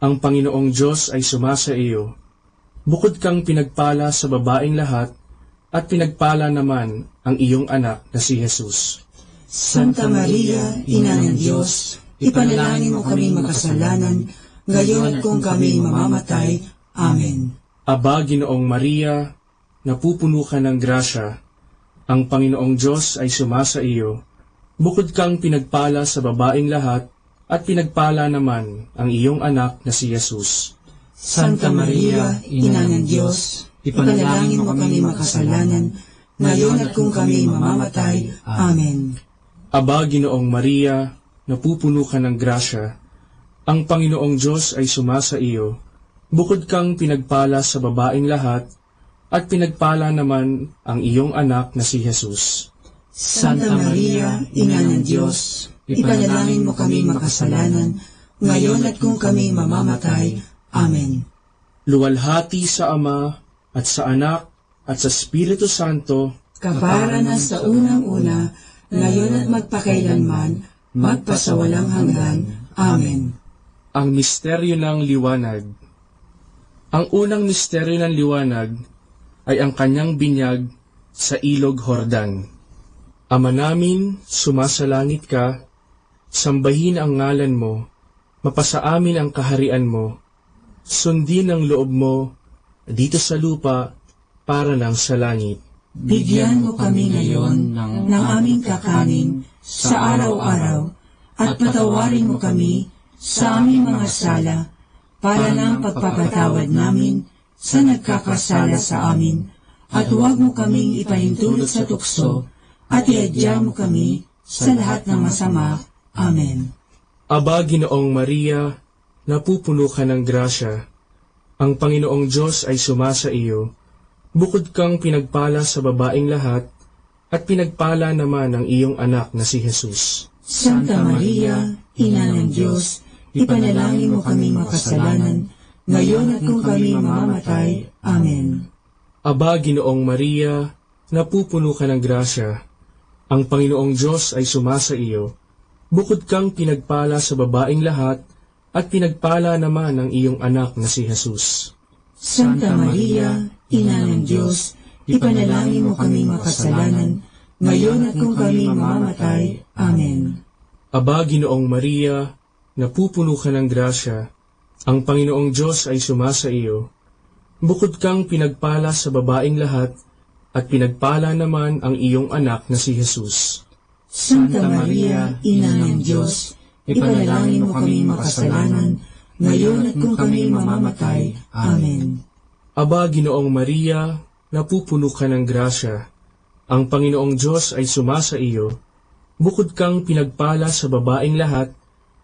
ang Panginoong Dios ay sumasa iyo. Bukod kang pinagpala sa babaing lahat, at pinagpala naman ang iyong anak na si Jesus. Santa Maria, Ina ng Dios, ipanalangin mo kami makasalanan, ngayon at kung kami mamamatay. Amen. Aba, Ginoong Maria, napupuno ka ng grasya, ang Panginoong Dios ay sumasa iyo. Bukod kang pinagpala sa babaing lahat, at pinagpala naman ang iyong anak na si Jesus. Santa Maria, Ina ng Dios, ipanalangin mo kami makasalanan, ngayon at kung kami mamamatay. Amen. Aba, Ginoong Maria, napupuno ka ng grasya, ang Panginoong Dios ay sumasa iyo. Bukod kang pinagpala sa babaing lahat, at pinagpala naman ang iyong anak na si Jesus. Santa Maria, Ina ng Dios, ipanalangin mo kami makasalanan, ngayon at kung kami mamamatay. Amen. Luwalhati sa Ama, at sa Anak, at sa Espiritu Santo. Kapara na sa unang-una, ngayon at magpakailanman, magpasawalang hanggan. Amen. Ang misteryo ng liwanag. Ang unang misteryo ng liwanag ay ang kanyang binyag sa Ilog Jordan. Ama namin, sumasalangit ka, sambahin ang ngalan mo, mapasaamin ang kaharian mo, sundin ang loob mo dito sa lupa para nang sa langit. Bigyan mo kami ngayon ng aming kakanin sa araw-araw, at patawarin mo kami sa aming mga sala, para ng pagpapatawad namin sa nagkakasala sa amin, at huwag mo kaming ipaintulot sa tukso, at iadya mo kami sa lahat ng masama. Amen. Aba, Ginoong Maria, napupuno ka ng grasya. Ang Panginoong Dios ay sumasa iyo. Bukod kang pinagpala sa babaing lahat, at pinagpala naman ang iyong anak na si Jesus. Santa Maria, Ina ng Dios, ipanalangin mo kaming makasalanan, ngayon at kung kami mamamatay. Amen. Aba, Ginoong Maria, napupuno ka ng grasya. Ang Panginoong Dios ay sumasa iyo. Bukod kang pinagpala sa babaing lahat, at pinagpala naman ang iyong anak na si Jesus. Santa Maria, Ina ng Dios, ipanalangin mo kaming makasalanan, ngayon at kung kami mamamatay. Amen. Aba, Ginoong Maria, napupuno ka ng grasya, ang Panginoong Dios ay sumasa iyo. Bukod kang pinagpala sa babaing lahat, at pinagpala naman ang iyong anak na si Jesus. Santa Maria, Ina ng Dios, ipanalangin mo kaming makasalanan, ngayon at kung kami mamamatay. Amen. Aba, Ginoong Maria, napupuno ka ng grasya. Ang Panginoong Dios ay sumasa iyo. Bukod kang pinagpala sa babaing lahat,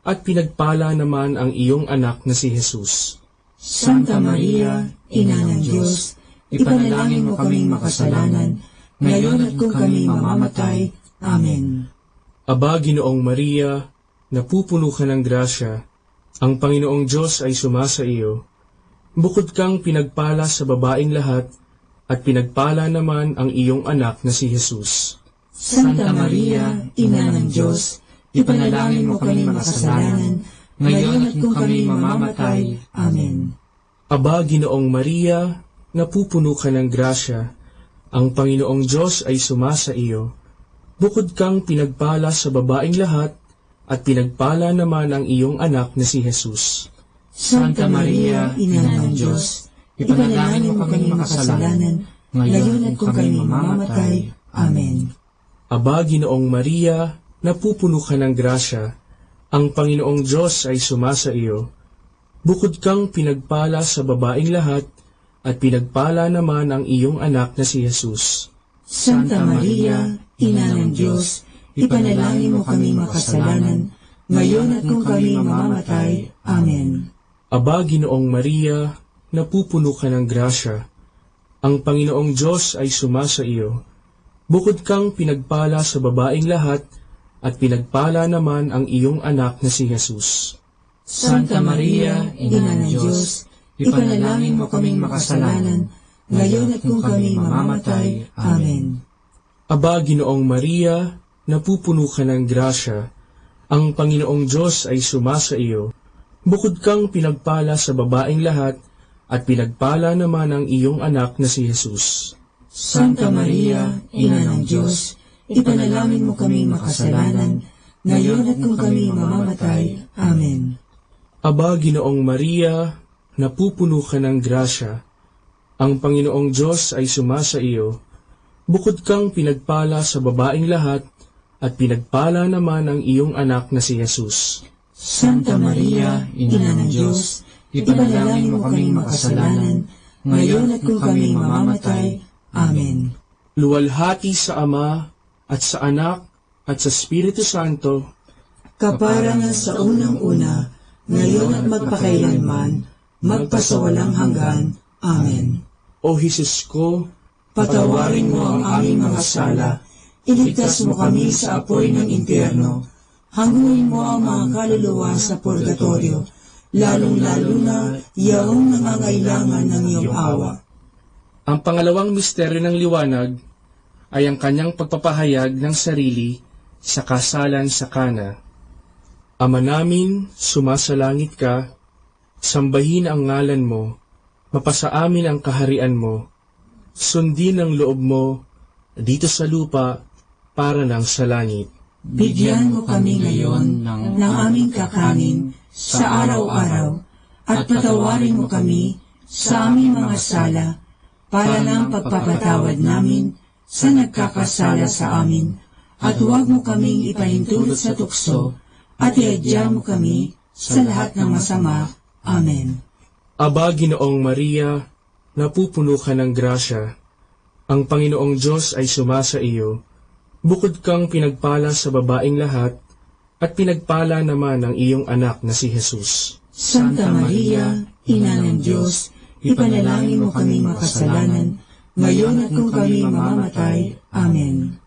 at pinagpala naman ang iyong anak na si Jesus. Santa Maria, Ina ng Dios, ipanalangin mo kaming makasalanan, ngayon at kung kami mamamatay. Amen. Aba, Ginoong Maria, napupuno ka ng grasya, ang Panginoong Dios ay sumasa iyo. Bukod kang pinagpala sa babaing lahat, at pinagpala naman ang iyong anak na si Jesus. Santa Maria, Ina ng Dios, ipanalangin mo kami makasalanan, ngayon at kung kami mamamatay. Amen. Aba, Ginoong Maria, napupuno ka nen grasya. Ang Panginoong Dios ay sumasa iyo. Bukod kang pinagpala sa babaing lahat, at pinagpala naman ang iyong anak na si Jesus. Santa Maria, Ina ng Dios, ipanalangin mo kaming makasalanan, ngayon at kung kami mamamatay. Amen. Aba, Ginoong Maria, napupuno ka ng grasya, ang Panginoong Dios ay sumasa iyo. Bukod kang pinagpala sa babaing lahat, at pinagpala naman ang iyong anak na si Jesus. Santa Maria, Ina ng Dios, ipanalangin mo kaming makasalanan, ngayon at kung kami mamamatay. Amen. Aba, Ginoong Maria, napupuno ka ng grasya. Ang Panginoong Dios ay sumasa iyo. Bukod kang pinagpala sa babaing lahat, at pinagpala naman ang iyong anak na si Jesus. Santa Maria, Ina ng Dios, ipanalangin mo kaming makasalanan, ngayon at kung kami mamamatay. Amen. Aba, Ginoong Maria, napupuno ka ng grasya. Ang Panginoong Dios ay sumasa iyo. Bukod kang pinagpala sa babaing lahat, at pinagpala naman ang iyong anak na si Jesus. Santa Maria, Ina ng Dios, ipanalangin mo kaming makasalanan, ngayon at kung kami mamamatay. Amen. Aba, Ginoong Maria, napupuno ka ng grasya. Ang Panginoong Dios ay sumasa iyo. Bukod kang pinagpala sa babaing lahat, at pinagpala naman ang iyong anak na si Jesus. Santa Maria, Ina ng Dios, ipanalangin mo kaming makasalanan, ngayon at kung kami mamamatay. Amen. Luwalhati sa Ama, at sa Anak, at sa Espiritu Santo. Kaparangan sa unang-una, ngayon at magpakailanman, magpasawalang hanggan. Amen. O Jesus ko, patawarin mo ang aming mga sala, iligtas mo kami sa apoy ng impyerno, hanguin mo ang mga kaluluwa sa purgatorio, lalong-lalo na yaong nangangailangan ng iyong awa. Ang pangalawang misteryo ng liwanag ay ang kanyang pagpapahayag ng sarili sa kasalan sa Kana. Ama namin, sumasalangit ka, sambahin ang ngalan mo, mapasa amin ang kaharian mo, sundin ang loob mo dito sa lupa para nang sa langit. Bigyan mo kami ngayon ng, ng aming kakanin sa araw-araw, at patawarin mo kami sa aming mga sala, para ng pagpapatawad namin sa nagkakasala sa amin, at huwag mo kaming ipaintulot sa tukso, at iadya mo kami sa lahat ng masama. Amen. Aba, Ginoong Maria, napupuno ka ng grasya. Ang Panginoong Dios ay sumasa iyo. Bukod kang pinagpala sa babaing lahat, at pinagpala naman ang iyong anak na si Jesus. Santa Maria, Ina ng Dios, ipanalangin mo kaming makasalanan, ngayon at kung kami mamamatay. Amen.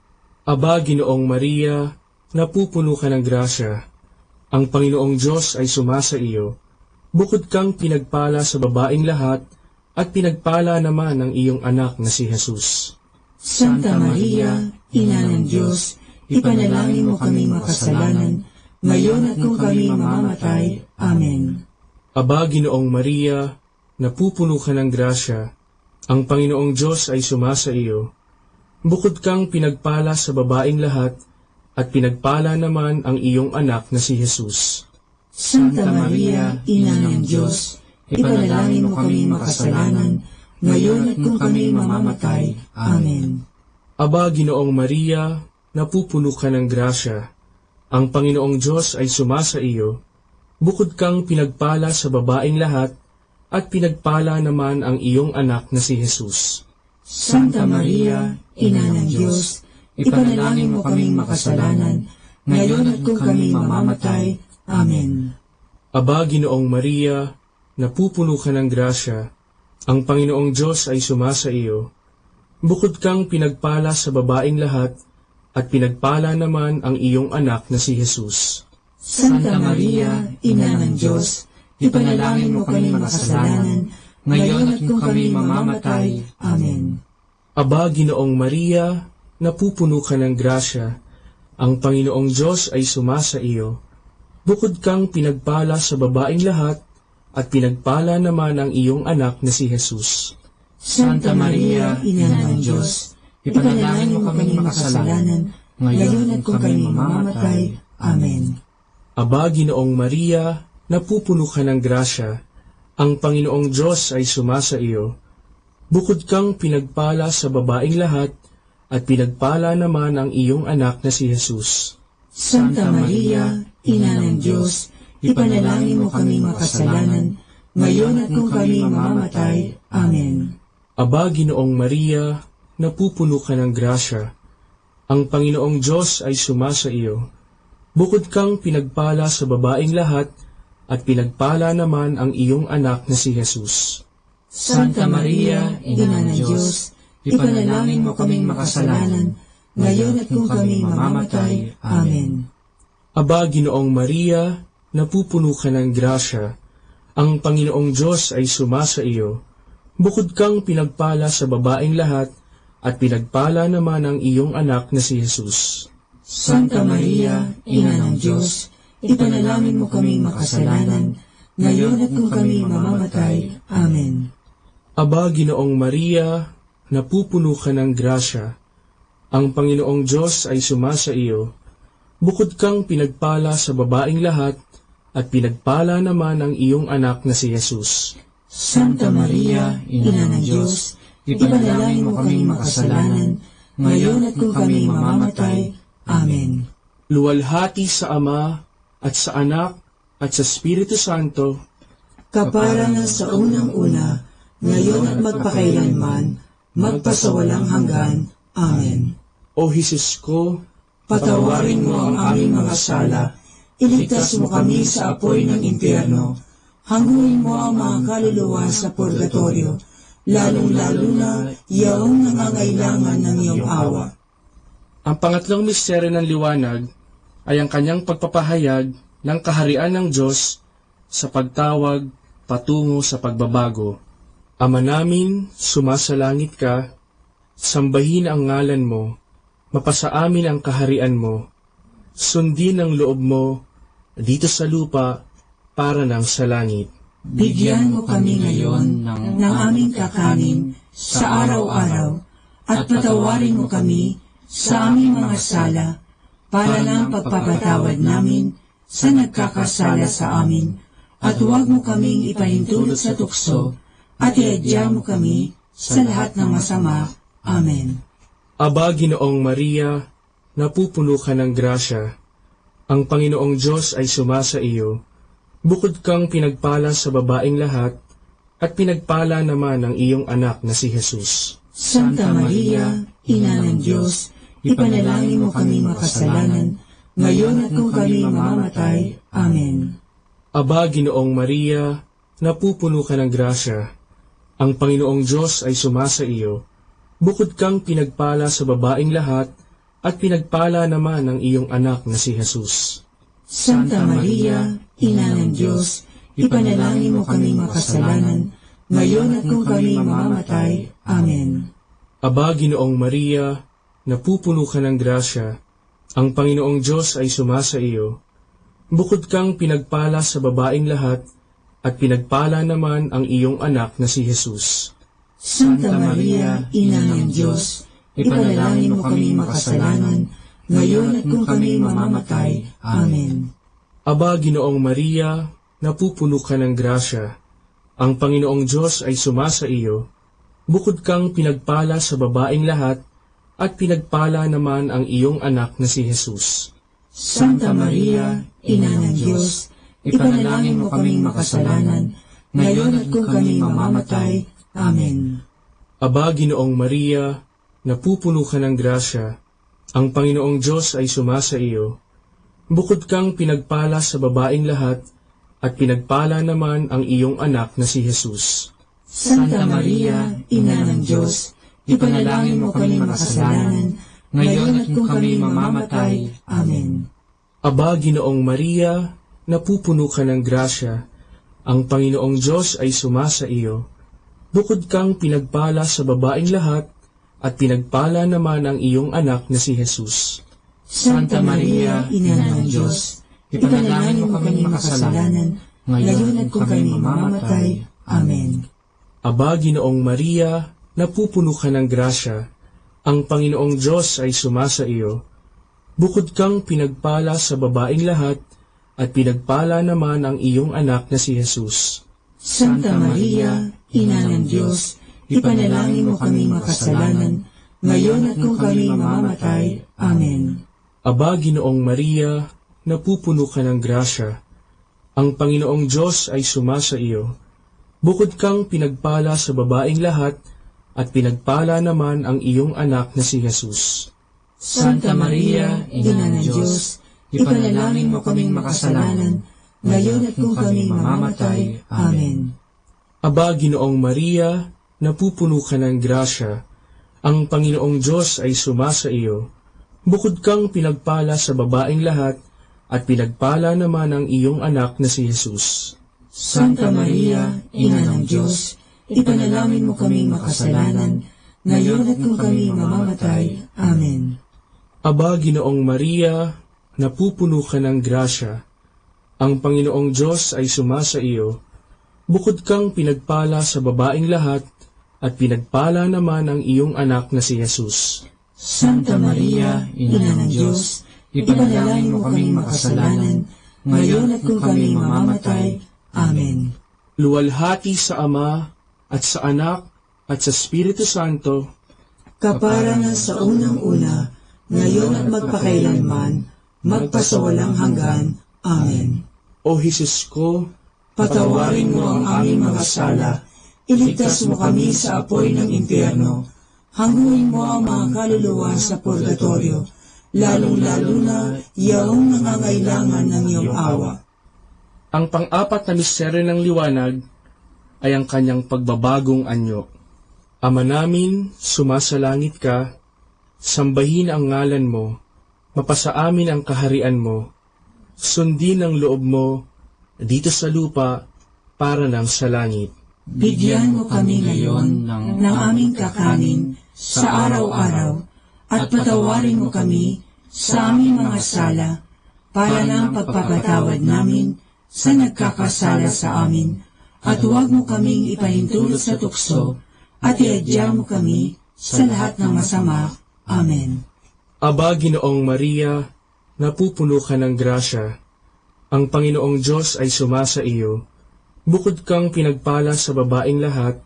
Aba, Ginoong Maria, napupuno ka ng grasya. Ang Panginoong Dios ay sumasa iyo. Bukod kang pinagpala sa babaing lahat, at pinagpala naman ang iyong anak na si Jesus. Santa Maria, Ina ng Dios, ipanalangin mo kaming makasalanan, ngayon at kung kami mamamatay. Amen. Aba, Ginoong Maria, napupuno ka ng grasya. Ang Panginoong Dios ay sumasa iyo. Bukod kang pinagpala sa babaing lahat, at pinagpala naman ang iyong anak na si Jesus. Santa Maria, Ina ng Dios, ipanalangin mo kaming makasalanan, ngayon at kung kami mamamatay. Amen. Aba, Ginoong Maria, napupuno ka ng grasya. Ang Panginoong Dios ay sumasa iyo. Bukod kang pinagpala sa babaing lahat, at pinagpala naman ang iyong anak na si Jesus. Santa Maria, Ina ng Dios, ipanalangin mo kaming makasalanan, ngayon at kung kami mamamatay. Amen. Aba, Ginoong Maria, napupuno ka ng grasya. Ang Panginoong Dios ay sumasa iyo. Bukod kang pinagpala sa babaing lahat, at pinagpala naman ang iyong anak na si Jesus. Santa Maria, Ina ng Dios, ipanalangin mo kaming makasalanan, ngayon at kung kami mamamatay. Amen. Aba, Ginoong Maria, napupuno ka ng grasya. Ang Panginoong Dios ay sumasa iyo. Bukod kang pinagpala sa babaing lahat, at pinagpala naman ang iyong anak na si Jesus. Santa Maria, Ina ng Diyos, ipanalangin mo kaming makasalanan, ngayon at kung kami mamamatay. Amen. Aba, Ginoong Maria, napupuno ka ng grasya, ang Panginoong Diyos ay sumasa iyo. Bukod kang pinagpala sa babaing lahat, at pinagpala naman ang iyong anak na si Jesus. Santa Maria, Ina ng Diyos, ipanalangin mo kaming makasalanan, ngayon at kung kami mamamatay. Amen. Aba, Ginoong Maria, napupuno ka ng grasya. Ang Panginoong Diyos ay sumasa iyo. Bukod kang pinagpala sa babaing lahat, at pinagpala naman ang iyong anak na si Jesus. Santa Maria, Ina ng Diyos, ipanalangin mo kaming makasalanan, ngayon at kung kami mamamatay. Amen. Aba, Ginoong Maria, napupuno ka ng grasya. Ang Panginoong Diyos ay sumasa iyo. Bukod kang pinagpala sa babaing lahat, at pinagpala naman ang iyong anak na si Jesus. Santa Maria, Ina ng Diyos, ipanalangin mo kaming makasalanan, ngayon at kung kami mamamatay. Amen. Aba, Ginoong Maria, napupuno ka ng grasya. Ang Panginoong Diyos ay sumasa iyo. Bukod kang pinagpala sa babaing lahat, at pinagpala naman ang iyong anak na si Jesus. Santa Maria, Ina ng Diyos, ipanalangin mo kaming makasalanan, ngayon at kung kami mamamatay. Amen. Luwalhati sa Ama, at sa Anak, at sa Espiritu Santo. Kapara na sa unang-una, ngayon at magpakailanman, magpasawalang hanggan. Amen. O Jesus ko, patawarin mo ang aming mga sala, iligtas mo kami sa apoy ng impyerno, hanguin mo ang mga kaluluwa sa purgatorio, lalong-lalo na yaong nangangailangan ng iyong awa. Ang pangatlong misteryo ng liwanag ay ang kanyang pagpapahayag ng kaharian ng Diyos sa pagtawag patungo sa pagbabago. Ama namin, sumasalangit ka, sambahin ang ngalan mo, mapasa amin ang kaharian mo, sundin ang loob mo dito sa lupa para nang sa langit. Bigyan mo kami ngayon ng, ng aming kakanin sa araw-araw, at patawarin mo kami sa aming mga sala, para ng pagpapatawad namin sa nagkakasala sa amin, at huwag mo kaming ipaintulot sa tukso, at iadya mo kami sa lahat ng masama. Amen. Aba, Ginoong Maria, napupuno ka ng grasya. Ang Panginoong Diyos ay sumasa iyo. Bukod kang pinagpala sa babaing lahat, at pinagpala naman ang iyong anak na si Jesus. Santa Maria, Ina ng Diyos, ipanalangin mo kaming makasalanan, ngayon at kung kami mamamatay. Amen. Aba, Ginoong Maria, napupuno ka ng grasya. Ang Panginoong Diyos ay sumasa iyo. Bukod kang pinagpala sa babaing lahat, at pinagpala naman ang iyong anak na si Jesus. Santa Maria, Ina ng Diyos, ipanalangin mo kaming makasalanan, ngayon at kung kami mamamatay. Amen. Aba, Ginoong Maria, napupuno ka ng grasya, ang Panginoong Diyos ay sumasa iyo. Bukod kang pinagpala sa babaing lahat, at pinagpala naman ang iyong anak na si Jesus. Santa Maria, Ina ng Diyos, ipanalangin mo kaming makasalanan, ngayon at kung kami mamamatay. Amen. Aba, Ginoong Maria, napupuno ka ng grasya. Ang Panginoong Diyos ay sumasa iyo. Bukod kang pinagpala sa babaing lahat, at pinagpala naman ang iyong anak na si Jesus. Santa Maria, Ina ng Diyos, ipanalangin mo kaming makasalanan, ngayon at kung kami mamamatay. Amen. Aba, Ginoong Maria, napupuno ka ng grasya. Ang Panginoong Diyos ay sumasa iyo. Bukod kang pinagpala sa babaing lahat, at pinagpala naman ang iyong anak na si Jesus. Santa Maria, Ina ng Diyos, ipanalangin mo kami makasalanan, ngayon at kung kami mamamatay. Amen. Aba, Ginoong Maria, napupuno ka ng grasya. Ang Panginoong Diyos ay sumasa iyo. Bukod kang pinagpala sa babaing lahat, at pinagpala naman ang iyong anak na si Jesus. Santa Maria, Ina ng Diyos, ipanalangin mo kami makasalanan, ngayon at kung kami mamamatay. Amen. Aba, Ginoong Maria, napupuno ka nen grasya, ang Panginoong Dios ay sumasa iyo. Bukod kang pinagpala sa babaing lahat, at pinagpala naman ang iyong anak na si Jesus. Santa Maria, Ina ng Dios, ipanalangin mo kaming makasalanan, ngayon at kung kami mamamatay. Amen. Aba, Ginoong Maria, napupuno ka ng grasya. Ang Panginoong Dios ay sumasa iyo. Bukod kang pinagpala sa babaing lahat, at pinagpala naman ang iyong anak na si Jesus. Santa Maria, Ina ng Dios, ipanalangin mo kaming makasalanan, ngayon at kung kami mamamatay. Amen. Aba, Ginoong Maria, napupuno ka ng grasya. Ang Panginoong Dios ay sumasa iyo. Bukod kang pinagpala sa babaing lahat, at pinagpala naman ang iyong anak na si Jesus. Santa Maria, Ina ng Dios, ipanalangin mo kaming makasalanan, ngayon at kung kami mamamatay. Amen. Aba, Ginoong Maria, napupuno ka ng grasya. Ang Panginoong Dios ay sumasa iyo. Bukod kang pinagpala sa babaing lahat, at pinagpala naman ang iyong anak na si Jesus. Santa Maria, Ina ng Dios, ipanalangin mo kaming makasalanan, ngayon at kung kami mamamatay. Amen. Luwalhati sa Ama, at sa Anak, at sa Espiritu Santo. Kapara na sa unang-una, ngayon at magpakailanman, magpasawalang hanggan. Amen. O Jesus ko, patawarin mo ang aming mga sala, iligtas mo kami sa apoy ng impyerno, hanguin mo ang mga kaluluwa sa purgatorio, lalong-lalo na yaong nangangailangan ng iyong awa. Ang pang-apat na misteryo ng liwanag ay ang kanyang pagbabagong anyo. Ama namin, sumasalangit ka, sambahin ang ngalan mo, mapasa amin ang kaharian mo, sundin ang loob mo dito sa lupa para nang sa langit. Bigyan mo kami ngayon ng, ng aming kakanin sa araw-araw, at patawarin mo kami sa aming mga sala, para ng pagpapatawad namin sa nagkakasala sa amin, at huwag mo kaming ipahintulot sa tukso, at iadya mo kami sa lahat ng masama. Amen. Aba, Ginoong Maria, napupuno ka ng grasya. Ang Panginoong Dios ay sumasa iyo. Bukod kang pinagpala sa babaing lahat,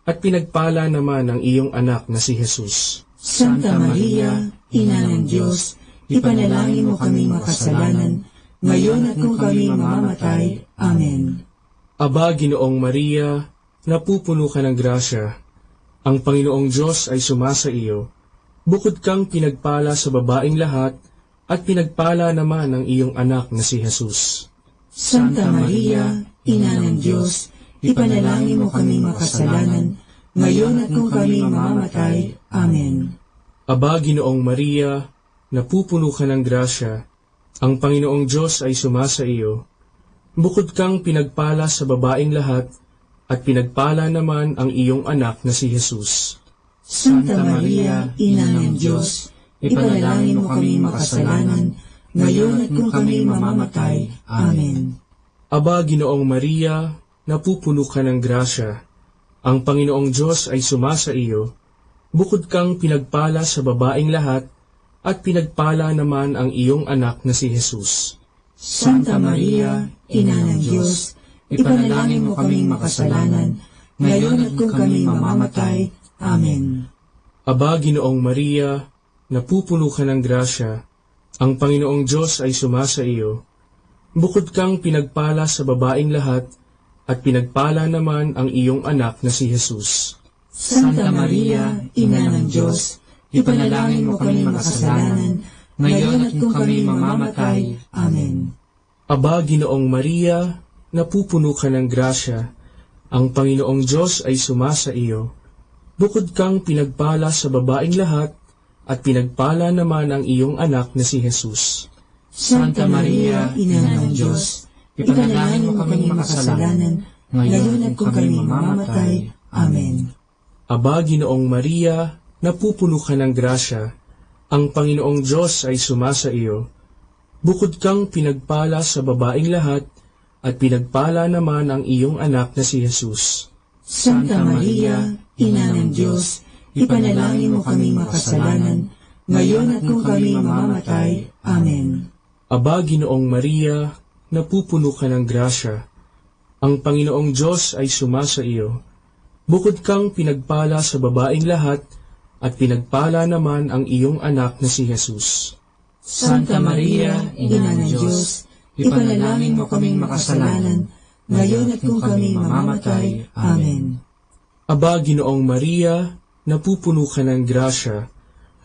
at pinagpala naman ang iyong anak na si Jesus. Santa Maria, Ina ng Dios, ipanalangin mo kaming makasalanan, ngayon at kung kami mamamatay. Amen. Aba, Ginoong Maria, napupuno ka ng grasya. Ang Panginoong Dios ay sumasa iyo. Bukod kang pinagpala sa babaing lahat, at pinagpala naman ang iyong anak na si Jesus. Santa Maria, Ina ng Dios, ipanalangin mo kaming makasalanan, ngayon at kung kami mamamatay. Amen. Aba, Ginoong Maria, napupuno ka ng grasya. Ang Panginoong Dios ay sumasa iyo. Bukod kang pinagpala sa babaing lahat, at pinagpala naman ang iyong anak na si Jesus. Santa Maria, Ina ng Dios, ipanalangin mo kaming makasalanan, ngayon at kung kami mamamatay. Amen. Aba, Ginoong Maria, napupuno ka ng grasya. Ang Panginoong Dios ay sumasa iyo. Bukod kang pinagpala sa babaing lahat, at pinagpala naman ang iyong anak na si Jesus. Santa Maria, Ina ng Dios, ipanalangin mo kaming makasalanan, ngayon at kung kami mamamatay. Amen. Aba, Ginoong Maria, napupuno ka ng grasya, ang Panginoong Dios ay sumasa iyo. Bukod kang pinagpala sa babaing lahat, at pinagpala naman ang iyong anak na si Jesus. Santa Maria, Ina ng Dios, ipanalangin mo kami makasalanan, ngayon at kung kami mamamatay. Amen. Aba, Ginoong Maria, napupuno ka ng grasya. Ang Panginoong Dios ay sumasa iyo. Bukod kang pinagpala sa babaing lahat, at pinagpala naman ang iyong anak na si Jesus. Santa Maria, Ina ng Dios, ipanalangin mo kaming makasalanan, ngayon at kung kami mamamatay. Amen. Aba, Ginoong Maria, napupuno ka ng grasya. Ang Panginoong Dios ay sumasa iyo. Bukod kang pinagpala sa babaing lahat, at pinagpala naman ang iyong anak na si Jesus. Santa Maria, Ina ng Dios, ipanalangin mo kaming makasalanan, ngayon at kung kami mamamatay. Amen. Aba, Ginoong Maria, napupuno ka ng grasya. Ang Panginoong Diyos ay sumasa iyo. Bukod kang pinagpala sa babaing lahat, at pinagpala naman ang iyong anak na si Jesus. Santa Maria, Ina ng Dios, ipanalangin mo kaming makasalanan, ngayon at kung kami mamamatay. Amen. Aba, Ginoong Maria, napupuno ka ng grasya.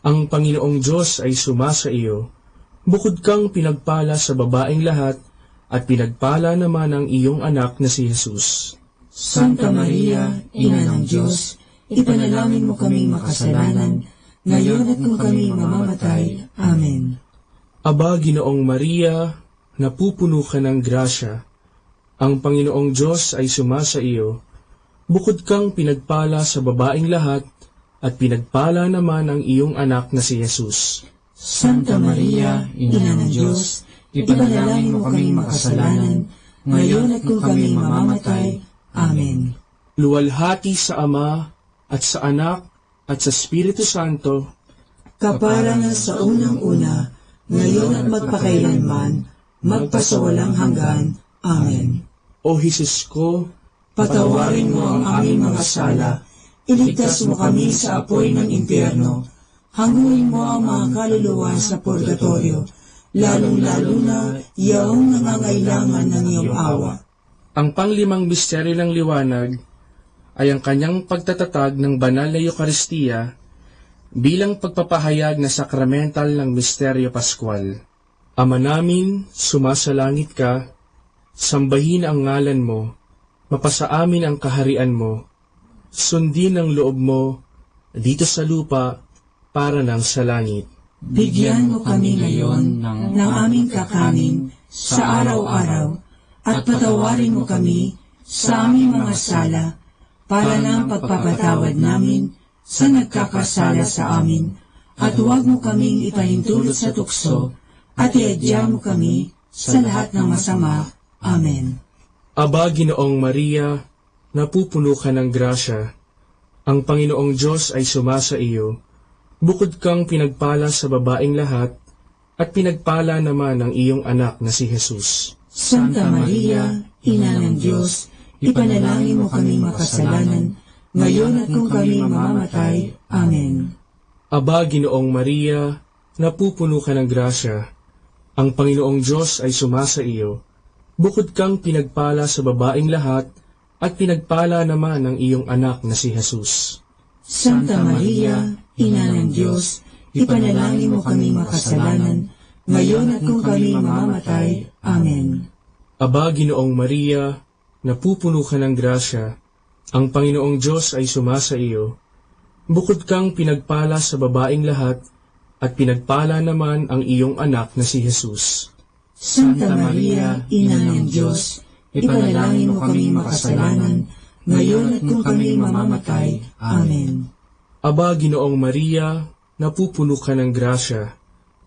Ang Panginoong Diyos ay sumasa iyo. Bukod kang pinagpala sa babaing lahat, at pinagpala naman ang iyong anak na si Jesus. Santa Maria, Ina ng Dios, ipanalangin mo kaming makasalanan, ngayon at kung kami mamamatay. Amen. Aba, Ginoong Maria, napupuno ka ng grasya. Ang Panginoong Diyos ay sumasa iyo. Bukod kang pinagpala sa babaing lahat, at pinagpala naman ang iyong anak na si Jesus. Santa Maria, Ina ng Dios, ipanalangin mo kaming makasalanan, ngayon at kung kami mamamatay. Amen. Luwalhati sa Ama, at sa Anak, at sa Espiritu Santo. Kapara na sa unang-una, ngayon at magpakailanman, magpasawalang hanggan. Amen. O Jesus ko, patawarin mo ang aming mga sala, iligtas mo kami sa apoy ng impyerno, hanguin mo ang mga kaluluwa sa purgatorio, lalong-lalo na yaong nangangailangan ng iyong awa. Ang panglimang misteryo ng liwanag ay ang kanyang pagtatatag ng banal na Eukaristia bilang pagpapahayag na sakramental ng misteryo Pascual. Ama namin, sumasalangit ka, sambahin ang ngalan mo, mapasaamin ang kaharian mo, sundin ang loob mo dito sa lupa para nang sa langit. Bigyan mo kami ngayon ng aming kakanin sa araw-araw, at patawarin mo kami sa aming mga sala, para ng pagpapatawad namin sa nagkakasala sa amin, at huwag mo kaming ipahintulot sa tukso, at iadya mo kami sa lahat ng masama. Amen. Aba, Ginoong Maria, napupuno ka ng grasya. Ang Panginoong Diyos ay sumasa iyo. Bukod kang pinagpala sa babaing lahat, at pinagpala naman ang iyong anak na si Jesus. Santa Maria, Ina ng Dios, ipanalangin mo kaming makasalanan, ngayon at kung kami mamamatay. Amen. Aba, Ginoong Maria, napupuno ka ng grasya. Ang Panginoong Diyos ay sumasa iyo. Bukod kang pinagpala sa babaing lahat, at pinagpala naman ang iyong anak na si Jesus. Santa Maria, Ina ng Dios, ipanalangin mo kaming makasalanan, ngayon at kung kami mamamatay. Amen. Aba, Ginoong Maria, napupuno ka ng grasya. Ang Panginoong Diyos ay sumasa iyo. Bukod kang pinagpala sa babaing lahat, at pinagpala naman ang iyong anak na si Jesus. Santa Maria, Ina ng Dios, ipanalangin mo kaming makasalanan, ngayon at kung kami mamamatay. Amen. Aba, Ginoong Maria, napupuno ka ng grasya.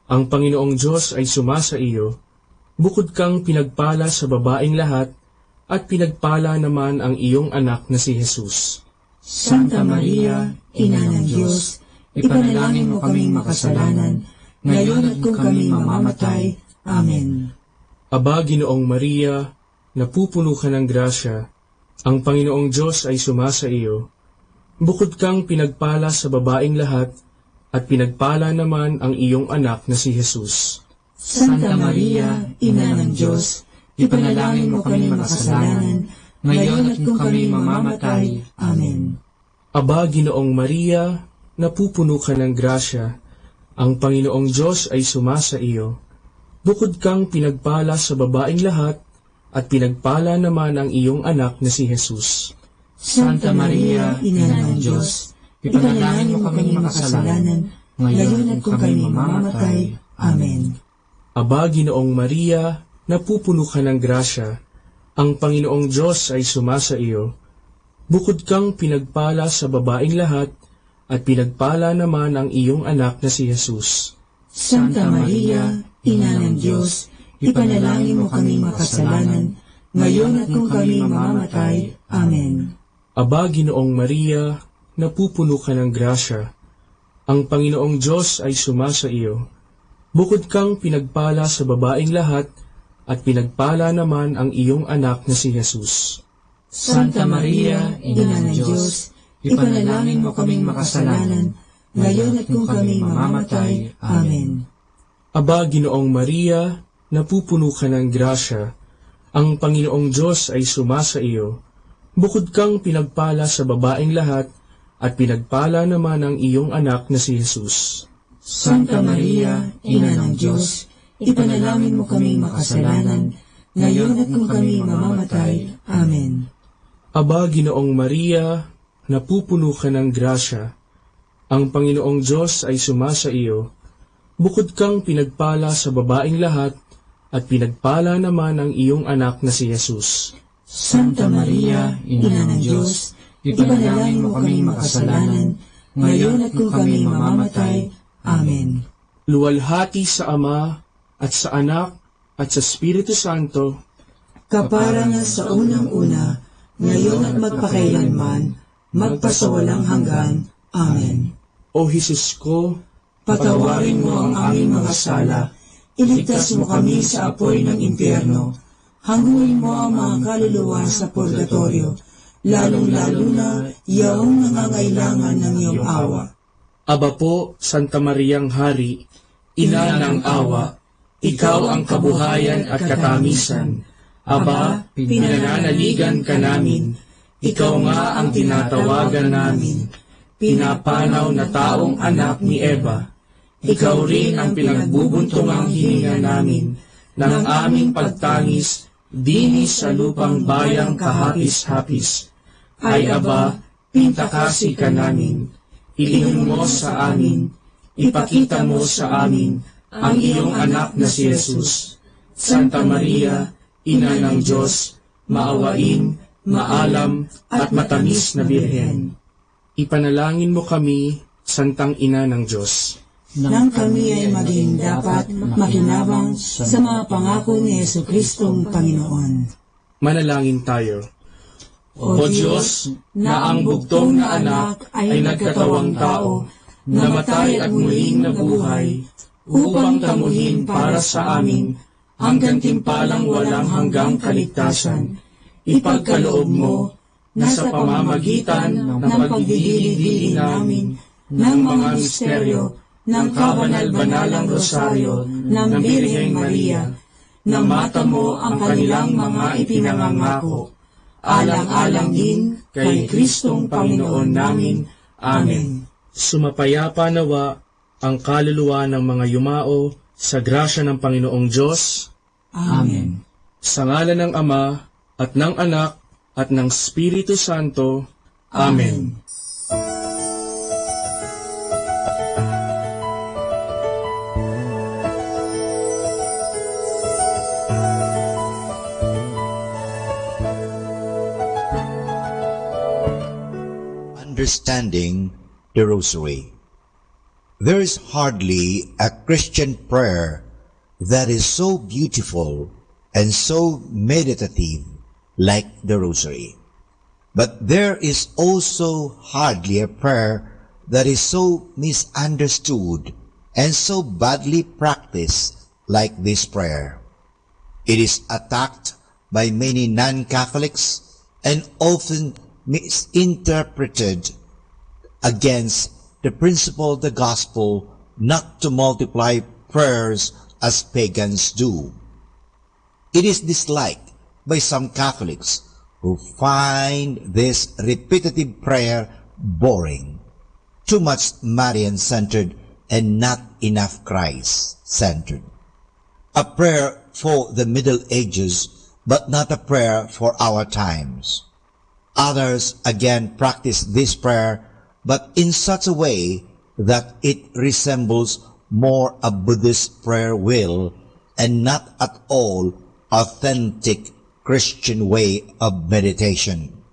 Ang Panginoong Diyos ay sumasa iyo. Bukod kang pinagpala sa babaing lahat, at pinagpala naman ang iyong anak na si Jesus. Santa Maria, Ina ng Dios, ipanalangin mo kaming makasalanan, ngayon at kung kami mamamatay. Amen. Aba, Ginoong Maria, napupuno ka ng grasya. Ang Panginoong Diyos ay sumasa iyo. Bukod kang pinagpala sa babaing lahat, at pinagpala naman ang iyong anak na si Jesus. Santa Maria, Ina ng Dios, ipanalangin mo kami makasalanan, ngayon at kung kami mamamatay. Amen. Aba, Ginoong Maria, napupuno ka ng grasya. Ang Panginoong Diyos ay sumasa iyo. Bukod kang pinagpala sa babaing lahat, at pinagpala naman ang iyong anak na si Jesus. Santa Maria, Ina ng Dios, ipanalangin mo kami makasalanan, ngayon at kung kami mamamatay. Amen. Aba, Ginoong Maria, napupuno ka ng grasya. Ang Panginoong Diyos ay sumasa iyo. Bukod kang pinagpala sa babaing lahat, at pinagpala naman ang iyong anak na si Jesus. Santa Maria, Ina ng Dios, ipanalangin mo kami makasalanan, ngayon at kung kami mamamatay. Amen. Aba, Ginoong Maria, napupuno ka nen grasya. Ang Panginoong Dios ay sumasa iyo. Bukod kang pinagpala sa babaing lahat, at pinagpala naman ang iyong anak na si Jesus. Santa Maria, Ina ng Dios, ipanalangin mo kaming makasalanan, ngayon at kung kami mamamatay. Amen. Aba, Ginoong Maria, napupuno ka nen grasya. Ang Panginoong Dios ay sumasa iyo. Bukod kang pinagpala sa babaing lahat, at pinagpala naman ang iyong anak na si Jesus. Santa Maria, Ina ng Dios, ipanalangin mo kaming makasalanan, ngayon at kung kami mamamatay. Amen. Aba, Ginoong Maria, napupuno ka nen grasya. Ang Panginoong Dios ay sumasa iyo. Bukod kang pinagpala sa babaing lahat, at pinagpala naman ang iyong anak na si Jesus. Santa Maria, Ina ng Dios, ipanalangin mo kaming makasalanan, ngayon at kung kami mamamatay. Amen. Luwalhati sa Ama, at sa Anak, at sa Espiritu Santo. Kaparangan sa unang-una, ngayon at magpakailanman, magpasawalang hanggan. Amen. O Jesus ko, patawarin mo ang aming mga sala, iligtas mo kami sa apoy ng impyerno, hanguin mo ang mga kaluluwa sa purgatorio, lalong-lalo na yaong nangangailangan ng iyong awa. Aba po, Santa Mariang Hari, Ina ng awa, ikaw ang kabuhayan at katamisan. Aba, pinananaligan ka namin. Ikaw nga ang tinatawagan namin. Pinapanaw na taong anak ni Eva. Ikaw rin ang pinagbubuntungang hininga namin, ng aming pagtangis, dini sa lupang bayang kahapis-hapis. Ay Aba, pintakasi ka namin. Itinul mo sa amin, ipakita mo sa amin ang iyong anak na si Jesus. Santa Maria, Ina ng Dios, maawain, maalam, at matamis na Birhen. Ipanalangin mo kami, Santang Ina ng Dios. Nang kami ay maging dapat makinabang sa mga pangako ni Jesu-Cristong Panginoon. Manalangin tayo. O Dios, na ang bugtong na Anak ay nagkatawang tao, namatay at muling nabuhay, upang tamuhin para sa amin ang gantimpalang walang hanggang kaligtasan. Ipagkaloob mo na sa pamamagitan ng pagdidili-dili namin ng mga misteryo ng kabanal-banalang Rosaryo ng Birheng Maria, na matamo ang kanilang mga ipinangangako, alang-alang din kay Kristong Panginoon namin. Amen. Sumapayapa nawa ang kaluluwa ng mga yumao sa grasya ng Panginoong Dios. Amen. Sa ngalan ng Ama, at ng Anak, at ng Espiritu Santo. Amen. Understanding the Rosary. There is hardly a Christian prayer that is so beautiful and so meditative like the Rosary. But there is also hardly a prayer that is so misunderstood and so badly practiced like this prayer. It is attacked by many non-Catholics and often misinterpreted against the principle of the gospel not to multiply prayers as pagans do. It is disliked by some Catholics who find this repetitive prayer boring, too much Marian-centered and not enough Christ-centered. A prayer for the Middle Ages, but not a prayer for our times. Others again practice this prayer, but in such a way that it resembles more a Buddhist prayer wheel and not at all authentic Christian way of meditation.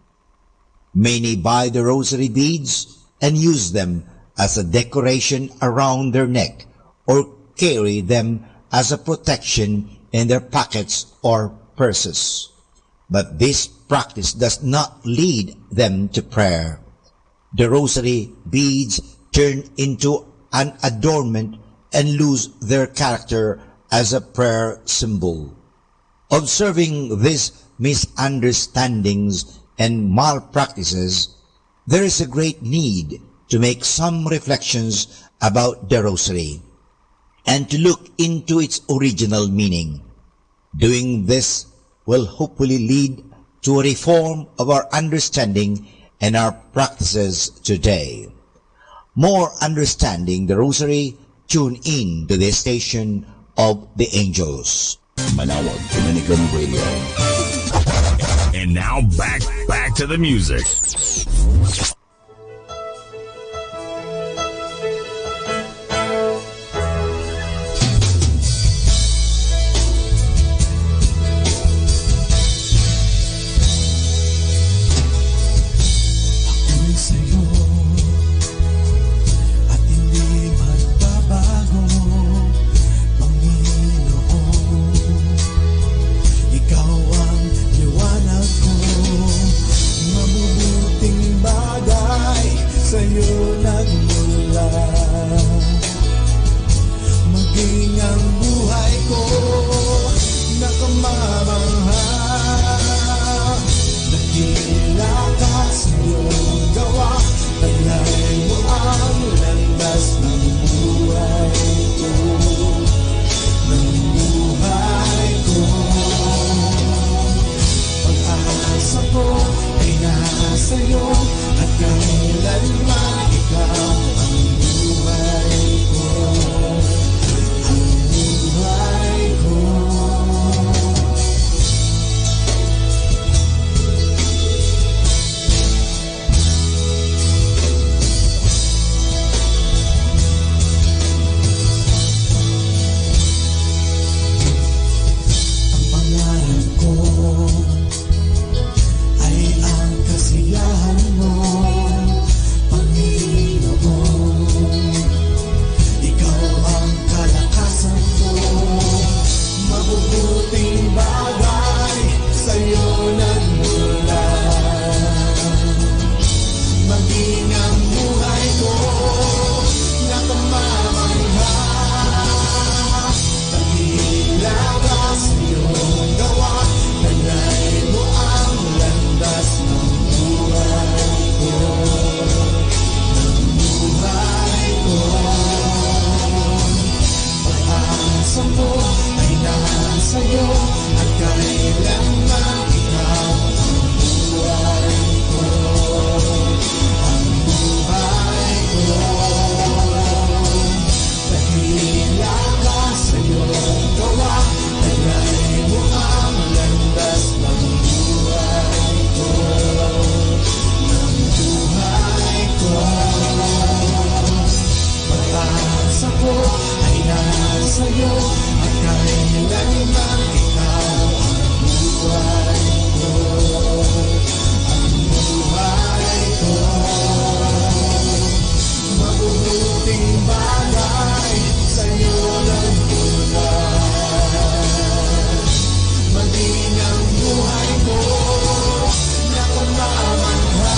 Many buy the rosary beads and use them as a decoration around their neck or carry them as a protection in their pockets or purses. but this practice does not lead them to prayer. The rosary beads turn into an adornment and lose their character as a prayer symbol. Observing these misunderstandings and malpractices, there is a great need to make some reflections about the rosary and to look into its original meaning. Doing this will hopefully lead to a reform of our understanding and our practices today. More understanding the Rosary, tune in to this station of the angels. Manaoag Dominican Radio. And now back, back to the music. Ako'y sa'yo at hindi magbabago, Panginoon. Ikaw ang liwanag ko, mabubuting bagay sa'yo nagmula. Maging ang buhay ko nakamamangha. Dakila ka sa iyong gawa, taglay mo ang landas ng buhay ko. Ng buhay ko. Pag-asa ko ay nasa iyo, at kailanman ikaw ang buhay ko, ang buhay ko. Ang pangarap ko ay ang kasiyahan mo, Panginoon. Ikaw ang kalakasan ko, mabubuting bagay sa'yo nagmula. Maging ang buhay ko nakamamangha. Tangila ka sa iyong gawa, taglay mo ang landas ng buhay ko, ng buhay ko. Pag-asa ko ay nasa iyo, at kailanman ikaw ang buhay ko, ang buhay ko. Dakila ka sa iyong gawa, taglay mo ang landas ng buhay ko, ng buhay ko. Pag-asa ko ay nasa iyo, at kailanman ikaw ang buhay ko, ang buhay ko. Mabubuting bagay sa'yo nagmula. Maging ang buhay ko nakamamangha.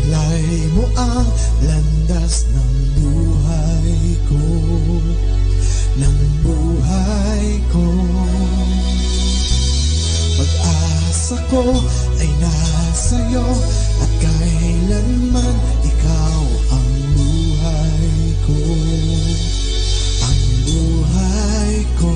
Lay mo ang landas ng buhay ko, ng buhay ko. Pag-asa ko ay nasa iyo, at kailanman ikaw ang buhay ko, ang buhay ko.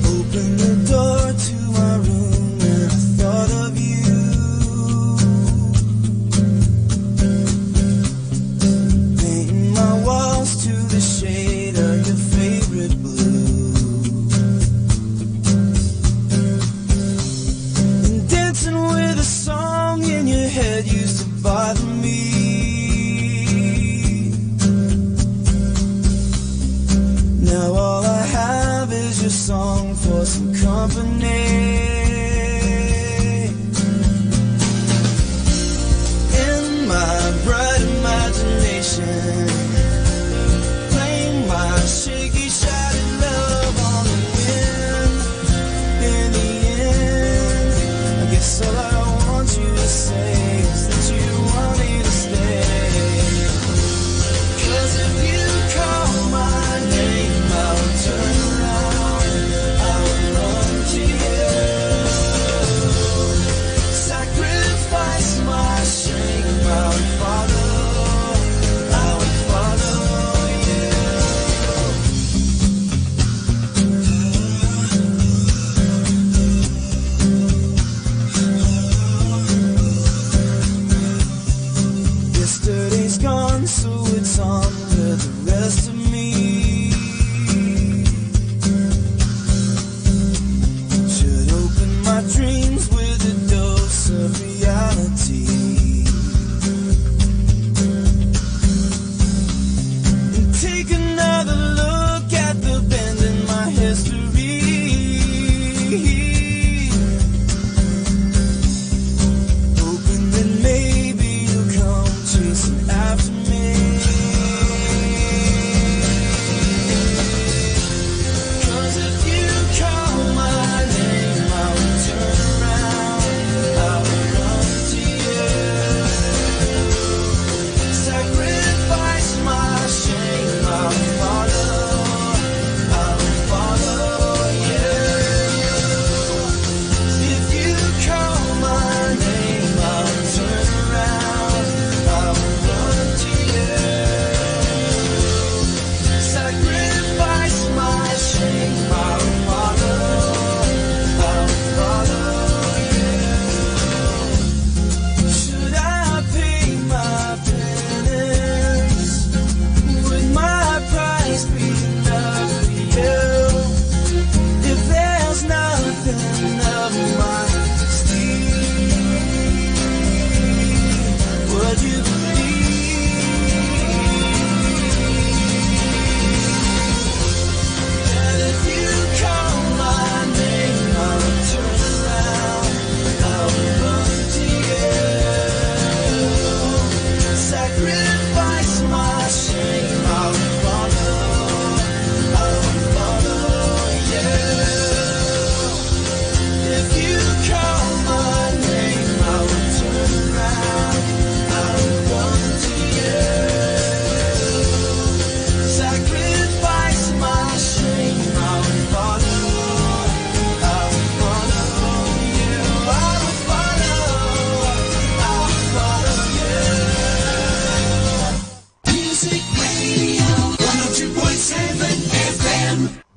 Open the door to my room and I thought of you. Painting my walls to the shade of your favorite blue. And dancing with a song in your head used to bother me. Now all I have is your song for some company. In my bright imagination, playing my shaky, shattered love on the wind. In the end, I guess all I want you to say is that you want me to stay. 'Cause if you call my name, I'll turn around, I'll run to you. Sacrifice my shame, I would follow, I would follow you. Yesterday's gone, so it's on to the rest of me. Should open my dreams with a dose of reality. And take another look at the bend in my history. Hoping that maybe you'll come chasing after me. 'Cause if you call my name, I'll return.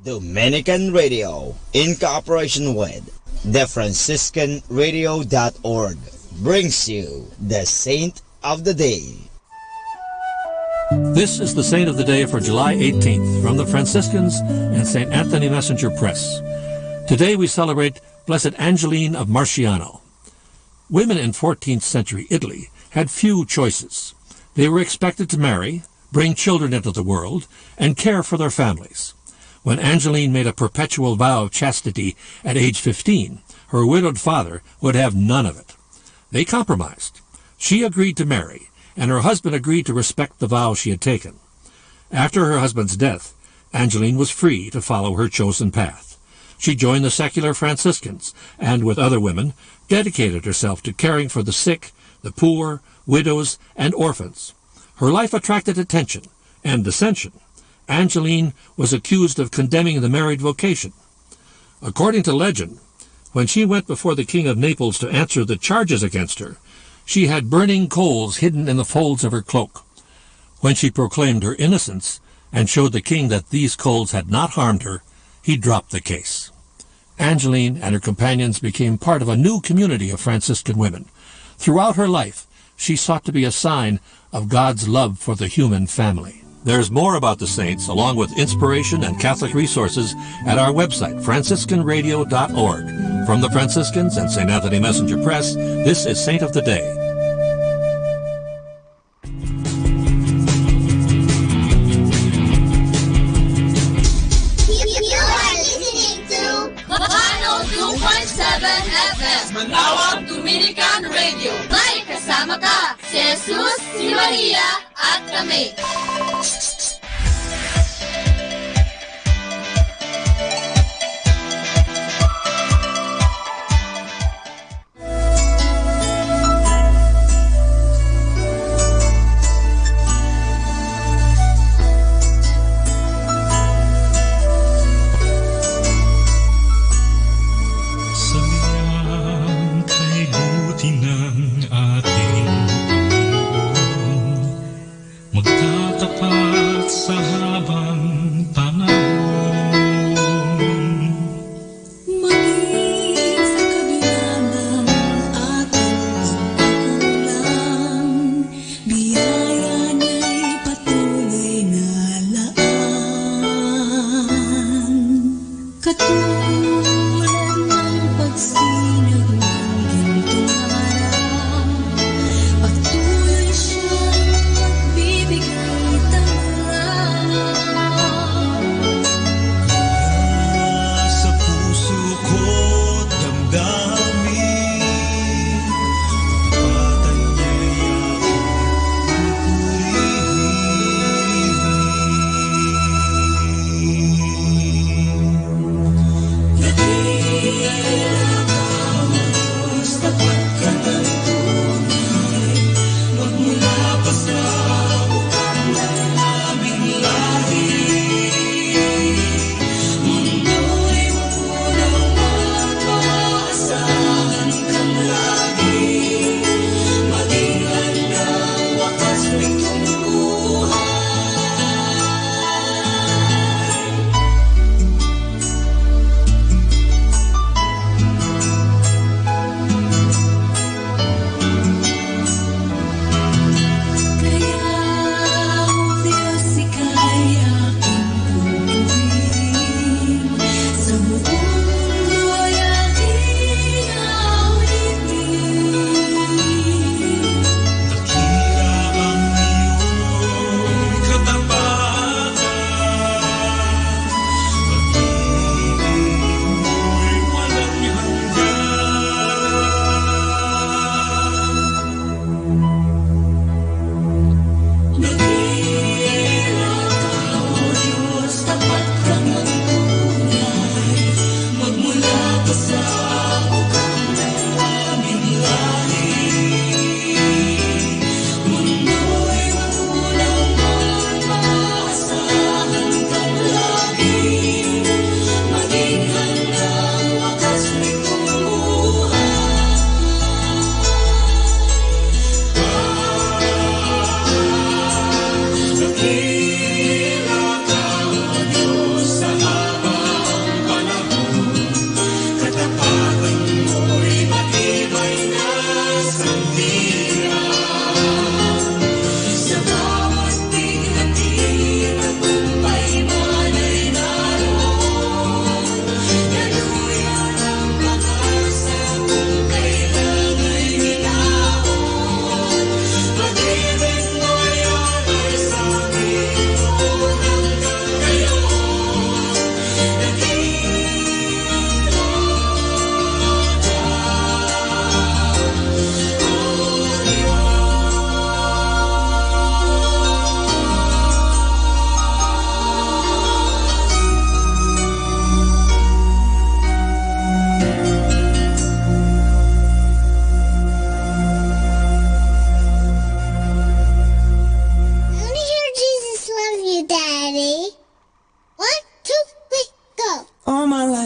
Dominican Radio, in cooperation with the Franciscan Radio dot org, brings you the Saint of the Day. This is the Saint of the Day for July eighteenth from the Franciscans and Saint Anthony Messenger Press. Today we celebrate Blessed Angeline of Marciano. Women in fourteenth century Italy had few choices. They were expected to marry, bring children into the world, and care for their families. When Angeline made a perpetual vow of chastity at age fifteen, her widowed father would have none of it. They compromised. She agreed to marry, and her husband agreed to respect the vow she had taken. After her husband's death, Angeline was free to follow her chosen path. She joined the secular Franciscans and, with other women, dedicated herself to caring for the sick, the poor, widows, and orphans. Her life attracted attention and dissension. Angeline was accused of condemning the married vocation. According to legend, when she went before the King of Naples to answer the charges against her, she had burning coals hidden in the folds of her cloak. When she proclaimed her innocence and showed the king that these coals had not harmed her, he dropped the case. Angeline and her companions became part of a new community of Franciscan women. Throughout her life, she sought to be a sign of God's love for the human family. There's more about the saints, along with inspiration and Catholic resources, at our website, franciscan radio dot org. From the Franciscans and Saint Anthony Messenger Press, this is Saint of the Day. You are listening to one oh two point seven F M, Manawag Dominican Radio. May kasama ka, si Jesus, si Maria, at kami. Salian kay buti ng ating Panginoon, magtatapat sa habang panahon. Maging sa kabila ng ating pagkukulang, biyaya niya'y patuloy na laan. Katulad ng pagsinag ng gintong araw, patuloy siyang magbibigay tanglaw. Kaya sa puso ko't damdamin, katapatan niya'y aking pupurihin.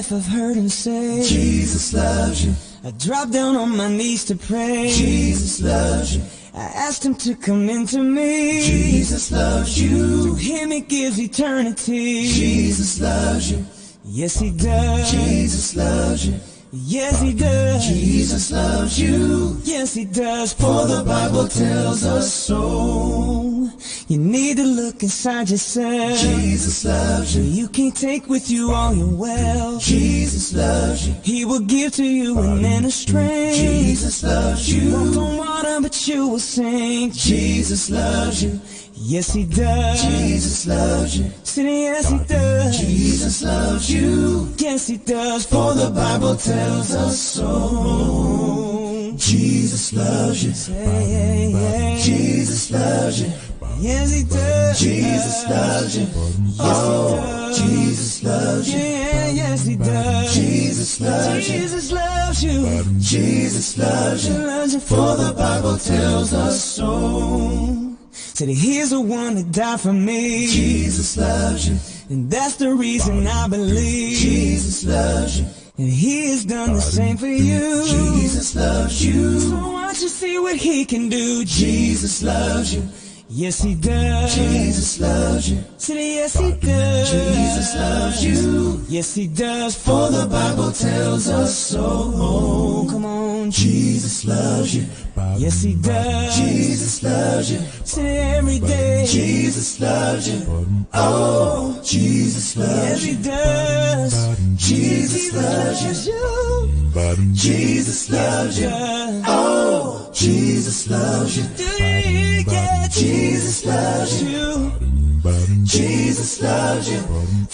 I've heard him say, Jesus loves you. I drop down on my knees to pray. Jesus loves you. I asked him to come into me. Jesus loves you. To him he gives eternity. Jesus loves you. Yes, he does. Jesus loves you. Yes, he does. Jesus loves you. Yes, he does. For the Bible tells us so. You need to look inside yourself. Jesus loves you. You can't take with you all your wealth. Jesus loves you. He will give to you an inner strength. Jesus loves you. Walk on water, but you will sink. Jesus loves you. Yes, he does. Jesus loves you. Say yes, he does. Jesus loves you. Yes, he does. For the Bible tells us so. Jesus loves you. Say yeah, yeah. Jesus loves you. Yes, he does. Jesus loves you. Yes, he does. Jesus loves you. Yeah, yes, he does. Jesus loves you. Jesus loves you. Jesus loves you. Loves you. For the Bible tells us so. Said he's the one that died for me. Jesus loves you. And that's the reason I believe. Jesus loves you. And he has done the same for you. Jesus loves you. So won't you see what he can do? Jesus loves you. Yes, he does. Jesus loves you. Said yes, he does. Jesus loves you. Yes, he does. For the Bible tells us so. Come on. Jesus loves you. Yes, he does. Jesus loves you. Say every day. Jesus loves you. Oh, Jesus loves you. Yes, he does. Jesus loves you. Jesus loves you. Oh, Jesus loves you. Do you get Jesus loves you. Jesus loves you.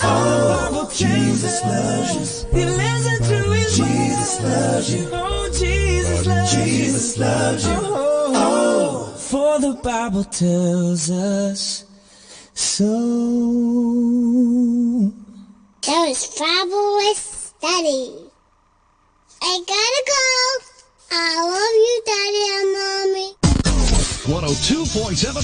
Oh, Jesus loves you. You listen to his voice. Jesus loves you. Oh, Jesus loves you. Jesus loves you. Oh, for the Bible tells us so. That was Bible with Study. I gotta go. I love you, Daddy and Mommy. one oh two point seven.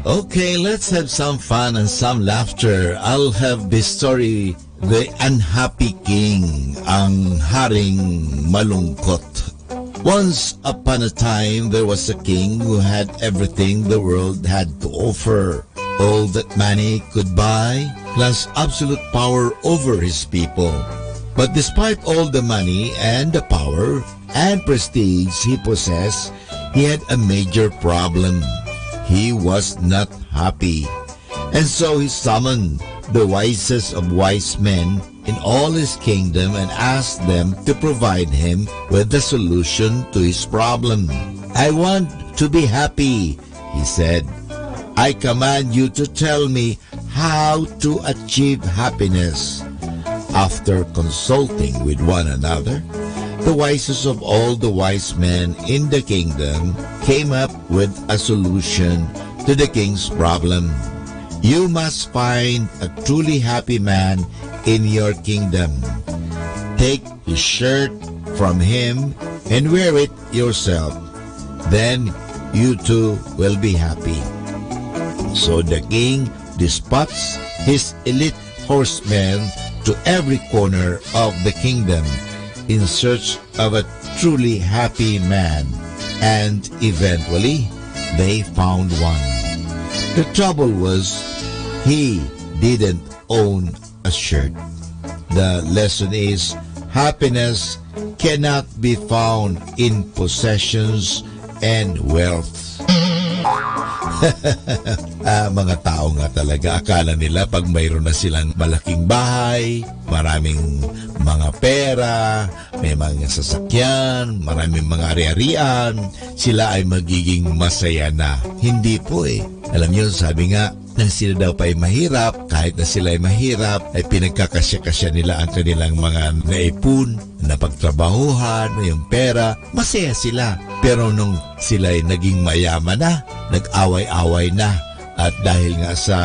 Okay, let's have some fun and some laughter. I'll have this story, The Unhappy King, ang haring malungkot. Once upon a time, there was a king who had everything the world had to offer. All that money could buy, plus absolute power over his people. But despite all the money and the power and prestige he possessed, he had a major problem. He was not happy. And so he summoned the wisest of wise men in all his kingdom and asked them to provide him with the solution to his problem. "I want to be happy," he said. "I command you to tell me how to achieve happiness." After consulting with one another, the wisest of all the wise men in the kingdom came up with a solution to the king's problem. "You must find a truly happy man in your kingdom. Take his shirt from him and wear it yourself. Then you too will be happy." So the king dispatched his elite horsemen to every corner of the kingdom in search of a truly happy man, and eventually they found one. The trouble was, he didn't own a shirt. The lesson is, happiness cannot be found in possessions and wealth. Ah, mga tao nga talaga, akala nila pag mayroon na silang malaking bahay, maraming mga pera, may mga sasakyan, maraming mga ari-arian, sila ay magiging masaya na. Hindi po eh. Alam niyo, sabi nga, nang sila daw pa ay mahirap, kahit na sila ay mahirap, ay pinagkakasya-kasya nila ang kanilang mga naipon, napagtrabahuhan, o yung pera, masaya sila. Pero nung sila ay naging mayaman na, nag-away-away na, At dahil nga sa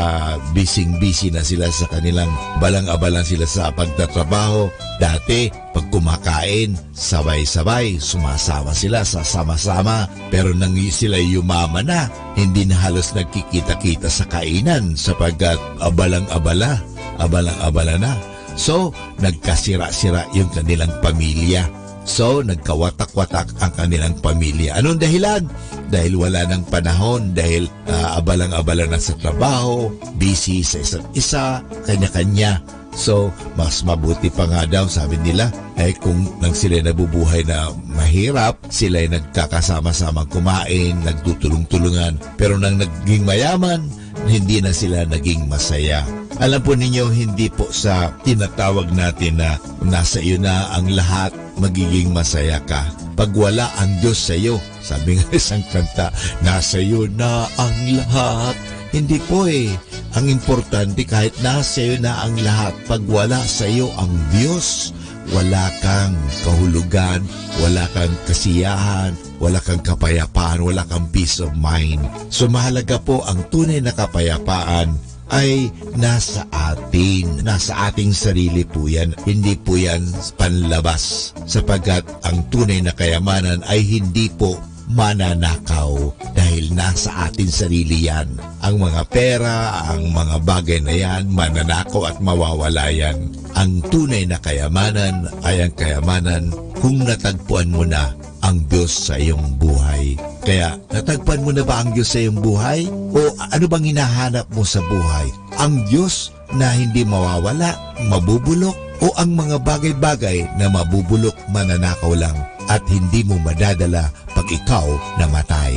bising-bisi na sila sa kanilang balang-abala sila sa pagtatrabaho, dati, pag kumakain, sabay-sabay, sumasama sila, sasama-sama. Pero nang sila yumaman na, hindi na halos nagkikita-kita sa kainan sapagkat abalang-abala, abalang-abala na. So, nagkasira-sira yung kanilang pamilya. So, nagkawatak-watak ang kanilang pamilya. Anong dahilan? Dahil wala nang panahon, dahil, ah, abalang-abala na sa trabaho, busy sa isa't isa, kanya-kanya. So, mas mabuti pa nga daw, sabi nila, ay kung nang sila nabubuhay na mahirap, sila'y nagkakasama-samang kumain, nagtutulong-tulungan. Pero nang naging mayaman, hindi na sila naging masaya. Alam po ninyo, hindi po sa tinatawag natin na nasa iyo na ang lahat, magiging masaya ka. Pag wala ang Diyos sa iyo, sabi nga isang kanta, "Nasa iyo na ang lahat." Hindi po eh. Ang importante, kahit nasa iyo na ang lahat, pag wala sa iyo ang Diyos, wala kang kahulugan, wala kang kasiyahan, wala kang kapayapaan, wala kang peace of mind. So, mahalaga po ang tunay na kapayapaan ay nasa atin, nasa ating sarili po yan, hindi po yan panlabas. Sapagkat ang tunay na kayamanan ay hindi po mananakaw, dahil nasa atin sarili yan. Ang mga pera, ang mga bagay na yan, mananakaw at mawawala yan. Ang tunay na kayamanan ay ang kayamanan kung natagpuan mo na ang Diyos sa iyong buhay. Kaya, natagpuan mo na ba ang Diyos sa iyong buhay? O ano bang hinahanap mo sa buhay? Ang Diyos na hindi mawawala, mabubulok, o ang mga bagay-bagay na mabubulok, mananakaw lang, at hindi mo madadala pag ikaw namatay?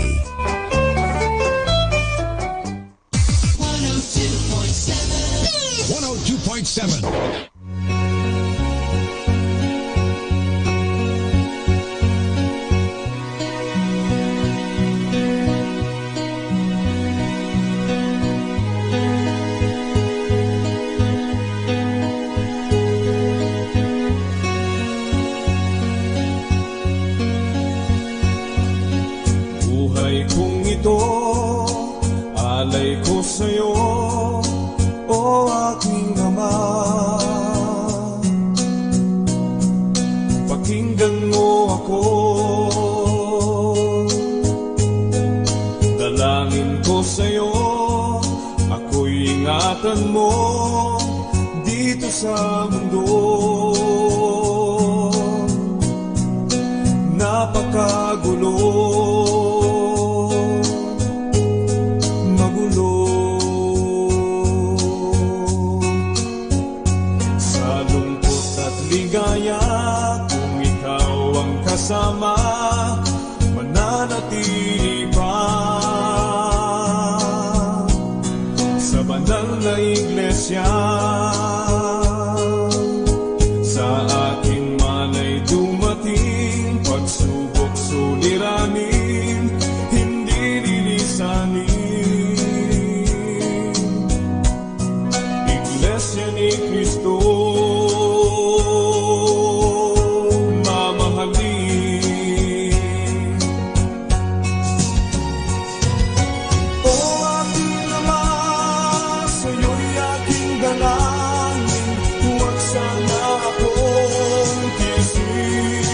One oh two point seven. Buhay kong ito, alay ko sa'yo, o aking Ama. Pakinggan mo ako. Dalangin ko sa'yo, ako'y ingatan mo dito sa mundo. Napakagulo, magulo. Sa lungkot at ligaya, kung ikaw ang kasama, mananatili pa sa banal na iglesia. Sa akin man ay dumating pagsubok, suliranin, hindi lilisanin. Iglesia ni Cristo, mamahalin. O aking Ama, sa'yo'y aking dalangin, huwag sana akong tiisin.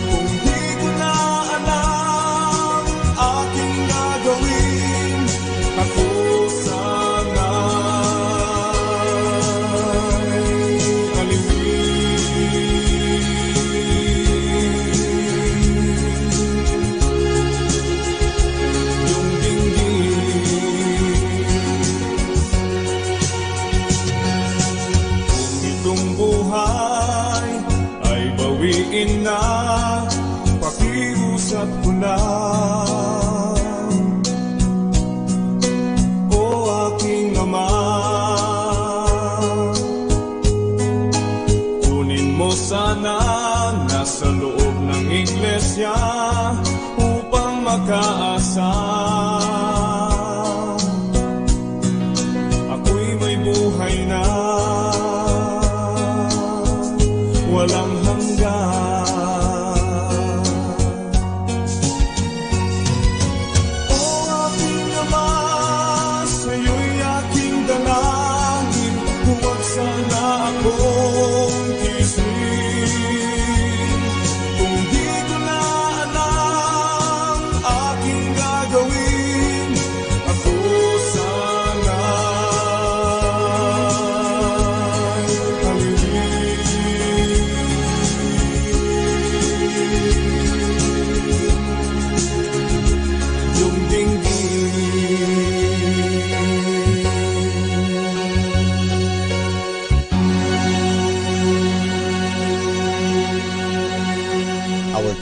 Kung di ko na alam aking gagawin, ako sana'y aliwin. Yung dinggin, kung itong buhay ay bawiin na, pakiusap ko na.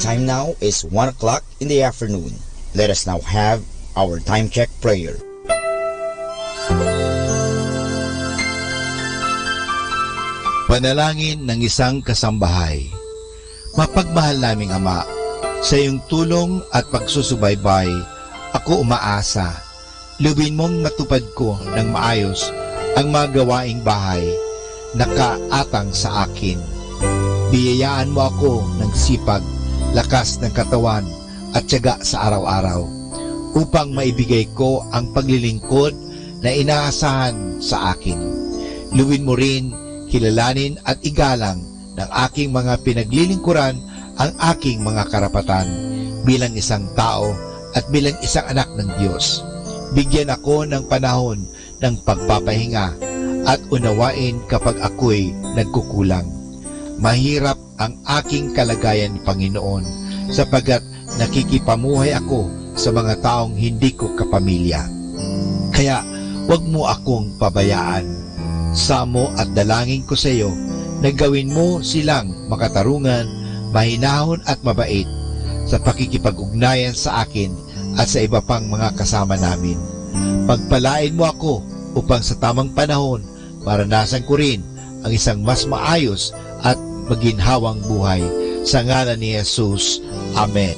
Time now is one o'clock in the afternoon. Let us now have our time check prayer. Panalangin ng isang kasambahay. Mapagmahal naming Ama, sa iyong tulong at pagsusubaybay, ako umaasa. Lubin mong matupad ko ng maayos ang mga gawaing bahay na kaatang sa akin. Biyayaan mo ako ng sipag, lakas ng katawan, at tiyaga sa araw-araw, upang maibigay ko ang paglilingkod na inaasahan sa akin. Lubin mo rin kilalanin at igalang ng aking mga pinaglilingkuran ang aking mga karapatan bilang isang tao at bilang isang anak ng Diyos. Bigyan ako ng panahon ng pagpapahinga at unawain kapag ako'y nagkukulang. Mahirap ang aking kalagayan, Panginoon, sapagkat nakikipamuhay ako sa mga taong hindi ko kapamilya. Kaya, huwag mo akong pabayaan. Samo at dalangin ko sa iyo na gawin mo silang makatarungan, mahinahon at mabait sa pakikipag-ugnayan sa akin at sa iba pang mga kasama namin. Pagpalain mo ako upang sa tamang panahon, maranasan ko rin ang isang mas maayos at maginhawang buhay. Sa ngalan ni Jesus, amen.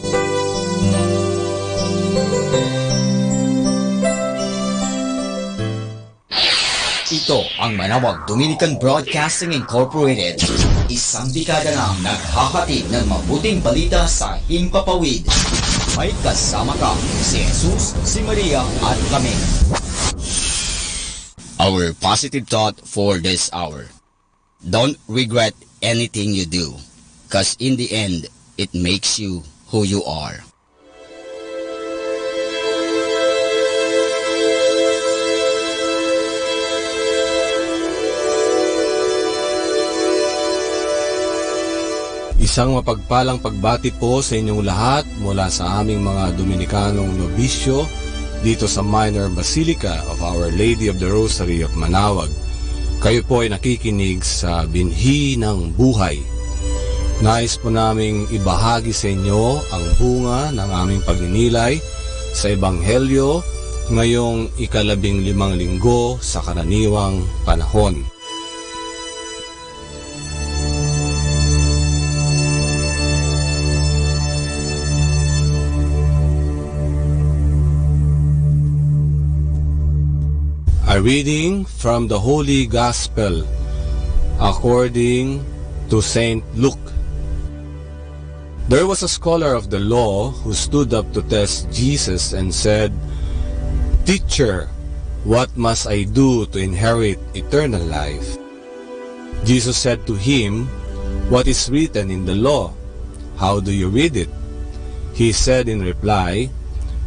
Ito ang Manawag Dominican Broadcasting Incorporated. Isang dekada nang naghahatid ng mabuting balita sa himpapawid. May kasama ka, si Jesus, si Maria, at kami. Our positive thought for this hour. Don't regret anything you do, 'cause in the end, it makes you who you are. Isang mapagpalang pagbati po sa inyong lahat mula sa aming mga Dominikanong nobisyo dito sa Minor Basilica of Our Lady of the Rosary of Manawag. Kayo po ay nakikinig sa Binhi ng Buhay. Nais po naming ibahagi sa inyo ang bunga ng aming pagninilay sa Ebanghelyo ngayong ikalabing limang linggo sa karaniwang panahon. A reading from the Holy Gospel according to Saint Luke. There was a scholar of the law who stood up to test Jesus and said, "Teacher, what must I do to inherit eternal life?" Jesus said to him, "What is written in the law? How do you read it?" He said in reply,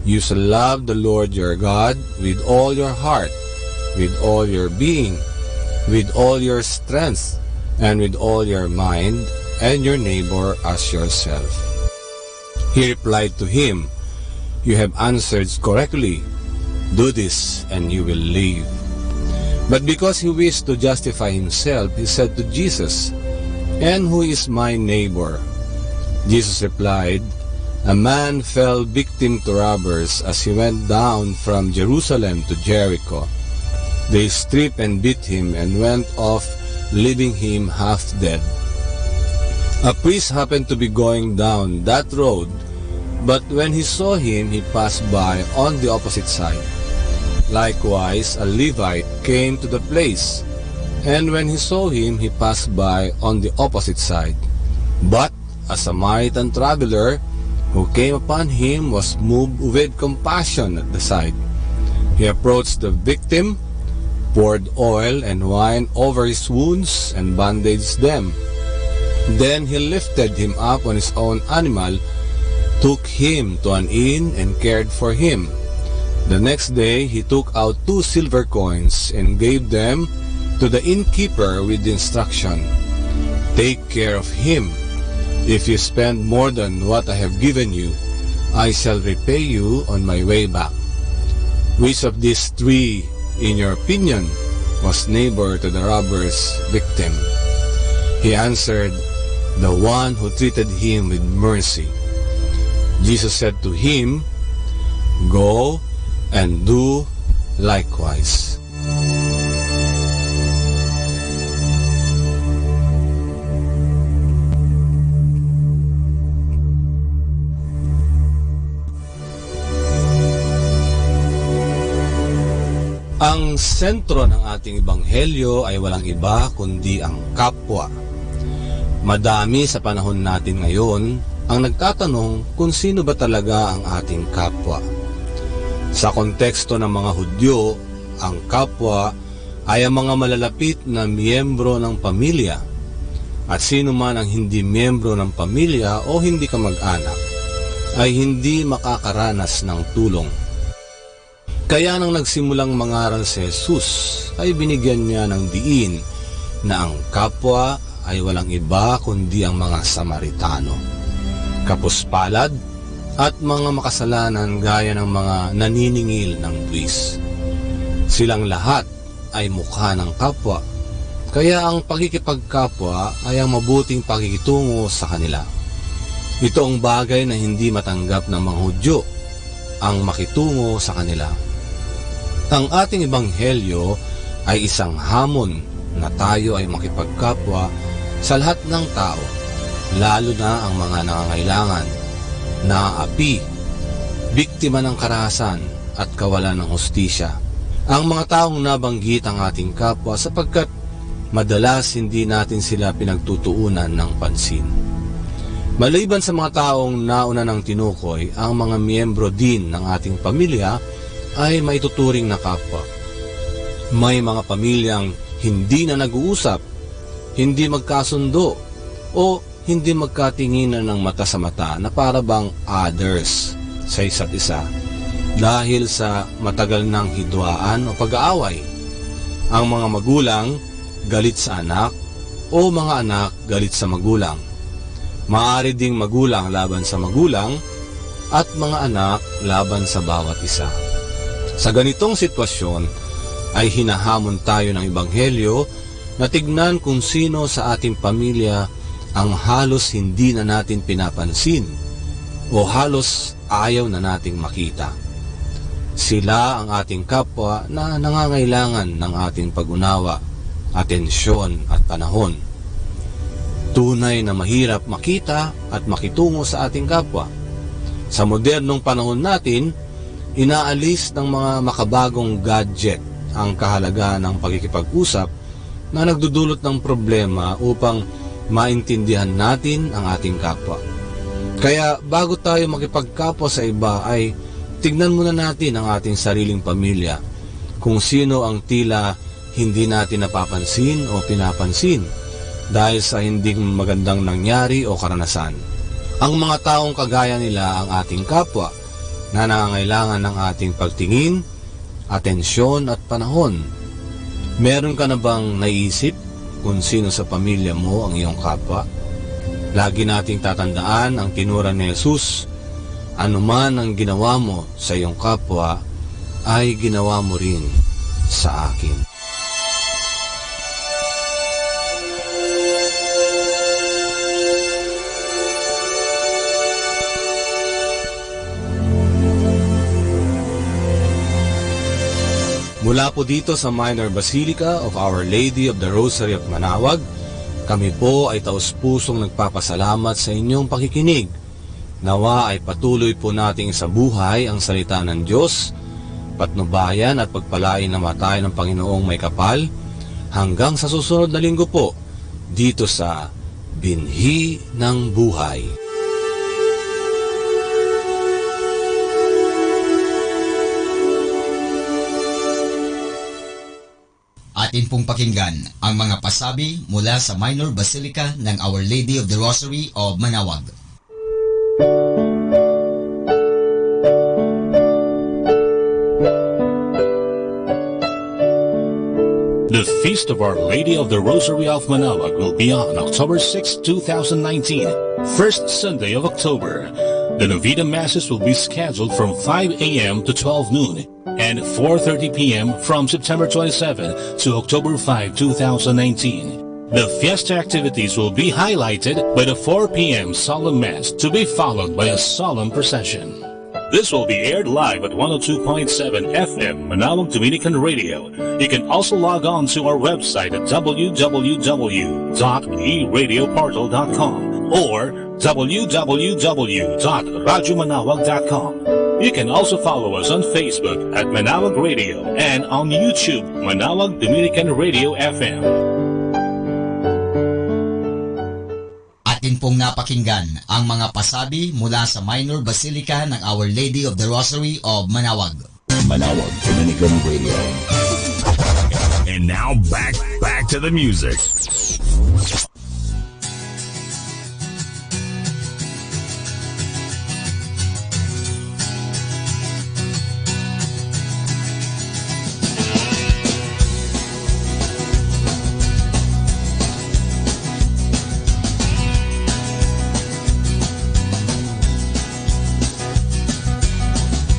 "You shall love the Lord your God with all your heart, with all your being, with all your strength, and with all your mind, and your neighbor as yourself." He replied to him, "You have answered correctly. Do this and you will live." But because he wished to justify himself, he said to Jesus, "And who is my neighbor?" Jesus replied, "A man fell victim to robbers as he went down from Jerusalem to Jericho. They stripped and beat him and went off, leaving him half dead. A priest happened to be going down that road, but when he saw him, he passed by on the opposite side. Likewise, a Levite came to the place, and when he saw him, he passed by on the opposite side. But a Samaritan traveler who came upon him was moved with compassion at the sight. He approached the victim, poured oil and wine over his wounds, and bandaged them. Then he lifted him up on his own animal, took him to an inn, and cared for him. The next day he took out two silver coins and gave them to the innkeeper with the instruction, 'Take care of him. If you spend more than what I have given you, I shall repay you on my way back.' Which of these three, in your opinion, was neighbor to the robber's victim?" He answered, "The one who treated him with mercy." Jesus said to him, "Go and do likewise." Ang sentro ng ating ebanghelyo ay walang iba kundi ang kapwa. Madami sa panahon natin ngayon ang nagtatanong kung sino ba talaga ang ating kapwa. Sa konteksto ng mga Hudyo, ang kapwa ay ang mga malalapit na miyembro ng pamilya, at sino man ang hindi miyembro ng pamilya o hindi kamag-anak ay hindi makakaranas ng tulong. Kaya nang nagsimulang mangaral si Jesus, ay binigyan niya ng diin na ang kapwa ay walang iba kundi ang mga Samaritano. Kapuspalad at mga makasalanan gaya ng mga naniningil ng buwis. Silang lahat ay mukha ng kapwa. Kaya ang pakikipagkapwa ay ang mabuting pakikitungo sa kanila. Ito ang bagay na hindi matanggap ng mga Hudyo, ang makitungo sa kanila. Ang ating ebanghelyo ay isang hamon na tayo ay makipagkapwa sa lahat ng tao, lalo na ang mga nangangailangan, naaapi, biktima ng karahasan, at kawalan ng hustisya. Ang mga taong nabanggit ang ating kapwa sapagkat madalas hindi natin sila pinagtutuunan ng pansin. Maliban sa mga taong nauna nang tinukoy, ang mga miyembro din ng ating pamilya ay maituturing na kapwa. May mga pamilyang hindi na nag-uusap, hindi magkasundo, o hindi magkatinginan ng mata sa mata na para bang others sa isa't isa dahil sa matagal nang hidwaan o pag-aaway. Ang mga magulang galit sa anak o mga anak galit sa magulang. Maari ding magulang laban sa magulang at mga anak laban sa bawat isa. Sa ganitong sitwasyon ay hinahamon tayo ng Ebanghelyo na tignan kung sino sa ating pamilya ang halos hindi na natin pinapansin o halos ayaw na nating makita. Sila ang ating kapwa na nangangailangan ng ating pag-unawa, atensyon, at panahon. Tunay na mahirap makita at makitungo sa ating kapwa. Sa modernong panahon natin, inaalis ng mga makabagong gadget ang kahalagahan ng pakikipag-usap na nagdudulot ng problema upang maintindihan natin ang ating kapwa. Kaya bago tayo makipagkapwa sa iba ay tignan muna natin ang ating sariling pamilya, kung sino ang tila hindi natin napapansin o pinapansin dahil sa hindi magandang nangyari o karanasan. Ang mga taong kagaya nila ang ating kapwa na nangangailangan ng ating pagtingin, atensyon at panahon. Meron ka na bang naisip kung sino sa pamilya mo ang iyong kapwa? Lagi nating tatandaan ang tinura ni Jesus, "Anoman ang ginawa mo sa iyong kapwa, ay ginawa mo rin sa akin." Mula po dito sa Minor Basilica of Our Lady of the Rosary of Manaoag, kami po ay taus-pusong nagpapasalamat sa inyong pakikinig. Nawa ay patuloy po nating isabuhay ang salita ng Diyos, patnubayan at pagpalain nawa tayo ng Panginoong may kapal. Hanggang sa susunod na linggo po, dito sa Binhi ng Buhay. Atin pong pakinggan ang mga pasabi mula sa Minor Basilica ng Our Lady of the Rosary of Manaoag. The Feast of Our Lady of the Rosary of Manaoag will be on October sixth, two thousand nineteen, first Sunday of October. The novena masses will be scheduled from five a m to twelve noon and four thirty p m from September twenty-seven to October five, two thousand nineteen. The fiesta activities will be highlighted by the four p.m. solemn mass, to be followed by a solemn procession. This will be aired live at one oh two point seven F M Manawag Dominican Radio. You can also log on to our website at w w w dot e radio portal dot com or w w w dot radyo manawag dot com. You can also follow us on Facebook at Manawag Radio and on YouTube, Manawag Dominican Radio F M. Atin pong napakinggan ang mga pasabi mula sa Minor Basilica ng Our Lady of the Rosary of Manawag. Manawag Dominican Radio. And now back, back to the music.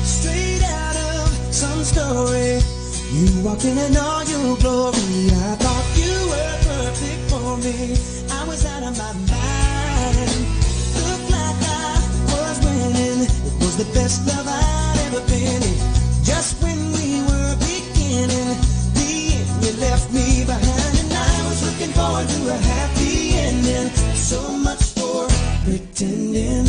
Straight out of some story, you walking in all your glory. I thought you were perfect for me. I was out of my mind. Looked like I was winning. It was the best love I'd ever been in. Just when we were beginning, the end you left me behind, and I was looking forward to a happy ending. So much for pretending.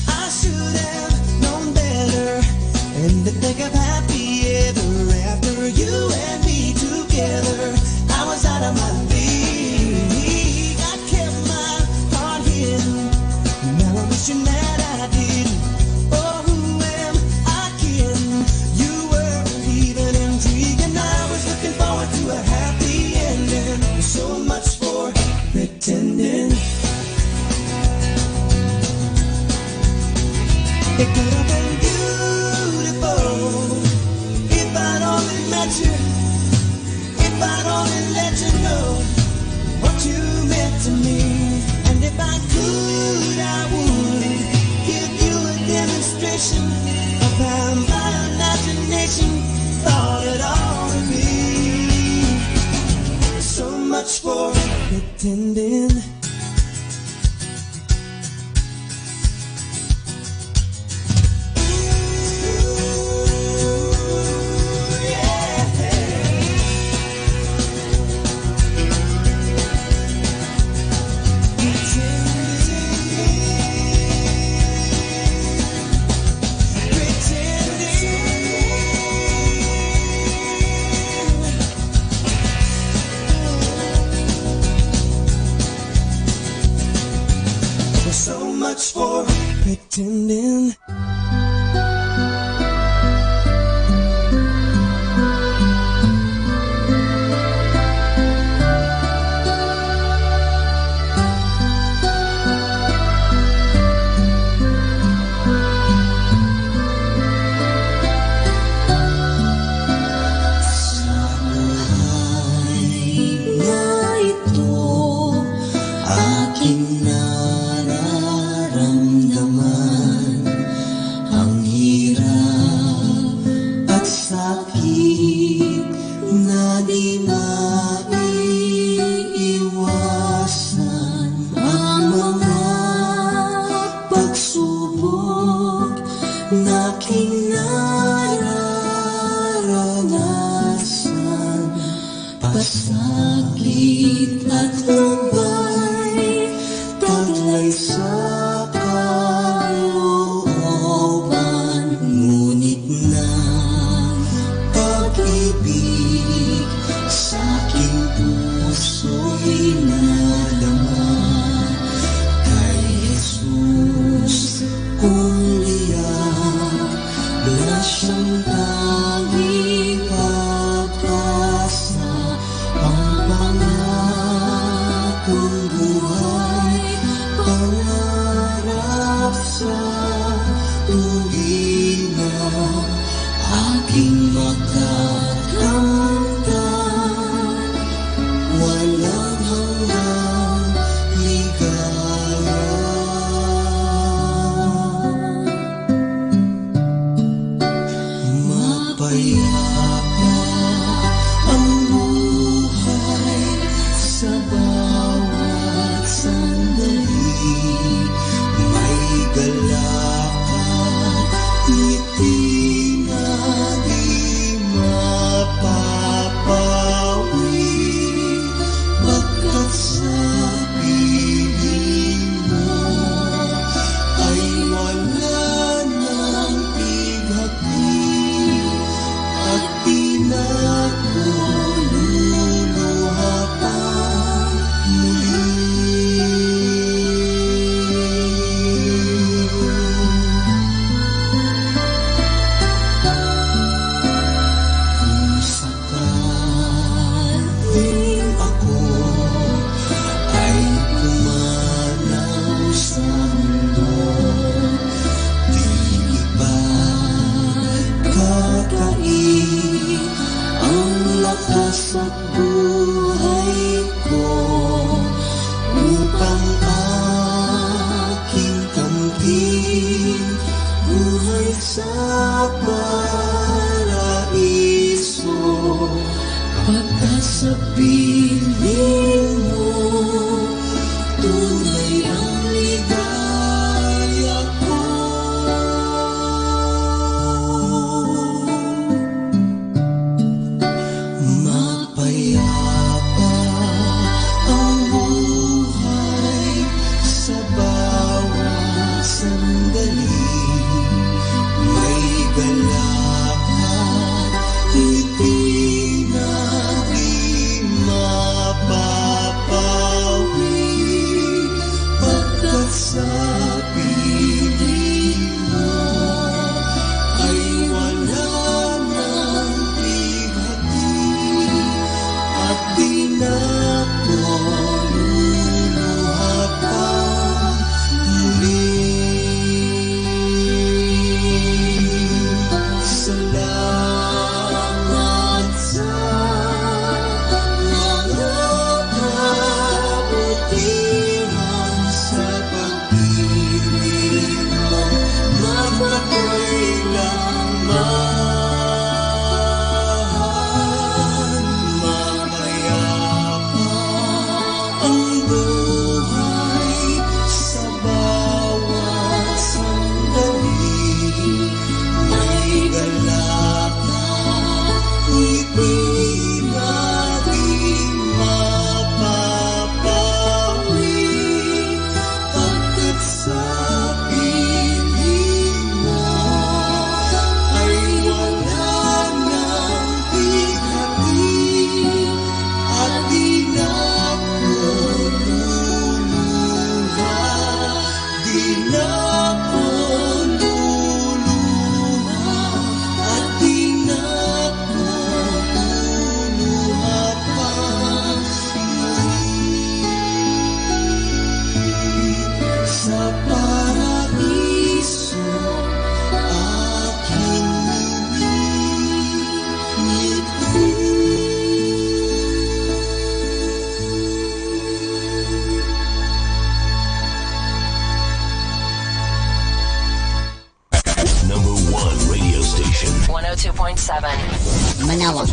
I should have known better and to think of happy ever after you and me together. I was out of my league. I kept my heart hidden. Now I'm wishing that I didn't. Oh, who am I kidding? You were even intriguing. I was looking forward to a happy ending. So much for pretending. It could have been beautiful if I'd only met you, if I'd only let you know what you meant to me. And if I could, I would give you a demonstration of how my imagination thought it all to be. So much for pretending. So much for pretending. Sa buhay na ito, aking nararamdaman ang hirap at sakit na di maiiwasan. Ang mga pagsubok na aking nararanasan, pasakit at labay, taglay sa kalooban, ngunit ang pag-ibig sa aking puso'y nadama. Kay Jesus, kung liya na siyang tanging pag-asa, ang pangakong buhay, pangarap sa tuwina, aking makakamtan, walang hanggang ligaya.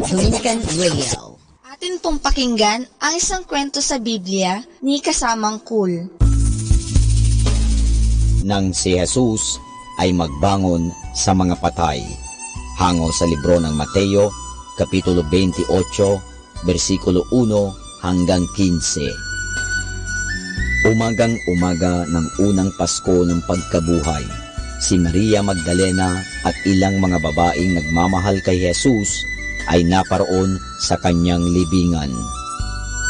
Dominican Radio. Atin pong pakinggan ang isang kwento sa Biblia ni kasamang Kul. Nang si Jesus ay magbangon sa mga patay. Hango sa libro ng Mateo, Kapitulo veintiocho, bersikulo uno hanggang quince. Umagang-umaga ng unang Pasko ng pagkabuhay, si Maria Magdalena at ilang mga babaing nagmamahal kay Jesus ay naparoon sa kanyang libingan.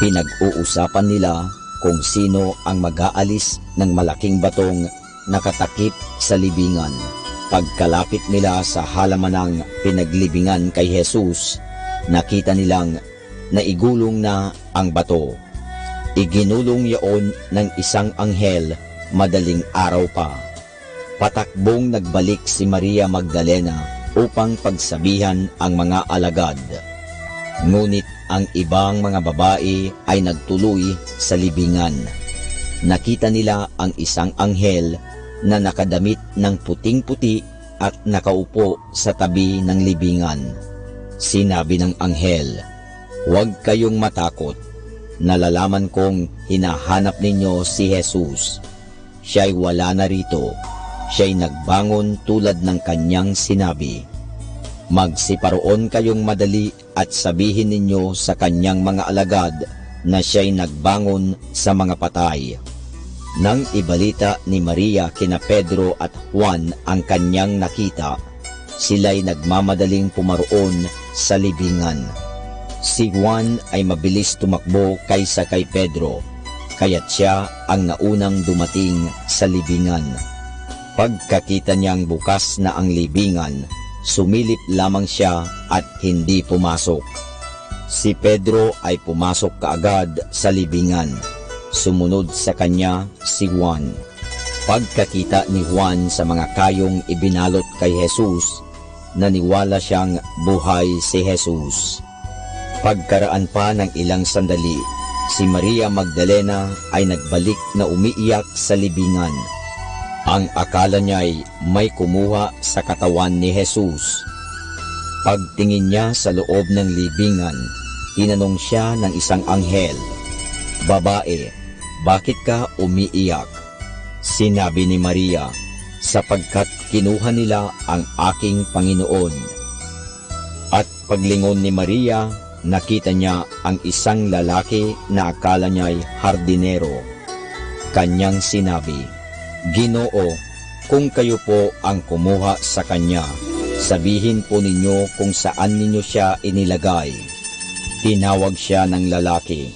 Pinag-uusapan nila kung sino ang mag-aalis ng malaking batong nakatakip sa libingan. Pagkalapit nila sa halamanang pinaglibingan kay Jesus, nakita nilang naigulong na ang bato. Iginulong yaon ng isang anghel madaling araw pa. Patakbong nagbalik si Maria Magdalena upang pagsabihan ang mga alagad. Ngunit ang ibang mga babae ay nagtuloy sa libingan. Nakita nila ang isang anghel na nakadamit ng puting-puti at nakaupo sa tabi ng libingan. Sinabi ng anghel, "Huwag kayong matakot. Nalalaman kong hinahanap ninyo si Jesus. Siya'y wala na rito. Siya'y nagbangon tulad ng kanyang sinabi. Magsiparoon kayong madali at sabihin ninyo sa kanyang mga alagad na siya'y nagbangon sa mga patay." Nang ibalita ni Maria kina Pedro at Juan ang kanyang nakita, silay nagmamadaling pumaroon sa libingan. Si Juan ay mabilis tumakbo kaysa kay Pedro, kaya't siya ang naunang dumating sa libingan. Pagkakita niang bukas na ang libingan, sumilip lamang siya at hindi pumasok. Si Pedro ay pumasok kaagad sa libingan. Sumunod sa kanya si Juan. Pagkakita ni Juan sa mga kayong ibinalot kay Jesus, naniwala siang buhay si Jesus. Pagkaraan pa ng ilang sandali, si Maria Magdalena ay nagbalik na umiiyak sa libingan. Ang akala niya'y may kumuha sa katawan ni Jesus. Pagtingin niya sa loob ng libingan, tinanong siya ng isang anghel, "Babae, bakit ka umiiyak?" Sinabi ni Maria, "Sapagkat kinuha nila ang aking Panginoon." At paglingon ni Maria, nakita niya ang isang lalaki na akala niya'y hardinero. Kanyang sinabi, "Ginoo, kung kayo po ang kumuha sa kanya, sabihin po ninyo kung saan ninyo siya inilagay." Tinawag siya ng lalaki,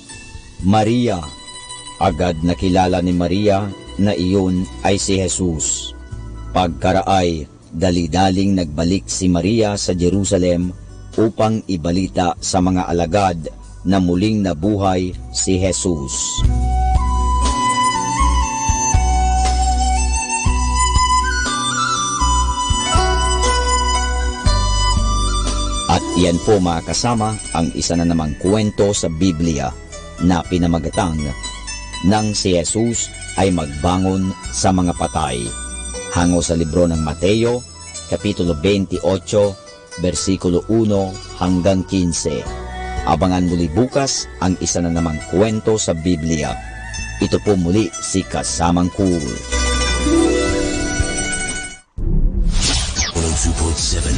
"Maria!" Agad nakilala ni Maria na iyon ay si Jesus. Pagkaraay, dali-daling nagbalik si Maria sa Jerusalem upang ibalita sa mga alagad na muling nabuhay si Jesus. At iyan po, mga kasama, ang isa na namang kuwento sa Biblia na pinamagatang nang si Jesus ay magbangon sa mga patay. Hango sa libro ng Mateo, Kapitulo veintiocho, bersikulo uno hanggang quince. Abangan muli bukas ang isa na namang kuwento sa Biblia. Ito po muli si Kasamang Cool. One oh two point seven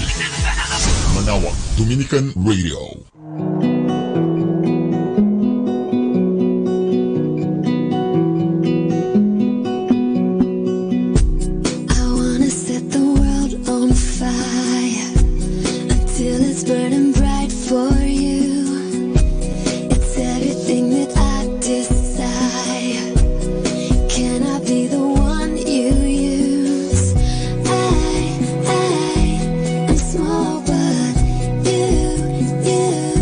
Manawag Dominican Radio. I wanna set the world on fire until it's burning bright for you. It's everything that I desire. Can I be the one you use? I, I am small, but you, you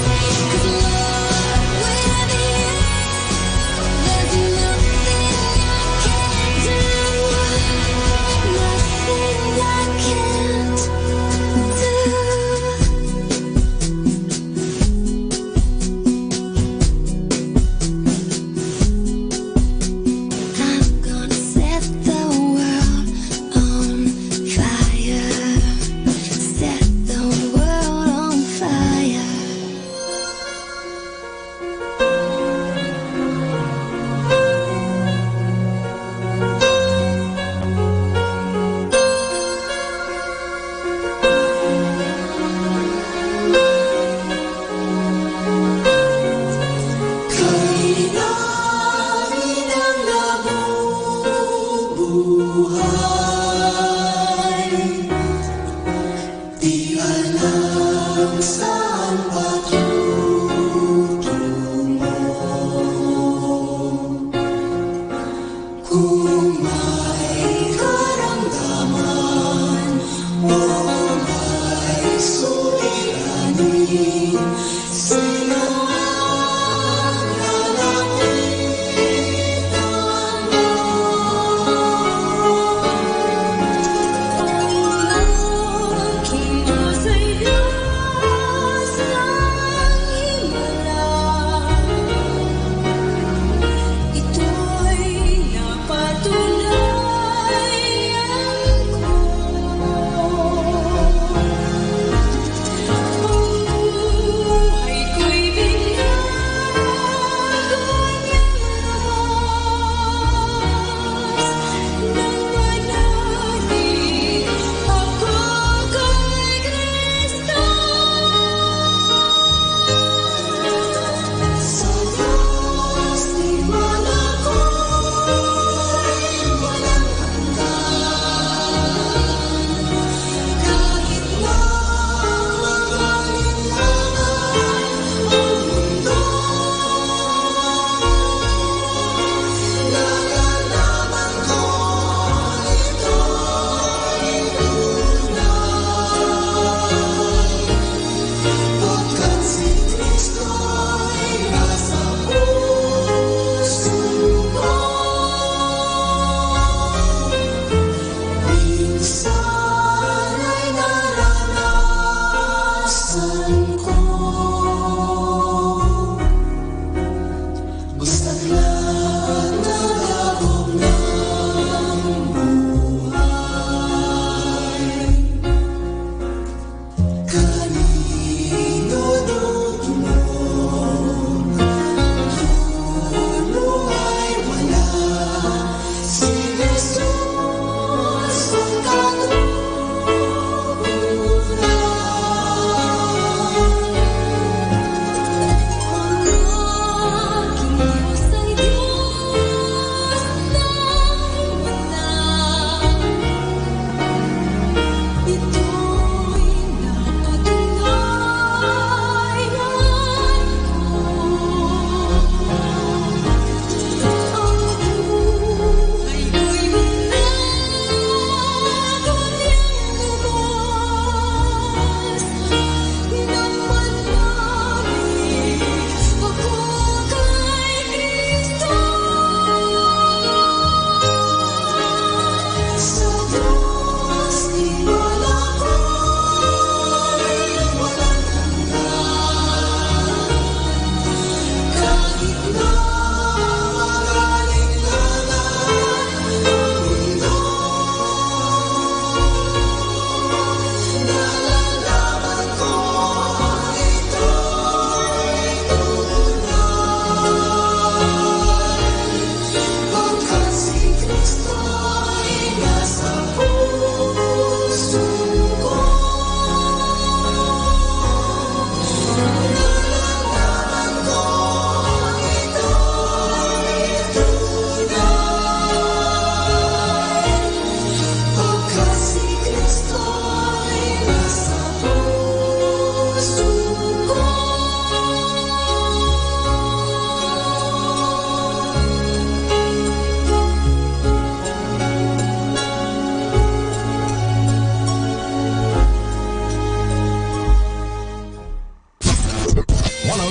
'Cause Lord, with you, there's nothing I can't do, nothing I can't do. I'm gonna set the world on fire. Set the world on fire. Kailangan na bubuhay. Di alam saan patutungo. Kung may karamdaman o may suliranin, sino ang lalapitan mo?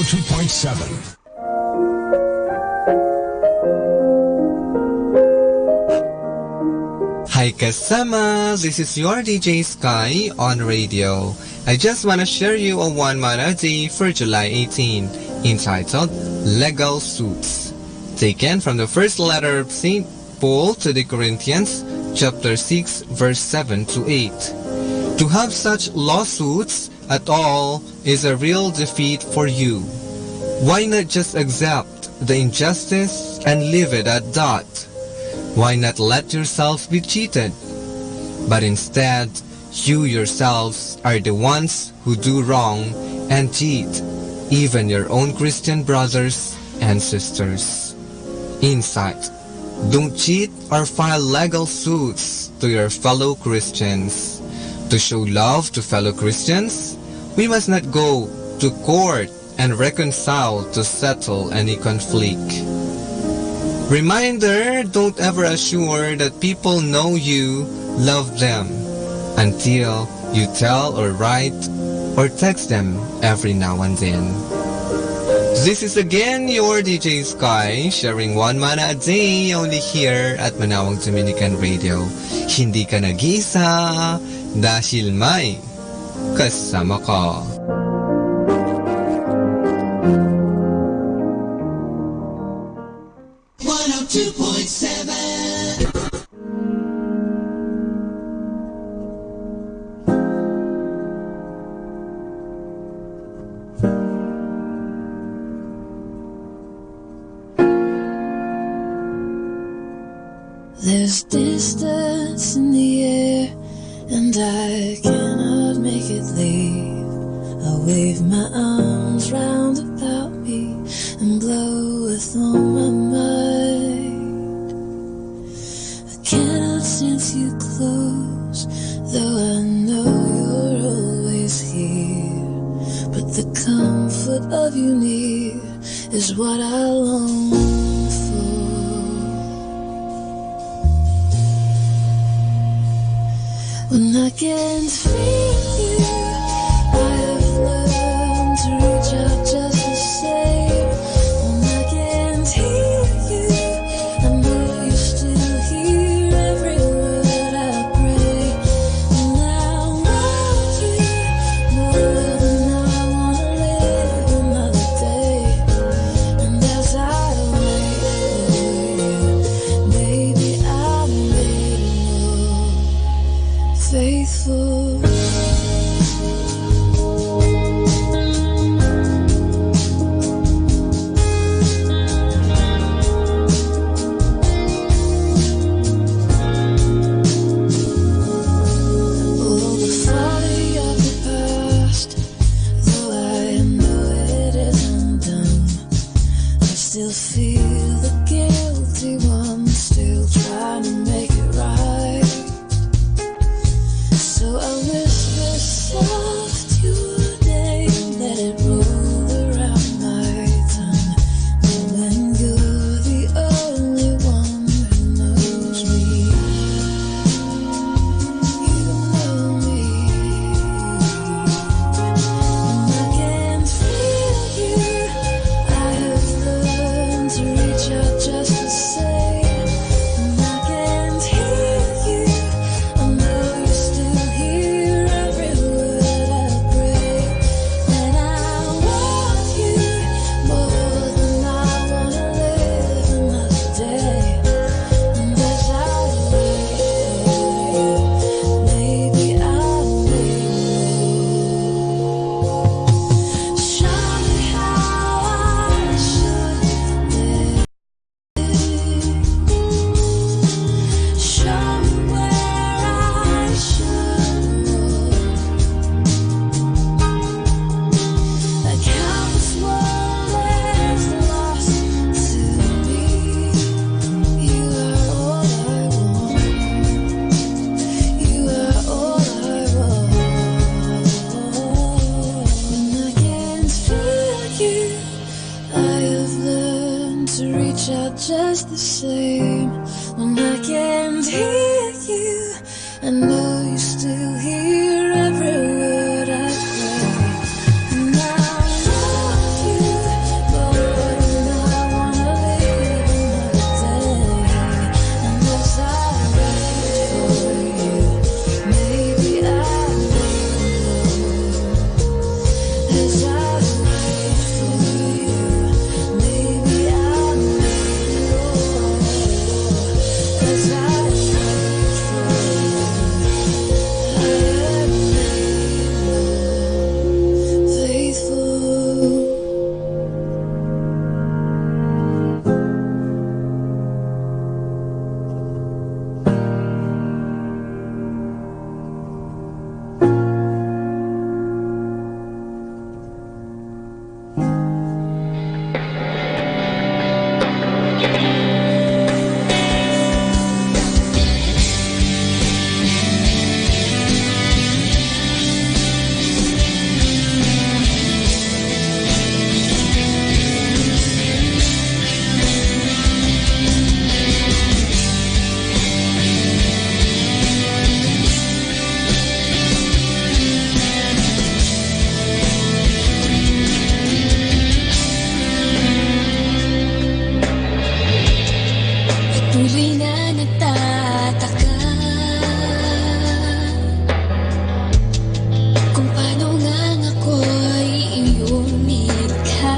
two point seven. Hi kasama, this is your D J Sky on radio. I just wanna share you a one mana a day for July eighteen, entitled Legal Suits, taken from the first letter of Saint Paul to the Corinthians, chapter six, verse seven to eight. To have such lawsuits at all is a real defeat for you. Why not just accept the injustice and leave it at that? Why not let yourself be cheated? But instead, you yourselves are the ones who do wrong and cheat even your own Christian brothers and sisters. Insight. Don't cheat or file legal suits to your fellow Christians. To show love to fellow Christians, we must not go to court and reconcile to settle any conflict. Reminder, don't ever assure that people know you love them until you tell or write or text them every now and then. This is again your D J Sky, sharing one mana a day only here at Manawag Dominican Radio. Hindi ka nag-iisa, dahil may kasama ka. One oh two point seven. There's distance in the air, and I cannot make it leave. I wave my arms round about me and blow with all my might. I cannot sense you close, though I know you're always here. But the comfort of you near is what I long for. When I can't feel you, I have learned to reach out just the same. When I can't hear you, I know you still hear every word I pray. And I want you more than I wanna live another day. And as I wait for you, baby, I'm waiting on faithful. Oh, the folly of the past, though I know it isn't done, I still feel the guilty one, still trying to make it right. So I whisper soft your name, let it roll around my tongue, knowing you're the only one who knows me. You know me. And I can't feel you. I have learned to reach out just the same. And I can't hear you. I know you still hear every word I pray. And I want you more than I wanna live another day. And as I wait for you, maybe I'll be more. Show me how I should live. Show me where I should go. A countless world is lost to me. You are all I want. You are all I want. When I can't feel you, I have learned to reach out just the same. When I can't hear you, I know you still hear every word I say. And I want you Patuloy na nagtataka kung paano nga ako'y iyong nilikha.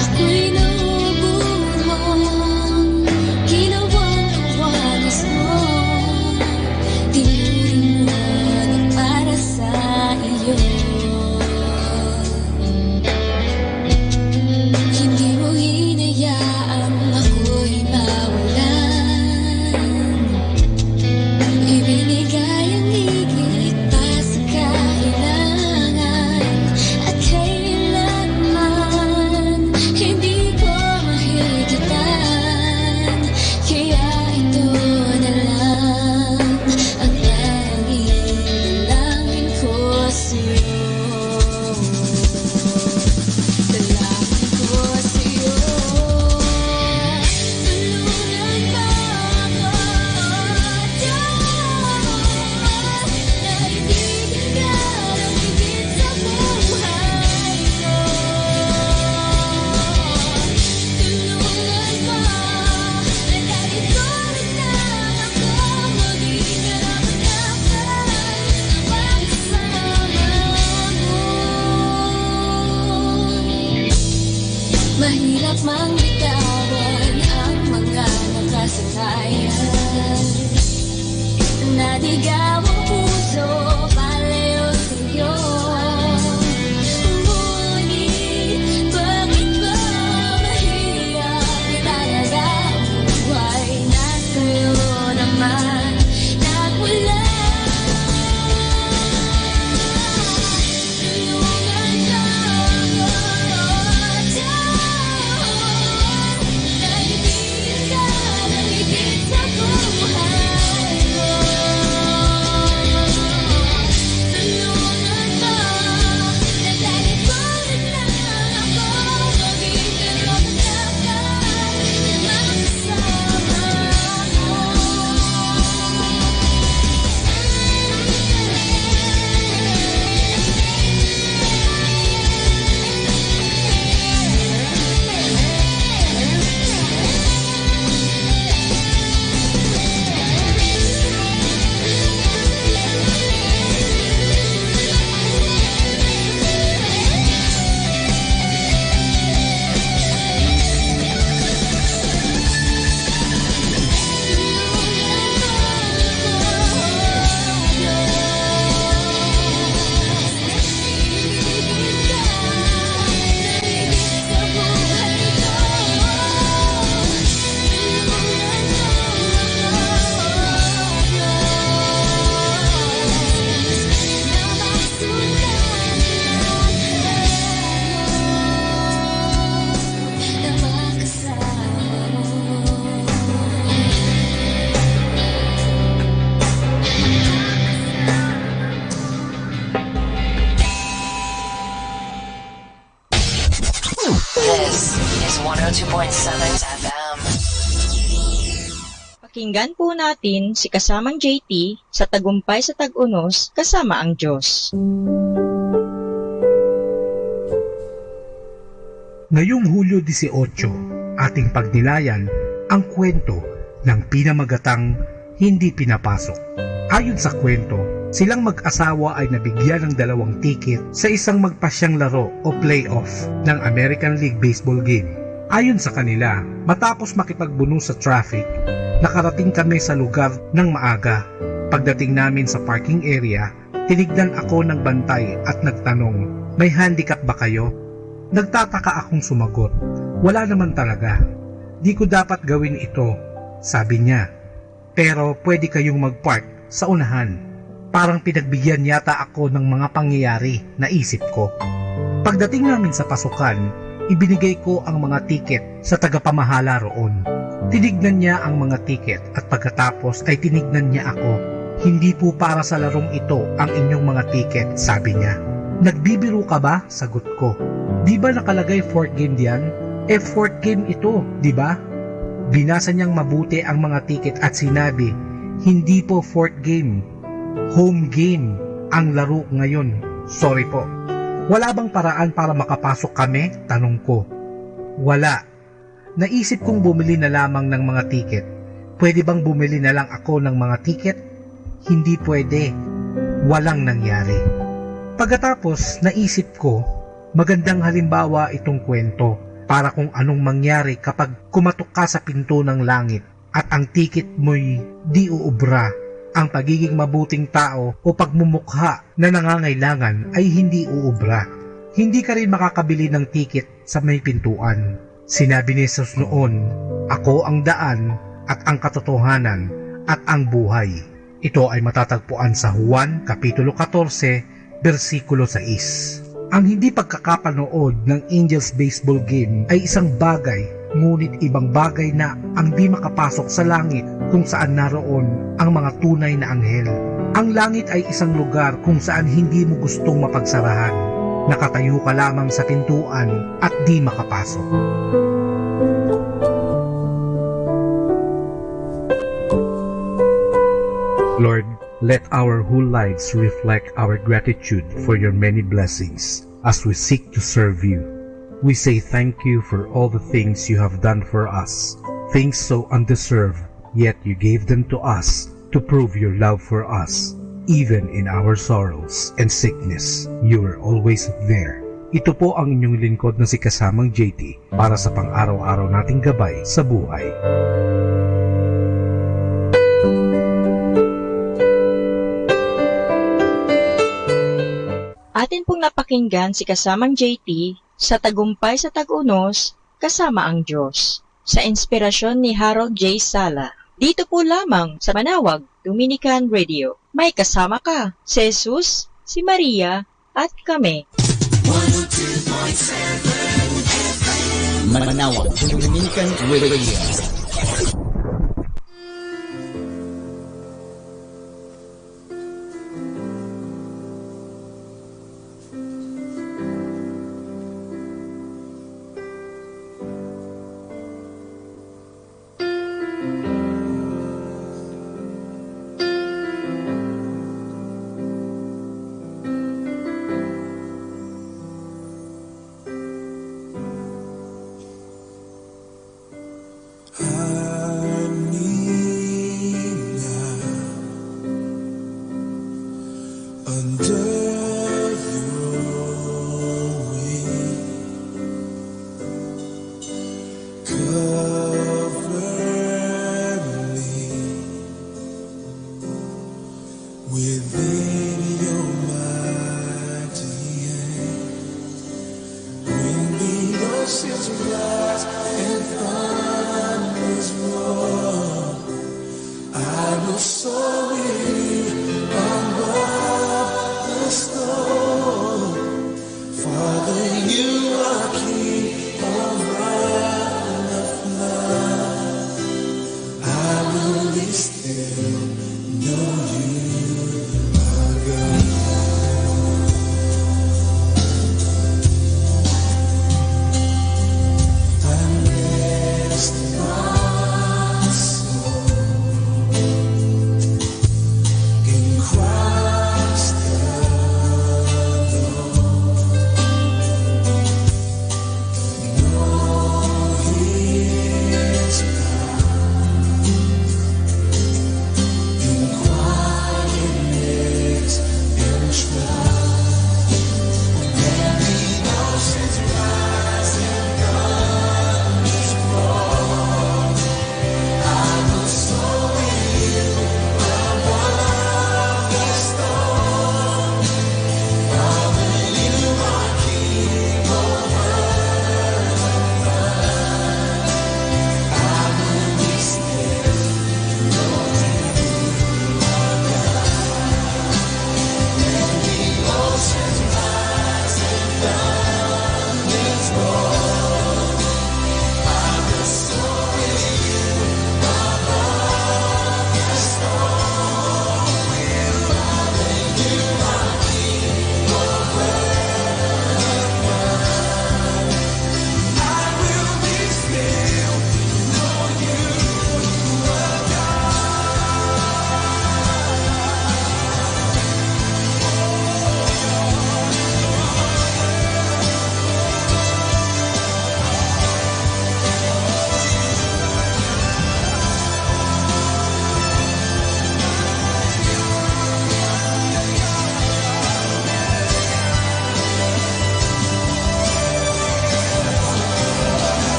Ako'y naubur mo, ginawang kawanas mo, tinuring mo na para sa iyo. Hindi mo hinayaan ako'y mawalan. Ibinigay ang higit pa sa kailangan at kailanman. Hindi ko mahigitan, kaya ito na lang ang tanging dalangin ko sa'yo. Dalangin ko sa'yo, tulungan mo ako, Diyos, na ibigin ka ng higit sa buhay ko. Tulungan mo na kahit oras lang ako maging karapat-dapat na makasama mo. Mahirap mang bitawan ang mga nakasanayan. Naligaw ang puso, pareho sa'yo. Ngunit bakit ba mahirap talaga ang buhay na sa'yo naman nagmula? This is one oh two point seven F M. Pakinggan po natin si kasamang J T sa Tagumpay sa Tag-unos, kasama ang Diyos. Ngayong Hulyo dieciocho, ating pagnilayan ang kuwento ng pinamagatang hindi pinapasok. Ayon sa kuwento, silang mag-asawa ay nabigyan ng dalawang tiket sa isang magpasyang laro o playoff ng American League Baseball game. Ayon sa kanila, matapos makipagbuno sa traffic, nakarating kami sa lugar ng maaga. Pagdating namin sa parking area, tinignan ako ng bantay at nagtanong, "May handicap ba kayo?" Nagtataka akong sumagot, "Wala naman talaga. Di ko dapat gawin ito," sabi niya. "Pero pwede kayong mag-park sa unahan." Parang pinagbigyan yata ako ng mga pangyayari, naisip ko. Pagdating namin sa pasukan, Ibinigay ko ang mga tiket sa tagapamahala roon. Tinignan niya ang mga tiket at pagkatapos ay tinignan niya ako. "Hindi po para sa larong ito ang inyong mga tiket," sabi niya. "Nagbibiro ka ba?" sagot ko. "Di ba nakalagay fourth game diyan? Eh, fourth game ito, di ba?" Binasa niyang mabuti ang mga tiket at sinabi, "Hindi po fourth game. Home game ang laro ngayon. Sorry po." "Wala bang paraan para makapasok kami?" tanong ko. "Wala." Naisip kong bumili na lamang ng mga tiket. "Pwede bang bumili na lang ako ng mga tiket?" "Hindi pwede." Walang nangyari. Pagkatapos, naisip ko, magandang halimbawa itong kwento para kung anong mangyari kapag kumatok ka sa pinto ng langit at ang tiket mo'y di uubra. Ang pagiging mabuting tao o pagmumukha na nangangailangan ay hindi uubra. Hindi ka rin makakabili ng tiket sa may pintuan. Sinabi ni Jesus noon, "Ako ang daan at ang katotohanan at ang buhay." Ito ay matatagpuan sa Juan Kapitulo katorse, bersikulo sais. Ang hindi pagkakapanood ng Angels baseball game ay isang bagay, ngunit ibang bagay na ang di makapasok sa langit kung saan naroon ang mga tunay na anghel. Ang langit ay isang lugar kung saan hindi mo gustong mapagsarahan. Nakatayo ka lamang sa pintuan at di makapasok. Lord, let our whole lives reflect our gratitude for your many blessings as we seek to serve you. We say thank you for all the things you have done for us, things so undeserved, yet you gave them to us to prove your love for us. Even in our sorrows and sickness, you were always there. Ito po ang inyong lingkod na si Kasamang J T para sa pang-araw-araw nating gabay sa buhay. Atin pong napakinggan si Kasamang J T sa Tagumpay sa Tag-Unos, Kasama ang Diyos, sa inspirasyon ni Harold J. Sala. Dito po lamang sa Manawag Dominican Radio. May kasama ka, si Jesus, si Maria, at kami. Manawag Dominican Radio.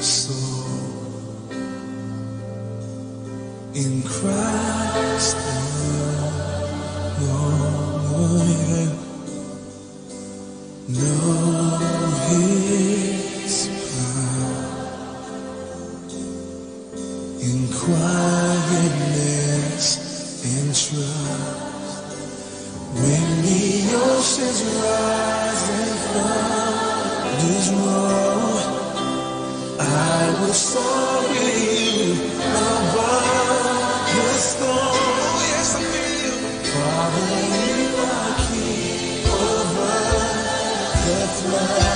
soul in Christ alone. Oh, yeah. Know his power in quietness and trust. When the oceans rise and thunders roar, I will soar with you above the storm. Oh, yes, I will. Father, you are king over the flood.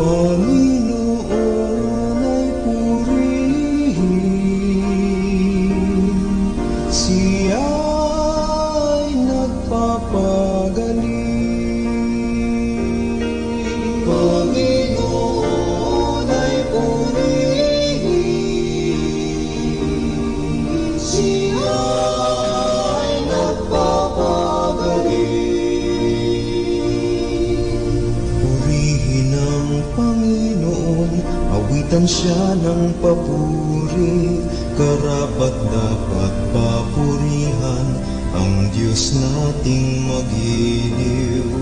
Panginoon ay purihin, siya'y nagpapagaling. Panginoon ay purihin, siya'y nagpapagaling. Purihin ang Panginoon, awitan siya ng papuri, karapat-dapat papurihan ang Diyos nating magiliw.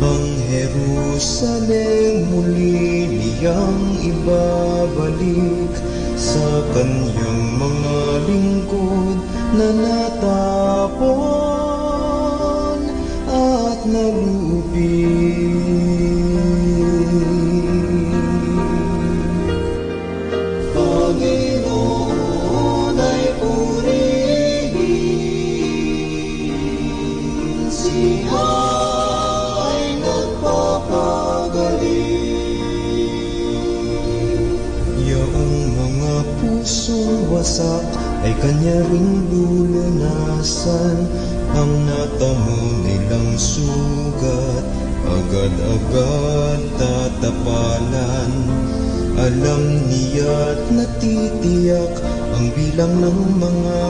Ang Jerusalem muli niyang ibabalik sa kanyang mga lingkod na natapon at nalupi. Panginoon ay purihin, siya'y nagpapagaling. Yaong mga pusong wasak ay kanya ring lulunasan, ang natamo nilang sugat agad-agad tatapalan. Alam niya't natitiyak ang bilang ng mga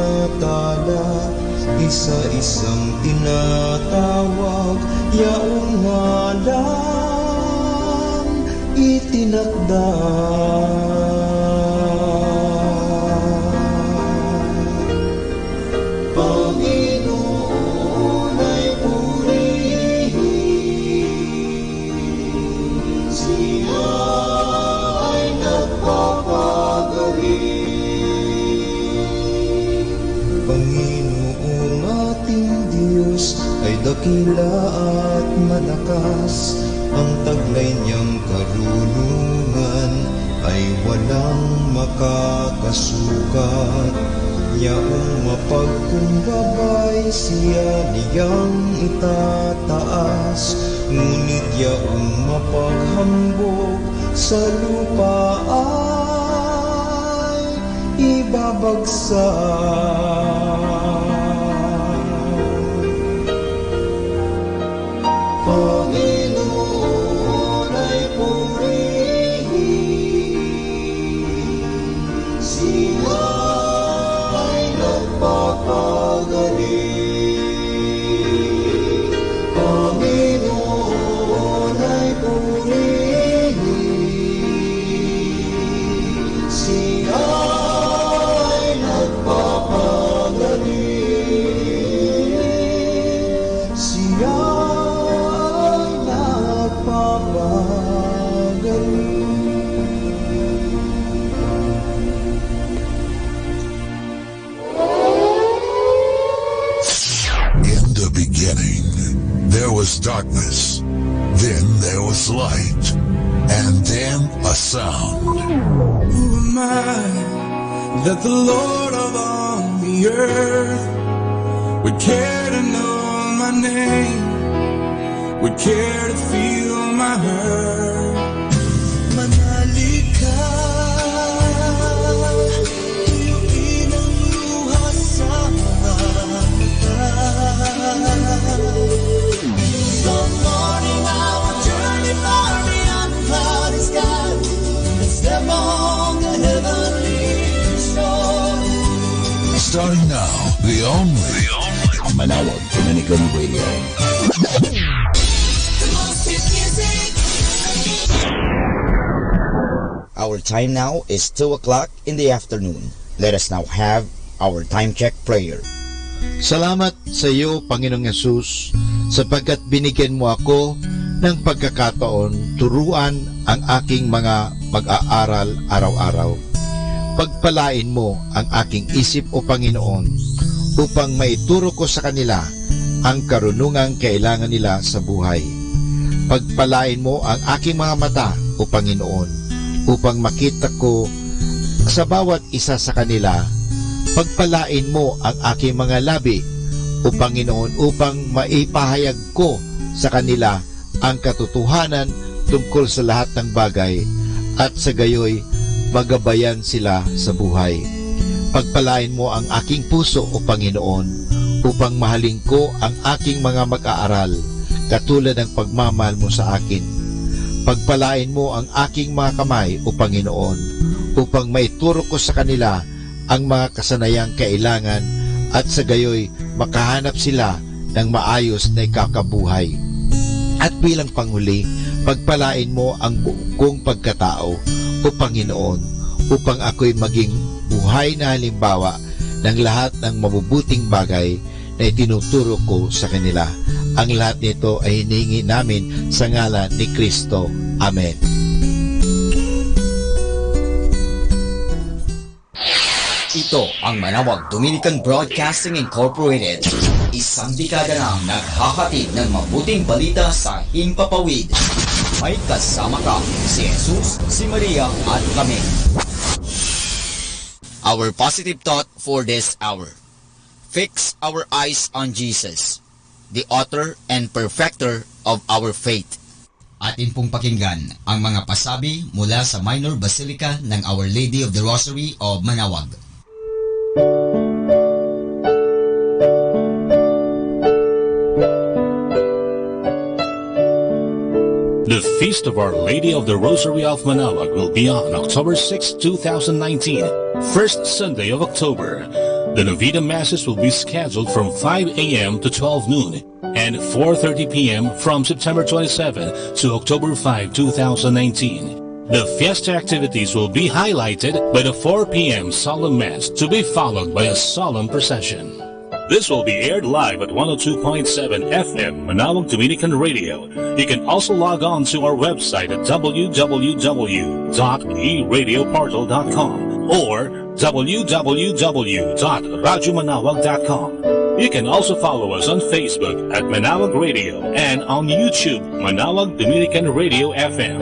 tala, isa-isang tinatawag, yaong ngalan itinakda. Panginoon ay purihin, siya ay nagpapagaling. Panginoong ating Diyos ay dakila at malakas, ang taglay niyang karunungan ay walang makakasukat. Yaong mapagkumbabay siya niyang itataas, ngunit yaong mapaghambog sa lupa ay ibabagsak. Panginoon ay purihin, siya ay nagpapagaling. Panginoon ay purihin, siya ay nagpapagaling. Siya ay nagpapagaling. In the beginning, there was darkness. Then there was light. And then a sound. Who am I that the Lord of all the earth would care to know my name, would care to feel my hurt? Manali ka, tuyuin ang luha sa mata. From morning I will journey far beyond the cloudy sky and step on the heavenly shore. Starting now, the only, the only Manaoag Dominican Radio. The most hit music. Our time now is two o'clock in the afternoon. Let us now have our time check prayer. Salamat sa iyo, Panginoong Yesus, sapagkat binigyan mo ako ng pagkakataon turuan ang aking mga mag-aaral araw-araw. Pagpalain mo ang aking isip, O Panginoon, upang maituro ko sa kanila ang karunungan kailangan nila sa buhay. Pagpalain mo ang aking mga mata, O Panginoon, upang makita ko sa bawat isa sa kanila. Pagpalain mo ang aking mga labi, O Panginoon, upang maipahayag ko sa kanila ang katotohanan tungkol sa lahat ng bagay, at sa gayoy magabayan sila sa buhay. Pagpalain mo ang aking puso, O Panginoon, upang mahalin ko ang aking mga mag-aaral, katulad ng pagmamahal mo sa akin. Pagpalain mo ang aking mga kamay, O Panginoon, upang maituro ko sa kanila ang mga kasanayang kailangan, at sa gayoy makahanap sila ng maayos na ikakabuhay. At bilang panghuli, pagpalain mo ang buong kong pagkatao, O Panginoon, upang ako'y maging buhay na halimbawa ng lahat ng mabubuting bagay na itinuturo ko sa kanila. Ang lahat nito ay hinihingi namin sa ngalan ni Cristo. Amen. Ito ang Manawag Dominican Broadcasting Incorporated. Isang dekada nang naghahatid ng mabuting balita sa himpapawid. May kasama ka, si Jesus, si Maria, at kami. Our positive thought for this hour. Fix our eyes on Jesus, the author and perfecter of our faith. Atin pong pakinggan ang mga pasabi mula sa Minor Basilica ng Our Lady of the Rosary of Manawag. The Feast of Our Lady of the Rosary of Manawag will be on October sixth, two thousand nineteen, first Sunday of October. The Novena Masses will be scheduled from five a m to twelve noon and four thirty p m from September twenty-seven to October five, two thousand nineteen. The fiesta activities will be highlighted by the four p m solemn mass, to be followed by a solemn procession. This will be aired live at one oh two point seven F M Manawag Dominican Radio. You can also log on to our website at w w w dot e radio portal dot com or w w w dot radyo manawag dot com. You can also follow us on Facebook at Manawag Radio and on YouTube, Manawag Dominican Radio F M.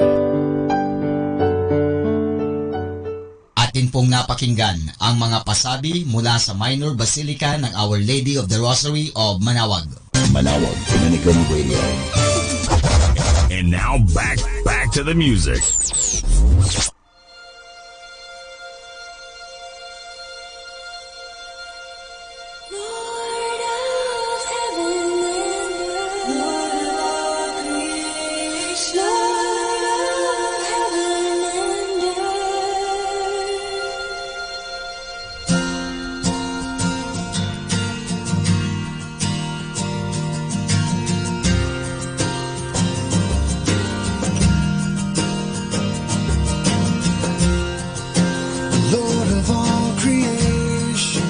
Atin pong napakinggan ang mga pasabi mula sa Minor Basilica ng Our Lady of the Rosary of Manawag. Manawag Dominican Radio. And now back, back to the music. Lord of heaven and earth, Lord of all creation, Lord of heaven and earth. Lord of all creation,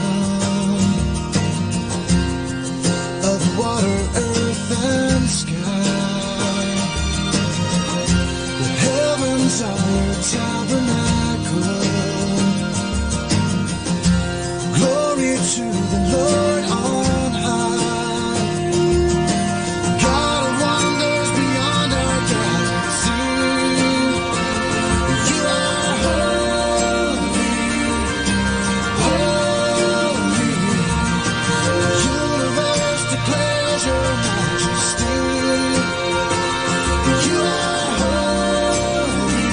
of water, earth, and sky. The heavens are your tabernacle. Glory to the Lord on high. God of wonders beyond our galaxy. You are holy, holy. The universe declares your majesty. You are holy,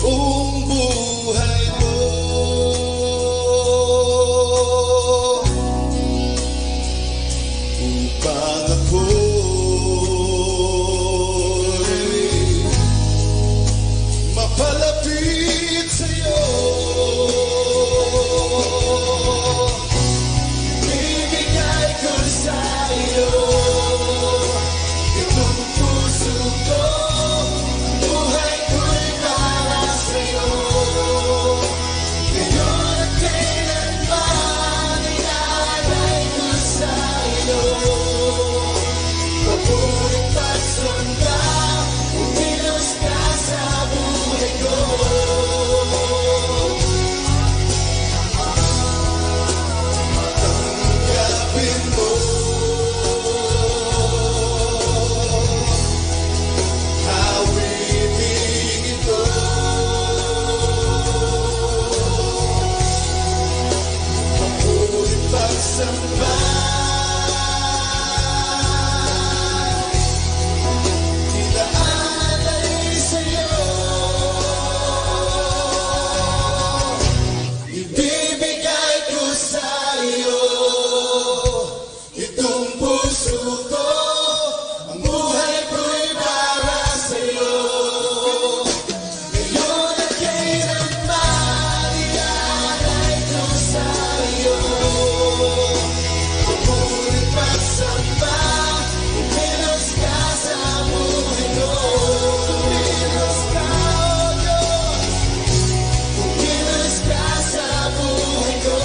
Buong buhay mo upang ako'y mapalapit sa'yo. Ibibigay ko sa'yo itong puso ko, buhay ko'y para sa'yo. Ngayon at kailanman, iaalay ko sa'yo. Papuri, pagsamba, umilos ka sa buhay ko. Tanggapin mo, awiting ito. Papuri, pagsamba, inaalay sa'yo. Ibibigay ko sa'yo itong puso ko, ang buhay ko'y para sa'yo. Ngayon at kailanman, iaalay ko sa'yo. Papuri, pagsamba, umilos ka sa buhay ko. Umilos ka, O Diyos. Umilos ka sa buhay ko.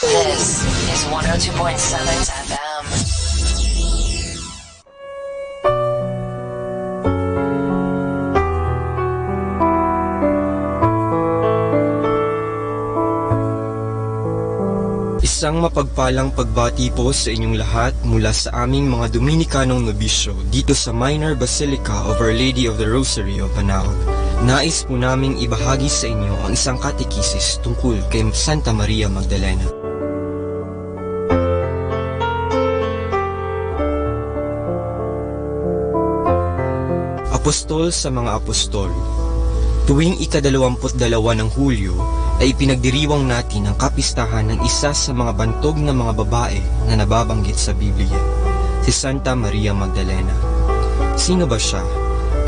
This is one oh two point seven F M. Isang mapagpalang pagbati po sa inyong lahat mula sa aming mga Dominikanong nobisyo dito sa Minor Basilica of Our Lady of the Rosary of Banaod. Nais po naming ibahagi sa inyo ang isang katekisis tungkol kay Santa Maria Magdalena. Apostol sa mga apostol. Tuwing ikadalawamput dalawa ng Hulyo ay ipinagdiriwang natin ang kapistahan ng isa sa mga bantog na mga babae na nababanggit sa Biblia, si Santa Maria Magdalena. Sino ba siya?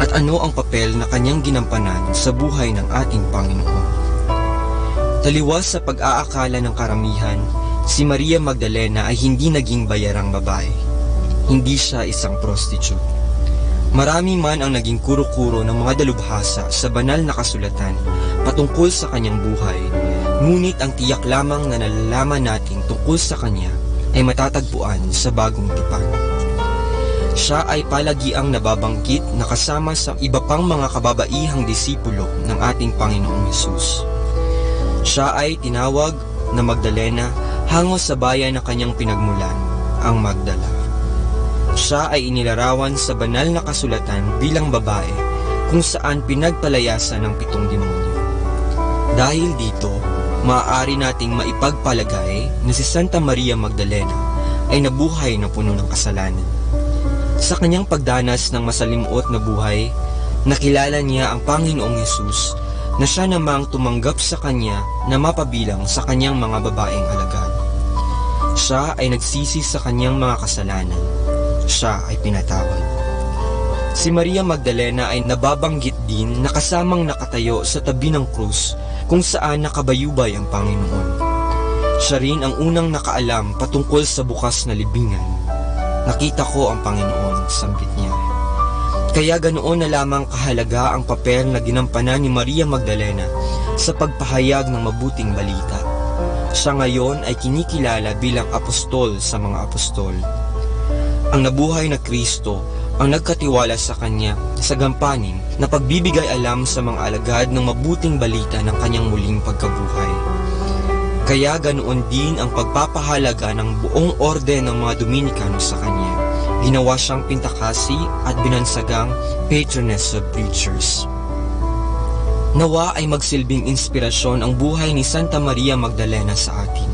At ano ang papel na kanyang ginampanan sa buhay ng ating Panginoon? Taliwas sa pag-aakala ng karamihan, si Maria Magdalena ay hindi naging bayarang babae. Hindi siya isang prostitute. Marami man ang naging kuro-kuro ng mga dalubhasa sa Banal na Kasulatan patungkol sa kanyang buhay, ngunit ang tiyak lamang na nalalaman natin tungkol sa kanya ay matatagpuan sa Bagong Tipan. Siya ay palagiang nababanggit na kasama sa iba pang mga kababaihang disipulo ng ating Panginoong Jesus. Siya ay tinawag na Magdalena hango sa bayan na kanyang pinagmulan, ang Magdala. Siya ay inilarawan sa Banal na Kasulatan bilang babae kung saan pinagpalayasan ng pitong demonyo. Dahil dito, maaari nating maipagpalagay na si Santa Maria Magdalena ay nabuhay na puno ng kasalanan. Sa kanyang pagdanas ng masalimot na buhay, nakilala niya ang Panginoong Jesus na siya namang tumanggap sa kanya na mapabilang sa kanyang mga babaeng alagad. Siya ay nagsisi sa kanyang mga kasalanan. Siya ay pinatawad. Si Maria Magdalena ay nababanggit din na kasamang nakatayo sa tabi ng krus kung saan nakabayubay ang Panginoon. Siya rin ang unang nakaalam patungkol sa bukas na libingan. "Nakita ko ang Panginoon," sambit niya. Kaya ganoon na lamang kahalaga ang papel na ginampanan ni Maria Magdalena sa pagpahayag ng mabuting balita. Siya ngayon ay kinikilala bilang apostol sa mga apostol. Ang nabuhay na Kristo ang nagkatiwala sa kanya sa gampanin na pagbibigay alam sa mga alagad ng mabuting balita ng kanyang muling pagkabuhay. Kaya ganoon din ang pagpapahalaga ng buong orden ng mga Dominikano sa kanya. Ginawa siyang pintakasi at binansagang patroness of preachers. Nawa ay magsilbing inspirasyon ang buhay ni Santa Maria Magdalena sa atin.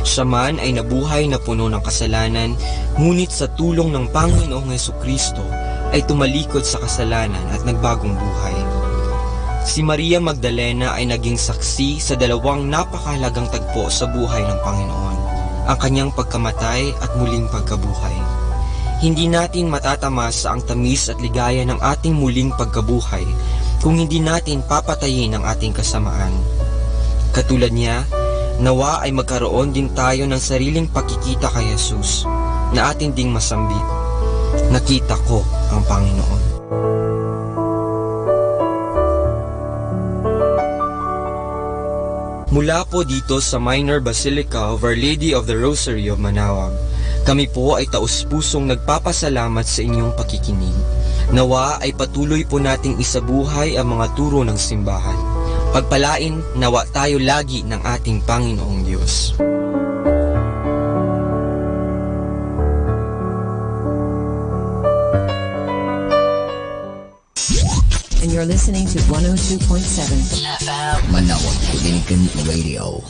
Siya man ay nabuhay na puno ng kasalanan, ngunit sa tulong ng Panginoong Jesu-Cristo ay tumalikod sa kasalanan at nagbagong buhay. Si Maria Magdalena ay naging saksi sa dalawang napakahalagang tagpo sa buhay ng Panginoon, ang kanyang pagkamatay at muling pagkabuhay. Hindi natin matatamasa ang tamis at ligaya ng ating muling pagkabuhay kung hindi natin papatayin ang ating kasamaan. Katulad niya, nawa ay magkaroon din tayo ng sariling pakikita kay Jesus na atin ding masambit, "Nakita ko ang Panginoon." Mula po dito sa Minor Basilica of Our Lady of the Rosary of Manaoag, kami po ay taus-pusong nagpapasalamat sa inyong pakikinig. Nawa ay patuloy po nating isabuhay ang mga turo ng simbahan. Pagpalain nawa tayo lagi ng ating Panginoong Diyos. And you're listening to one oh two point seven F M. Manaoag Dominican Radio.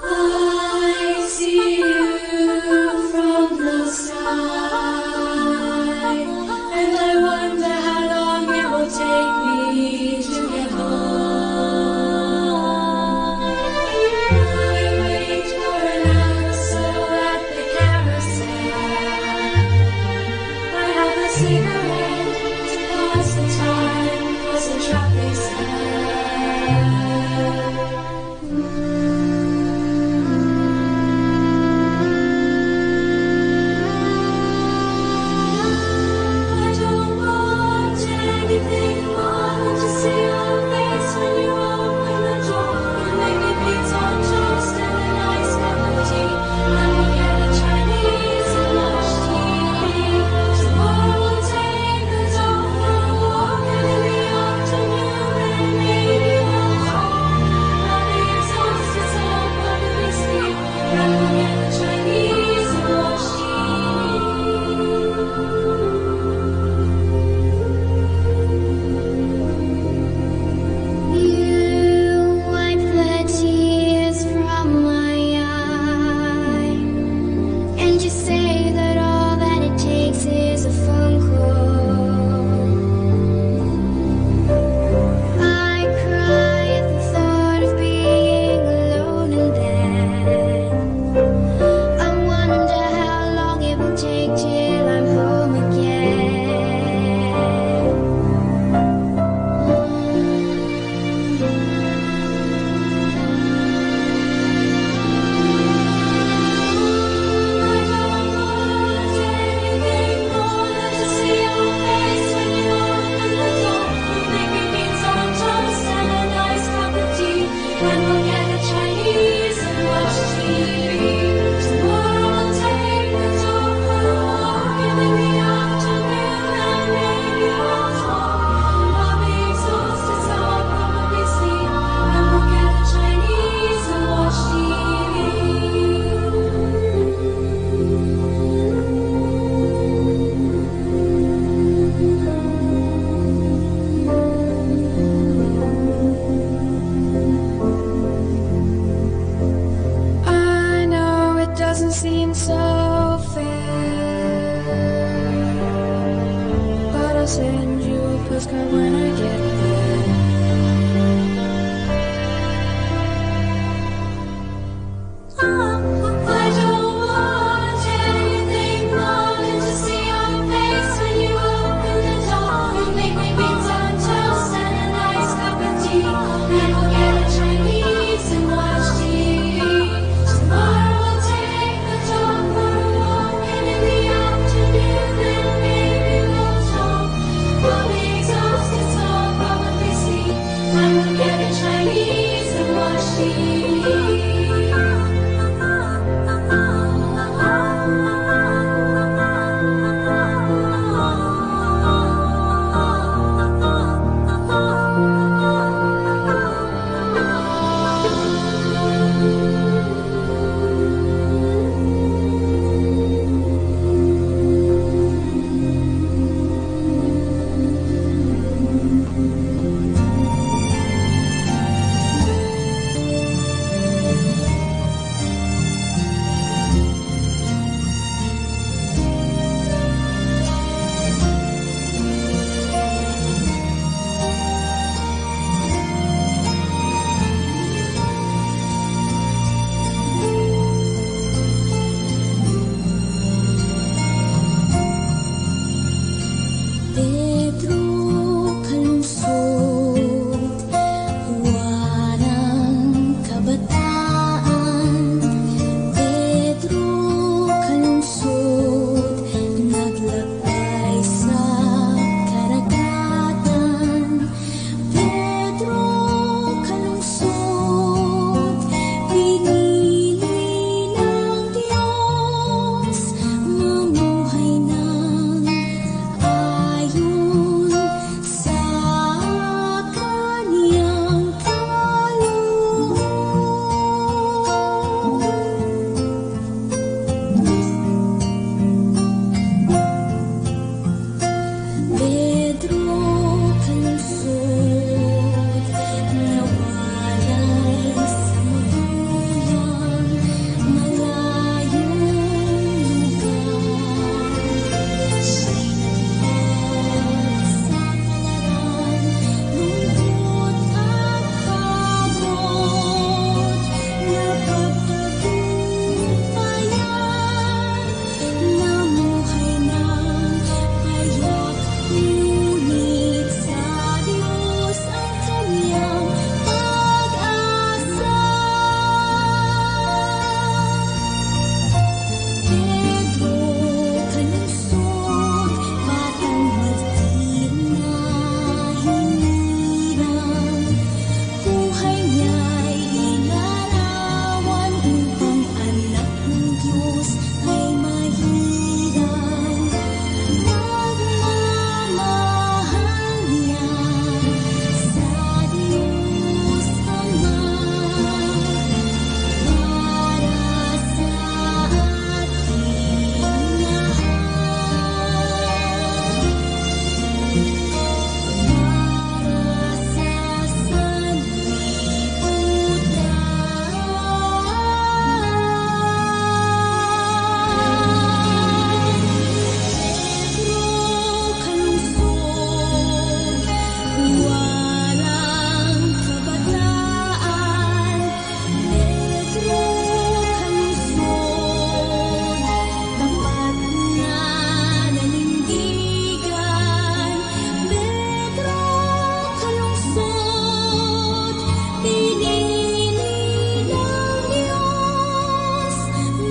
I see you from the sky, and I wonder how long it will take me to get home. I wait And we'll get a Chinese and watch T V. Tomorrow we'll take the dog for a walk, and in the afternoon, then maybe we'll talk. We'll be exhausted, so I'll probably sleep. And we'll get a Chinese and watch T V. Pedro Calungsod, walang kabataan. Pedro Calungsod, naglakbay sa karagatan. Pedro Calungsod, pinili ng Diyos, mamuhay nang ayon sa kanyang kalooban. Pedro Calungsod, nawalay sa magulang, malayong lugar. Siya'y nagtipon sa kalaran, lungkot at pagod, napagtagumpayan. Namuhay nang payak, ngunit sa Diyos ang kanyang pag-asa. Pedro Calungsod, batang martir na hinirang. Buhay niya'y inarawan upang anak ng Diyos ay mahiran. Pagmamahal niya sa Diyos Ama, para sa ating lahat. Para sa sanlibutan. Pedro Calungsod, walang kabataan. Pedro Calungsod, tapat na nanindigan. Pedro Calungsod, pinili ng Diyos,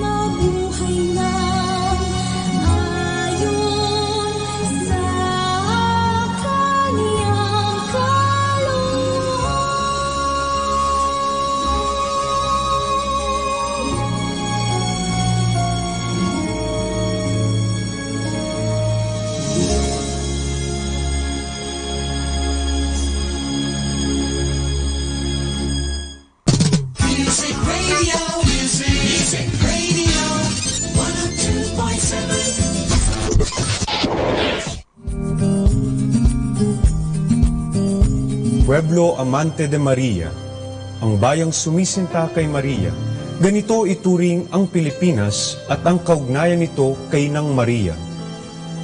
mabuhay nang ayon sa kanyang kalooban. Music Radio, Music, Music Radio, one oh two point seven. Pueblo amante de Maria, ang bayang sumisinta kay Maria. Ganito ituring ang Pilipinas at ang kaugnayan nito kay Inang Maria.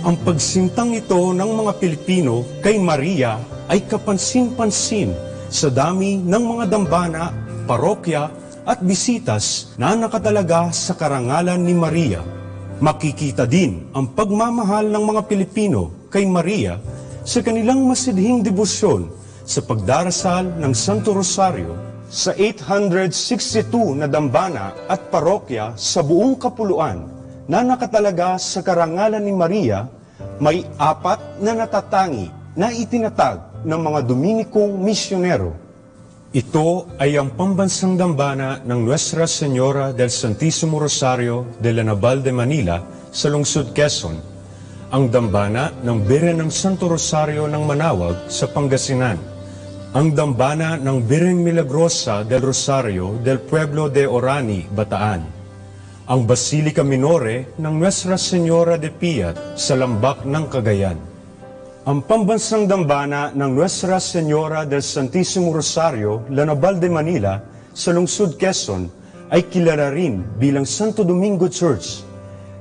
Ang pagsintang ito ng mga Pilipino kay Maria ay kapansin-pansin sa dami ng mga dambana, parokya, at bisitas na nakatalaga sa karangalan ni Maria. Makikita din ang pagmamahal ng mga Pilipino kay Maria sa kanilang masidhing debosyon Sa pagdarasal ng Santo Rosario, sa eight hundred sixty-two na dambana at parokya sa buong kapuluan na nakatalaga sa karangalan ni Maria, may apat na natatangi na itinatag ng mga Dominikong misyonero. Ito ay ang pambansang dambana ng Nuestra Señora del Santísimo Rosario de la Naval de Manila sa lungsod Quezon, ang dambana ng Birhen ng Santo Rosario ng Manawag sa Pangasinan, ang dambana ng Birhen Milagrosa del Rosario del Pueblo de Orani, Bataan, ang Basilica Minore ng Nuestra Señora de Piat sa Lambak ng Cagayan. Ang pambansang dambana ng Nuestra Señora del Santísimo Rosario, La Naval de Manila, sa lungsod Quezon, ay kilala rin bilang Santo Domingo Church.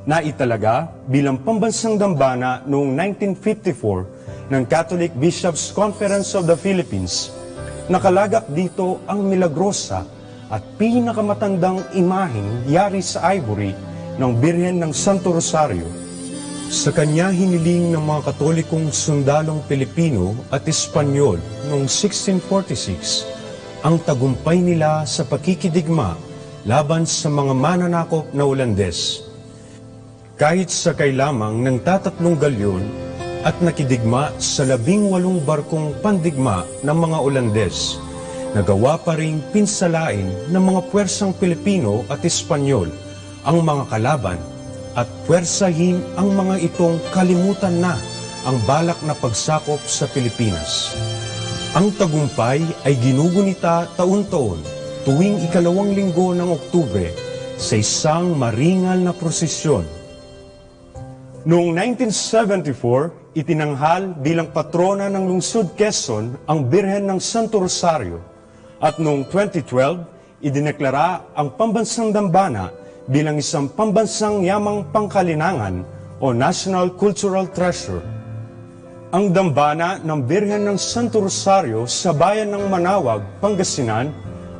Naitalaga bilang pambansang dambana noong nineteen fifty-four ng Catholic Bishops' Conference of the Philippines. Nakalagak dito ang Milagrosa at pinakamatandang imahen yari sa ivory ng Birhen ng Santo Rosario. Sa kanya hiniling ng mga Katolikong sundalong Pilipino at Espanyol noong sixteen forty-six ang tagumpay nila sa pakikidigma laban sa mga mananakop na Olandes. Kahit sakay lamang ng tatatlong galyon at nakidigma sa labing walong barkong pandigma ng mga Olandes, nagawa pa ring pinsalain ng mga puwersang Pilipino at Espanyol ang mga kalaban at puwersahin ang mga itong kalimutan na ang balak na pagsakop sa Pilipinas. Ang tagumpay ay ginugunita taon-taon tuwing ikalawang linggo ng Oktubre sa isang maringal na prosesyon. Noong nineteen seventy-four, itinanghal bilang patrona ng lungsod Quezon ang Birhen ng Santo Rosario, at noong twenty twelve, idineklara ang pambansang dambana bilang isang pambansang yamang pangkalinangan o national cultural treasure. Ang dambana ng Birhen ng Santo Rosario sa bayan ng Manawag, Pangasinan,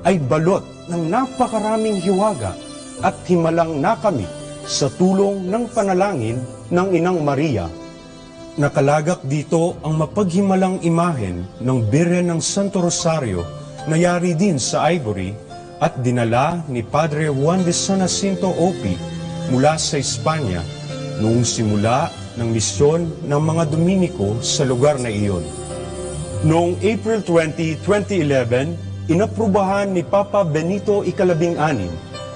ay balot ng napakaraming hiwaga at himalang nakamit sa tulong ng panalangin ng Inang Maria. Nakalagak dito ang mapaghimalang imahen ng Birhen ng Santo Rosario na yari din sa ivory at dinala ni Padre Juan de San Jacinto Opi mula sa Espanya noong simula ng misyon ng mga Dominiko sa lugar na iyon. Noong April twenty, twenty eleven, inaprubahan ni Papa Benito Ikalabing-anim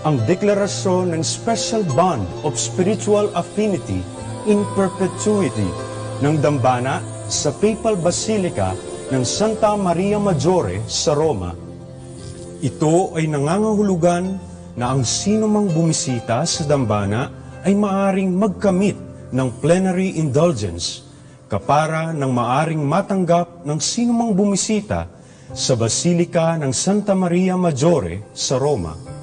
ang deklarasyon ng Special Bond of Spiritual Affinity in Perpetuity ng dambana sa Papal Basilica ng Santa Maria Maggiore sa Roma. Ito ay nangangahulugan na ang sinomang bumisita sa dambana ay maaring magkamit ng plenary indulgence, kapara ng maaring matanggap ng sinomang bumisita sa Basilica ng Santa Maria Maggiore sa Roma.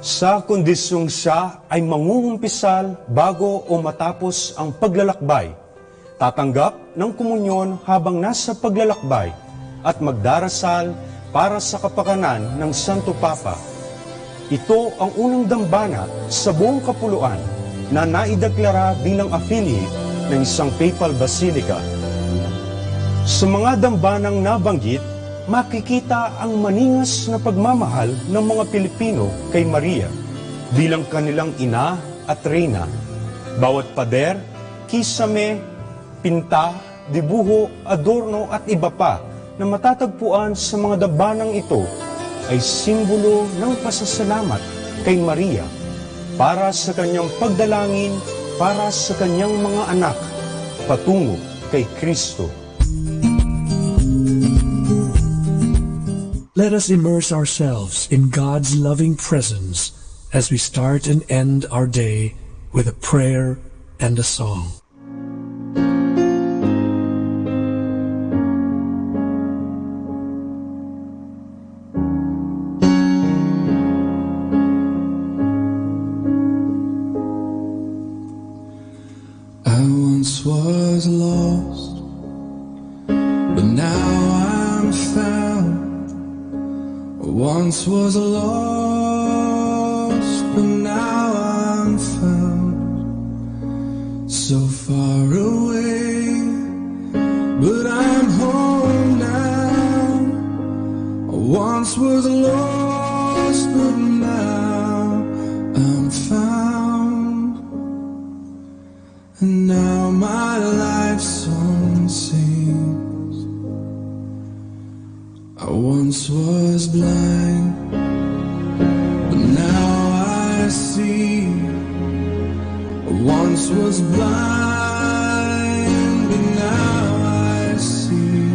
Sa kondisyong siya ay mangungumpisal bago o matapos ang paglalakbay, tatanggap ng komunyon habang nasa paglalakbay, at magdarasal para sa kapakanan ng Santo Papa. Ito ang unang dambana sa buong kapuluan na naideklara bilang affiliate ng isang papal basilica. Sa mga dambanang nabanggit, makikita ang maningas na pagmamahal ng mga Pilipino kay Maria bilang kanilang ina at reyna. Bawat pader, kisame, pinta, dibuho, adorno at iba pa na matatagpuan sa mga dambanang ito ay simbolo ng pasasalamat kay Maria para sa kanyang pagdalangin para sa kanyang mga anak patungo kay Kristo. Let us immerse ourselves in God's loving presence as we start and end our day with a prayer and a song. I once was lost, but now I'm found. I once was lost, but now I'm found. So far away, but I'm home now. Once was lost, but now I'm found. And now my life song sings. I once was blind, but now I see. I once was blind, but now I see.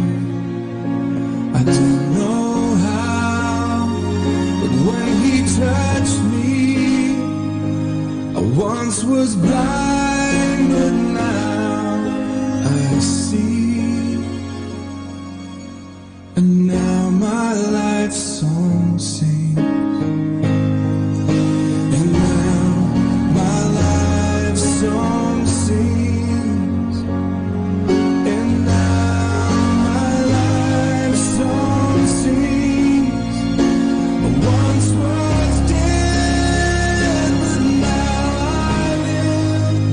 I don't know how, but when he touched me, I once was blind, but now I see. And now my life song sings. And now my life song sings. And now my life song sings. I once was dead, but now I live.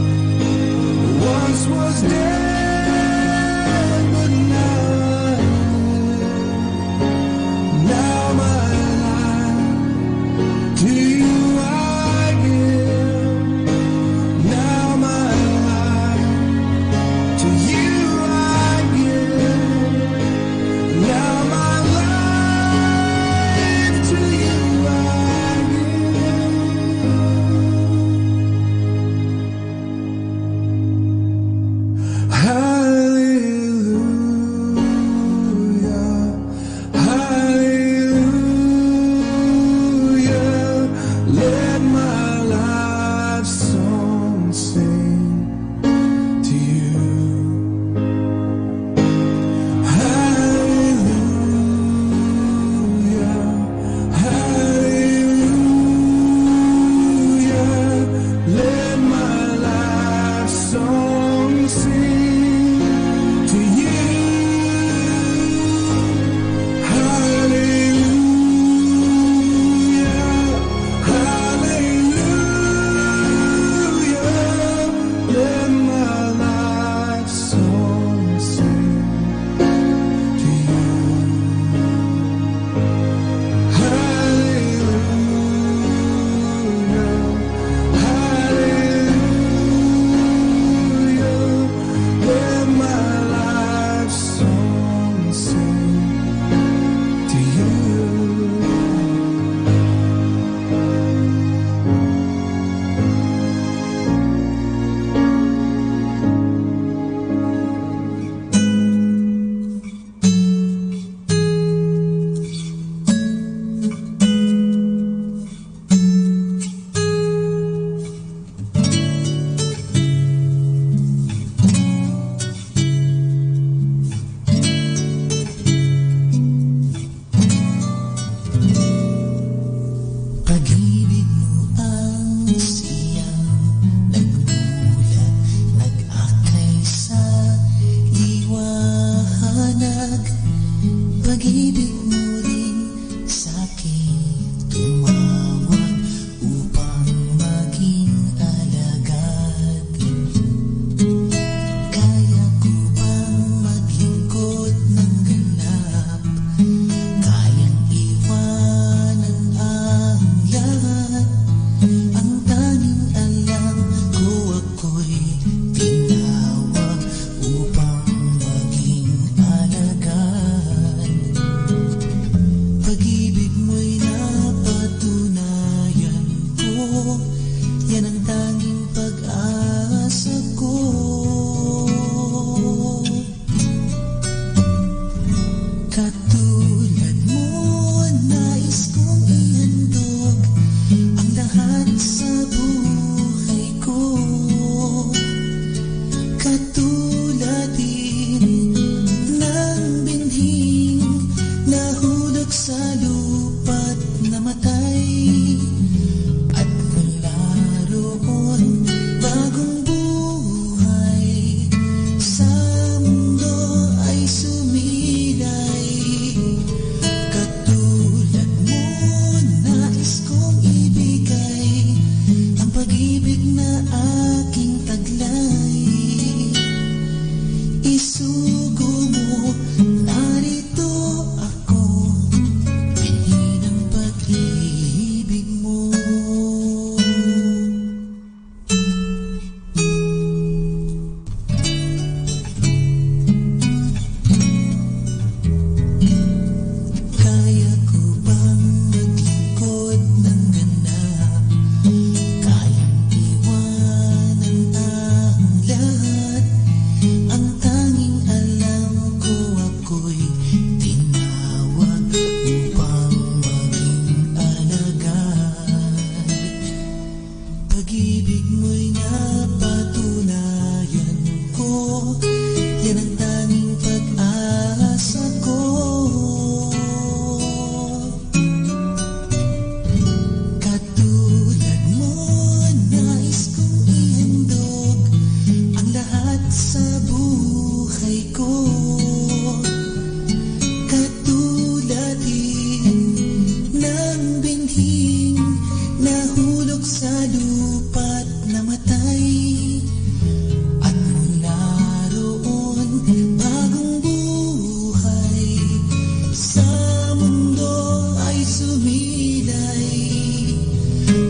Sumilay,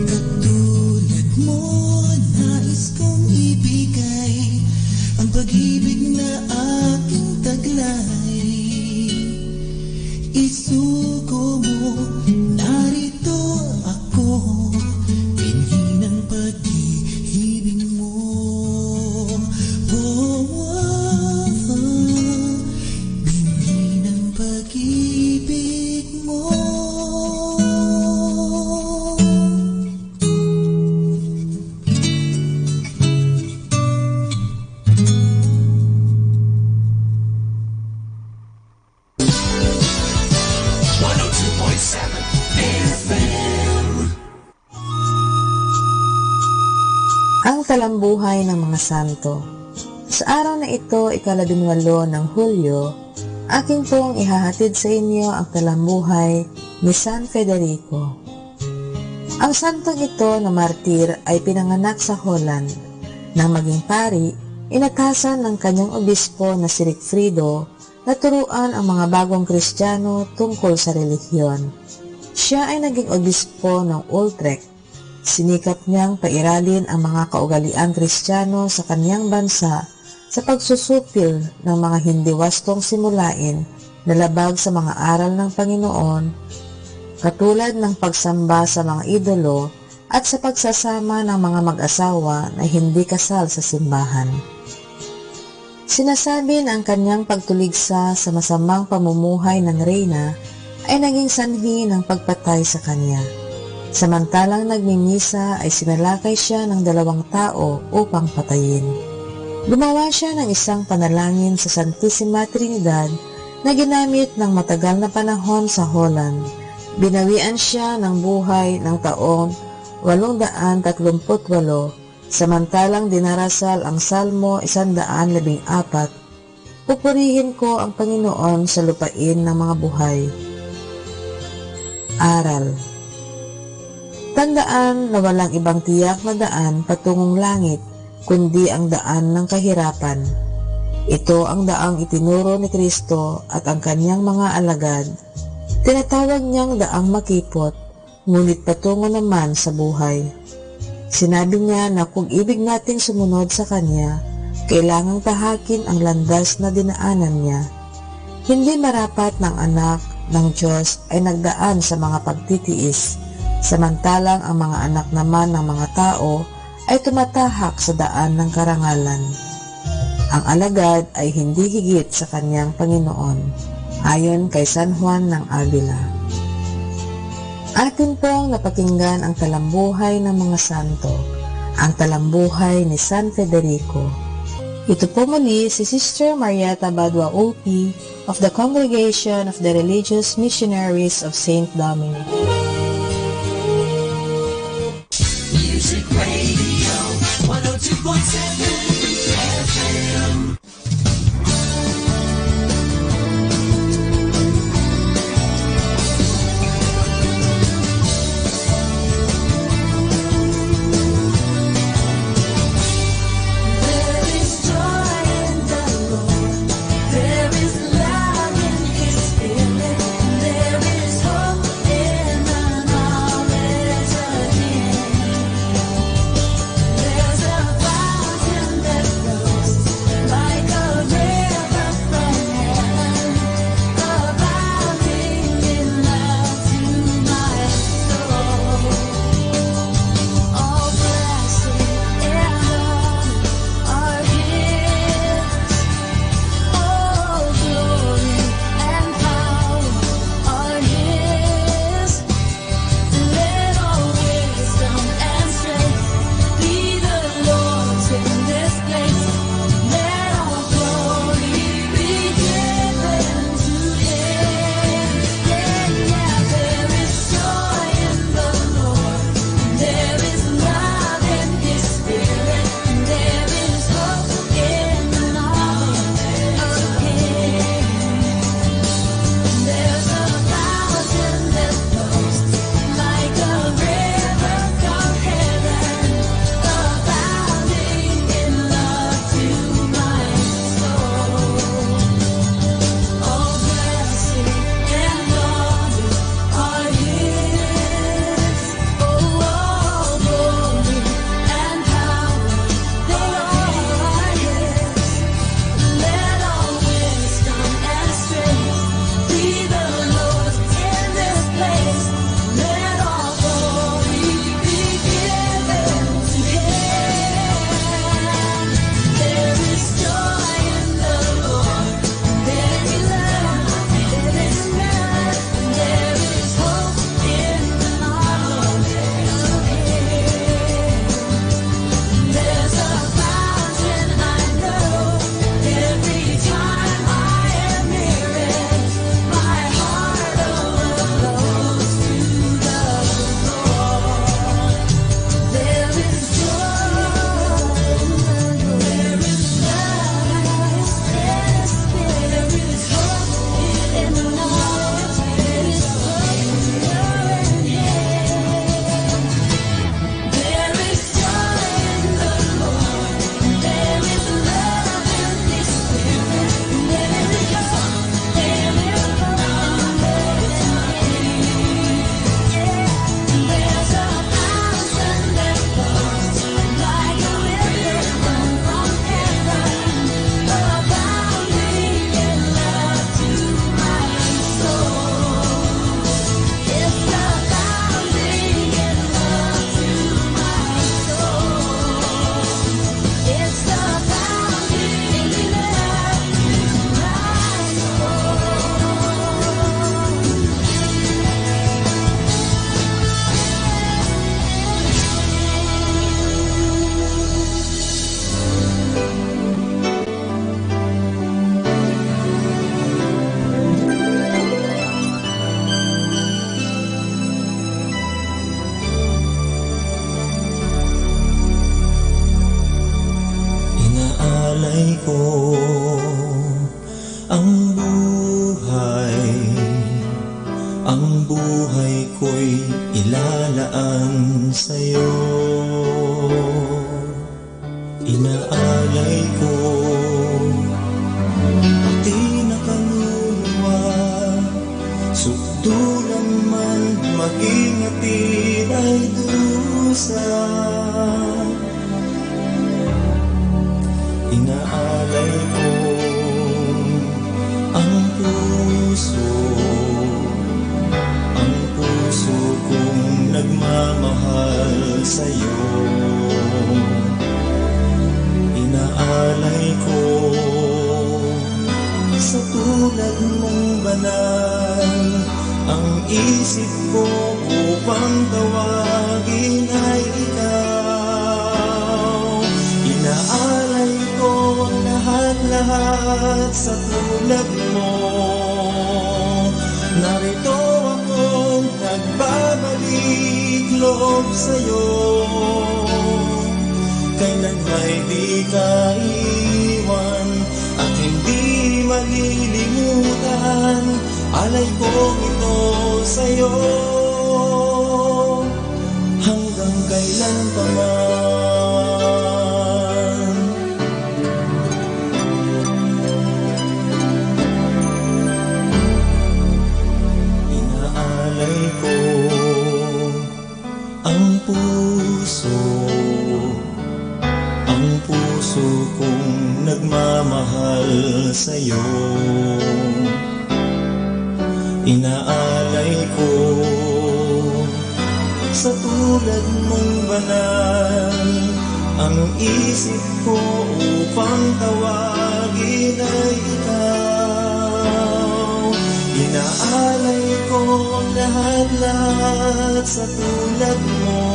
katulad mo, nais kong ibigay ang pag-ibig na aking taglay. Isuko mo, narito ako, binhi ng pag-ibig mo. Oh, oh, oh. Binhi ng pag-ibig mo. Ang Talambuhay ng mga Santo. Sa araw na ito, ikalabinwalo ng Hulyo, akin pong ihahatid sa inyo ang talambuhay ni San Federico. Ang santong ito na martir ay pinanganak sa Holland. Nang maging pari, inatasan ng kanyang obispo na si Ricfrido na turuan ang mga bagong Kristiyano tungkol sa relihiyon. Siya ay naging obispo ng Utrecht. Sinikap niyang pairalin ang mga kaugalian Kristiyano sa kaniyang bansa sa pagsusupil ng mga hindi wastong simulaen na labag sa mga aral ng Panginoon, katulad ng pagsamba sa mga idolo at sa pagsasama ng mga mag-asawa na hindi kasal sa simbahan. Sinasabi na ang kanyang pagtuligsa sa masamang pamumuhay ng reyna ay naging sanhi ng pagpatay sa kanya. Samantalang nagmimisa ay sinalakay siya ng dalawang tao upang patayin. Gumawa siya ng isang panalangin sa Santisima Trinidad na ginamit ng matagal na panahon sa Holland. Binawian siya ng buhay ng taong walong daan tatlumpu't walo, samantalang dinarasal ang Salmo isandaan labing apat, "Pupurihin ko ang Panginoon sa lupain ng mga buhay." Aral. Tandaan na walang ibang tiyak na daan patungong langit, kundi ang daan ng kahirapan. Ito ang daang itinuro ni Cristo at ang kanyang mga alagad. Tinatawag niyang daang makipot, ngunit patungo naman sa buhay. Sinabi niya na kung ibig nating sumunod sa Kanya, kailangang tahakin ang landas na dinaanan niya. Hindi marapat na ang anak ng Diyos ay nagdaan sa mga pagtitiis, samantalang ang mga anak naman ng mga tao ay tumatahak sa daan ng karangalan. Ang alagad ay hindi higit sa kanyang Panginoon, ayon kay San Juan ng Avila. Atin pong napakinggan ang talambuhay ng mga santo, ang talambuhay ni San Federico. Ito po muli si Sister Marieta Badua Upi of the Congregation of the Religious Missionaries of Saint Dominic. Music Radio, one oh two point seven F M. There is joy in the Lord. There is love in His Spirit. There is hope in the knowledge of Him. There's a fountain that flows by Buhay ko'y ilalaan sa'yo. Inaalay ko, pati na kaluluwa, sukdulan man maging atilay dusa. Inaalay ko ang puso, ang puso kong nagmamahal sa'yo. Inaalay ko sa tulad mong banal ang isip ko upang tawagin ay ikaw. Inaalay ko ang lahat-lahat sa tulad mo. Narito akong nagbabalik loob sa'yo. Kailan may di ka iwan at hindi malilimutan. Alay kong ito sa'yo hanggang kailan pa man. Inaalay ko ang puso, ang puso kong nagmamahal sa'yo. Inaalay ko sa tulad mong banal ang isip ko upang tawagin ay ikaw. Inaalay ko ang lahat-lahat sa tulad mo.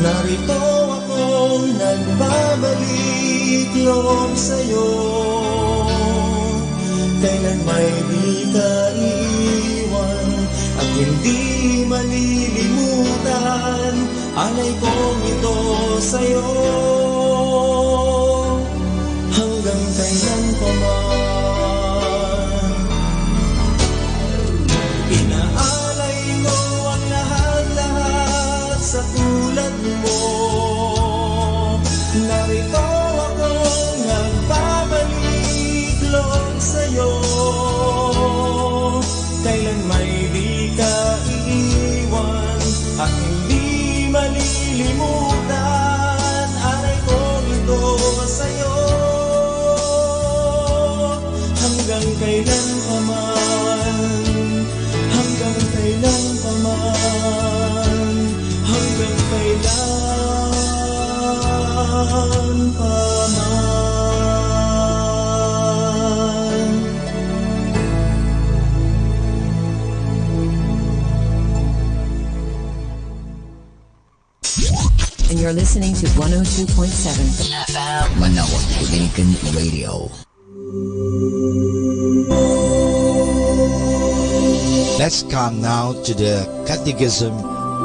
Narito akong nagbabalik loob sa'yo. Kailan may di ka iiwan at hindi malilimutan. Alay kong ito sa'yo hanggang kailan pa man. Inaalay ko ang lahat-lahat sa tulad mo. Narito akong nagbabalik loob sa'yo. Kailan may di ka iiwan at hindi malilimutan. Alay kong ito sa'yo hanggang kailan pa man, hanggang kailan pa man, hanggang kailan pa man. And you're listening to one oh two point seven F M Manawa Dominican Radio. Let's come now to the Catechism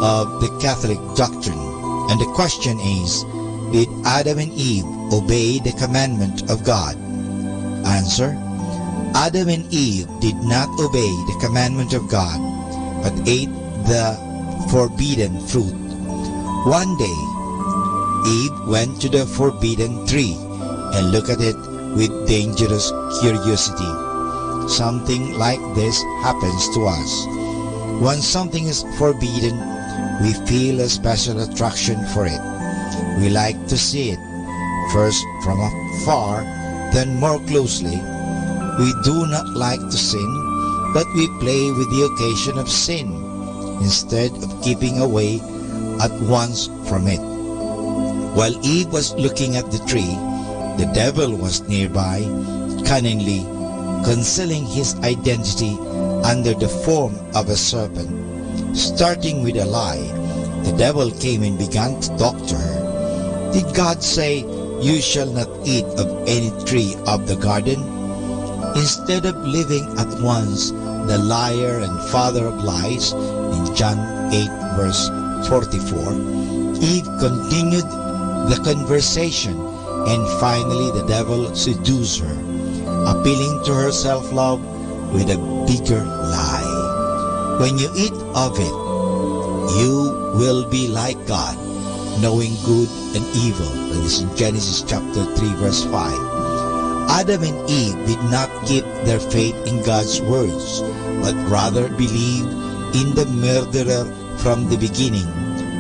of the Catholic Doctrine. And the question is, did Adam and Eve obey the commandment of God? Answer: Adam and Eve did not obey the commandment of God, but ate the forbidden fruit. One day, Eve went to the forbidden tree and looked at it with dangerous curiosity. Something like this happens to us. When something is forbidden, we feel a special attraction for it. We like to see it, first from afar, then more closely. We do not like to sin, but we play with the occasion of sin instead of keeping away at once from it. While Eve was looking at the tree, the devil was nearby, cunningly concealing his identity under the form of a serpent. Starting with a lie, the devil came and began to talk to her. Did God say, "You shall not eat of any tree of the garden"? Instead of leaving at once the liar and father of lies in John eight verse forty-four, Eve continued the conversation, and finally the devil seduced her, appealing to her self-love with a bigger lie. When you eat of it, you will be like God, knowing good and evil. That is in Genesis chapter three, verse five. Adam and Eve did not keep their faith in God's words, but rather believe in the murderer from the beginning,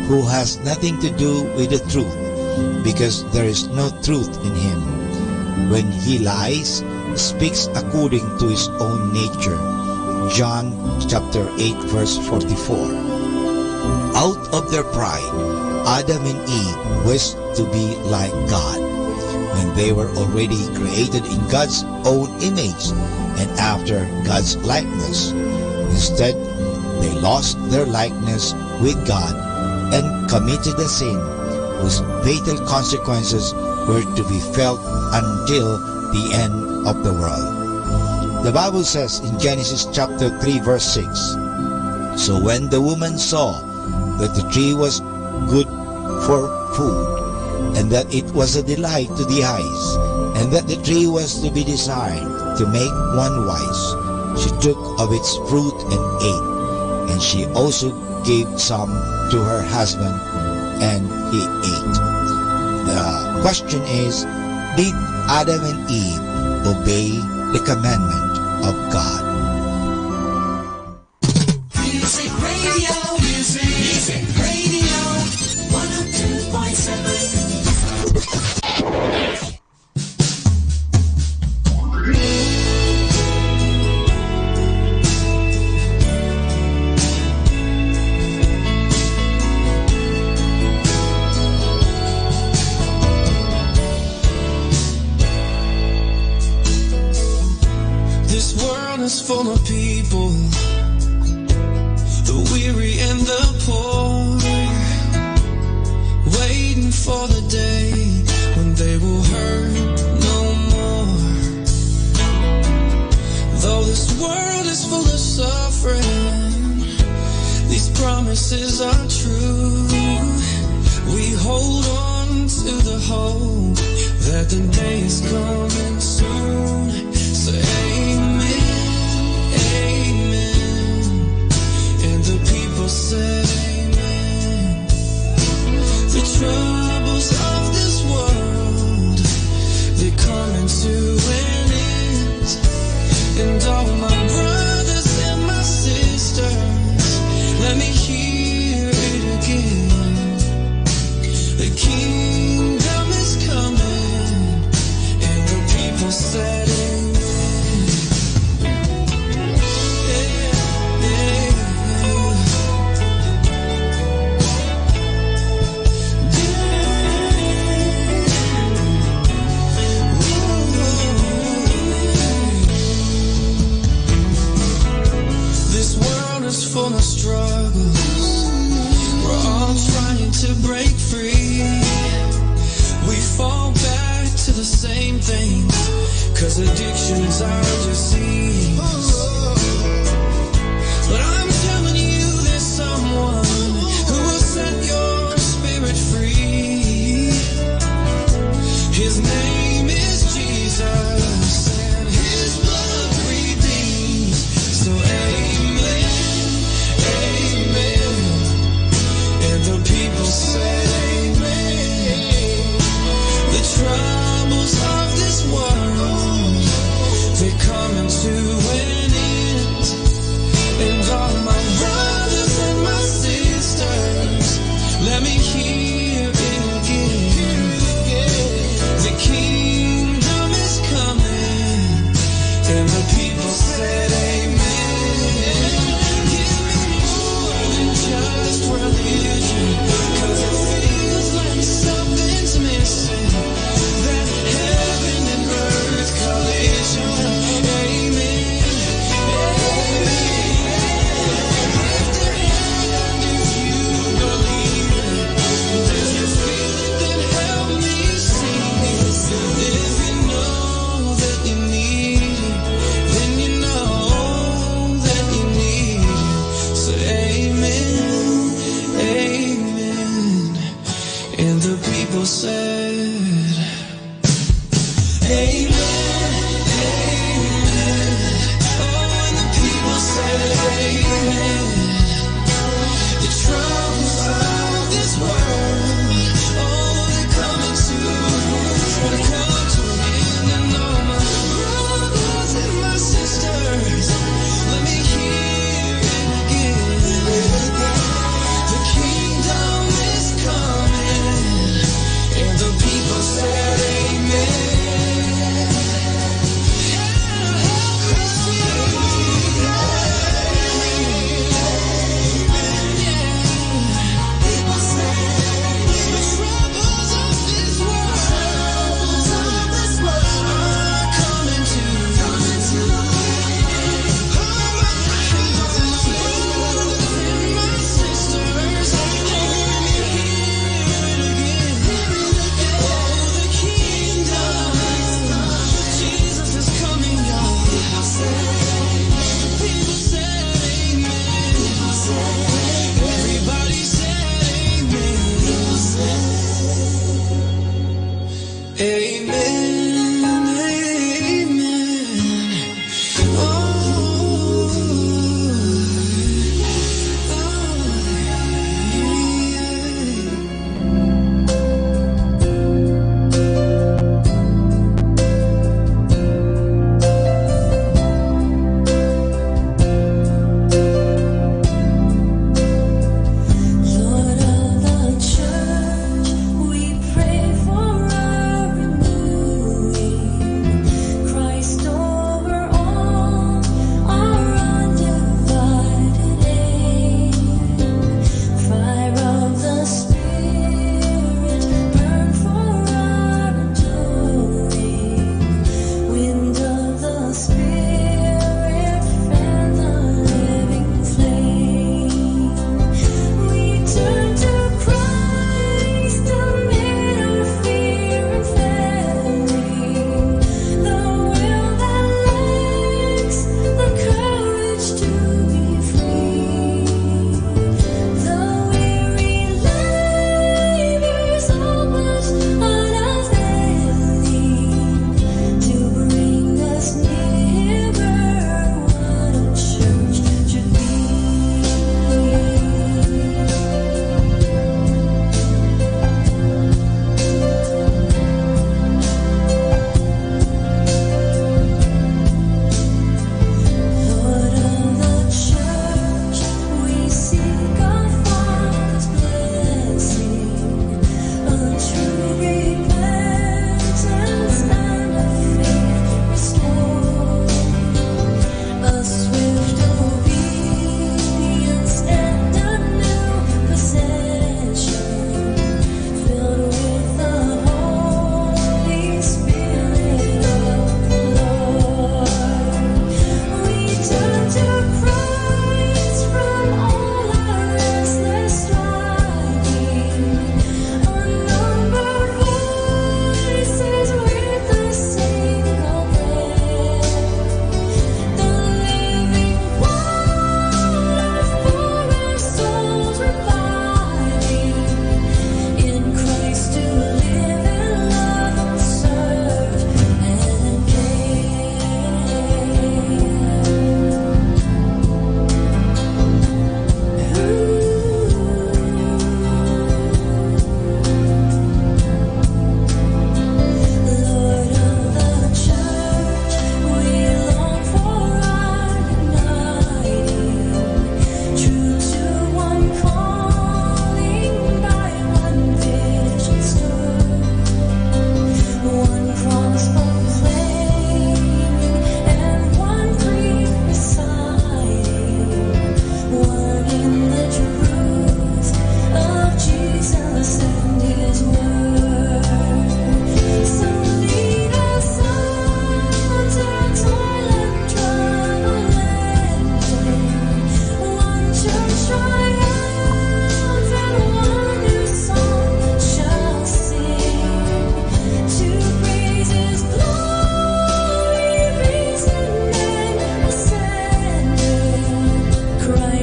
who has nothing to do with the truth, because there is no truth in him. When he lies, speaks according to his own nature. John chapter eight, verse forty-four. Out of their pride, Adam and Eve wished to be like God when they were already created in God's own image and after God's likeness. Instead, they lost their likeness with God and committed a sin whose fatal consequences were to be felt until the end of the world. The Bible says in Genesis chapter three, verse six, "So when the woman saw that the tree was good for food, and that it was a delight to the eyes, and that the tree was to be desired to make one wise, she took of its fruit and ate, and she also gave some to her husband, and he ate." The question is, did Adam and Eve obey the commandment of God? Music Radio, Music Radio, one oh two point seven. This world is full of people, the weary and the poor, waiting for the day when they will hurt no more. Though this world is full of suffering, these promises are true. We hold on to the hope that the day is coming soon. Say amen, amen. And the people say amen. The troubles of this world, they're coming to an end. And all my brothers and my sisters, let me hear it again. The kingdom is coming, and the people said amen. Yeah, yeah, yeah. This world is full of struggles. We're all trying to break free. We fall back to the same things, 'cause addictions are disease. But I'm telling you, there's someone who will set your spirit free. His name is Jesus, and his blood redeems. So amen, amen. And the people said amen. The troubles of this world, they're coming to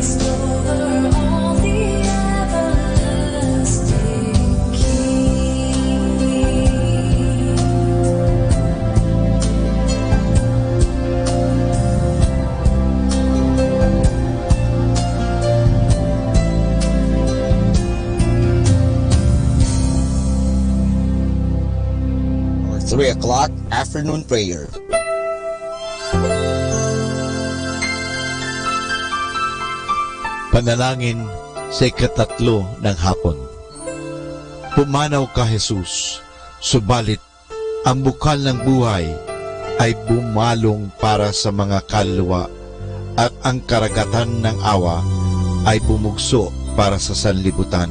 Discover all the everlasting King. Our three o'clock afternoon prayer. Panalangin sa ikatatlo ng hapon. Pumanaw ka, Jesus, subalit ang bukal ng buhay ay bumalong para sa mga kaluluwa, at ang karagatan ng awa ay bumugso para sa sanlibutan.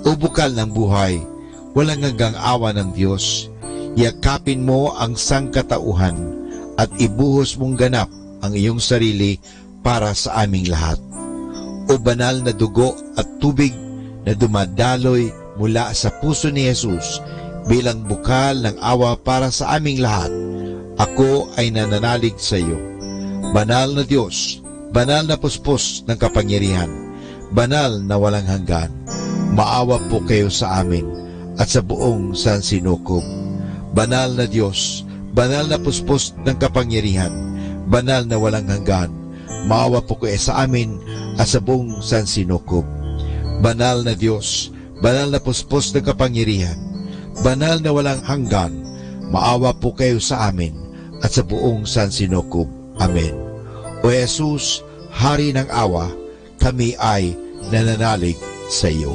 O bukal ng buhay, walang hanggang awa ng Dios, yakapin mo ang sangkatauhan at ibuhos mong ganap ang iyong sarili para sa aming lahat. O banal na dugo at tubig na dumadaloy mula sa puso ni Jesus bilang bukal ng awa para sa aming lahat, ako ay nananalig sa iyo. Banal na Dios, banal na puspos ng kapangyarihan, banal na walang hanggan, maawa po kayo sa amin at sa buong sansinukob. Banal na Dios, banal na puspos ng kapangyarihan, banal na walang hanggan, maawa po kayo sa amin at sa buong sansinukob. Banal na Dios, banal na puspos ng kapangyarihan, banal na walang hanggan, maawa po kayo sa amin at sa buong sansinukob. Amen. O Jesus, Hari ng awa, kami ay nananalig sa iyo.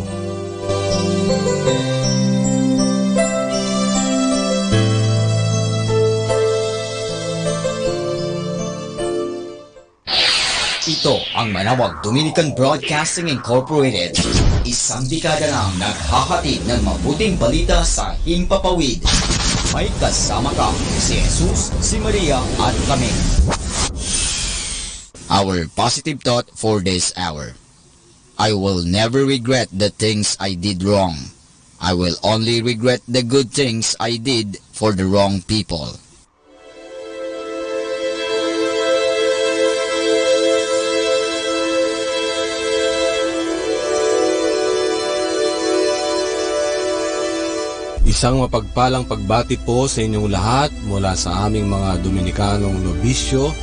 Ito ang Manawag Dominican Broadcasting Incorporated. Isang dekada nang naghahatid ng mabuting balita sa himpapawid. May kasama ka, si Jesus, si Maria, at kami. Our positive thought for this hour. I will never regret the things I did wrong. I will only regret the good things I did for the wrong people. Isang mapagpalang pagbati po sa inyong lahat mula sa aming mga Dominikanong nobisyo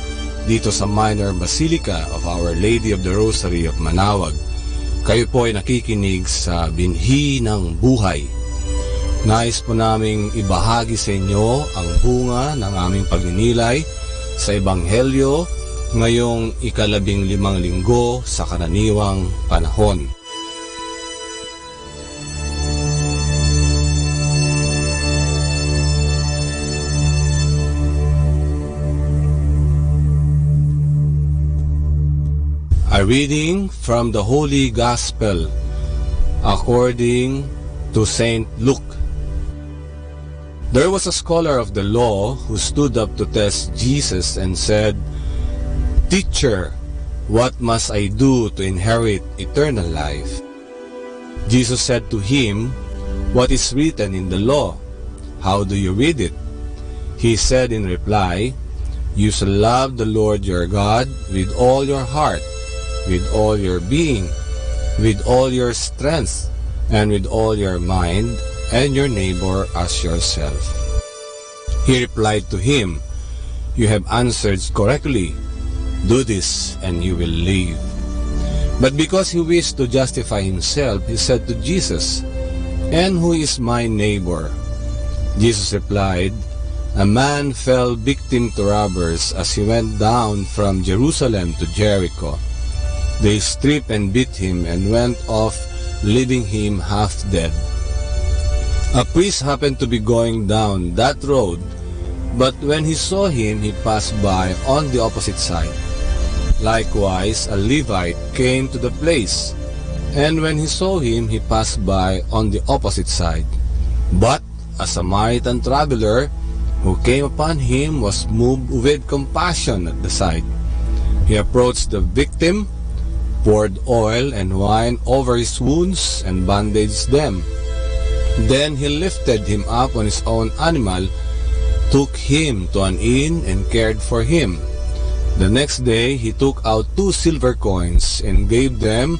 dito sa Minor Basilica of Our Lady of the Rosary of Manawag. Kayo po ay nakikinig sa Binhi ng Buhay. Nais po naming ibahagi sa inyo ang bunga ng aming pagninilay sa Ebanghelyo ngayong ikalabing limang linggo sa karaniwang panahon. A reading from the Holy Gospel according to Saint Luke. There was a scholar of the law who stood up to test Jesus and said, "Teacher, what must I do to inherit eternal life?" Jesus said to him, "What is written in the law? How do you read it?" He said in reply, "You shall love the Lord your God with all your heart, with all your being, with all your strength, and with all your mind, and your neighbor as yourself." He replied to him, "You have answered correctly. Do this and you will live." But because he wished to justify himself, he said to Jesus, "And who is my neighbor?" Jesus replied, "A man fell victim to robbers as he went down from Jerusalem to Jericho. They stripped and beat him and went off, leaving him half dead. A priest happened to be going down that road, but when he saw him, he passed by on the opposite side. Likewise, a Levite came to the place, and when he saw him, he passed by on the opposite side. But a Samaritan traveler who came upon him was moved with compassion at the sight. He approached the victim, poured oil and wine over his wounds, and bandaged them. Then he lifted him up on his own animal, took him to an inn, and cared for him. The next day, he took out two silver coins and gave them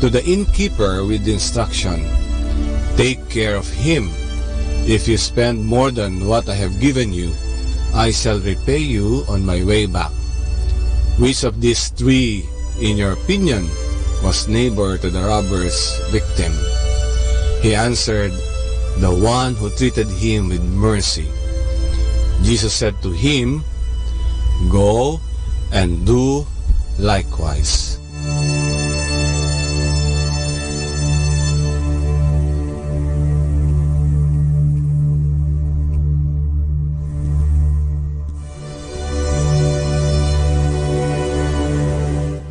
to the innkeeper with the instruction, "Take care of him. If you spend more than what I have given you, I shall repay you on my way back." "Which of these three, in your opinion, was neighbor to the robber's victim?" He answered, "The one who treated him with mercy." Jesus said to him, "Go and do likewise."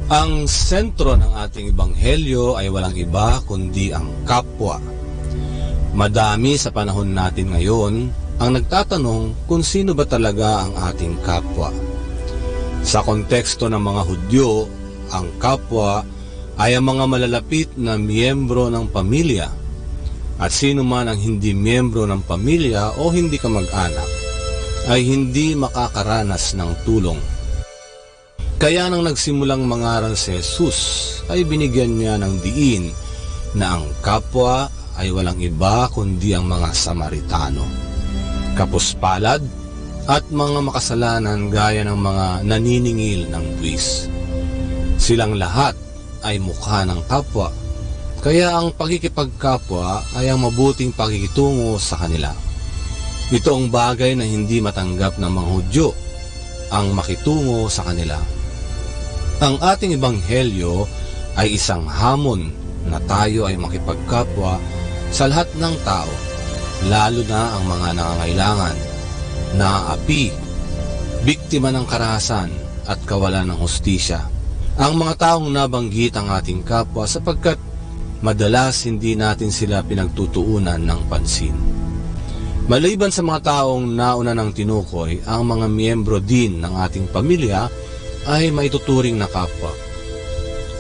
Ang sentro ng ating ebanghelyo ay walang iba kundi ang kapwa. Madami sa panahon natin ngayon ang nagtatanong kung sino ba talaga ang ating kapwa. Sa konteksto ng mga Hudyo, ang kapwa ay ang mga malalapit na miyembro ng pamilya, at sino man ang hindi miyembro ng pamilya o hindi kamag-anak ay hindi makakaranas ng tulong. Kaya nang nagsimulang mangaral si Jesus, ay binigyan niya ng diin na ang kapwa ay walang iba kundi ang mga Samaritano, kapuspalad, at mga makasalanan gaya ng mga naniningil ng buwis. Silang lahat ay mukha ng kapwa, kaya ang pakikipagkapwa ay ang mabuting pakikitungo sa kanila. Ito ang bagay na hindi matanggap ng mga Hudyo, ang makitungo sa kanila. Ang ating ebanghelyo ay isang hamon na tayo ay makipagkapwa sa lahat ng tao, lalo na ang mga nangangailangan, naaapi, biktima ng karahasan, at kawalan ng hustisya. Ang mga taong nabanggit ang ating kapwa sapagkat madalas hindi natin sila pinagtutuunan ng pansin. Maliban sa mga taong nauna nang tinukoy, ang mga miyembro din ng ating pamilya ay maituturing na kapwa.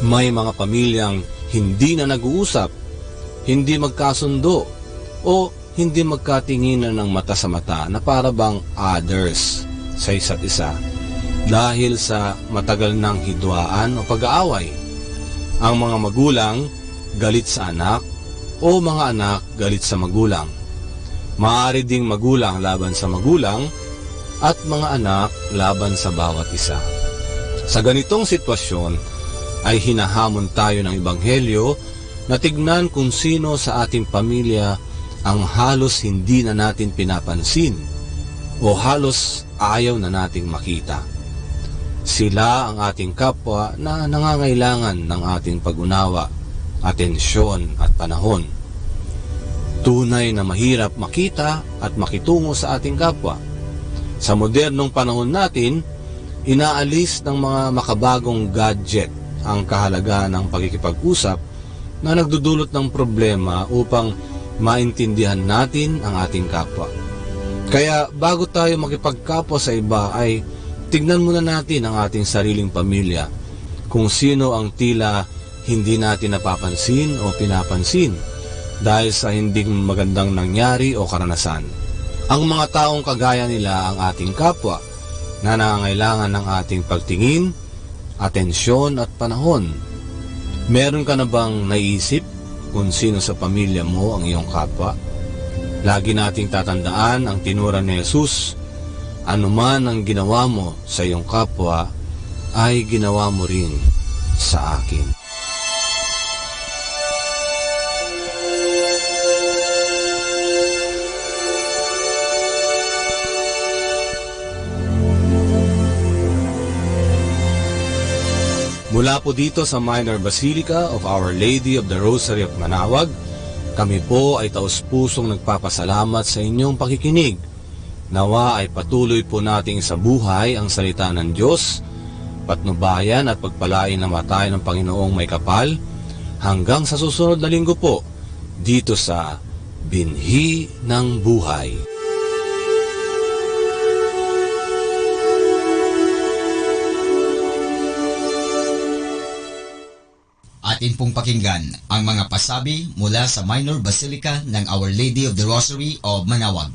May mga pamilyang hindi na nag-uusap, hindi magkasundo, o hindi magkatinginan ng mata sa mata na para bang others sa isa't isa dahil sa matagal nang hidwaan o pag-aaway. Ang mga magulang galit sa anak o mga anak galit sa magulang. Maari ding magulang laban sa magulang at mga anak laban sa bawat isa. Sa ganitong sitwasyon ay hinahamon tayo ng Ebanghelyo na tignan kung sino sa ating pamilya ang halos hindi na natin pinapansin o halos ayaw na nating makita. Sila ang ating kapwa na nangangailangan ng ating pag-unawa, atensyon, at panahon. Tunay na mahirap makita at makitungo sa ating kapwa. Sa modernong panahon natin, inaalis ng mga makabagong gadget ang kahalagahan ng pakikipag-usap na nagdudulot ng problema upang maintindihan natin ang ating kapwa. Kaya bago tayo makipagkapwa sa iba ay tignan muna natin ang ating sariling pamilya, kung sino ang tila hindi natin napapansin o pinapansin dahil sa hindi magandang nangyari o karanasan. Ang mga taong kagaya nila ang ating kapwa na nangangailangan ng ating pagtingin, atensyon at panahon. Meron ka na bang naisip kung sino sa pamilya mo ang iyong kapwa? Lagi nating tatandaan ang tinura ni Jesus, "Anoman ang ginawa mo sa iyong kapwa, ay ginawa mo rin sa akin." Mula po dito sa Minor Basilica of Our Lady of the Rosary of Manaoag, kami po ay taus-pusong nagpapasalamat sa inyong pakikinig. Nawa ay patuloy po nating isabuhay ang salita ng Diyos, patnubayan at pagpalain nawa tayo ng Panginoong Maikapal. Hanggang sa susunod na linggo po, dito sa Binhi ng Buhay. Atin pong pakinggan ang mga pasabi mula sa Minor Basilica ng Our Lady of the Rosary of Manaoag.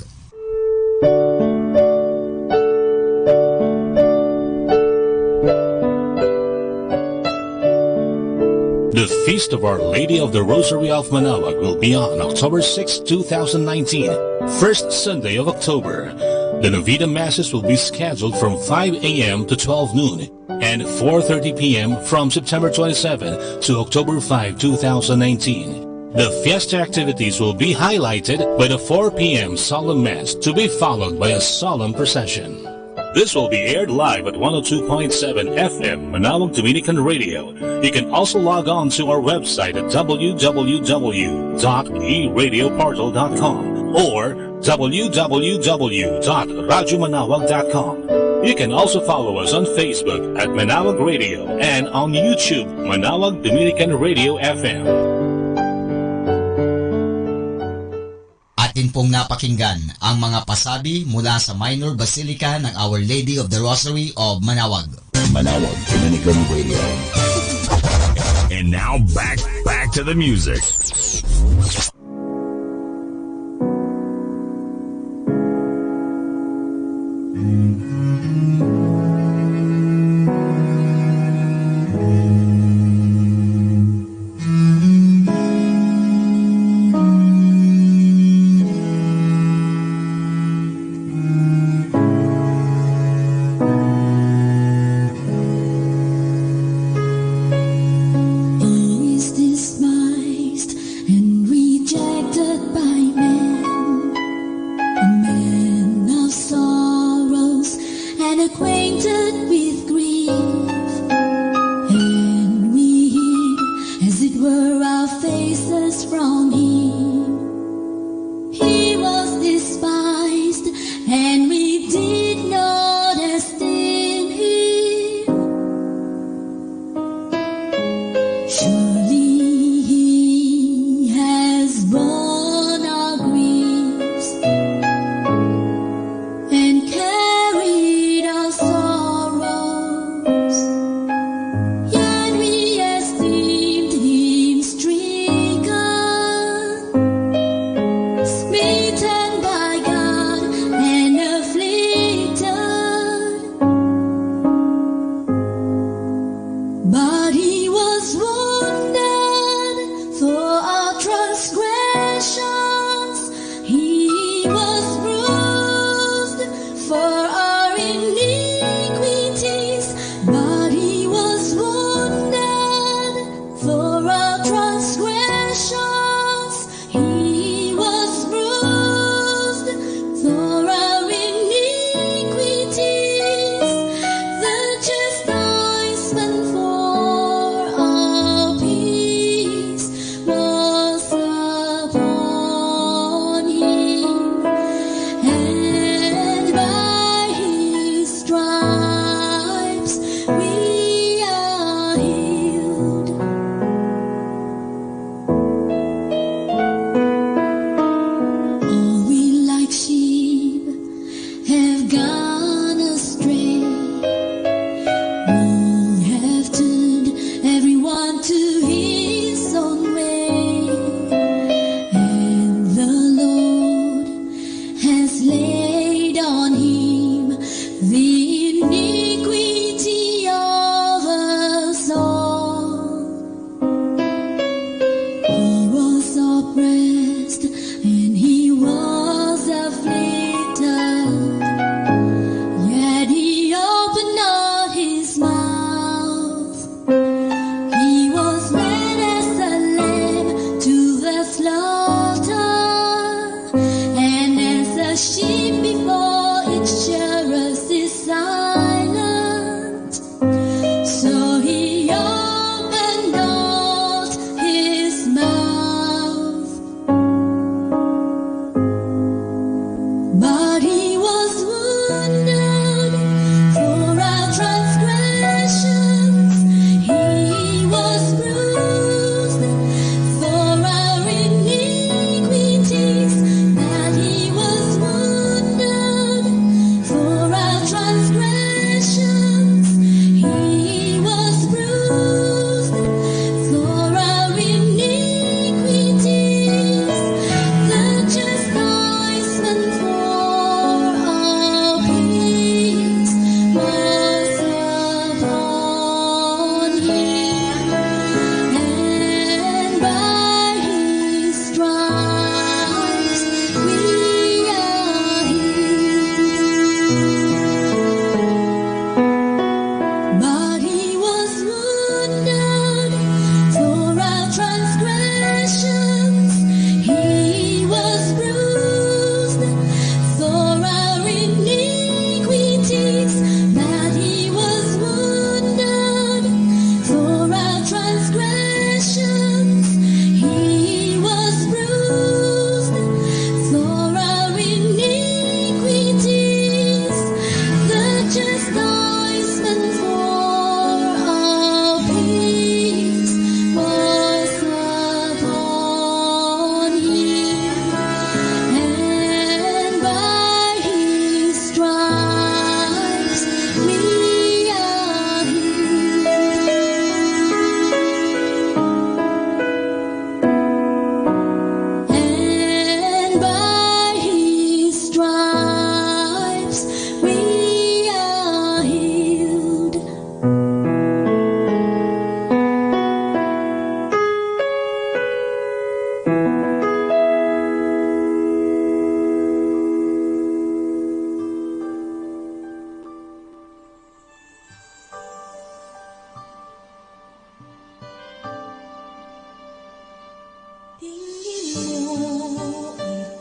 The Feast of Our Lady of the Rosary of Manaoag will be on October sixth, two thousand nineteen, first Sunday of October. The Novena Masses will be scheduled from five a m to twelve noon and four thirty p m from September twenty-seven to October five, two thousand nineteen. The fiesta activities will be highlighted by the four p m solemn mass, to be followed by a solemn procession. This will be aired live at one oh two point seven F M Manaoag Dominican Radio. You can also log on to our website at w w w dot e radio portal dot com or w w w dot radyo manaoag dot com. You can also follow us on Facebook at Manaoag Radio and on YouTube, Manaoag Dominican Radio F M. Atin pong napakinggan ang mga pasabi mula sa Minor Basilica ng Our Lady of the Rosary of Manaoag. Manaoag Dominican Radio. And now back back to the music.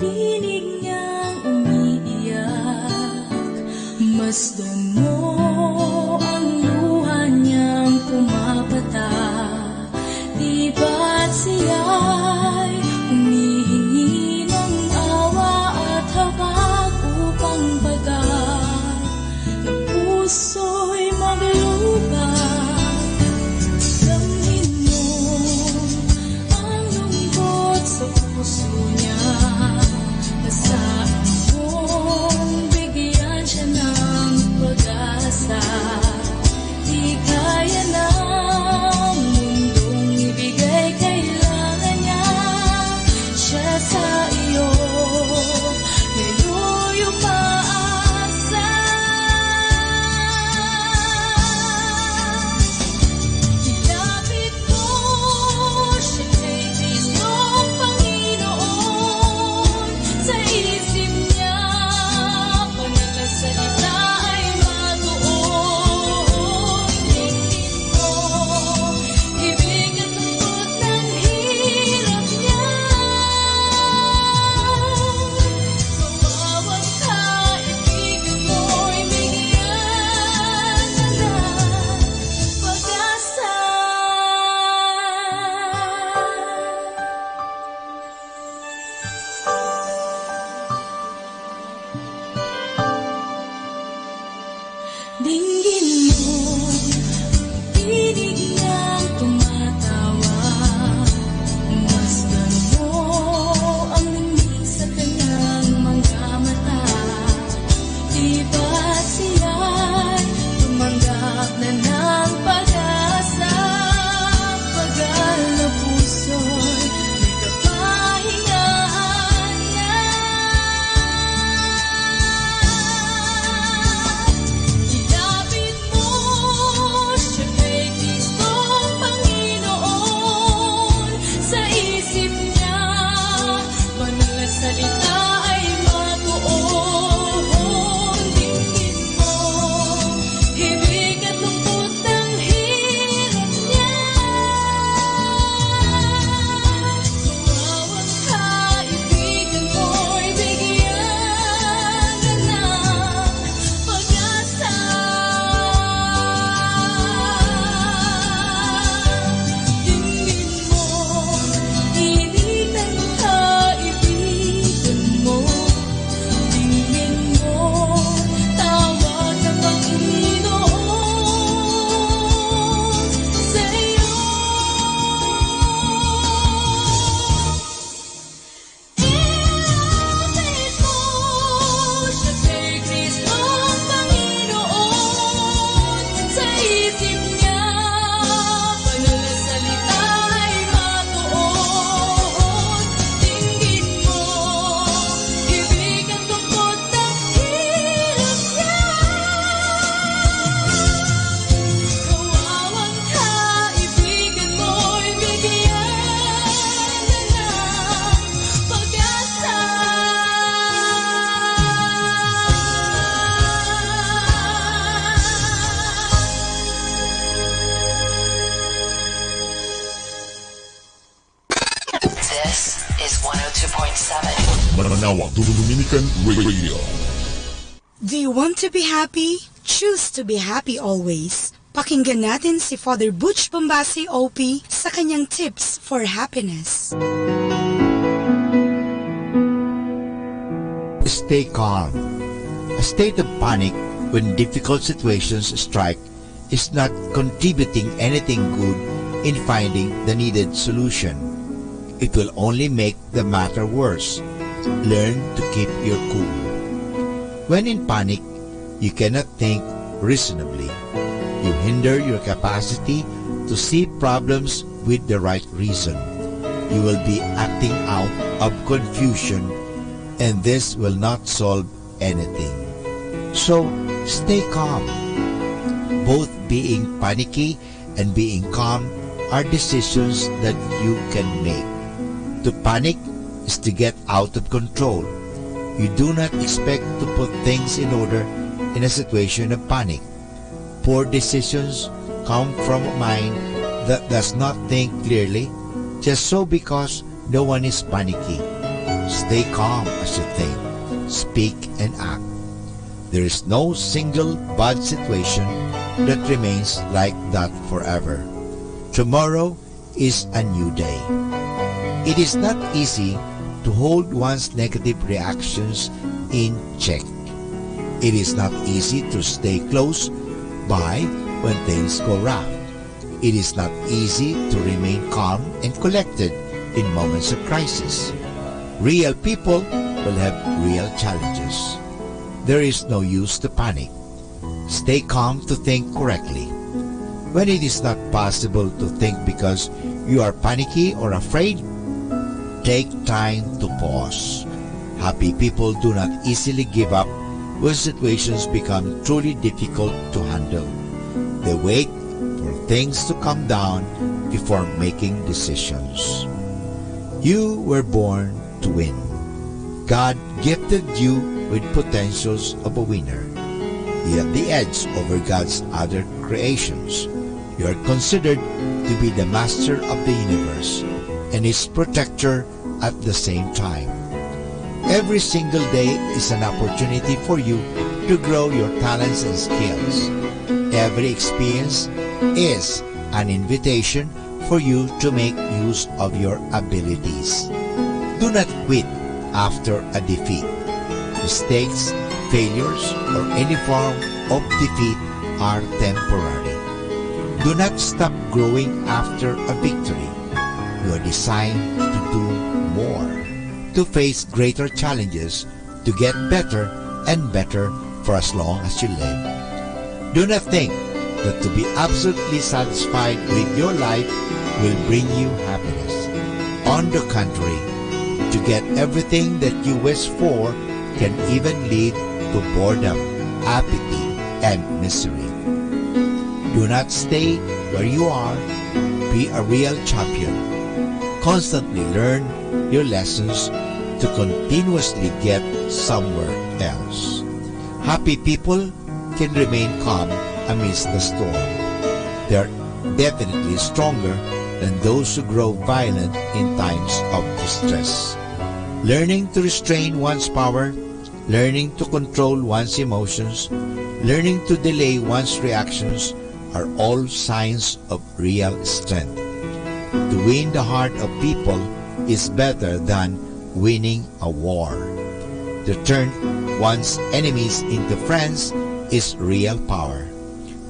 Tinig niyang umiiyak, masdan mo ang luha niyang pumapatak. Diba't siya'y humihingi ng awa at habag upang pagaan ng puso'y magluba. Damdamin mo ang lungkot sa puso niya. Nasaan mong bigyan siya ng pag-asa. Di kaya ng mundong ibigay, kailangan niya siya sa iyo. Ngayon umaasa. Ilapit mo siya kay Kristong Panginoon. Sa isip niya, banal na salita ay matoon. Tingin mo, ibig at lungkot ng hirap niya. Kawawa ka, ibigin mo'y bigyan na ng pag-asa. Dinggin mo, tinig niyang tumatawag. Masdan mo ang limig sa kanyang mga mata. Diba't siya'y tumanggap na ng pag-asa, pagal na puso'y may kapahingahan na. Ilapit mo siya kay Kristong Panginoon. Sa isip niya, banal na salita ay matoon. Dinggin mo, himig at lungkot ng hirap niya. Kawawa ka, ibigin mo'y bigyan na ng pag-asa. Tingin mo, initan ka, ibigan mo. Tingin mo, tawag na Panginoon sa'yo. Ilapit mo siya kay Kristong Panginoon. Sa isip niya, banal na salita ay matoon. Tingin mo, ibig at lungkot ng hirap niya. Kawawa ka, ibigin mo'y bigyan na ng pag-asa. This is one oh two point seven. Mananawa Dominican Radio. Do you want to be happy? Choose to be happy always. Pakinggan natin si Father Butch Bombasi, O P, sa kanyang tips for happiness. Stay calm. A state of panic when difficult situations strike is not contributing anything good in finding the needed solution. It will only make the matter worse. Learn to keep your cool. When in panic, you cannot think reasonably. You hinder your capacity to see problems with the right reason. You will be acting out of confusion, and this will not solve anything. So, stay calm. Both being panicky and being calm are decisions that you can make. To panic is to get out of control. You do not expect to put things in order in a situation of panic. Poor decisions come from a mind that does not think clearly, just so because no one is panicky. Stay calm as you think, speak, and act. There is no single bad situation that remains like that forever. Tomorrow is a new day. It is not easy to hold one's negative reactions in check. It is not easy to stay close by when things go wrong. It is not easy to remain calm and collected in moments of crisis. Real people will have real challenges. There is no use to panic. Stay calm to think correctly. When it is not possible to think because you are panicky or afraid, take time to pause. Happy people do not easily give up when situations become truly difficult to handle. They wait for things to calm down before making decisions. You were born to win. God gifted you with potentials of a winner. You have the edge over God's other creations. You are considered to be the master of the universe and its protector at the same time. Every single day is an opportunity for you to grow your talents and skills. Every experience is an invitation for you to make use of your abilities. Do not quit after a defeat. Mistakes, failures, or any form of defeat are temporary. Do not stop growing after a victory. You are designed to do more, to face greater challenges, to get better and better for as long as you live. Do not think that to be absolutely satisfied with your life will bring you happiness. On the contrary, to get everything that you wish for can even lead to boredom, apathy, and misery. Do not stay where you are. Be a real champion. Constantly learn your lessons to continuously get somewhere else. Happy people can remain calm amidst the storm. They're definitely stronger than those who grow violent in times of distress. Learning to restrain one's power, learning to control one's emotions, learning to delay one's reactions are all signs of real strength. To win the heart of people is better than winning a war. To turn one's enemies into friends is real power.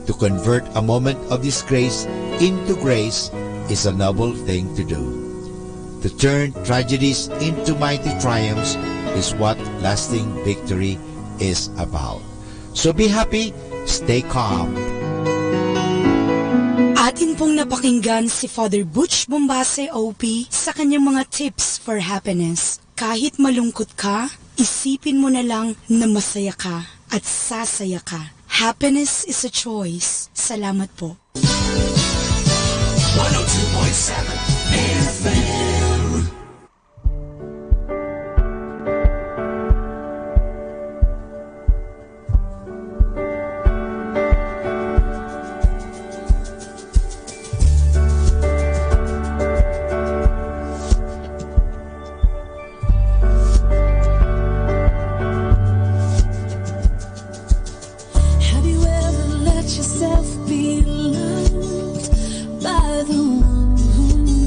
To convert a moment of disgrace into grace is a noble thing to do. To turn tragedies into mighty triumphs is what lasting victory is about. So be happy, stay calm. Atin pong napakinggan si Father Butch Bombase O P sa kanyang mga tips for happiness. Kahit malungkot ka, isipin mo na lang na masaya ka at sasaya ka. Happiness is a choice. Salamat po. one oh two point seven F M. Have you ever let yourself be loved by the one who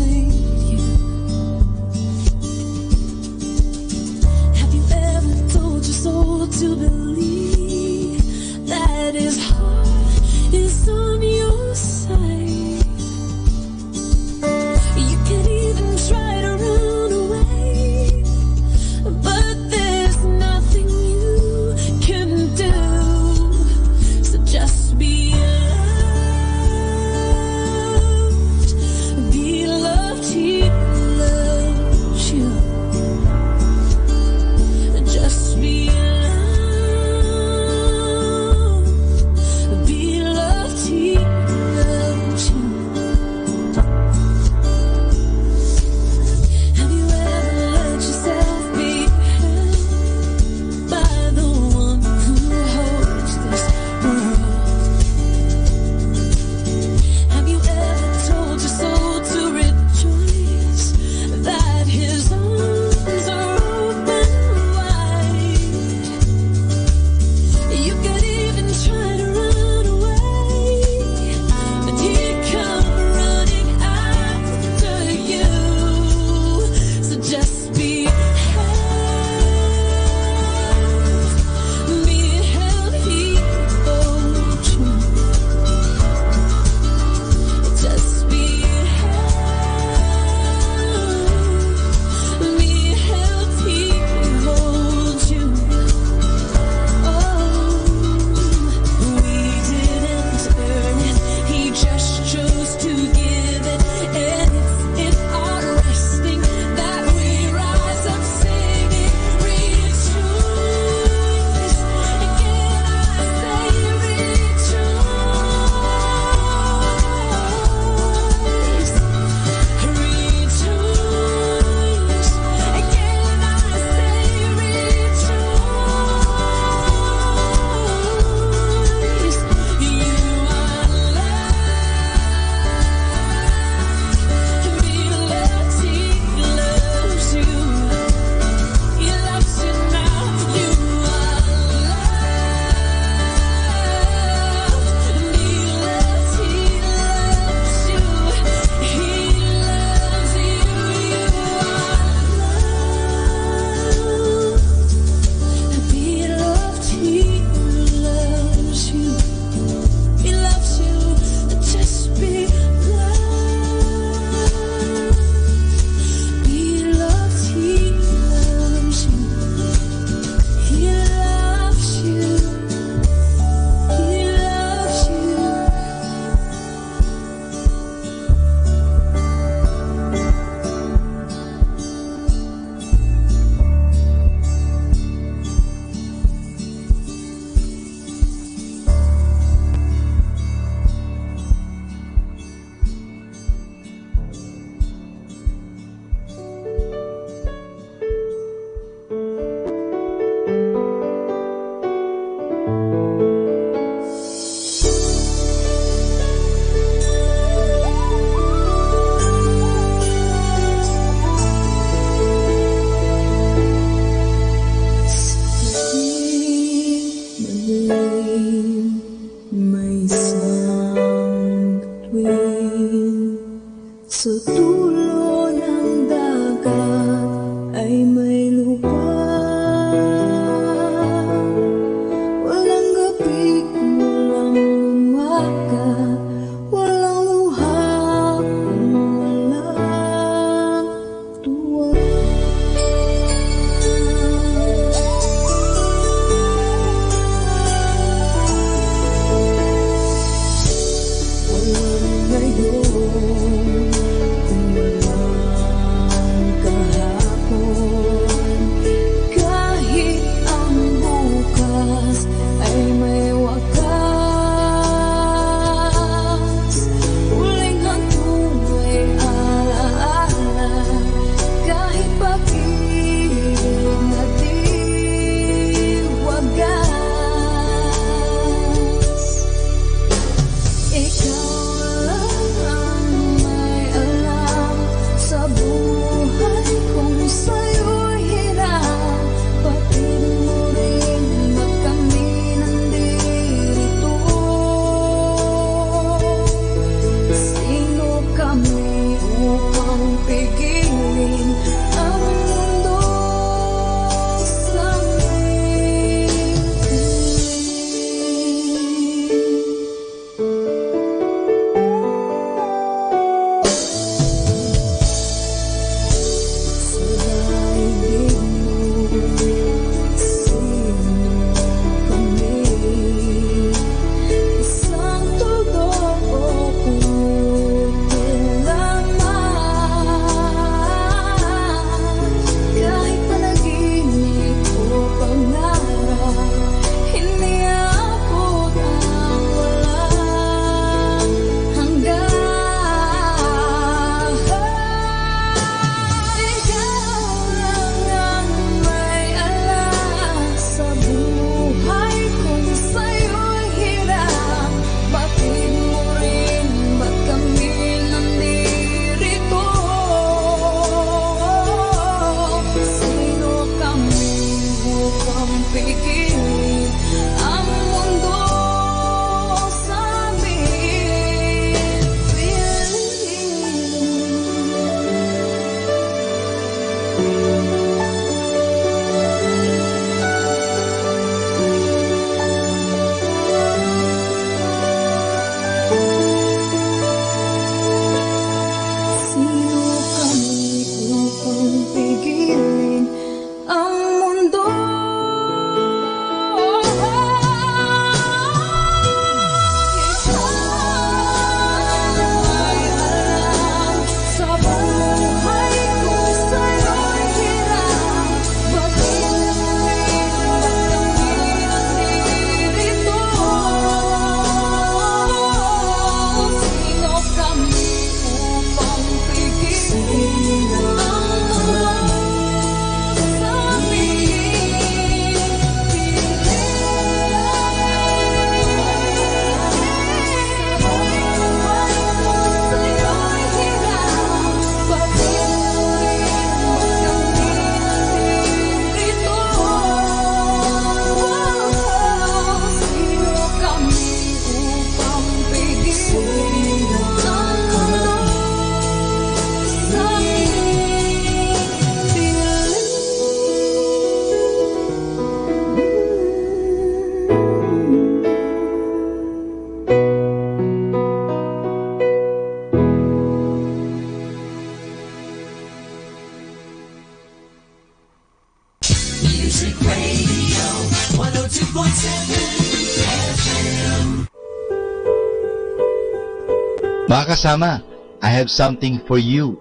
Music Radio, one oh two point seven F M. Mga kasama, I have something for you.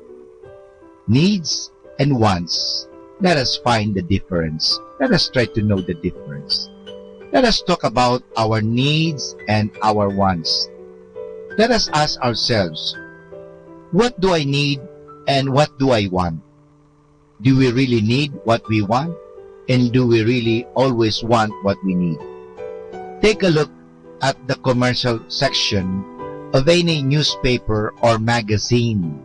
Needs and wants. Let us find the difference. Let us try to know the difference. Let us talk about our needs and our wants. Let us ask ourselves, what do I need and what do I want? Do we really need what we want? And do we really always want what we need? Take a look at the commercial section of any newspaper or magazine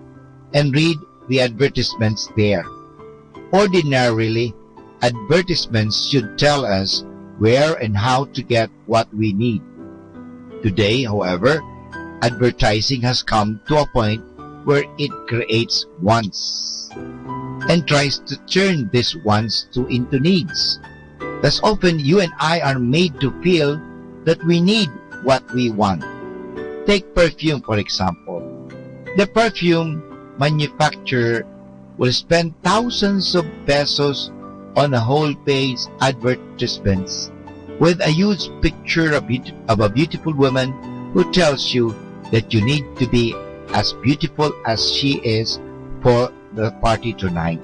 and read the advertisements there. Ordinarily, advertisements should tell us where and how to get what we need. Today, however, advertising has come to a point where it creates wants and tries to turn these wants to, into needs. Thus, often you and I are made to feel that we need what we want. Take perfume, for example. The perfume manufacturer will spend thousands of pesos on a whole page advertisements with a huge picture of, beaut- of a beautiful woman who tells you that you need to be as beautiful as she is for the party tonight.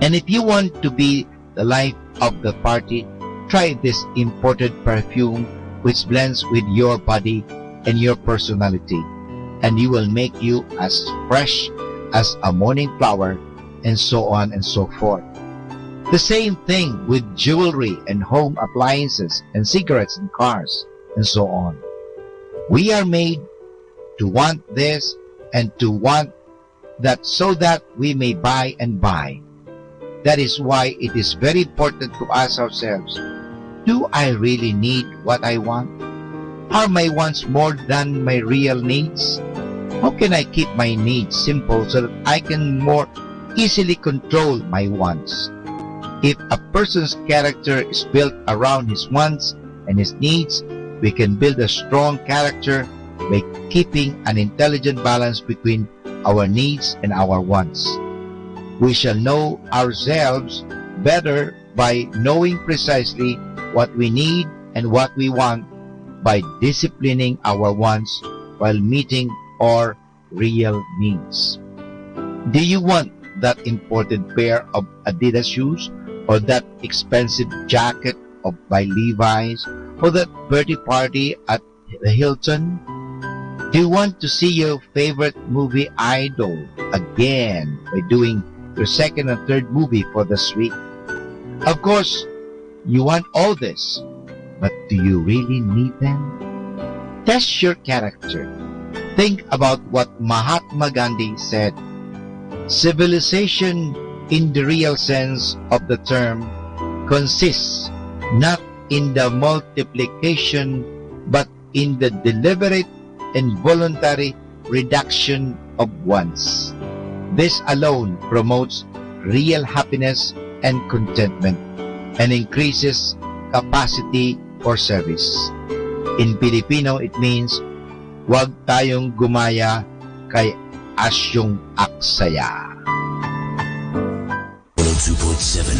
And if you want to be the life of the party, try this imported perfume which blends with your body and your personality, and you will make you as fresh as a morning flower, and so on and so forth. The same thing with jewelry and home appliances and cigarettes and cars and so on. We are made to want this and to want that so that we may buy and buy. That is why it is very important to ask ourselves, do I really need what I want? Are my wants more than my real needs? How can I keep my needs simple so that I can more easily control my wants? If a person's character is built around his wants and his needs, we can build a strong character by keeping an intelligent balance between our needs and our wants. We shall know ourselves better by knowing precisely what we need and what we want by disciplining our wants while meeting our real needs. Do you want that imported pair of Adidas shoes or that expensive jacket of, by Levi's, or that birthday party at the Hilton? Do you want to see your favorite movie idol again by doing your second and third movie for this week? Of course, you want all this, but do you really need them? Test your character. Think about what Mahatma Gandhi said. Civilization, in the real sense of the term, consists not in the multiplication but in the deliberate and voluntary reduction of wants. This alone promotes real happiness and contentment and increases capacity for service. In Filipino, it means, "Huwag tayong gumaya kay Asyong Aksaya." one oh two point seven.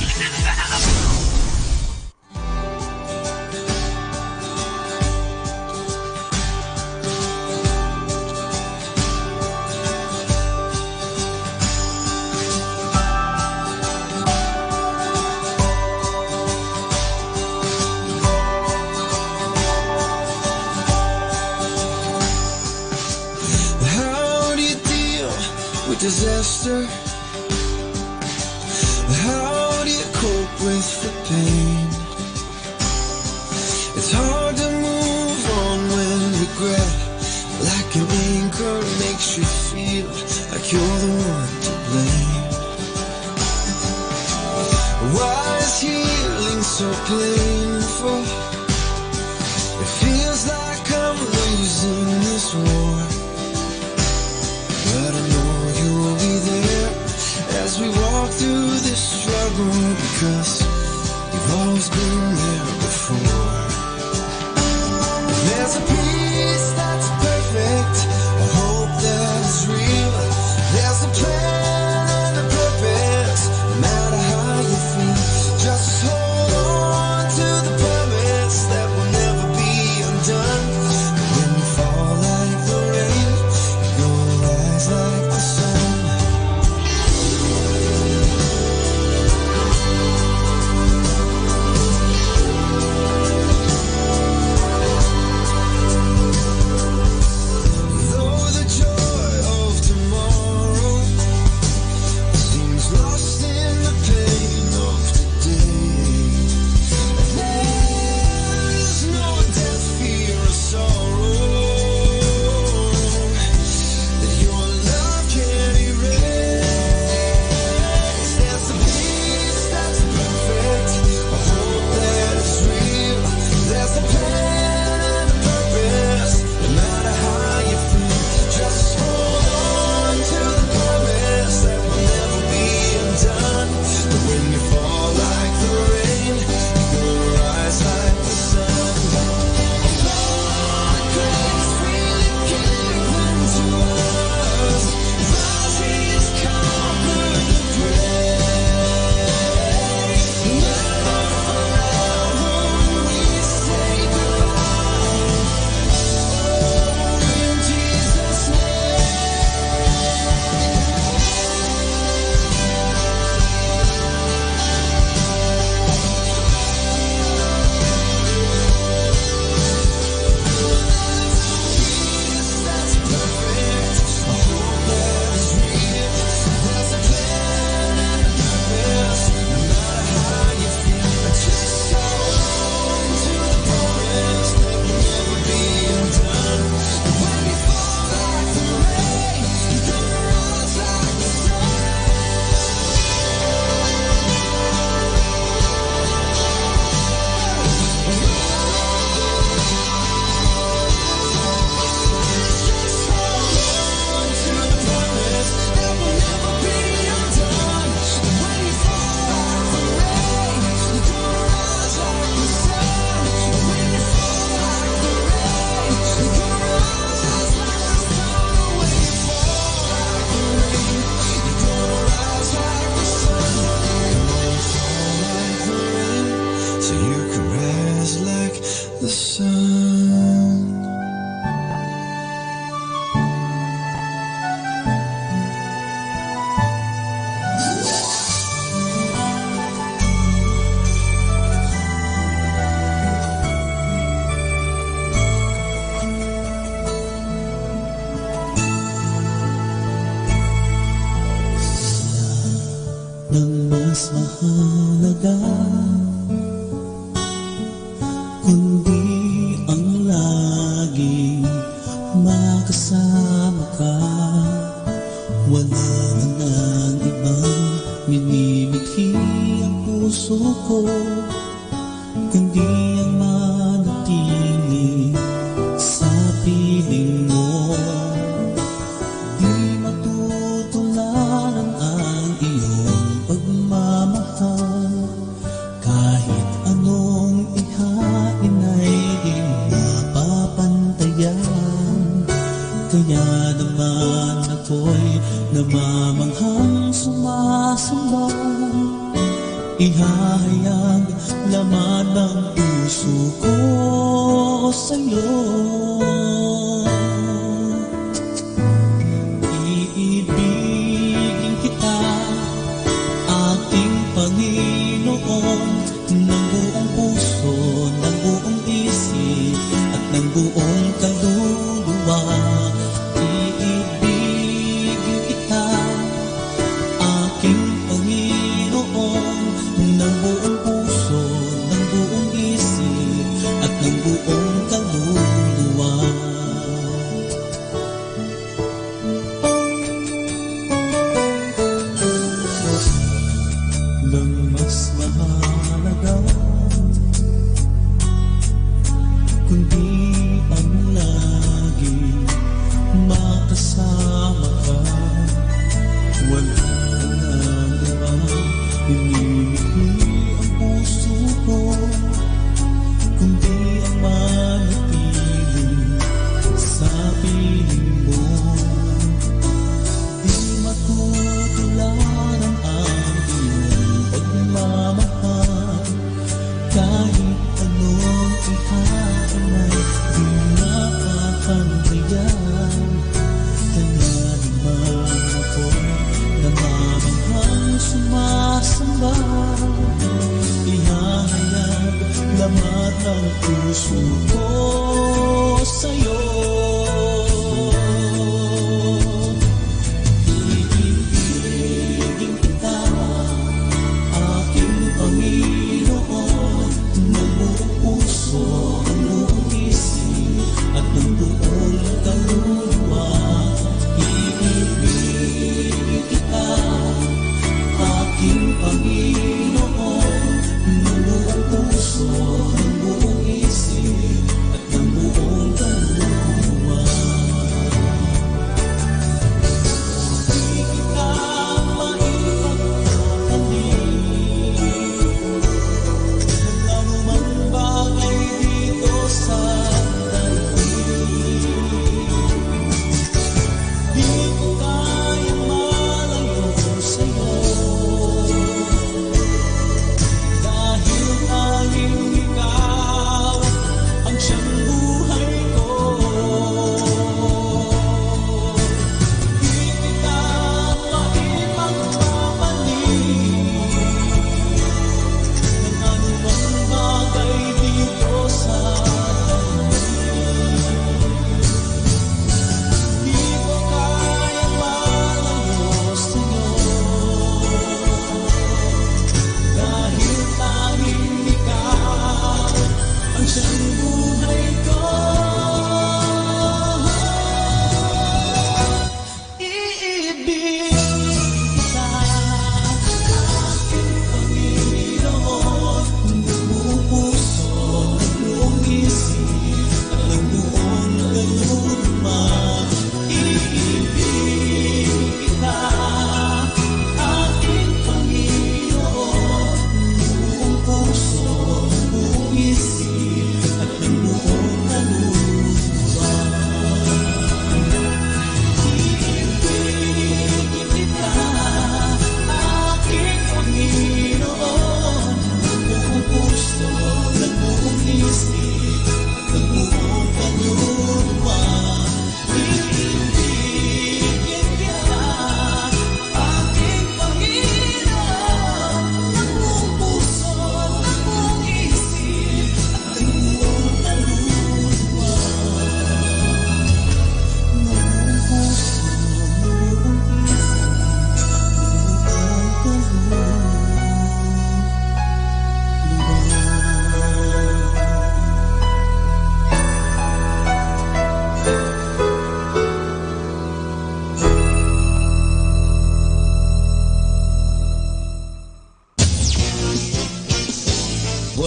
How do you deal with disaster? How do you cope with the pain? It's hard to move on when regret, like an anchor, makes you feel like you're the one to blame. Why is healing so painful? It feels like I'm losing this war. But I know you will be there as we walk through this struggle, because you've always been there before. There's a peace that's perfect, a hope that's real. There's a plan and a purpose, no matter how you feel. Just hold Mahalaga, kundi ang laging makasama ka. Wala ka nang ibang minimithi ang puso ko, kundi ang manatili sa piling mo. Di matutularan ang iyong pagmamahal. Kahit anong ihain ay di mapapantayan. Kaya naman ako'y namamanghang sumasamba. Ihahayag laman ng puso ko sa'yo. Iibigin kita, aking Panginoon, ng buong puso, ng buong isip, at ng buong kaluluwa. Iibigin kita, aking Panginoon, ng buong puso, ng buong isip, at ng buong kaluluwa. Walang mas mahalaga, kundi ang laging makasama ka. Wala nang ibang minimithi ang puso ko, kundi ang manatili sa piling mo. Di matutularan ang iyong pagmamahal. Kahit anong ihain ay di mapapantayan. Kaya naman ako'y namamanghang sumasamba. Ihahayag laman ng puso ko sa'yo. Iibigin kita, aking Panginoon, ng buong puso, ng buong isip, at ng buong kaluluwa. Iibigin kita, aking Panginoon, ng buong puso, ng buong isip, at ng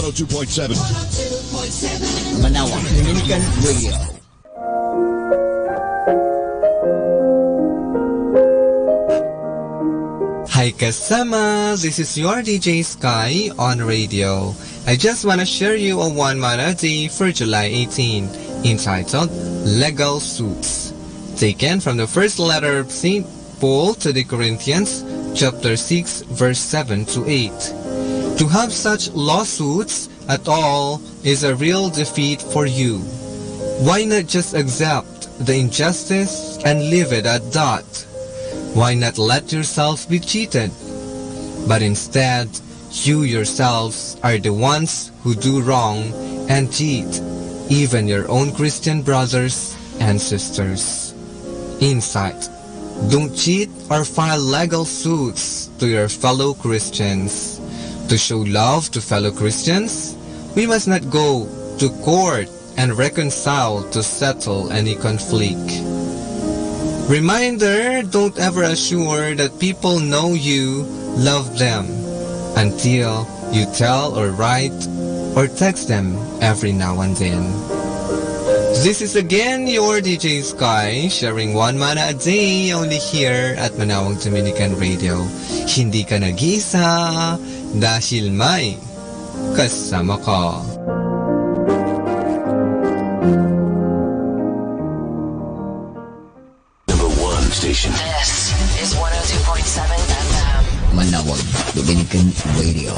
one oh two point seven. Manawa Dominican Radio. Hi kasama, this is your D J Sky on radio. I just wanna share you a one mana a day for July eighteen, entitled Legal Suits, taken from the first letter of Saint Paul to the Corinthians, chapter six, verse seven to eight. To have such lawsuits at all is a real defeat for you. Why not just accept the injustice and leave it at that? Why not let yourself be cheated? But instead, you yourselves are the ones who do wrong and cheat even your own Christian brothers and sisters. Insight. Don't cheat or file legal suits to your fellow Christians. To show love to fellow Christians, we must not go to court and reconcile to settle any conflict. Reminder, don't ever assure that people know you love them until you tell or write or text them every now and then. This is again your D J Sky, sharing one mana a day only here at Manawag Dominican Radio. Hindi ka nag-iisa dahil may kasama ka. Number one station. This is one oh two point seven F M. Manawag Dominican Radio.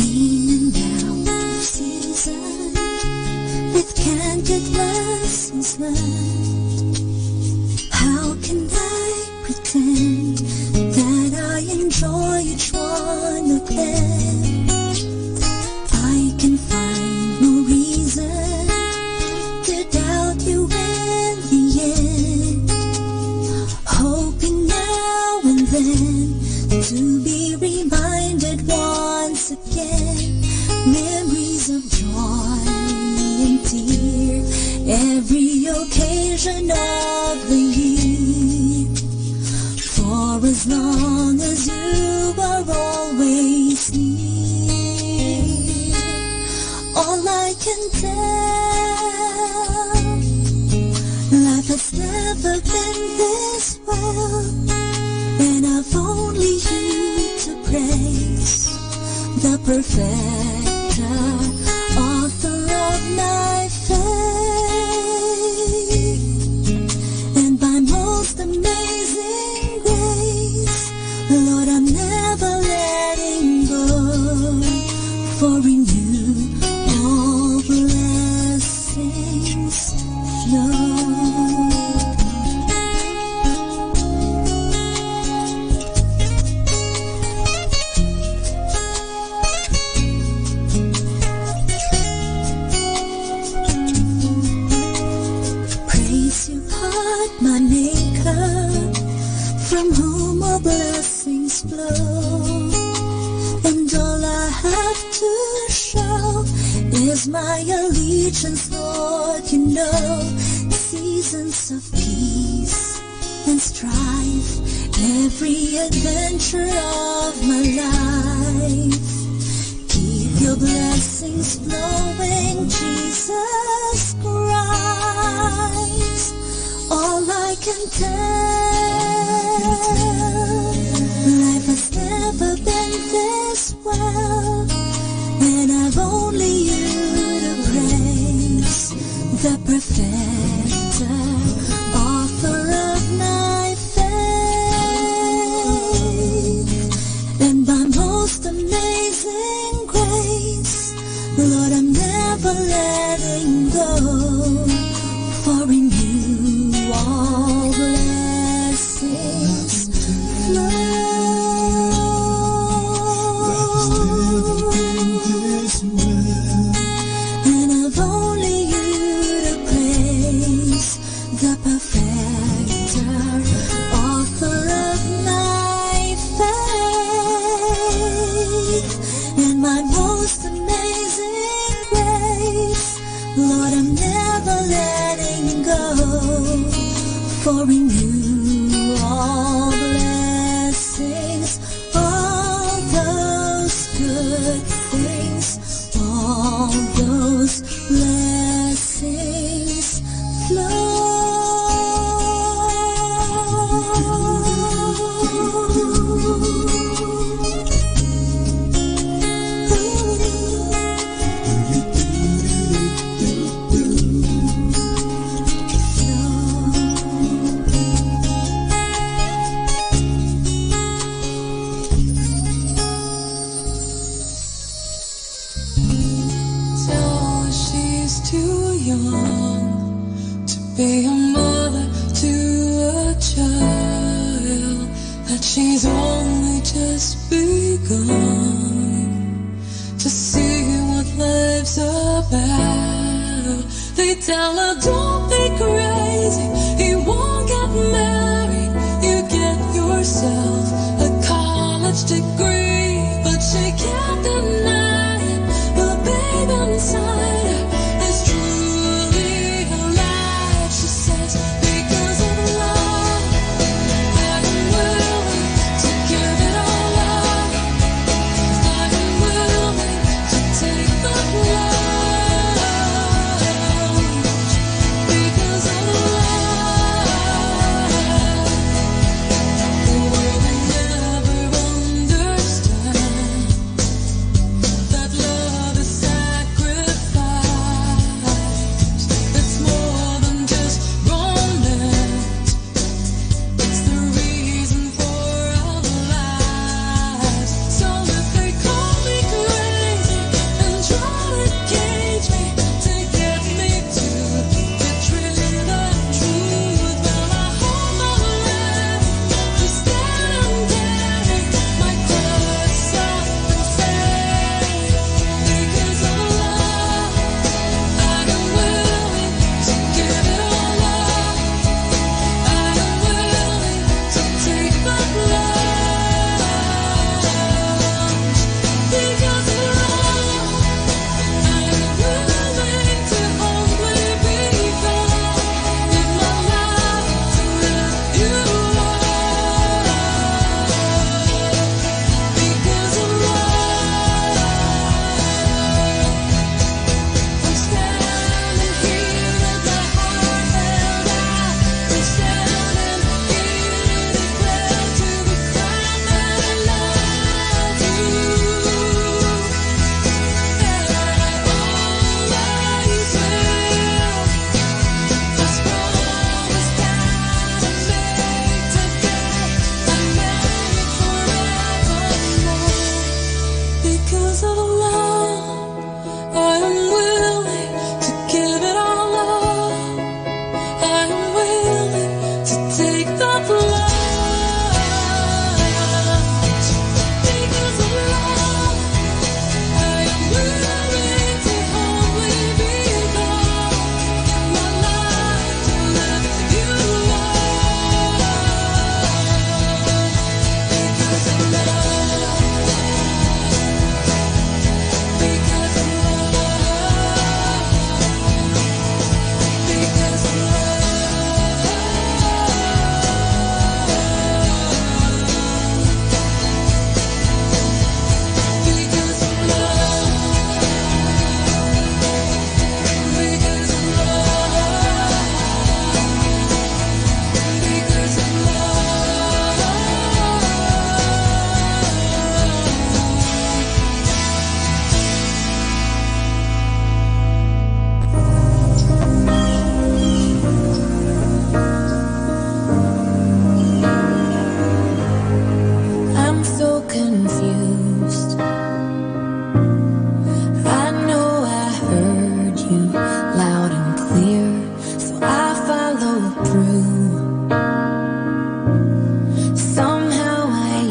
In and out of season, with can't get lessons learned. How can I pretend that I enjoy each one of them? I can find no reason to doubt you in the end. Hoping now and then to be reminded once again. Memories of joy and tear every occasion of the year. For as long as you are always near, all I can tell, life has never been this well, and I've only you to praise, the perfecter, author of my faith. And by most amazing grace, Lord, I'm never letting go, for in you all blessings flow. Praise you, God, my maker, from whom all blessings flow. And all I have to show is my allegiance, Lord. You know seasons of peace and strife, every adventure of my life. Keep your blessings flowing, Jesus Christ. All I can tell, life has never been this well, and I've only you to praise, the perfecter, author of my faith. And by most amazing grace, Lord, I'm never letting go, for in you all blessings flow. And I've only you to praise, Pouring you all blessings, all those good things, all those